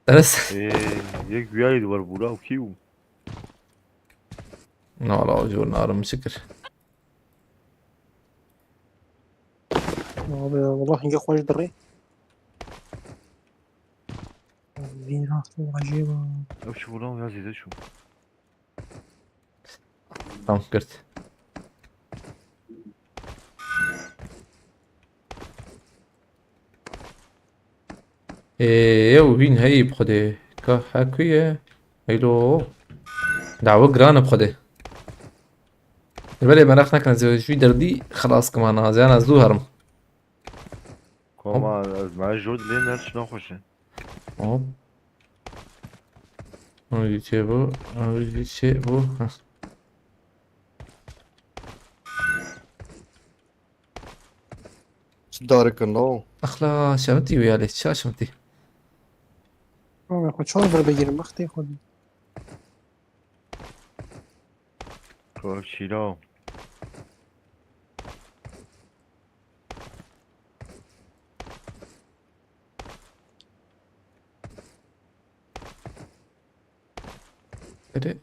Ders. Ee, yek güya yedi var bura, okey bu. Ne ala jor narim şükür. Abi ya, Allah hinge hoş dırı. Vîn rastî acayip. Ew çi bûna ya zêde çû. Tamam, girt. Ee, ew hîn heyî bi xwedê. Ka he ku ye? Heylo. Dawe giran e bi xwedê. Belê meraq nekin, ez ji wî derdî xelas kim ana, ez yana zû herim. Koma ez me jor dilê ne çi naxweş e. Hop. Ew jî çê bû, ew jî çê bû. Heh. Çi darikin lo? Axla şemitî wî alê, ça şemitî. Abi xwe çawa ver begirim, bextê xwe. Kol çîlo. Erê.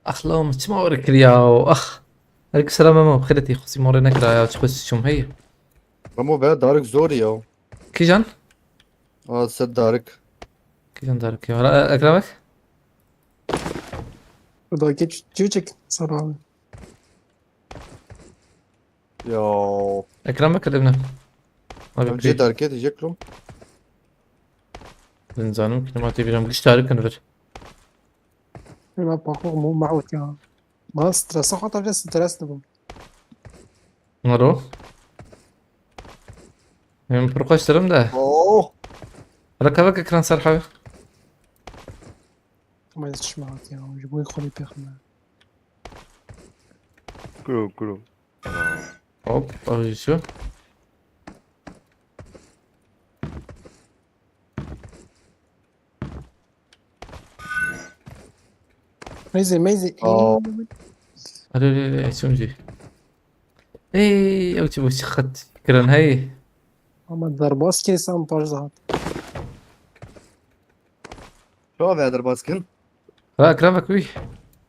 Axla min çima were kiriya o? Ax. Aleyküm selam Memo. Xêretî xusî morê nekiraya, çi xwest çûm heye. Memo be darik zor ya. Kîjan? Aa, ser darik. Kîjan darik ya? Ra-, Ekrem bek? Dayke çiçek sarar. Ya. Ekrem bek, lê ne? Abi, Em cê darikê diyecek lo. Din zanim ki nema tê bîram giş darik in vir. Ema pakok mu mawt ya. Ma stresa xata bile stres dibim. Naro. Em pir xweş dirim de. Oh. Reka bek ekran ser hewe. Ama ez çima hat ya. Ji boy xwe pêxme. Kuro, kuro. Hop, ew jî çû. Meyzê, meyzê. Aa. Erê, erê, erê, çûm jî. Ey, ew çi bû, çi xet kirin, hey. Ama derbas kê sen paş zahat. Çawa ve derbas kin? Ra Ekrem bek wî.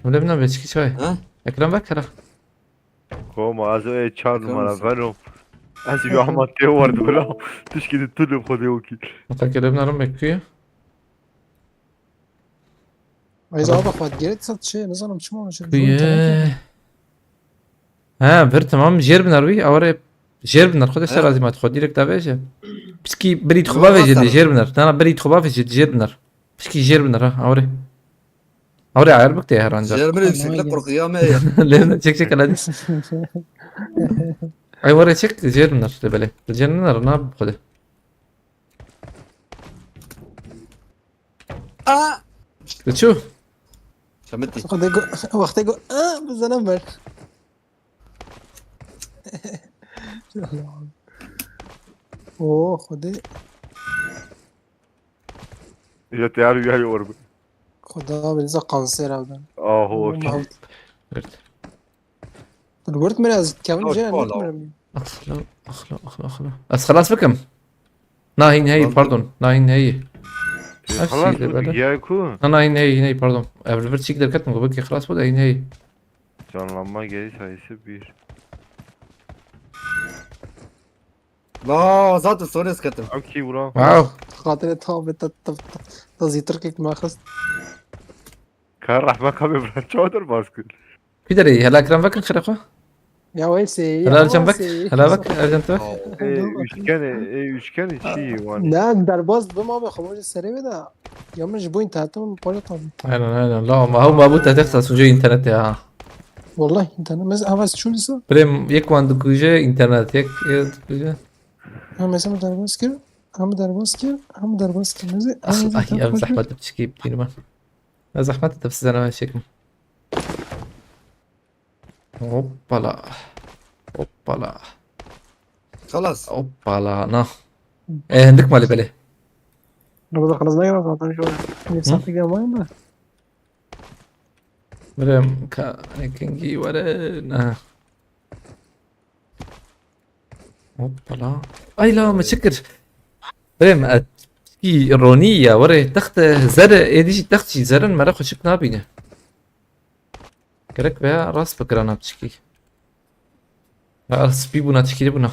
Wile bina be çiki çay. Ha? Ekrem bek ra. Koma ez ê çar Ekrem numara misin? Venom. Ez ê Ahmet tê ward bira. Tişkî de tu li xwe dê wekî. Mutlaka bina rum bek wî. Meyzê abi xwe digerê sat şey, nizanim çima şey. Kuye. Ha, vir tamam, jêr binar wî, awre jêr binar, xwe de ser Ha? azî mat, xwe direkt avêje. Piskî birît xwe Yo, bavêje, zaten. jêr binar. Na, na, birît xwe bavêje, jêr binar. Piskî jêr binar, ha, awre. Awre ayar bik tê her anca. Jêr min Tamam, yükseklik yes. korkuyor me ya. Lê çek çek aladi. Ay, were çek, jêr binar, de belê. Jêr binar, na, xwe de. Aa! De çû? Şemitî. Xwedê go, wextê go, aa, bizanem ver. Oo, xwedê. Ya teyar ya yor. Xweda bê niza kanser ew ben. Aho. Mawt. Girt. Tu li wir dimire ez kevin Yok, jê kola. Nedimirem. Axla, axla, axla, axla. Ez xelas bikim. Na hîn heyî, Pardon. Pardon. Na hîn heyî. Her Xelas şey de bu böyle. diye ku. Na, na hîn heyî, hîn heyî, pardon. Ev li vir çîk derketin ku bikî xelas bû de hîn heyî. Canlanma geri sayısı bir. La zaten sonra esketim. Okey bro. Wow. Xatirê ta be ta ta ta ta zîtirkek me xist. Ka rehme ka bê çawa derbas kir? Kî derê hela kiran vekin xire xwe. Ya Weysê. Hela Ercan vek. Hela vek Ercan tu vek. Ê üçgenê, ê üçgenê çi wan? Ne derbas bim abi xwe serê wê de. Ya min ji bo înternetim para tabi. Aynen aynen. La ma hew ma bû te texta sucê înternet ya. Wallahi înternet. Mez havas çû dîsa. Birêm yek wan dikuje înternet, yek yek dikuje. Ha mesela derbas kir. Hem derbas kir, hem derbas kir. Mezi. Ay em zehmet çikî bînî ben. Ne zehmet de size ne çekim. Hoppala. Hoppala. Xelas. Hoppala. Na. E, hindik malê belê. Araba da xelas ne kadar zaten şu an. Ne saate gelmeyin de. Birêm ka ekingî were. Ne. Hoppala. Ay la me çi kir? Birêm e, çikî ronî ya were text e, zer e, êdî jî text jî zerin mere xwe çik nabîne. Gerek veya rast bikirana piçikî. Ya spî bûna çikî bûna.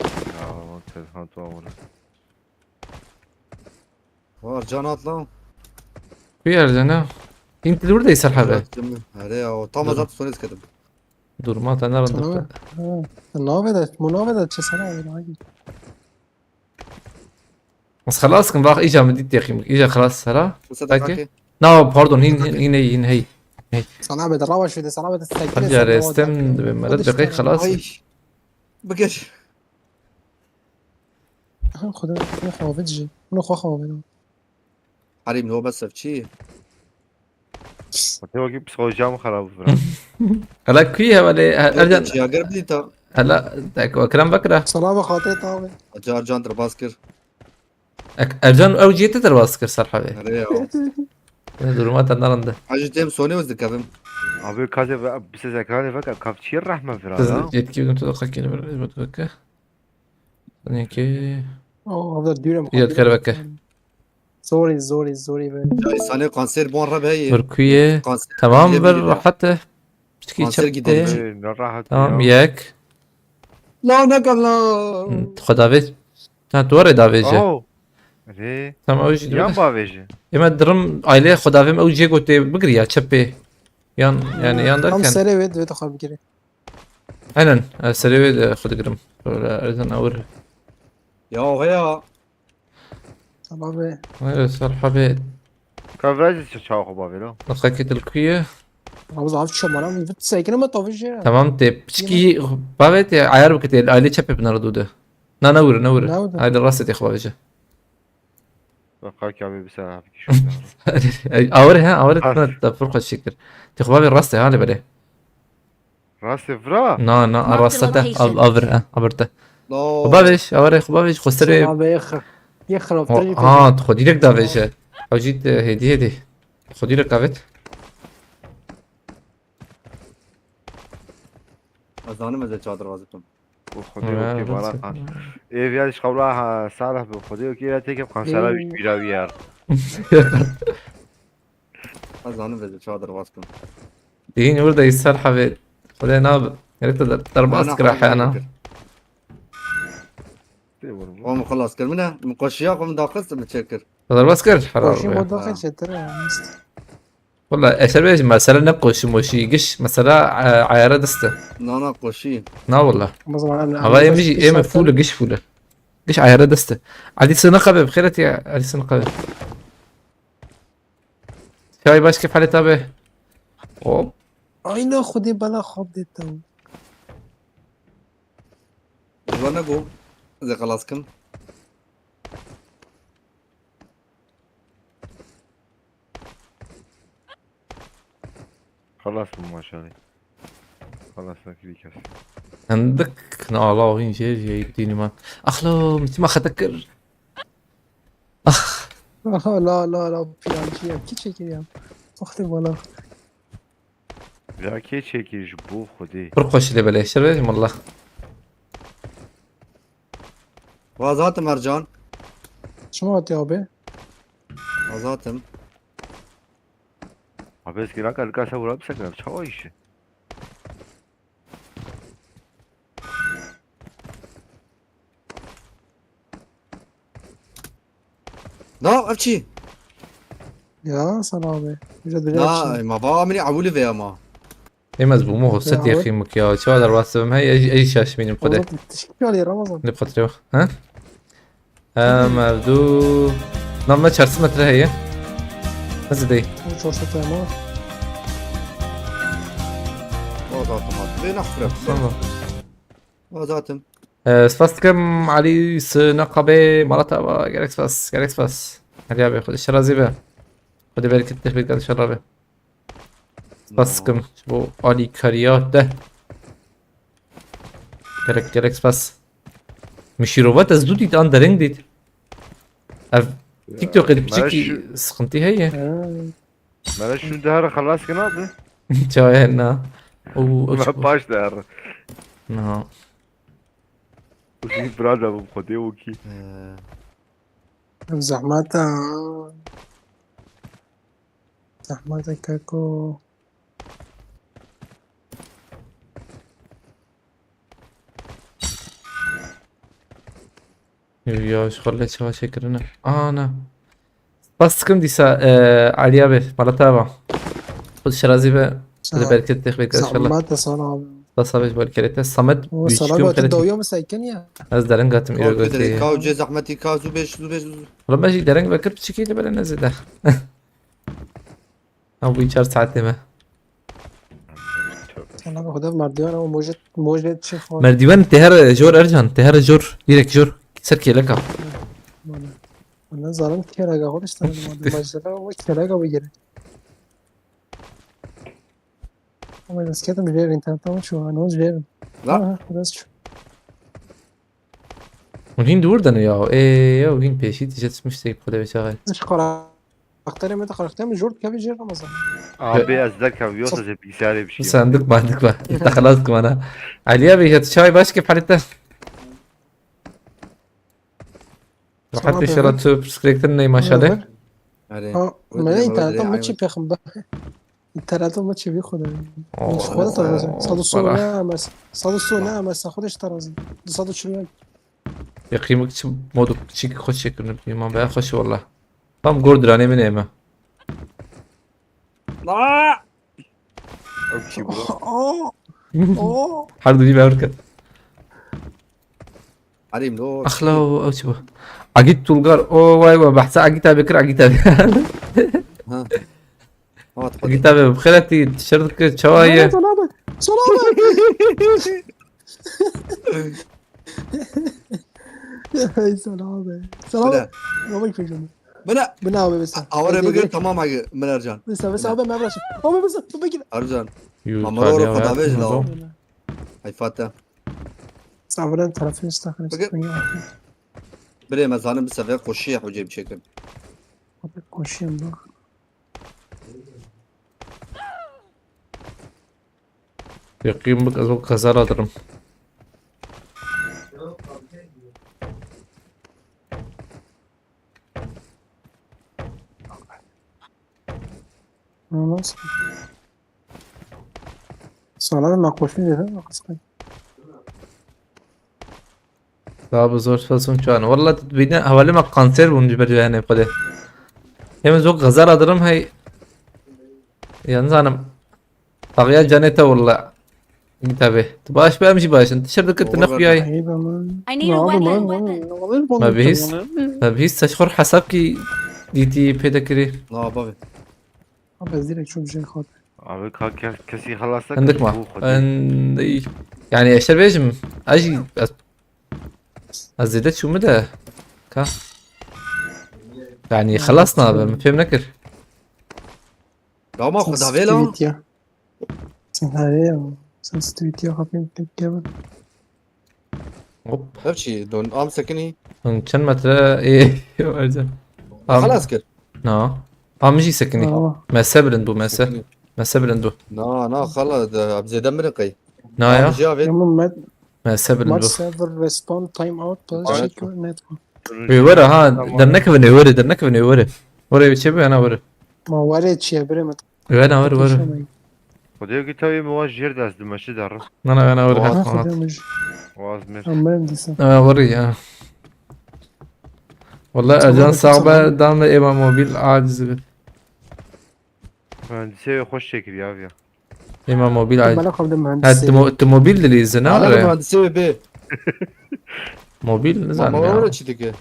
Ya, telefon tu amına. Var can atla. Kuyer cana. Hint li wurdeyî ser heve. Herê ya, o tam azat sonis kedim. Durma te nerinde. Tamam. Ha. Nave de, mu nave de çi sana abi abi. Ez xelas kim vax îca min dît yexîm. Îca xelas sera. Bu sefer Peki. kaki. Na pardon, hîn hîn hîn hîn hey. Sana abi de rava şöyle sana abi de sekre. Hadi ya restem de mere deqîq xelas. Ay. Bigir. Ha xuda ne xavit ji. Bunu xo xavit. Halim no bes ev çi? Te wekî psixolojiya min xerab bira. Hala kuy hevalê Ercan. Çiyager bidî ta. Hala tek ekran vekira. Sana abi xatir tabi. Acar can derbas kir. Ek- Ercan ew ciyê te derbas kir ser hevê. Herê ya. Ne duruma te nerinde. Hacı tem soni öz dikevim. Abi kaze ve siz ekranê veka kav çiye rehme vira Siz ya. yetkî bidin tu da xekî ne bir bak. Sanki O abi dürüm. Yat kar veke. Sorry, sorry, sorry be. Ya insanê kanser bon reb heye. Bir kuye. Kanser Tamam bile bir bile. Rahat. Piçkî Kanser çepte. gidiyor. Ee, ne rahat Tamam ya. Yek. La ne kan la. Xwe davê. Ha tu were davêje. Oh. Rê. Tamam ew jî Yan dibê. bavêje. Ême dirim aileyê xwe davêm ew ciyê gotê bigiriya çepê. Yan yani yan Tam derken. serê wê divê xwe bigirê. Aynen. e, Serê wê de xwe digirim. Böyle Ercan awir. Ya o ya. Tamam be. Evet ser habê. Ka virajê çi çawa xwe bavê lo. Nixekê dilkuye. Abi zaf çamara mı? Vit sekine mi tavı şey? Tamam te piçkî bavê te ayar bike te aile çepê binara dûde. Na ne wire ne wire. Ne wire? Aile rastê te xwe bavêje. Bak kalk abi bir sefer hafif kişi. Awir he awir Ha. tuna da fur xwe çektir. Te xwe bavê rastê hale belê. Rastê vira. Na na Mark the rastê te location. avir he avir te. La. Xwe bavêj awir xwe bavêj xwe serê. Abi yıkır. Yıkır Ha aptal. ha, tu xwe direkt davêje. Ew jî hêdî hêdî. Xwe direkt avêt. Ez zanim ez ê çadir vazifim. Bu xwedê wekî bana kan. Ev ya iş kabla ha salih bu xwedê wekî ya tekem kan salih bir bira bir yer. Ez zanim ez ê çadir vazifim. Dîn orada ser havê. Xwedê nabe. Gerek te der- derbas kira heyana. O mu xelas kir min e? Min koşiya xwe min daxist min çêkir. Derbas kir herhalde. Koşu Ya. moda kaçettir ya. Valla eşer bêjim mesele ne koşu moşî giş mesela e, ayara diste. Na na koşî. Na valla. Ama zaman Hava em jî em full giş full. Giş ayara diste. Adi sınık abi xêret ya. Adi sınık abi. Çay başka halet abi. Hop. Aynen xwedê bela xab dê taw. Ji wan ne go. Ez ê xelas kim. Xelas bû maşallah. Xelas nekirî kes. Hindik ne ala wîn jê jê tînî me. Axlo mitima xete kir. Ax. Aha la la la piyancı ya. Ki çekir ya. Xwedê bela. Ya kê çekir ji bo Xwedê. Pir xweş lê belê şer vejim Allah. Vazatim Ercan. Çima hatiye abi? Vazatim. Abi ez kira ka lika se vura bisekine çawa işi. Da ev çi? Ya sen abi. Jî dirê Na, çi? Ma va amînî ewilî vê ama. Ê, ez bûmo xwe Ya, set ewil. Yexîmik ya. Çawa derbas dibim? Hey, ey, ey şaşmînim xwedê. Oğlum, tişkî alî Ramazan. Lê bi xatirê xwe. Ha? Em, ev du. Nav me çar sed metre heye. Ez dê. Bu çar sed metre. O zaten var. Ve nasıl bırak? Tamam. O zaten. Ee, spas dikim, Elî Sinaqabê, mala te ava, gelek spas, gelek spas. Elî abi, Xwedê ji te razî be. Xwedê bereketê bêt inşallah be. Spas dikim ji bo alîkariya te. Gelek, gelek spas. Min şîrove te zû dît, an dereng dît. Ev Ya, TikTokê de me piçekî şu sıkıntı heye. Ha. Me şu dehre xelas kir nabe? Çawa na? Û, û Me çi- paş dehre. Na. Û bira da bu xwedê û kî. Ee. Zehmet ha. Zehmet e keko. Ya, ji xwe lê çawa çêkirine. Ana. Spas dikim dîsa, e, Aliya be, mala te ava. Xwedê şirazî be, Xwedê Sağ ol. Bereket te xwê inşallah. Zehmet e, sağ ol abi. Spas abi ji bo kerê te. Samet, O, bir sağ ol çıkıyorum abi, kerê te. Dawya mı sayken ya? Ez dereng hatim, îro Kal gotê. Kal cê zehmetî, kal zû beş, zû beş, zû. Valla ben jî dereng vekir piçikî li bere nezêde. Ha, bu çar saetê me. Sana bak, o da merdiven ama mojet, mojet çi xwar. Merdiven teher jor Ercan, teher jor, direkt jor. Ser kêleka. Bana. Bana zalim kêleka xwar işte. Başladı ama kêleka bu geri. Ama nasıl kedim jerin, tamam, tamam, şu an o jerin. La. Ha, biraz şu. Hûn hîn dûr de ne ya? Ê, ya hîn pêşî tije tişmiş seyî xwe de çaxay. Karakterê me de karakter mi jor dikevî jêr Ramazan. Abi ez derkevî yoksa jê bilgisayarê bir şey. Sandık mandık var. Te xelas dikmana. Aliya bê ya çay baş ke palete. Rahat inşallah tu pirsgirêktir ney maşallah. Erê. Ha, me interneta me çi pêxim be. Interneto me çêvî xwe de. Oo, xwe de tarzan. Sado sona mes. Sado sona mes. Xwe de tarzan. Du sado çiryan. Yaqîmik çi moduk çi xwe çêkirin. Pîman be xweş walla. Tam gor diranê min ême. La! Ew çi bu? Oo! Oo! Her du jî me ewr ket. Halim lo. Axla o, ew çi bu? Agit Tulgar. O vay vay, behsa Agit abi kir, Agit abi. Ha. Hat, hadi. Agit abi, bi xêr hatî, şer dikir, çawa ye? Sana bak. Sana bak. Hey, sana abi. Sana bak. Bile. Baba köşemi. Bile. Bile abi mesela. Awara bigir, tamam abi, Minercan. Mesela, mesela abi, Mevraş. Abi mesela, baba gir. Ercan. Yu, Amaro Talia, Rofa da vej la. Bile. Ay Fatih. Sabirin tarafı istakhın. Peki. Birê me zanim bi sefer koşuya hocam çekin. Abi koşayım bak. Yaqîn bik ez wek qezara dirim. Nasıl? Sana nakhoşluğu yeter mi kısmı? Daha bu zor fason çan. Valla bine havale me kanser bûn ji ber yani xwedê. Hem zok gazar adırım hey. Yalnız hanım. Tabiya canete valla. Tabi. Tu baş be em jî başın. Dışarı dikir tu nef yay. Ayıp ama. I need a weapon. Ma bihîst. Ma bihîst saç xor hesap ki dîtî pêde kirî. Na bavê. Abi ez direkt çok güzel xwar. Abi ka kes, kesî xelasa Hindik ma. Hindik. Yani eşer bêjim. Ez jî ez, ez zêde çûme de. Ka. Yani xelas nabe, min fêm nekir. Dama xwe davê la. Tweet ya. Sen hare ya. Sen tweet ya kapıyı tek kevin. Hop. Ev çi? Don am sekinî. Hûn çend metre? Ê, Ercan. Am- Xelas kir. Na. Am jî sekinî. Aa. Mese bilind bû, mese. Sekinî. Mese bilind bû. Na, na, xala, de, em zêde mirin qey. Na ya. Am jî avê. Tamam, Matt. Mese bilind Matt bû. Server respawn timeout, please check your network. Wê were ha, tamam. Dernekevin wê were, dernekevin wê were. Were çê bû, ana were. Ma were çiye, bire me. Wena, were, were. Xwedê ki tawî min wan jêr dest dime, çi derre? Na, na, wena, were. Oha, hat, hat. Xwedê min jî. Waz mir. Em benim dîsa. Ha, were ya. Walla Ercan sağ be, dame eva mobil aciz bir. Mühendisê xweş çekir ya viya. Ê me mobil ay. Bela xwe bide Ha, mühendisê. tu, mo- tu mobil dilîzin ha Hala re. mühendisê bê. Mobil Ma nizanim ma ya. öyle çi dike?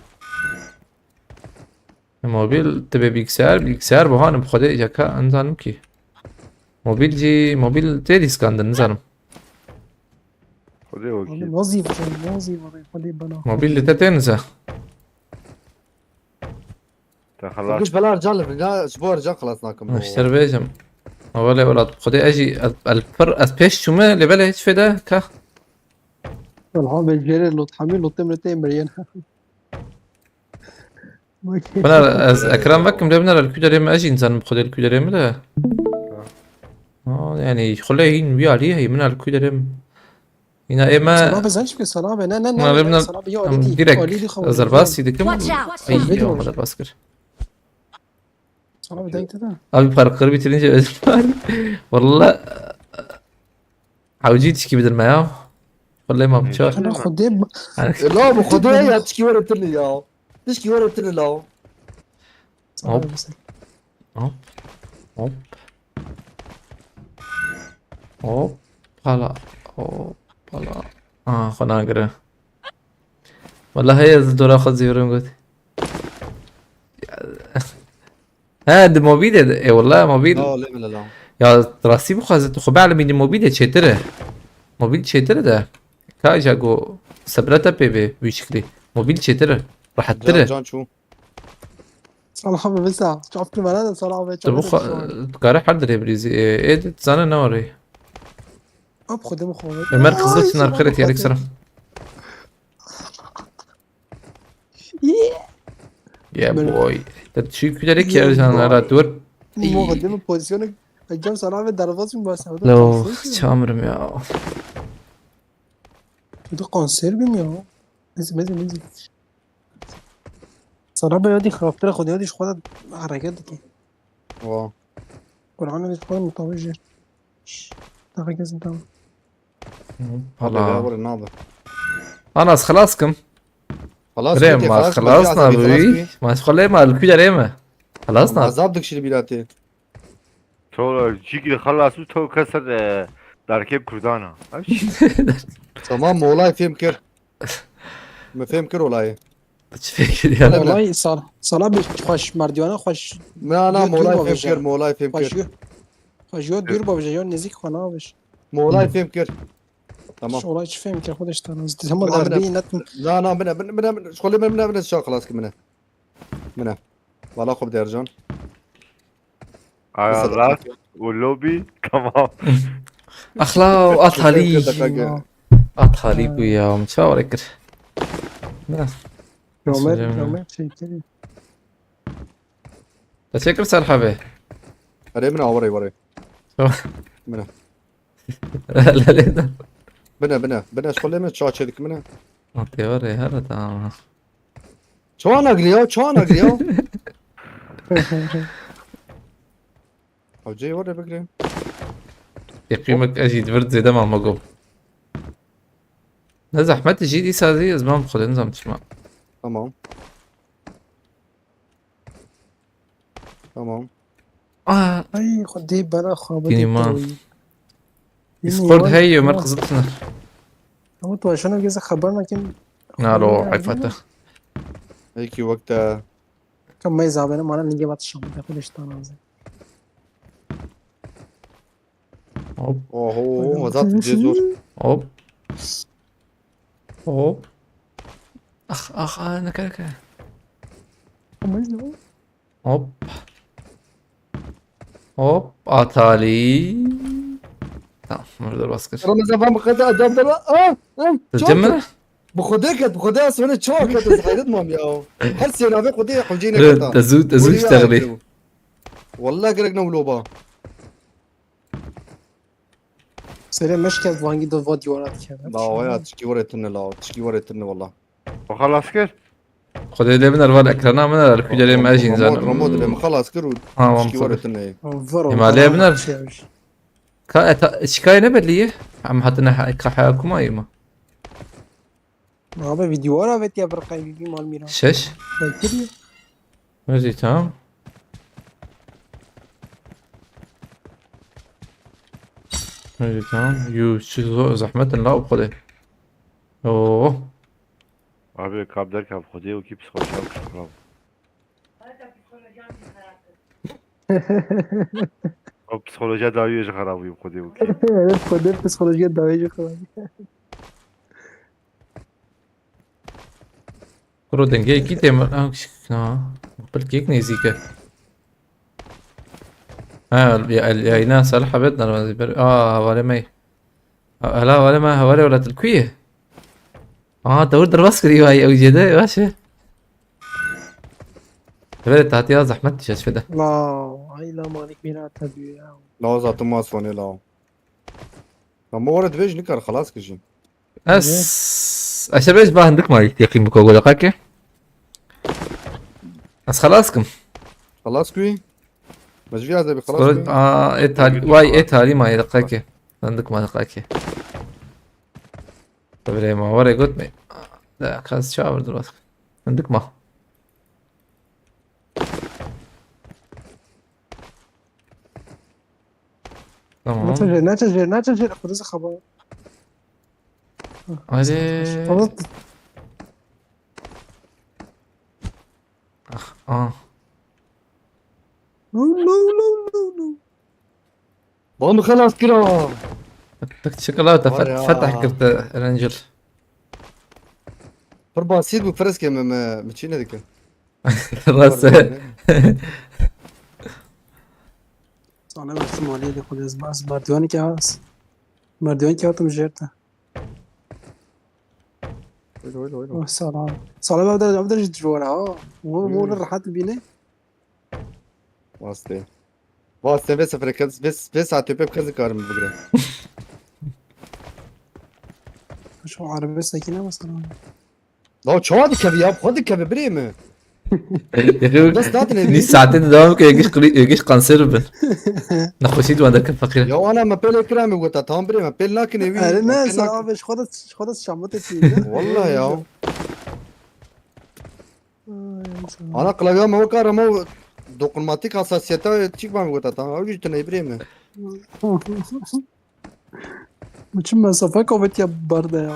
Mobil, tu bê bilgisayar, bilgisayar bu hanım xwedê yaka nizanim ki. Mobil jî, mobil tê dîskandin nizanim. Xwedê wekî. Abi, wazîf, wazîf, wazîf, wazîf, bela. Mobil li te tê niza. Te xelas. Kuş bela ercan li ya ji bo ercan xelas nakim. Ji te re bêjim. Awelê welat xwedê ez jî el, el pir ez pêş çûme lê belê hiç fêde ka. Elha be jêrê lot hemî lotê min tê miriyen. Biner ez ekran vekim lê biner el kuderê me ez jî nizanim xwedê el kuderê me de. Ha, yani xwelê hîn wî alî hey min el kuderê me. Yine ê me Sana be zenç ke sana be ne ne Ma ne rebna sana be ya alî di direkt alî di xwe. ez derbas dikim. Watch out! Ay Video ya olacak. Derbas kir. Sana be denk de. Abi parkur bitirince özür dilerim. Valla hawcî tişkî bidirme ya. Valla mam çar. Ana xwedê E, la bu xwedê ya tişkî were tirni ya. Tişkî were tirni la. Hop. Hop. Hop. Hop. Hala. Hop. Hala. Aa, xwe nagire. Wala heye ez dora xwe zîvirim got. He, di mobil de, e, wala mobil. La lê min la. Ya rastî bixwaze tu xwe bielmînî mobil de çêtir e. Mobil çêtir e de. Ka îja ku sebreta pê bê wî şiklî. Mobil çêtir e. Rehettir e. Can çû. Sana be bisa. Çap ki bana da sana be. Tu bu xwe, tu kare her dirê birîzî. E, ê de tu zane ne orê. Ab xwedê min xwe. Ömer Kızıl Çınar kare tiyarik sıra. Yeah boy. Te şu külerek ya can ara dur. Mo xwedê min pozisyonu. Ecem sana be derbas mi basa. Lo, çamırım ya. Tu kanser bim ya. Neyse neyse neyse. Sana be yadî xirabtir xwedê yadî ji xwe de hareket dike. Wa. Kur'an yadî xwe mutawij jê. Daha gezin tamam. Hadi Hala. be vore nabe. Anas xelas kim. Xelas Re bike, ma xelas xelas bike, na azabî xelas bi. bike. Ma xole ma li külerê me. Xelas na. Azab dikşir bîratê. To çîkî xelas û to keser e, darkê Kurdana. Tamam mı olay fêm kir. Mi fêm kir olayı. Çi fikir ya? Öyle mi? Olay sal. Sala bir xweş merdiyana xweş. Na na Yok, mi olay yok, fêm yok. kir, mi olay fêm Xweş kir. yok. Xweş yok, dür babıca yok, nezik xwe nabiş. Mi olay fêm kir. Tamam. Şu olay çi fêm kir xweş tanaz. Tamam Bine, bine. Erbi net mi? Na na bine bine bine bine. Şkolê bine bine bine şa xelas ki bine. Bine. Valla xwe bi dercan. Ayarlar. O lobi. Tamam. Axla at halî. Şaka gel. At halî ku ya. Min çawa kir? Ne? Romer, Söyleme. Romer şey kiri. Teşekkür Serhabe. Erê bine awarê warê. Tamam. Bine. Helal et. Bine bine. Bine şkolê min çawa çêdik bine. Atê var ya, her tamam. Çawa nagri ya, çawa nagri ya. Hocayı oraya bekleyin. Yekîmek ez jî divir zêde mam go. Ne zehmet jî dîsa zî ez mam xwedê nizam çima. Tamam. Tamam. Aa, Ay xwedê bela xwe Yeni bidê man. tewî. Yeni Discord man. hey Ömer Kızılpınar. Ama tu aşağına gezi xeber nakin. Nalo hayfata. Eki wekte. Kam mey zabene mana linge bat şamı da kuleş tanazı. Hop Oho, zat cezor. hop. Hop. Ah ah ah ne kadar kadar. Ama ne o? Hop. Hop. Atali. Tamam. Burada baskır. Ramazan ben bu kadar adam da var. Ah, ah, Tecemmel. Bu kadar ket, bu kadar sonra çok ket, hayret mam ya. Her senave kadar hocayı ne Evet, kadar. tezut, tezut iştagli. Vallahi gerek ne uloba. Sere meşket vangi de va diyara dikene. La oya tişki var etine la, tişki var etine valla. O xelas kir. Xwedê lê biner var ekrana min er kucerê me jîn Ramot, zanim. Ramot, lê mi xelas kir û Tamam, tişki var tabii. etine. Var Ema lê biner. Ka eta şikayê ne belli ye? Em hatine ha- ka haya kuma yema. Abi video ara vetiya bir kaybı mal mira. Şeş. Bekir ya. Mezi tamam. Hadi tamam. Yu, şu zo-, zahmet la o kadar. Oo. Abi kap derken Xwedê û kî psîkolojiya xirab. O psîkolojiya dawî jî xirab bû Xwedê û kî. Evet, Xwedê psîkolojiya dawî jî xirab. Kuro dengê kî tê min? Ah, na. Pilkêk nêzîk e. Ha, ya, ya, yayına Salih Ahmet nervazî ber. Aa, havale me. Hala havale me, havale welatil kuye. Aa, tewr derbas kiriyor ay ew jede, baş e. Devre tahtiya zahmet düşe şfede. La, ay la malik mira tabi ya. La zaten ma sonê la. La ma wara dibêj nikar xelas kir jî. Ez, ez şebej ba hindik ma yekîn biko go deqake. Ez xelas kim. Xelas kuy. Mecbur ya da bir xelas Sonra, kuy. aa, e tali, vay e tali ma deqake. Hindik ma deqake. Tabii ma wara got me. Da kaz çağırdı bak. Hindik ma. Tamam. Naçe jêr, naçe jêr, naçe jêr. Xwedê xaba. Hadi. Xwedê. Ah, ah. No, no, no, no, no. Ba min xelas kira. Tek çikolata Var fet, ya. fetah kirdi Erencil. Pir basit bu, firez ke me, me, me çi ne dike. Rase. Sana versin maliye de Xwedê ez bas. Merdivanê ke has. Merdivanê ke hatim jêr te. Öyle, öyle, öyle. Oh, salam. Salam evde, evde jî dijwar ha. Mo, mo rahat bine. Vaste. Vaste ve sefere kez, ve, ve saat öpüp kez karım bugre. Şu araba sekine mi salam? La çawa dikevi ya, xwe dikevi birê mi? Bes natin evi. Nî saetê de devam ke giş qli-, giş kanser bin. Nexweşî di wende ke feqîr. Ya ana me pêlê kira me gota, tam birê me pêl nakin evi. Erê Me ne, pêl sen nakin. Abi, şu kadar, şu kadar şamata tiydi. Vallahi ya. Ana klavya me wekar ama o dokunmatik hassasiyete çik bana gota, tam. Ev jî tune birê mi? Bu çi mesafe kuvvet ya barda ya.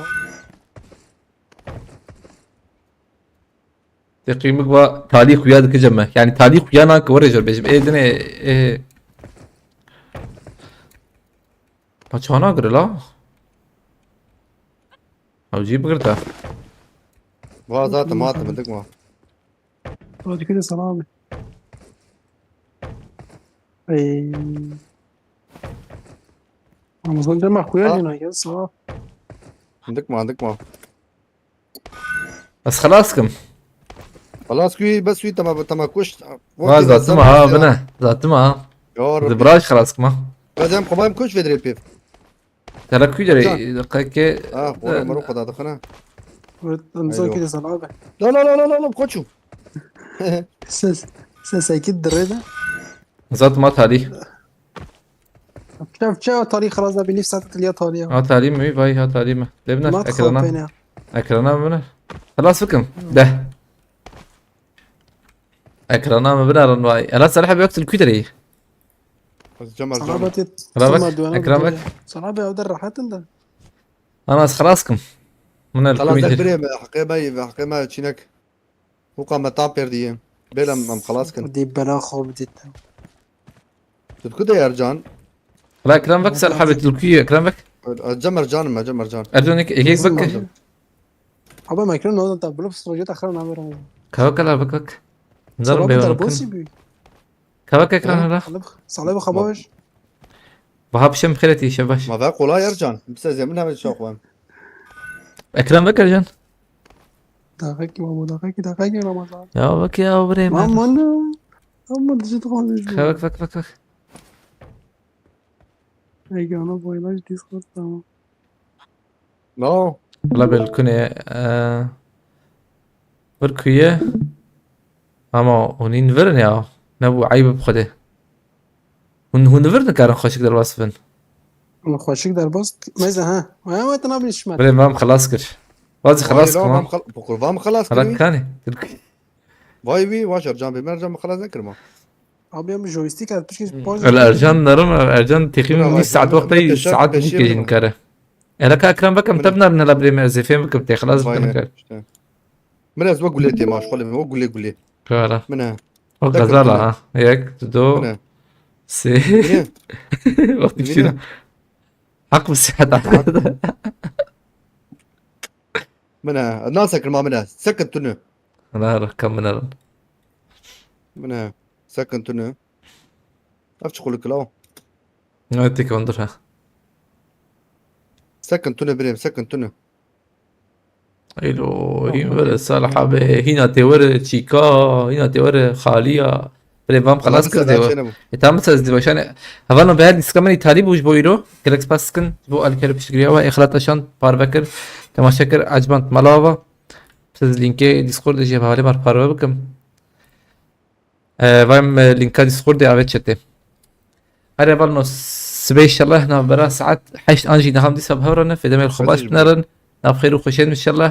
Teqîmik va talî xuya dikije me. Yani talî xuya na ki were jor bêjim. Ê dinê, ê. Ma çana gire la? Ew jî bigirta. Va zaten ma te bindik ma. Radikal salam abi. Ey. Ramazan cema xuya Ha. Yine gel salam. Bindik ma, bindik ma. Ez xelas kim. Xelas kuy, bes kuy, tema, tema kuşt. Va zatim ha bine. Zatim ha. Ya Rabbi. Di biraj xelas kim ha. Gazem kubayım kuş vedre pêv. Tera kuy Can. dere keke. Ah, xora mero xweda dixine. Ramazan Alo. kide salam abi. La la la la la la koçum. Ses, ses ekit direde. Zatim ha talî. Çev çev tarih xelas da binî saat tiliya tarih. Ha talî mi? Vay ha talî mi? Lebne Mat ekrana. xapene. Ekrana mi bine? Xelas bikim. De. Ekrana mi bine ran vay. Ela Salih abi yoktul kuy dere. Ez cem ez Sana cem. bak et. Ela bak, ekran bak. Sana be evde rahatın da. Ana ez xelas kim. Min el Xelas kuy der dir. birê me, heqê me, heqê me çinek. Huqa me tam pêr diye. Bêlem em xelas kin. Di bela xo bidit. Tu diku de Ercan. La ekran bak Salih abi til kuy ekran bak. Ez cem Ercan me, cem Ercan. Ercan ek ek bak. Abi mekran no da bulup stroje taxir na verin. Kava kala bak bak. Zarım Sana be bu onu. darbosi bi. Kava ekran la. Sana bu xabaş. Baha pişem xireti şebaş. Ma ve kolay Ercan. Bize zemin hemen çok var. Ekran bak Ercan. Daxaki mamu, daxaki, daxaki Ramazan. Ya bak ya bre. Mamu ne? Ama dizi de konuşuyor. Bak bak bak bak. Ege ana boylar Discord tamam. No. La belkune. Eee, bir kuye. Ama onin verin ya. Ne bu ayıp bu kadar. Hûn, hûn vir dikarin xweşik derbas bin. Ama xweşik derbas. Meze ha. Ama te nabî şmet. Belê, me em xelas kir. Wazî xelas kim ha. Pokur vam xelas Xelas kir. kanî. Vay wî, vaş Ercan bê, Ercan xelas nekir ma. Abi em joystick ez pişkî Hmm. poj El Ercan narim, Ercan Buna teqrîben bak, nîv saet buna wextayî peşe- saet peşe bû kejin buna. kare. Ereka ekran vekim Buna. Tebnar min hela birê me ez ê fêm bikim tê xilas bikim Vay kar. işte. Min ez we gulê tê maşxulê min, we gulê gulê. Kara. Min e. O Tekir gazala buna. Ha. Yek, du, Min e. sê. Bine. Wextî Bine. çîna. Hak bi sihet. Min e. Na sekir ma min e. Sekin tunu. Ana rakam min ara. Min e. Sekin tunu. Ev çi xulik la? Ne tek ondur ha. Sekin tunu birêm, sekin tunu. Eylo, hîn were Salih abi, hîna tê were çîka, hîna tê were xaliya. Birê vam xelas kir dê. E tam ses dibaşane. Hevalno be her diska min îtalî bû ji bo îro. Gelek spas dikin ji bo alîkariya piştgiriya we. Ê xelat şand parve kir. Temaşe kir, ecband mala ve. Siz linkê Discord jî hevalê mar parve bikim. E, vayim, e, linka Discordê avê çetê. Her hevalno sibê inşallah navbera saet heşt an jî naham dîsa bi hev re ne. Fêdemê xwe baş binerin. Nav xêr û xweşên inşallah.